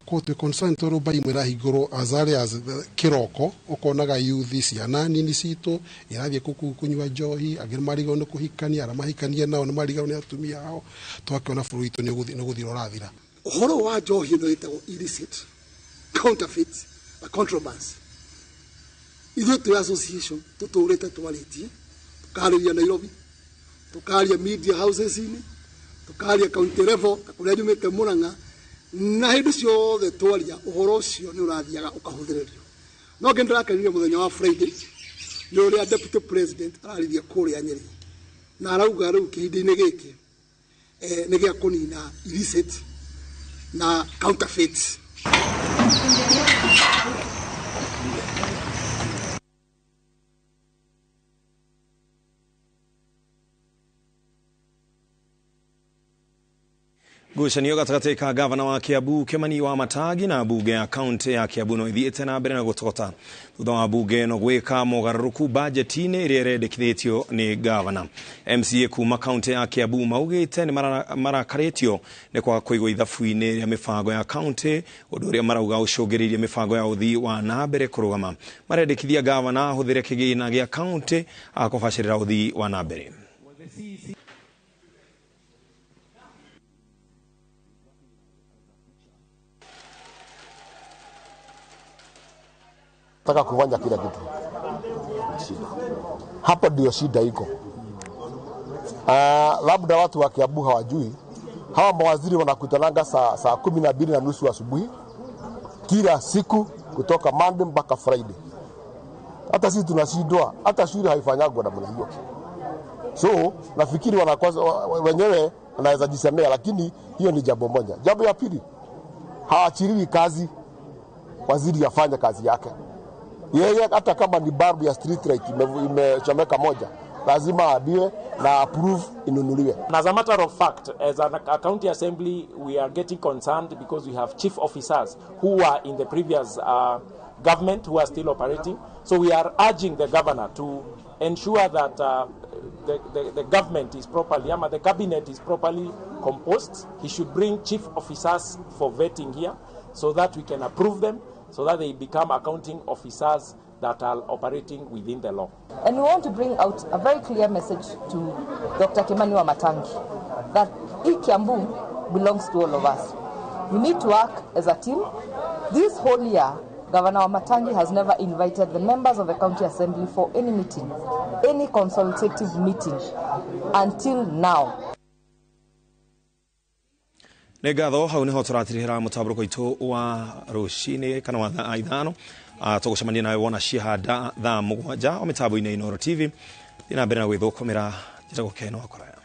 Koguo twĩ concerned tondũ mba imwe ĩrahingũrwo as early as kĩroko, ũkonaga youth, ciana nini citũ irathiĩ kũu kũnyua njohi, angĩ nĩ marigagwo nĩ kũhikania, arĩa mahikania nao nĩ marigagwo nĩ atumia ao, tũgakĩona bũrũri witũ nĩ ũgũthira ũrathira. Ũhoro wa njohi ĩno ĩtagwo illicit, counterfeit na contraband, ithuĩ twĩ association tũtũrĩte twarĩtie, tũkarĩria Nairobi, tũkaria media houses-inĩ, tũkaria county level ta kũrĩa nyumĩte Murang'a, na hĩndĩ ciothe twaria ũhoro ũcio nĩ ũrathiaga ũkahũthĩrĩrio. No ngĩ ndĩrakenire mũthenya wa Friday nĩ ũrĩa Deputy President araririe kũrĩa Nyĩrĩ, na arauga rĩu kĩhinda-inĩ gĩkĩ nĩ gĩa kũnina illicit na counterfeit. Ngucanio gatagatĩ ka gavana wa Kiambu Kimani wa Matangi na mbunge ya kaunti ya Kiambu no ithiĩte na mbere na gũtogota thutha wa mbunge ĩno gwĩka mogarũrũku bajeti-inĩ ĩrĩa ĩrendekithĩtio nĩ gavana. MCA kuma kaunti ya Kiambu maugĩte nĩ marakarĩtio nĩ kwaga kũigwo ithabu-inĩ rĩa mĩbango ya kaunti, ũndũ ũrĩa marauga ũcũngĩrĩirie mĩbango ya ũthii wa na mbere kũrũgama. Marendekithia gavana ahũthĩre kĩgĩna gĩa kaunti kũbacĩrĩra ũthii wa na mbere. Nataka kufanya kila kitu. Shida. Hapo ndio shida iko. Labda watu wa Kiambu hawajui, hawa mawaziri wanakutananga saa 12:30 asubuhi kila siku kutoka Monday mpaka Friday. Hata sisi tunashindwa, hata shule haifanyagwa namna hiyo. So nafikiri wanakosa wenyewe, wanaweza jisemea, lakini hiyo ni jambo moja. Jambo ya pili, haachiliwi kazi, waziri afanye kazi yake. Yeye hata kama ni bulb ya street light imechomeka moja, lazima aambiwe na approve inunuliwe. And as a matter of fact, as a county assembly, we are getting concerned because we have chief officers who are in the previous government who are still operating. So we are urging the governor to ensure that the government is properly, the cabinet is properly composed. He should bring chief officers for vetting here so that we can approve them, so that they become accounting officers that are operating within the law. And we want to bring out a very clear message to Dr. Kimani Wamatangi that Kiambu belongs to all of us. We need to work as a team. This whole year, Governor Wamatangi has never invited the members of the county assembly for any meeting, any consultative meeting, until now. Nĩ ngatho, hau nĩho tũratirihĩra mũtambũrũko witũ wa rũcinĩ kana wa thaa 5. Tũgũcemania nawe wona ciahanda thaa 7 o mĩtambo-inĩ Inooro TV. Thiĩ na mbere na gwĩthũkũmĩra. Njĩtagwo Ken Wakora.